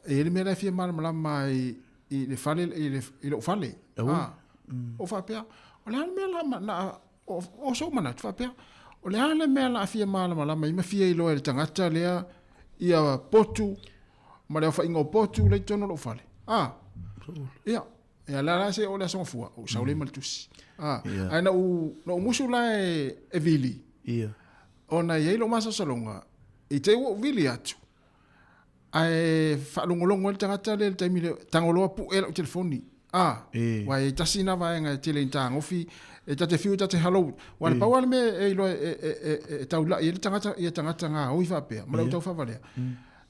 e i ai le mea la e fia malamalama ai i le fale, i, le, i lou fale. A, mm. O faapea, o le a le mea la, na, o, o sou manatu faapea, o le a le mea la fia malamalama ai ma fia iloa e le tagata lea ia potu ma le aofaiga o potu la i totonu o lou fale. A, ia, ia la la se o le aso gafua, ou sau lea ma le tusi. A, ae na ou, na ou musu la e, e vili. Ia. Ona e i ai lou masalosaloga, i te i ua ou vili atu, ae faalogologo ai le tagata lea i le taimi lea, tago loa pue lau telefoni. A, aua e tasi lena vaega e tele ina tagofi, e ta te fiu ta te hello. Aua na pau lava le mea e iloa e taulai ai le tagata ia tagata gaoi faapea ma le au taufaavalea.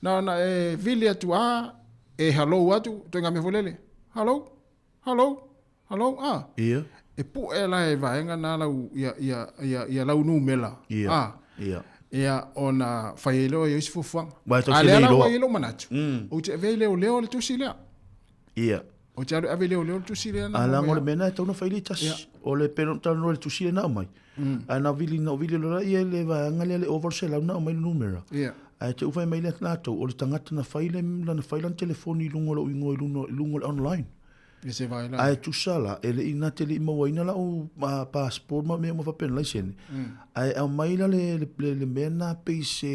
Na ona e vili atu lava, e hello atu, ituaiga mea foi lele, hello, hello, hello, a. Ia. E pue la e vaega na lau, ia, ia, ia, ia lau numera. Ia. A. Ia. Ia, ona fai ai lea o isi fuafuaga. Uae tou A te lea le la iloa. ua i ai lou manatu, ou te avea i leoleo le tusi lea. Ia. Ou te alu e ave i leoleo le tusi lea na A maua leaga o le mai mea lena e tatau ona fai le tasi. O le pei ona talanoa i le tusi lea na aumai. Ae na vili, na ou vili loa lea i le vaega lea le 800 na aumai le numera. Ia. Ae te i ua fai mai le latou, o le tagata na fai le, lana fai lana telefoni i luga o lou igoa i luga, i luga o le online. Ia se vae la. Ae tusa la, e le i na te le i mauaina lau passport ma mea uma faapena, laisene. Ae aumai la le, le, le, le mea lena pei se,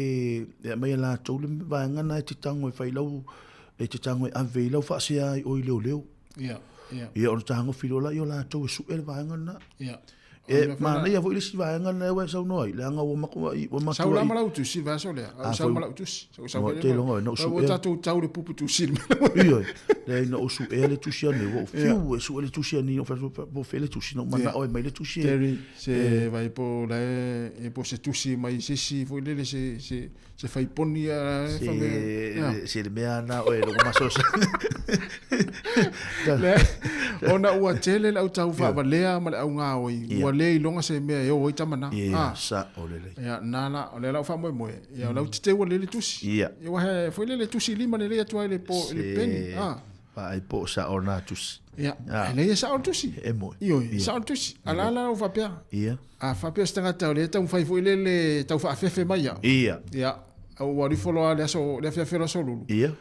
e aumai e latou le vaega lena e te tago e fai lau, e te tago e ave i lau faasea i o i leoleo. Ia, ia. Ia ona tagofi loa lea o latou e sue le vaega lena. Ia. E manaia foi le isi vaega lena ua e saunoa ai, leaga ua matuai, ua matuai. Sau la ma lau tusi le vaiaso lea. Au sau ma lau tusi. Sau sau foi. Te iloga na ou suea. Ua tatou tau le pupu tusi. Ioe. Leai na ou suea le tusi ane, ua ou fiu e sue le tusi ane, ou fai atu, po o fea le tusi, na ou manao e aumai le tusi. Terry, se vai po la e po se tusi mai se isi foi lele se se se fai poni a se se le mea na oe logo masosa. Le ona ua tele le au tau faavalea ma le au gaoi ua le iloga se mea e o ai tama na. Ia sao lelei. Ia na la o lea la ua faamoemoe ia o lau te ua lele tusi. Ia. Ia ua he foi lele tusi lima lelei atu ai le po le peni. Ah. Vaai po o sao na tusi. Ia, e leai e sao le tusi. E moi. Ioe, e sao le tusi. A la la ua faapea. Ia. A faapea se tagata o lea e taumafai foi lele tau faafefe mai au. Ia. Ia, ua alu ifo loa le aso, le afiafi o le aso Lulu. Ia.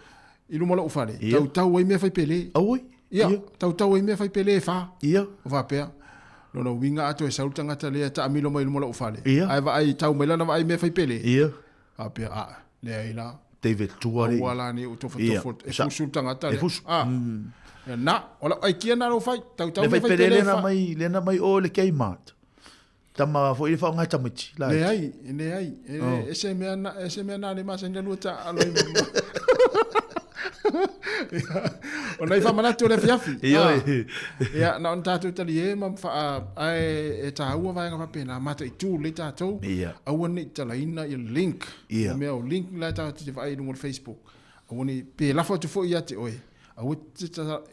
I luma o lou fale, Ia. tautau ai mea fai pele. Auoi. Ia, tautau ai mea fai pele e fa. Ia. Ua faapea. Lona uiga a toe sau le tagata lea e taamilo mai i luma o lou fale. Ia. Ae vaai, tau mai lana vaai mea fai pele. Ia. Faapea, a, leai la. David Tua Aua la nei ou tofatofo e fusu le tagata lea. E fusu. A, ia na, o lau aikia na lau fai, tautau Le mea fai fai pele pele lea na fa. mai, lea na mai o le Kmart. Tama foi le faaaoga e tamaiti. La Leai, leai, e se mea na, e se mea na le masani na lua taaalo ai ma. O nai faamanatu o le afiafi. Ioe. Ia, na ona tatou talie ma faa, ae e taua vaega faapena, mataitu lelei tatou, Ia. aua ne i talaina ia link. Ia. O mea o link la tatou te vaai i luga o le Facebook. Aua ne i, pe lafo atu foi ia te oe, aua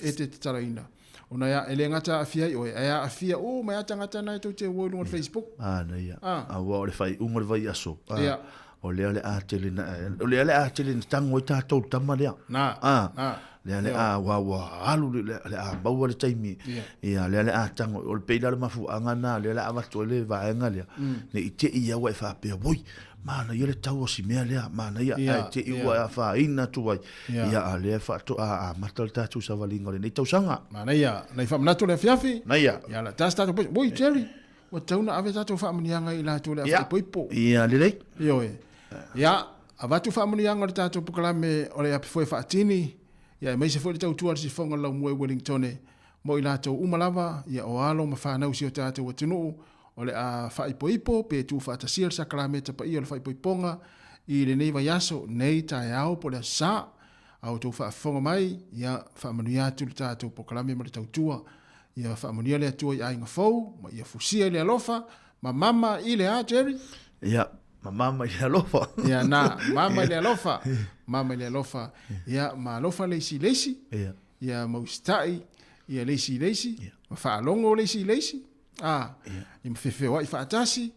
e te tatalaina. Ona e, e le gata aafia ai oe, ae aafia uma ai lava tagata na e tou te o i luga o le Facebook. Manaia. Ah. Aua o le faaiuga o le vaiaso. Ah. Ia. O lea o le a tele na, o lea o le a tele na tango ai tatou le tama lea. Na. Ah. Na. Lea le a ua ua alu le, le, le a maua le taimi. Ia. Ia, lea le a tango. O le pei la le mafuaaga na, lea le a avatu ai le vaega lea. Ne i te i au e faapea, oi, manaia le tau o si mea lea, manaia, Ia, ae te i ia. ua e afaina atu ai. Ia. Ia, a lea faatoa amata le tatou savaliga o lenei tausaga. Manaia, nai faamanatu o le afiafi. Naia. Ia, la tasi tatou poisa. Oi, Jerry, ua tatau ona ave tatou faamanuiaga i latou o le a Ia. faaipoipo. Ia, lelei. Ioe. Ia, avatu faamanuiaga o le tatou polokalame o le Apifoe Faatini, ia aemaise foi le tautua a le sifoga o le laumua i Wellingtone mo i latou uma lava, ia o alo ma fanau si o tatou atunuu o le a faaipoipo pe tuufaatasia le sakalameta paia o le faaipoipoga i lenei vaiaso, nei taeao po o le Aso Sa. A outou faafofoga mai, ia faamanuia atu le tatou polokalame ma le tautua. Ia faamanuia le Atua i aiga fou, ma ia fusia i le alofa, ma mama i le a, Jerry? Ia, ma mama i le alofa. Ia, na, mama i le alofa, mama i le alofa. Ia, ma alofa le isi i le isi, Ia. ia mausitai, ia le isi i le isi, ma faalogo le isi i le isi, a, ia ma feofeoai faatasi,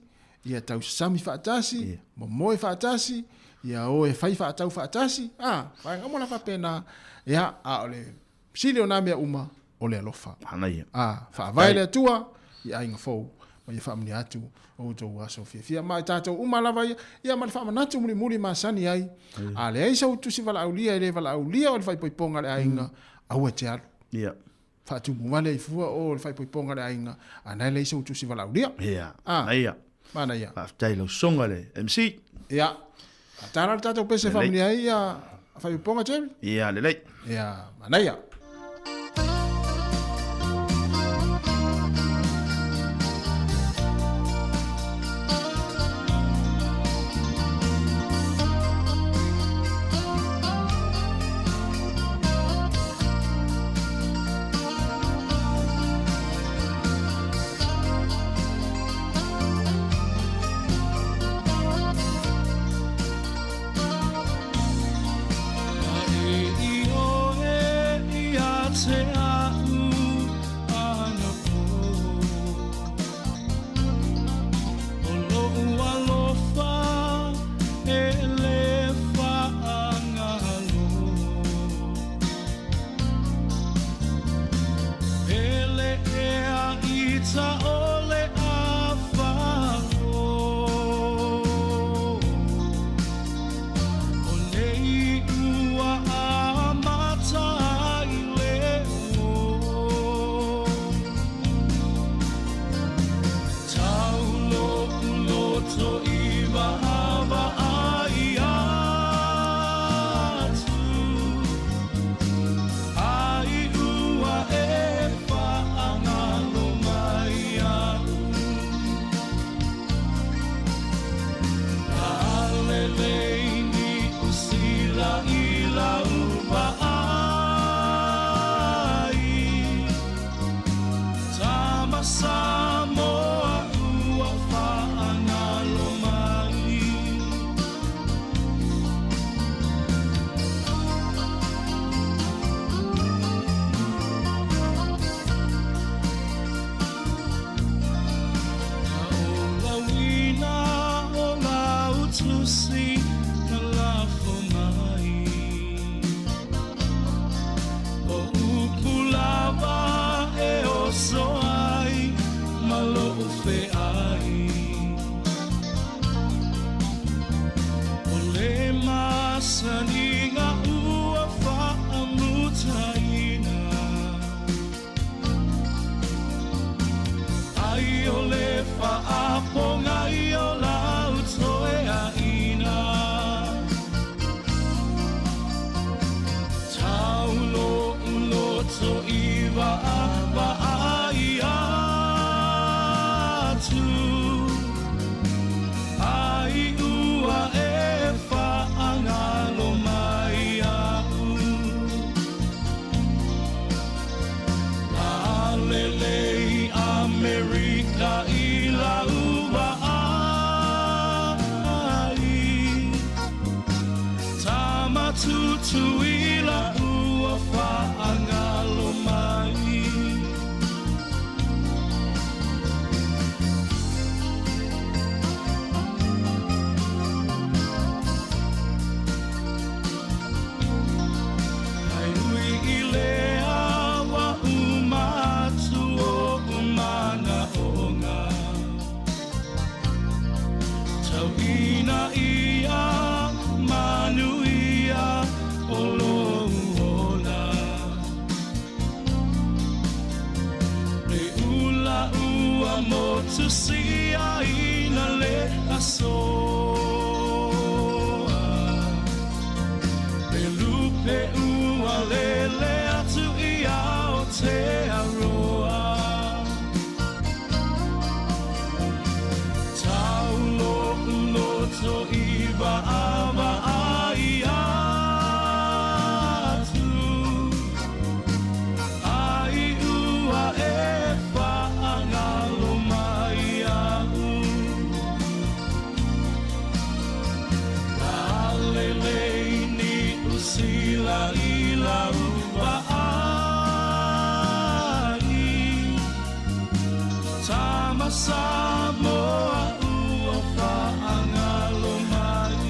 ia tausasami faatasi, momoe faatasi, Ia o e fai faatau faatasi, a, vaega uma la faapena, ia, a o le sili o nā mea uma, o le alofa. Manaia. A, faavae le Atua i aiga fou, ma ia faamanuia atu o outou aso fiafia. Ma i tatou uma lava ia, ia ma le faamanatu mulimuli masani ai, a leai sau tusi valaaulia e le valaaulia o le faaipoipoga a le aiga, aua e te alu. Ia. Faatumu vale ai fua o le faaipoipoga a le aiga, a na e leai sau tusi valaaulia. Ia. A. Manaia. Manaia. Faafetai i lau susuga le MC. Ia. A tala le tatou pese faamanuia ai ia faaipoipoga Jerry. Ia, lelei. Ia, manaia.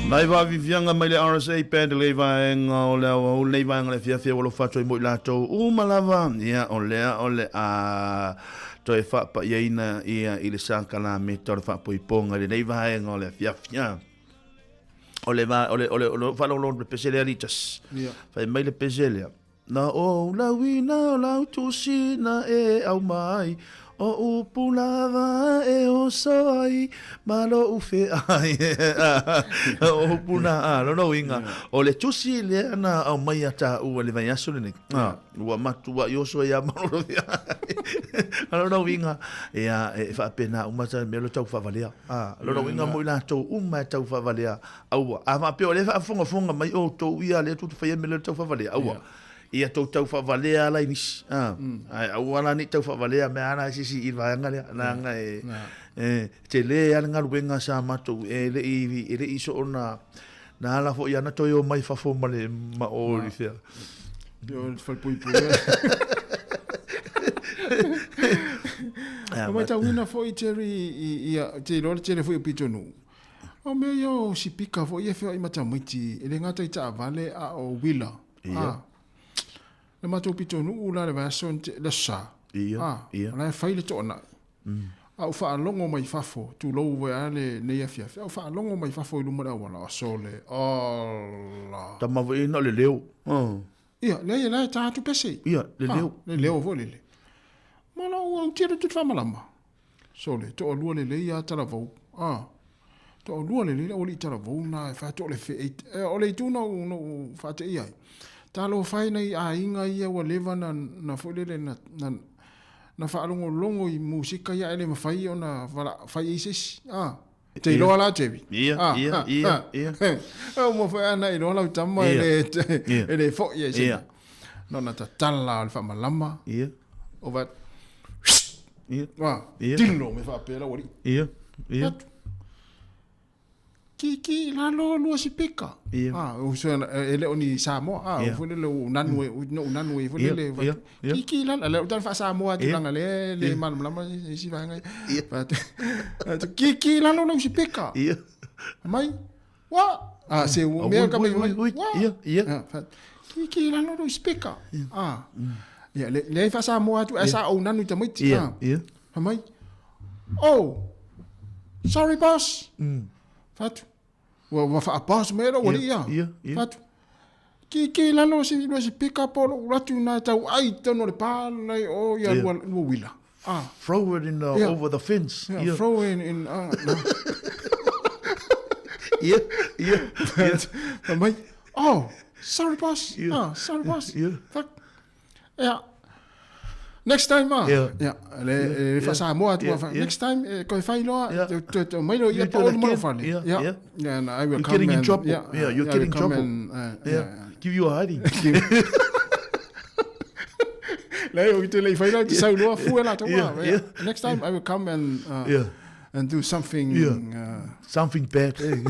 Nai vaaviaviaga mai le RSA Band i lenei vaega o le aoauli, lenei vaega o le afiafi ua alofa atu ai mo i latou uma lava. Ia, o lea o le a toe faapaiaina ia i le sakalameta o le faapoipoga i lenei vaega o le afiafi. O le, o le, o le, o le faalogologo le pese lea litasi. Yeah. Fai mai le pese lea. Na ou lauina o lau tusi na e aumai, O upu lava e oso ai ma lou feai. O upu na, a, lona uiga, o le tusi lea na aumaia taua i le vaiaso lenei, a, ua matuai oso ai lava ma lou feai. A lona uiga, ia, e faapena uma ta mea lea o tau faavalea. A, lona uiga mo i latou uma e tau faavalea, Aua, a faapea o lea e faafogafoga mai outou ia lea tou te faia mea lea o le taufaavalea, aua. Ia tou taufaavalea la i nisi, a, ae aua la ne i taufaavalea mea la e se isi i le vaega lea, leaga e, e tele lava le galuega sa matou, e le i, e le i soona, na ala foi ana toe omai fafo ma le, ma o i fea. Yo, le falepuipui. E matauina foi Jerry i, i, i, te iloa le tele foi o pitonuu. O mea ia o sipika foi ia e feoai ma tamaiti, e le gata i taavale a o uila. Ia. A. Le matou pitonuu la le vaiaso na tea, le Aso Sa. Ia, A, ia. o la e fai le toanai. A ou faalogo mai fafo, tulou foi a lenei afiafi, a ou faalogo mai fafo i luma o le auala, o sole, ola. Tama foi na o le leo. Oh. Ia, leai, o la e ta atu pese. Ia, le leo. A, le leo foi lele. Ma lou autilo tu te faamalama. Sole, toalua lelei a talavou. A, toalua lelei le aualii talavou na e fai atu o le fe, e, o le itu na ou, na ou faateia ai. Talofa e nai aiga ia ua leva na, na foi lele na, na, na faalogologo i musika ia ae le mafai ona vala, fai ai se isi. A, te iloa la Jerry. Ia, Ah, ia, ah, ia, ah. ia. E uma foi ana iloa lau tama e Ia. le, Ia. e le foi ai se Ia. mea. Na ona tatala o le faamalama. Ia. O va, Ia. Ah, Ia. tino me faapea lau alii. Ia. Ia. Atu. Ki ki i lalo lua sipika. Ia. Ah, o se e le o ni Samoa. Ah, Ia. o foi lele o nanu e no nanu e foi Ia, lele. ia, ia. Ki ki i lalo, le o tala faa-Samoa atu Ia. langa le le Ia. malamalama i si vaega. Ia. Fa atu. Atu ki ki i lalo lau sipika. Ia. Mai. Wa. Ah, se o mea ka mai mai. Ui, ui, Wa. ia, ia. Ah, fa- Ki ki i lalo lau sipika. Ah. Ia, le le faa-Samoa atu ae sa ou nanu i tamaiti. Ia, Ah. ia. Fai mai. Oh. Sorry boss. Fai atu. Ua ua faa-boss mai lou alii ia. Ia, ia. Fai atu. Ki ki i lalo si lua sipika po o lou alu atu na tau ai i totonu o le pa lenei o ia Ia. lua lua uila. Ah. Throw it in the, Ia. over the fence. Yeah, Ia. throw in in ah. No. Ia, ia, ia. Fai mai. Oh, sorry boss. Ia. Ah, sorry boss. Ia. Fuck. Yeah. Next time ah. Yeah. Yeah. Le le faa-Samoa atu Yeah, fa. yeah. Next time eh, koe fai loa Yeah. te te te mai loa You ia do pa it o again. fale. Yeah, Yeah. yeah. Yeah, and I will You're come getting in and trouble. yeah, Yeah, you're I will getting come trouble. and, Yeah. yeah. Give you a hiding. Leai, o te le i fai la, te sau loa fua la tau Yeah, yeah. yeah. Next time I will come and Yeah. and do something Yeah. Something bad. Eh?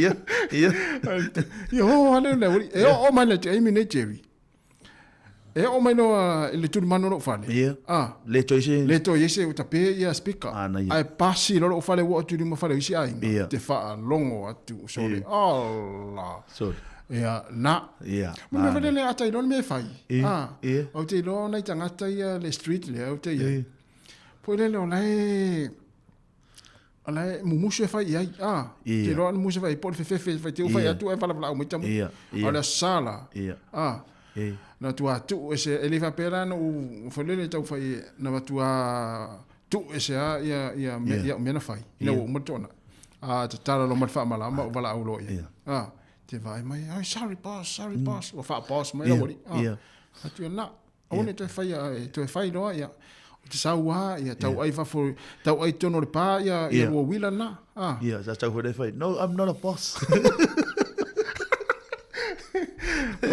yeah, yeah. Ia ho ale le uri. E o mai le te aimi nei Jerry. E o mai loa i le tulimanu o lou fale. Ia. Ah. Le toe se. Le toe ese ua tape ia speaker. Ah, na ia. Ae pasi loa lou fale ua atu i luma fale o isi aiga. Ia. Te faalogo atu sole. Ia. Ala. Sole. Ia, na. Ia. Mo mea fale le ata iloa le mea e fai. Ia. Ah. Ia. Ou te iloa nai tagata ia le street lea ou te iai. Ia. Foi lele o la e o la e mumusu e fai i ai. Ah. Ia. Te iloa le mumusu e fai po o le fefefe e fai te u fai Ia. atu ae valavalao mai tamaiti. Ia. Ia. A o le aso sa la. Ia. Ah. Ia. Na matua tuu ese, e le faapea la na ou foi lele tau fai, na matua tuu ese lava ia, ia mea, Ia. ia mea na fai, ina Ia. ua uma le toanai. A tatala loa ma le faamalama o valaau loa i ai. Ia. A, te vaai mai, oh, sorry boss, sorry boss. Ua faa-boss mai lau alii. A, Ia. atu ia, na, aua ne i toe faia, e toe fai loa, ia, o te sau lava, ia, tau ai fafo, tau ai i totonu o le pa, ia, ia Ia. lua uila lena. A. Ia, sa tau foi fai, no, I'm not a boss.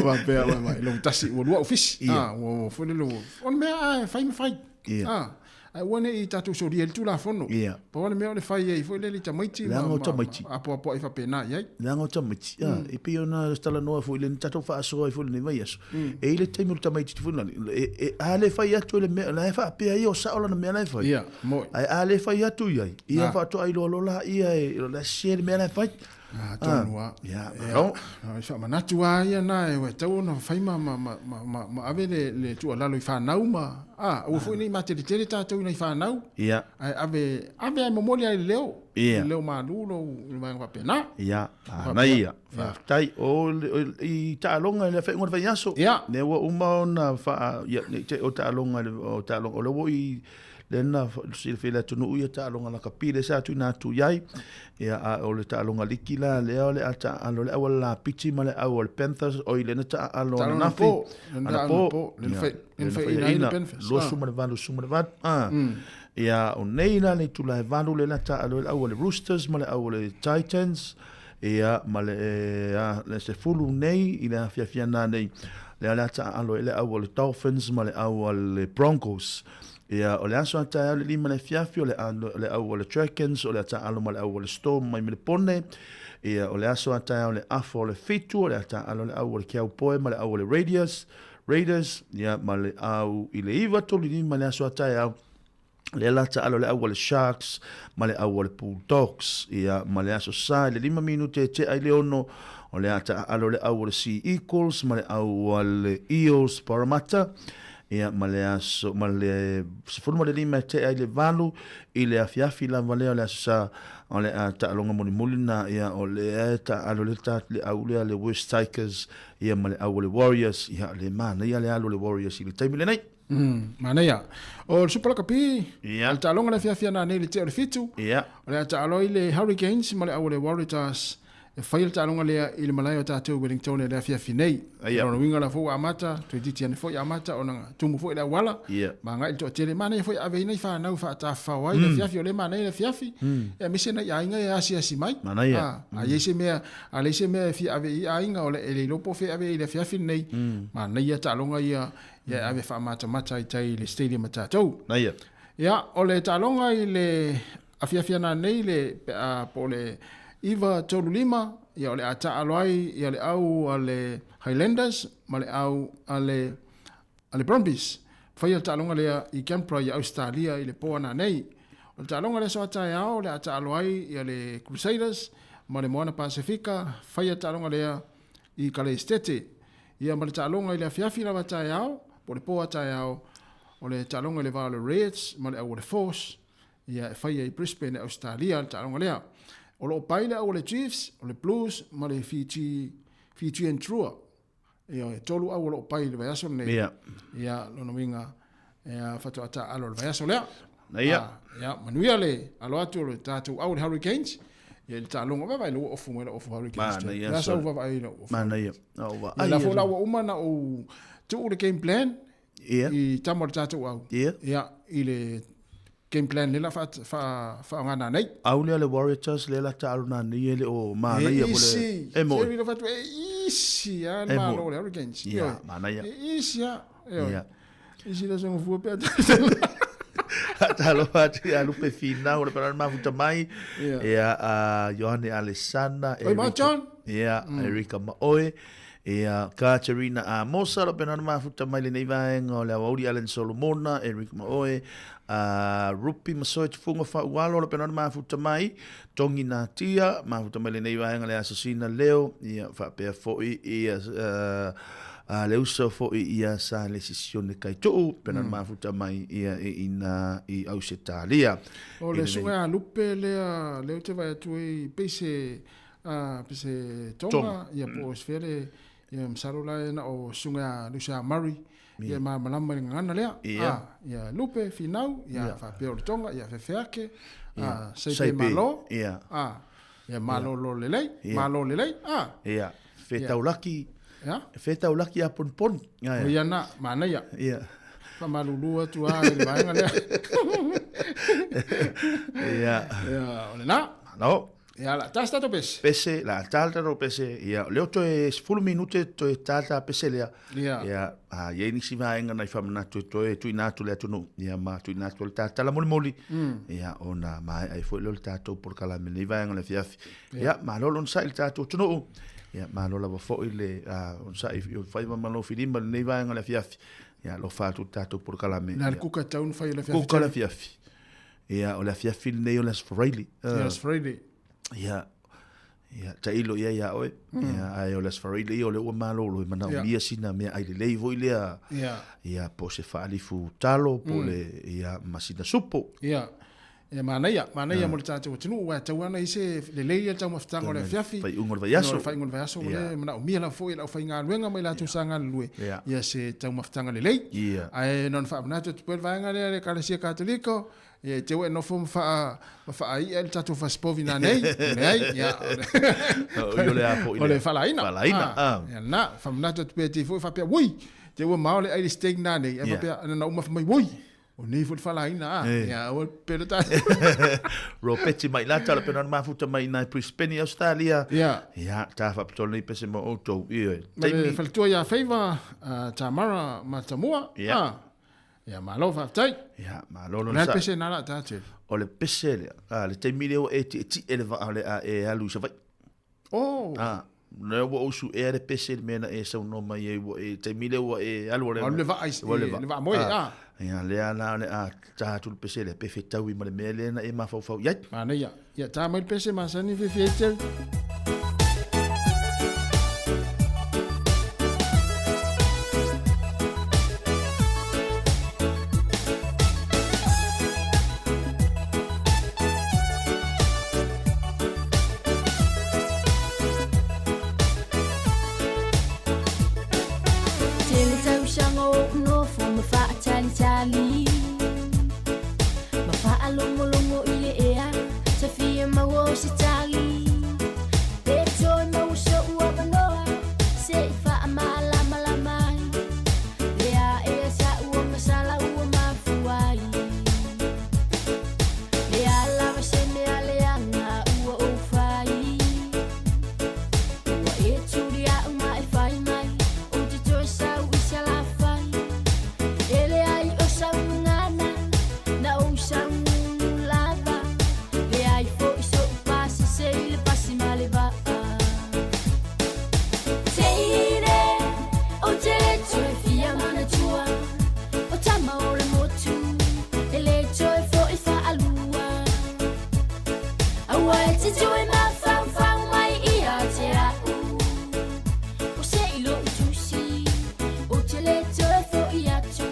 Faapea mai mai, lou tasi, ua lua ofisi. Ia. Ah, ua foi lele ua, o le mea a e fai ma fai. Ia. Ah, ae aua ne i tatou solia i le Tulafono. Ia. Pau le mea o le fai ai foi lele i tamaiti Leaga o tamaiti. ma apoapoai faapena i ai. Leaga o tamaiti. Ah, e pei ona talanoa foi le tatou faasoa ai foi lenei vaiaso. E i le taimi o le tamaiti foi lani, e, e, a le fai atu i le mea, la e faapea ia o sao lana mea la e fai. Ia, moi. Ae a le fai atu i ai, ia Ah. faatoa iloa loa la ia e, la sese le mea la e fai. Atonu lava. Ia, malo. O le faamanatu lava ia na e tatau ona fai ma, ma, ma, ma, ma, ma ave le, le tuualalo i fanau ma, a, aua foi ne i mateletele tatou i nai fanau. Ia. Ae ave, ave ae momoli lava i le leo. Ia. I le leo malu lou, le vaega faapena. Ia, manaia. Faafetai. O i taaloga i le faaiuga o le vaiaso. Ia. Lea ua uma ona faa, ia, ne i te i o taaloga i le, o taaloga, o lea ua i, lea na silafia e le atunuu ia taaloga lakapi lea sa tuuina atu i ai. Ia, a o le taaloga liki la lea o le a taaalo le au a le Lapiti ma le au a le Panthers, oi lea na taaalo ananafi. Anapo. Lea na faiaina 28, 18. Ah. Ia, o nei la le itula e 8 lea na taaalo ai le au a le Roosters ma le au a le Titans. Ia, ma le, a, le 10 nei i le afiafi ana nei, lea o le a taaalo ai le au a le Dolphins ma le au a le Broncos. Ia, o le aso a taeao le 5 le afiafi, o le, a, le au a le Dragons, o le a taaalo ma le au a le Storm mai Melepone. Ia, o le aso a taeao le afa o le 7, o le a taaalo le au a le Cowboy ma le au a le Raiders, Raiders, ia, ma le au i le 9, 3 le aso a taeao, lea la taalo le au a le Sharks ma le au a le Bulldogs. Ia, ma le aso sa i le 5 minute e tea i le 6, o le a taaalo le au a le Sea Eagles ma le au a le Eels Parramatta. Ia, ma le aso, ma le 15 e tea i le 8 i le afiafi lava lea o le aso sa, o le a taaloga mulimuli na, ia, o lea e taaalo le ta, le au lea le West Tigers, ia, ma le au a le Warriors. Ia, le manaia le alu a le Warriors i le taimi lenei. Manaia. O le Super Lakapi, Ia. o le taaloga le afiafi ana nei i le tea o le 7. Ia. O le a taalo ai le Hurricanes ma le au o le Waratahs e faia le taaloga lea i le malae o tatou i Wellington i le afiafi nei. Ia. O lona uiga la foi ua amata, toeitiiti ane foi amata ona tumu foi le auala. Ia. Ma agai le toatele. Manaia foi e ave ai nai fanau e faatafafao ai le afiafi, o lea e manaia le afiafi. Aemaise nai aiga e asiasi mai. Manaia. A, a i ai se mea, a leai se mea e fia ave i aiga, o le, e le iloa po o fea e ave ai i le afiafi lenei. Manaia taaloga ia Ia e ave faamatamata i tai i le stadium a tatou. Naia. Ia, o le taaloga i le afiafi ana nei le pe a po o le 9:35, ia o le a taalo ai ia le au a le Highlanders ma le au a le a le Brumbies. Faia le taaloga lea i Canberra i Ausetalia i le po ana nei. O le taaloga le aso a taeao o le a taalo ai ia le Crusaders ma le Moana Pasefika, faia le taaloga lea i Kaleistete. Ia ma le taaloga i le afiafi lava taeao, po o le po a taeao, o le taaloga i le va o le Reds ma le au o le Force, ia e faia i Brisbane i Ausetalia le taaloga lea. O lo o pai le au o le Chiefs, o le Blues ma le Fiji, Fijian Drua. Ia, e tolu au o lo o pai i le vaiaso lenei. Ia. Ia, lona uiga, ia, faatoa taaalo i le vaiaso lea. Ia. Ah, ia, manuia le alo atu o le tatou au le Hurricanes. Ia, i le taaloga, vaavaai la ua ofu mai lau ofu Hurricanes. Manaia, Le a sau sorry. vaavaai lau ofu. Manaia. O Ia, la foi la ua uma na ou tuu le game plan Ia. i tama o le tatou au. Ia. Ia, i le game plan lea la faaaoga nei. Au lea le Warriors lea la taalo na nei e le o manaia E po le isi. e mo. Se fatu e isi a le E mo. malo le Hurricanes. Ia, manaia. E isi a. Ia. Isi la songo fua pea. Talofa atu ia Lupe Finau, le pera mafuta mai. Ia. Ia a Ioane Alesana. Oi, ma John. Ia, Erika Maoe. Ia, Katerina Amosa, le pera mafuta mai lenei vaega o le Awauli Allen Solomona, Erika Maoe, a Rupi Masoe Tufunga Faualo, le pera mafuta mai, Tongi Natia, mafuta mai lenei vaega le Asasina Leo, ia, faapea foi, ia, a le uso foi ia sa le sisione kai tuu, pena mafuta mai ia e ina i Ausetalia. O le suga a Lupe lea, lea ou te vaai atu ai, pei se, pei se Tonga, ia po o se fea le, ia masalo la e na o suga a Lucia Murray, ia malamalama i le gagana lea. Ia. Ia Lupe, Finau, ia faapea o le Tonga, ia Fefeake, Saipe Saipe, Malo, ia. ia Malolo lelei, Malo lelei, Ia, Fetaulaki, Ia. Fetaulaki a Poniponi. Ia, O ia na, manaia. Ia. Faamalulu atu lava i le vaega lea. Ia. Ia, o lena. No. Ia, la tasi tatou pese. Pese, la tala tatou pese. Ia, o lea toe 10 minute toe tala pese lea. Ia. Ia, a i ai nisi vaega nai faamanatu e toe tuuina atu le atunuu. Ia, ma tuuina atu le tatala molimoli. Ia, ona maea ai foi lea o le tatou polokalame lenei vaega o le afiafi. Ia, malo le onosai i le tatou atunuu. Ia, malo lava foi le onosai i faiva ma lofilima i lenei vaega o le afiafi. Ia, alofa atu le tatou polokalame. Na le kuka tau na fai o le afiafi. Kuka o le afiafi. Ia, o le afiafi lenei o le Aso Faraile. Ia, Aso Faraile. Ia. Ia, tailo i ai ia oe. Ia, ae o le Aso Faraile ia o lea ua malolo e manaomia sina meaai lelei foi lea. Ia. Ia, po o se faalifu talo, po o le, ia, ma sina supo. Ia. Ia, manaia, manaia mo le tatou atunuu, aua e tatau lava ona i ai se lelei ia le taumafataga o le afiafi. Faaiuga o le vaiaso. O le faaiuga o le vaiaso, o lea e manaomia lava foi e le aufaigaluega ma i latou sa galulue, Ia. ia se taumafataga lelei. Ia. Ae na ona faamanatu atu pea le vaega lea i le Ekalesia Katoliko, Ia, i te ua e nofo ma faa, ma faai'a i le tatou fasipovi nanei, leai, ia, o le a foi o le faalaina. Faalaina, ah. Ia, na, faamanatu atu pea te foi faapea, ui, te ua mao le ai le steak nanei, e faapea, na uma mai, ui, o nei foi le faalaina, ah. Ia, aua pele ta. Ropeti mai la tala pena mafuta mai nai Brisbane i Australia. Ia. Ia, ta faapitoa nei pese mo outou. Ia, Ma le faletua ia Feiva, Tamara Matamua. Ia. Ah. Ia, malo faafetai. Ia, malo lona sa. O le a le pese na la ta te? O le pese lea, a, le taimi lea ua e tietie le vaa o le a e alu i Savaii. Oh! A, lea ua ou suea le pese i le mea na e saunoa mai ai, ua e, taimi lea ua e alu alu le vaa i, le vaa moe, a. Ia, lea la o le a ta atu le pese lea, pe fetaui ma le mea lea na e mafaufau i ai. Manaia. Ia, ta mai le pese masani fiafia ai tele. Tele tausaga o ou nofo ma faatalitali Ma faalogologo i le ea Sa fia maua o se tali Pe toe maua so'u avanoa Se i faamalamalama ai Le aea sa'u o masala ua mafua ai Le a lava se mea leaga ua ou fai Ua e tuli a'u ma e fai mai Ou te toe sau i Salafai E leai o sau gagana Na ou saugunu lava Leai fo'i so'u pasese i le pasi ma le vaa Teine Ou te le toe fia manatua O tama o le motu E le toe fo'i faalua Aua e te toe mafaufau mai ia te a'u O se i lo'u tusi Ou te le toe fo'i atu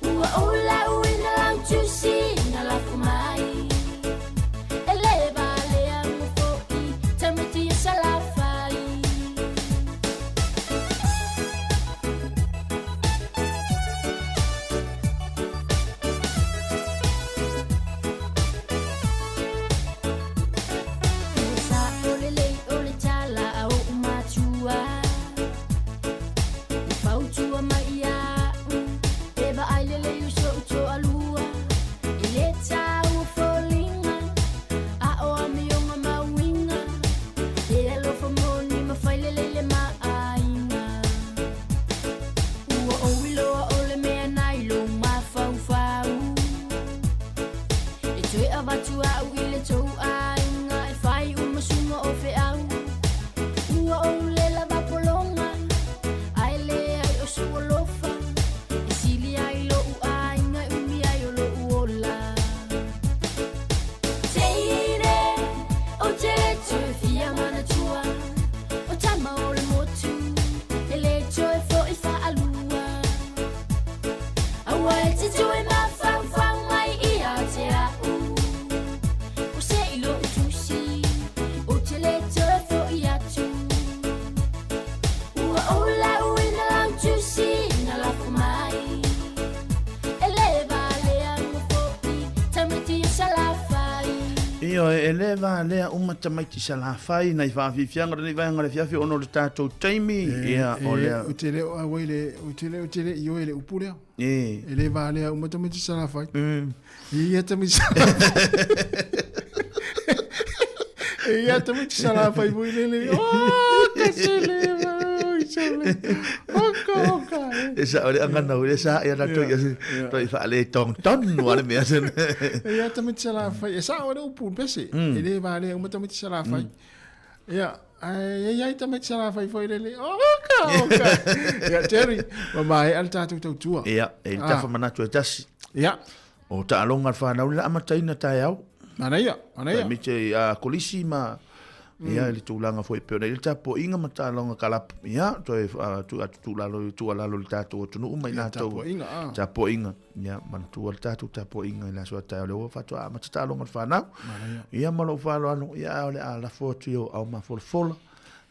Ua ou lauina lau tusi na lafo mai E le valea uma fo'i tamaiti o Salafai. Ua sa'o lelei o le tala a o'u matua Na fautua mai ia'u E vaai lelei o so'u toalua E le taua foliga A o amioga ma uiga E alofa moni ma fai lelei le maaiga Ua ou iloa o le mea na i lou mafaufau E toe avatu a'u i le tou aiga E fai uma suga o feau Ua ou le lava pologa Ae leai o sou alofa E sili ai lo'u aiga e umi ai o lo'u ola Teine Ou te le toe fia manatua O tama o le motu E le toe fo'i faalua Aua e te toe mafaufau mai ia te a'u O se i lo'u tusi Ou te le toe fo'i atu Ua ou lauina lau tusi na lafo mai E le valea uma fo'i tamaiti o Salafai. Ioe, e le valea uma tamaiti Salafai nai faafiafiaga o lenei vaega o le afiafi ona o le tatou taimi. Ia, o lea. Ou te le o auai le, ou te le, ou te le ioe i le upu lea. E. E le valea uma tamaiti Salafai. E ia tamaiti Salafai. E ia tamaiti Salafai foi lele. Oh, ka se le, oi se le. Oka, oka. E sa o le angana o le sa ia na toi ase toi fa le tong ton wa le mea se. E ia tamaiti Salafai. E sa o le upu pese. E le valea uma tamaiti Salafai. Ia, ai ai ai tamaiti Salafai foi lele. Oka, oka. Ia, Terry, ua maea le tatou tautua. Ia, e le tafa manatu e tasi. Ia. O taaloga a le whanau le la amataina taeao. Manaia, manaia. Mite a kolisi ma. Ia, i le tulaga foi e pei ona i ai le tapuaiga ma taaloga kalapu, ia, toe tuu atu tuualalo tuualalo i le tatou atunuu ma i latou. Tapuaiga, ah. Tapuaiga, ia, manatua le tatou tapuaiga i le aso a taeao, lea ua faatoa amata taaloga a le fanau. Ia, ma lou faaaloalo, ia, ae o le a lafo atu i ou aao mafolafola,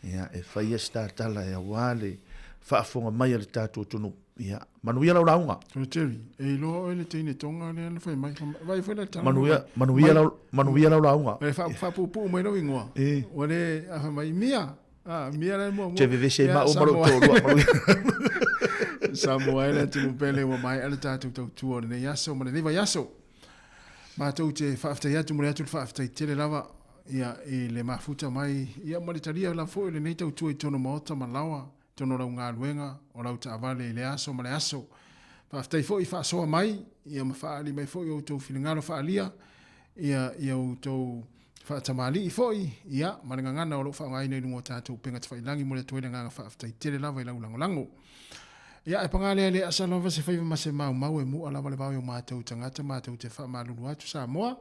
ia, e faia se tatala aua le faafofoga mai a le tatou atunuu. Ia, manuia lau lauga. Sir Jerry, e iloa oe le teine Tonga lea na fai mai. Vaai foi le tala. Manuia, manuia lau, manuia lau lauga. E fa, faapuupuu mai lou igoa. E. Ua le, a fai mai, Mia. Ah, Mia la e muamua. Te vevesi ai maua ma lou toalua. Manuia. Samoa e le atunuu pele ua maea le tatou tautua o lenei aso ma lenei vaiaso. Matou te faafetai atu momoli atu le faafetai tele lava ia i le mafuta mai ia ma le talia lava foi o lenei tautua i totonu o maota ma laoa totonu o lau galuega, o lau taavale i lea aso ma le aso. Faafetai foi i faasoa mai, ia ma faaali mai foi outou finagalo faaalia, ia, ia outou faatamalii foi, ia, ma le gagana o lo o faaaogaina i luga o tatou upega tafailagi momoli atu ai le agaga faafetai tele lava i lau lagolago. Ia, ae paga lea e le asa lava se faiva ma se maumau e mu'a lava le vao i o matou tagata matou te faamalulu atu Samoa,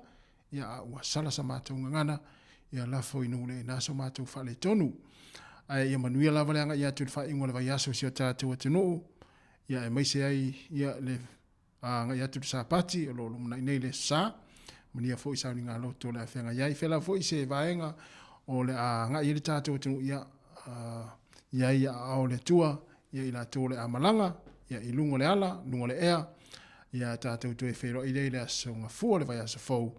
ia a ua sala sa matou gagana, ia lafo i nuu le ina so matou faaletonu. Ae ia manuia lava le agai atu i le faaiuga o le vaiaso i si o tatou atunuu, ia aemaise ai ia le agai atu i le Sapati o lo o lumanai nei le Aso Sa, manuia foi sauniga loto o le a feagai ai. Fea lava foi se vaega o le a agai ai le tatou atunuu, ia i ai i aao o le Atua, ia i latou o le a malaga, ia i luga o le ala, luga o le ea, ia tatou toe feiloai lea i le aso Gafua o le vaiaso fou.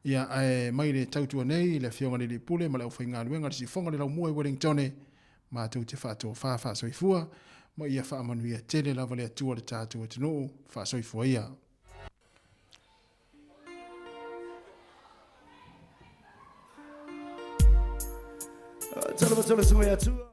Ia ae mai le tautua nei i le Afioga i le Alii Pule ma le aufaigaluega a le Siufofoga o le Laumua i Wellingtone, matou te faatofa faasoifua, ma ia faamanuia tele lava le Atua i le tatou atunuu, faasoifua ia. Talofa talofa sungai atua.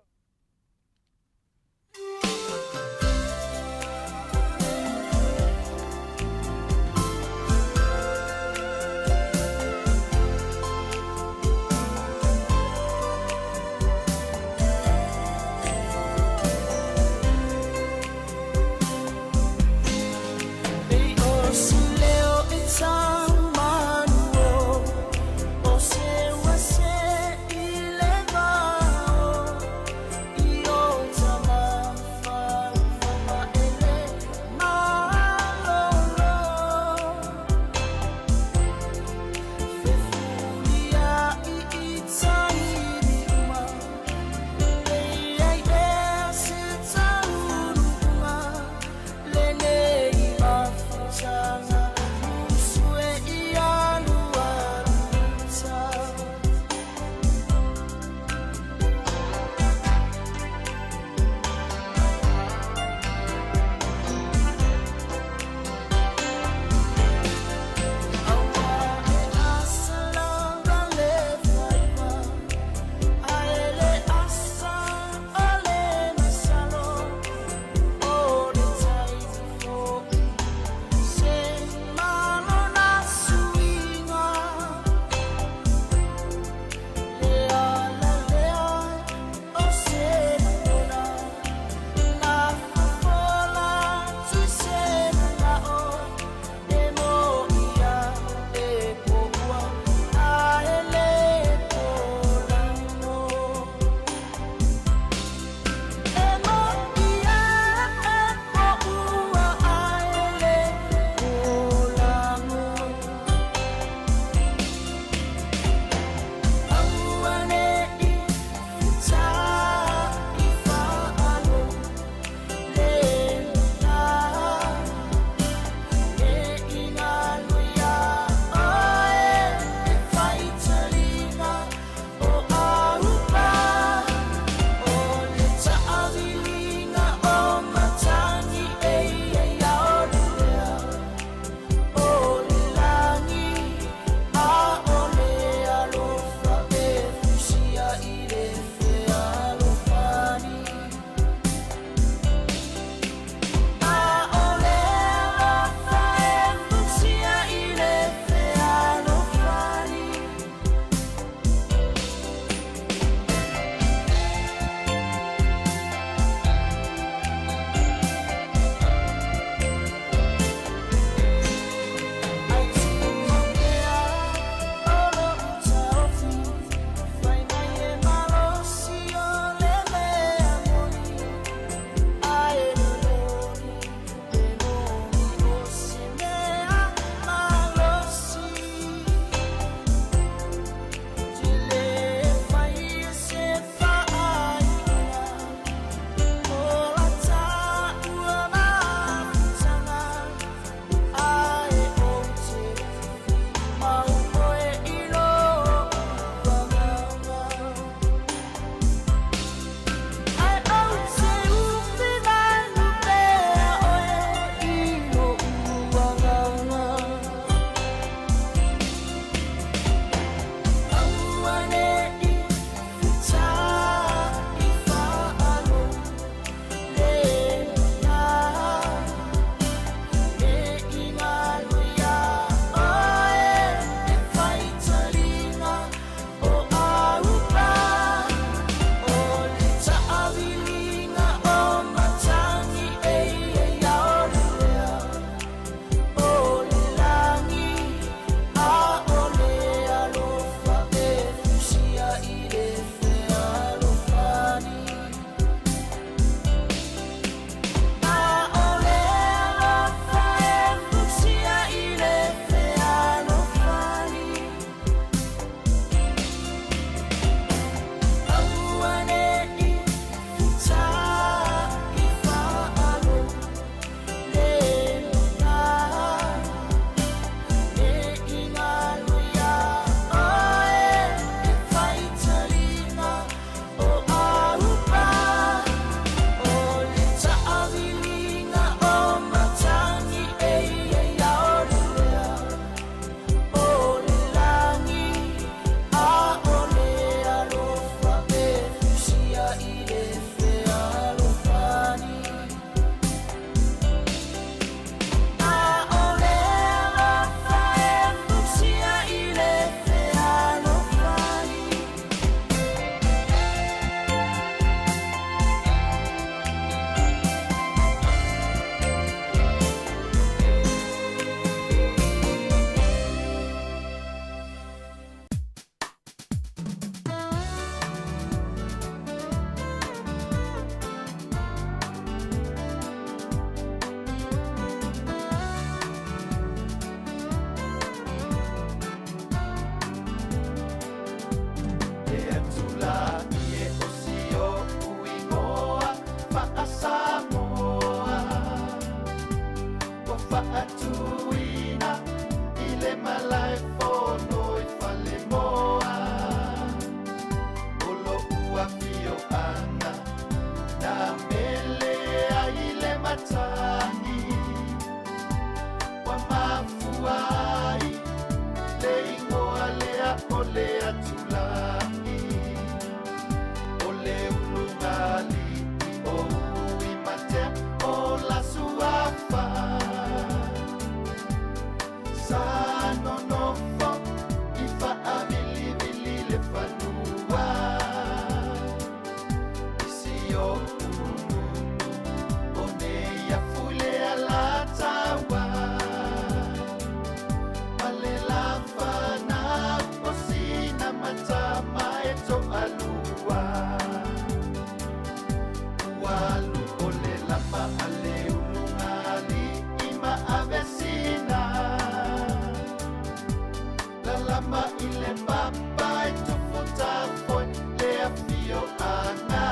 tama i le papa e tupu tafoe le afioaga.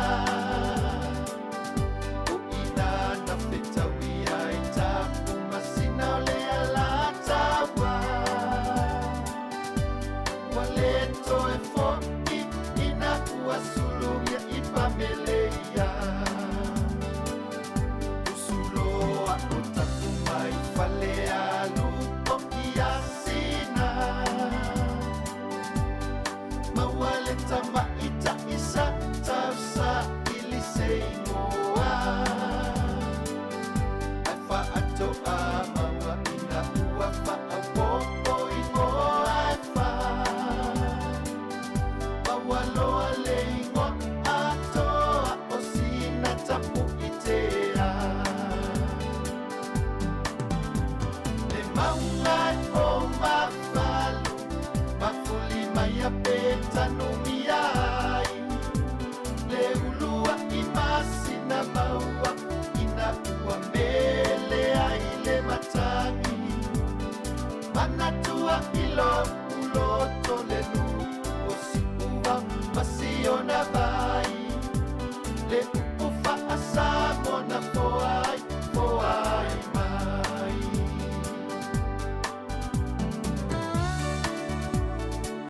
O ina na fetaui ai tapu masina o le Alataua. Ua le toe fo'i ina ua sulugia i Pameleia. Usu loa o tapu mai fale alu o Iasina. Maua le tamaita'i sa tausaili se igoa. Ae faatoa maua ina ua faaopoopo igoa e fā. Maua loa le igoa atoa o Sina Tapuitea. Le mau.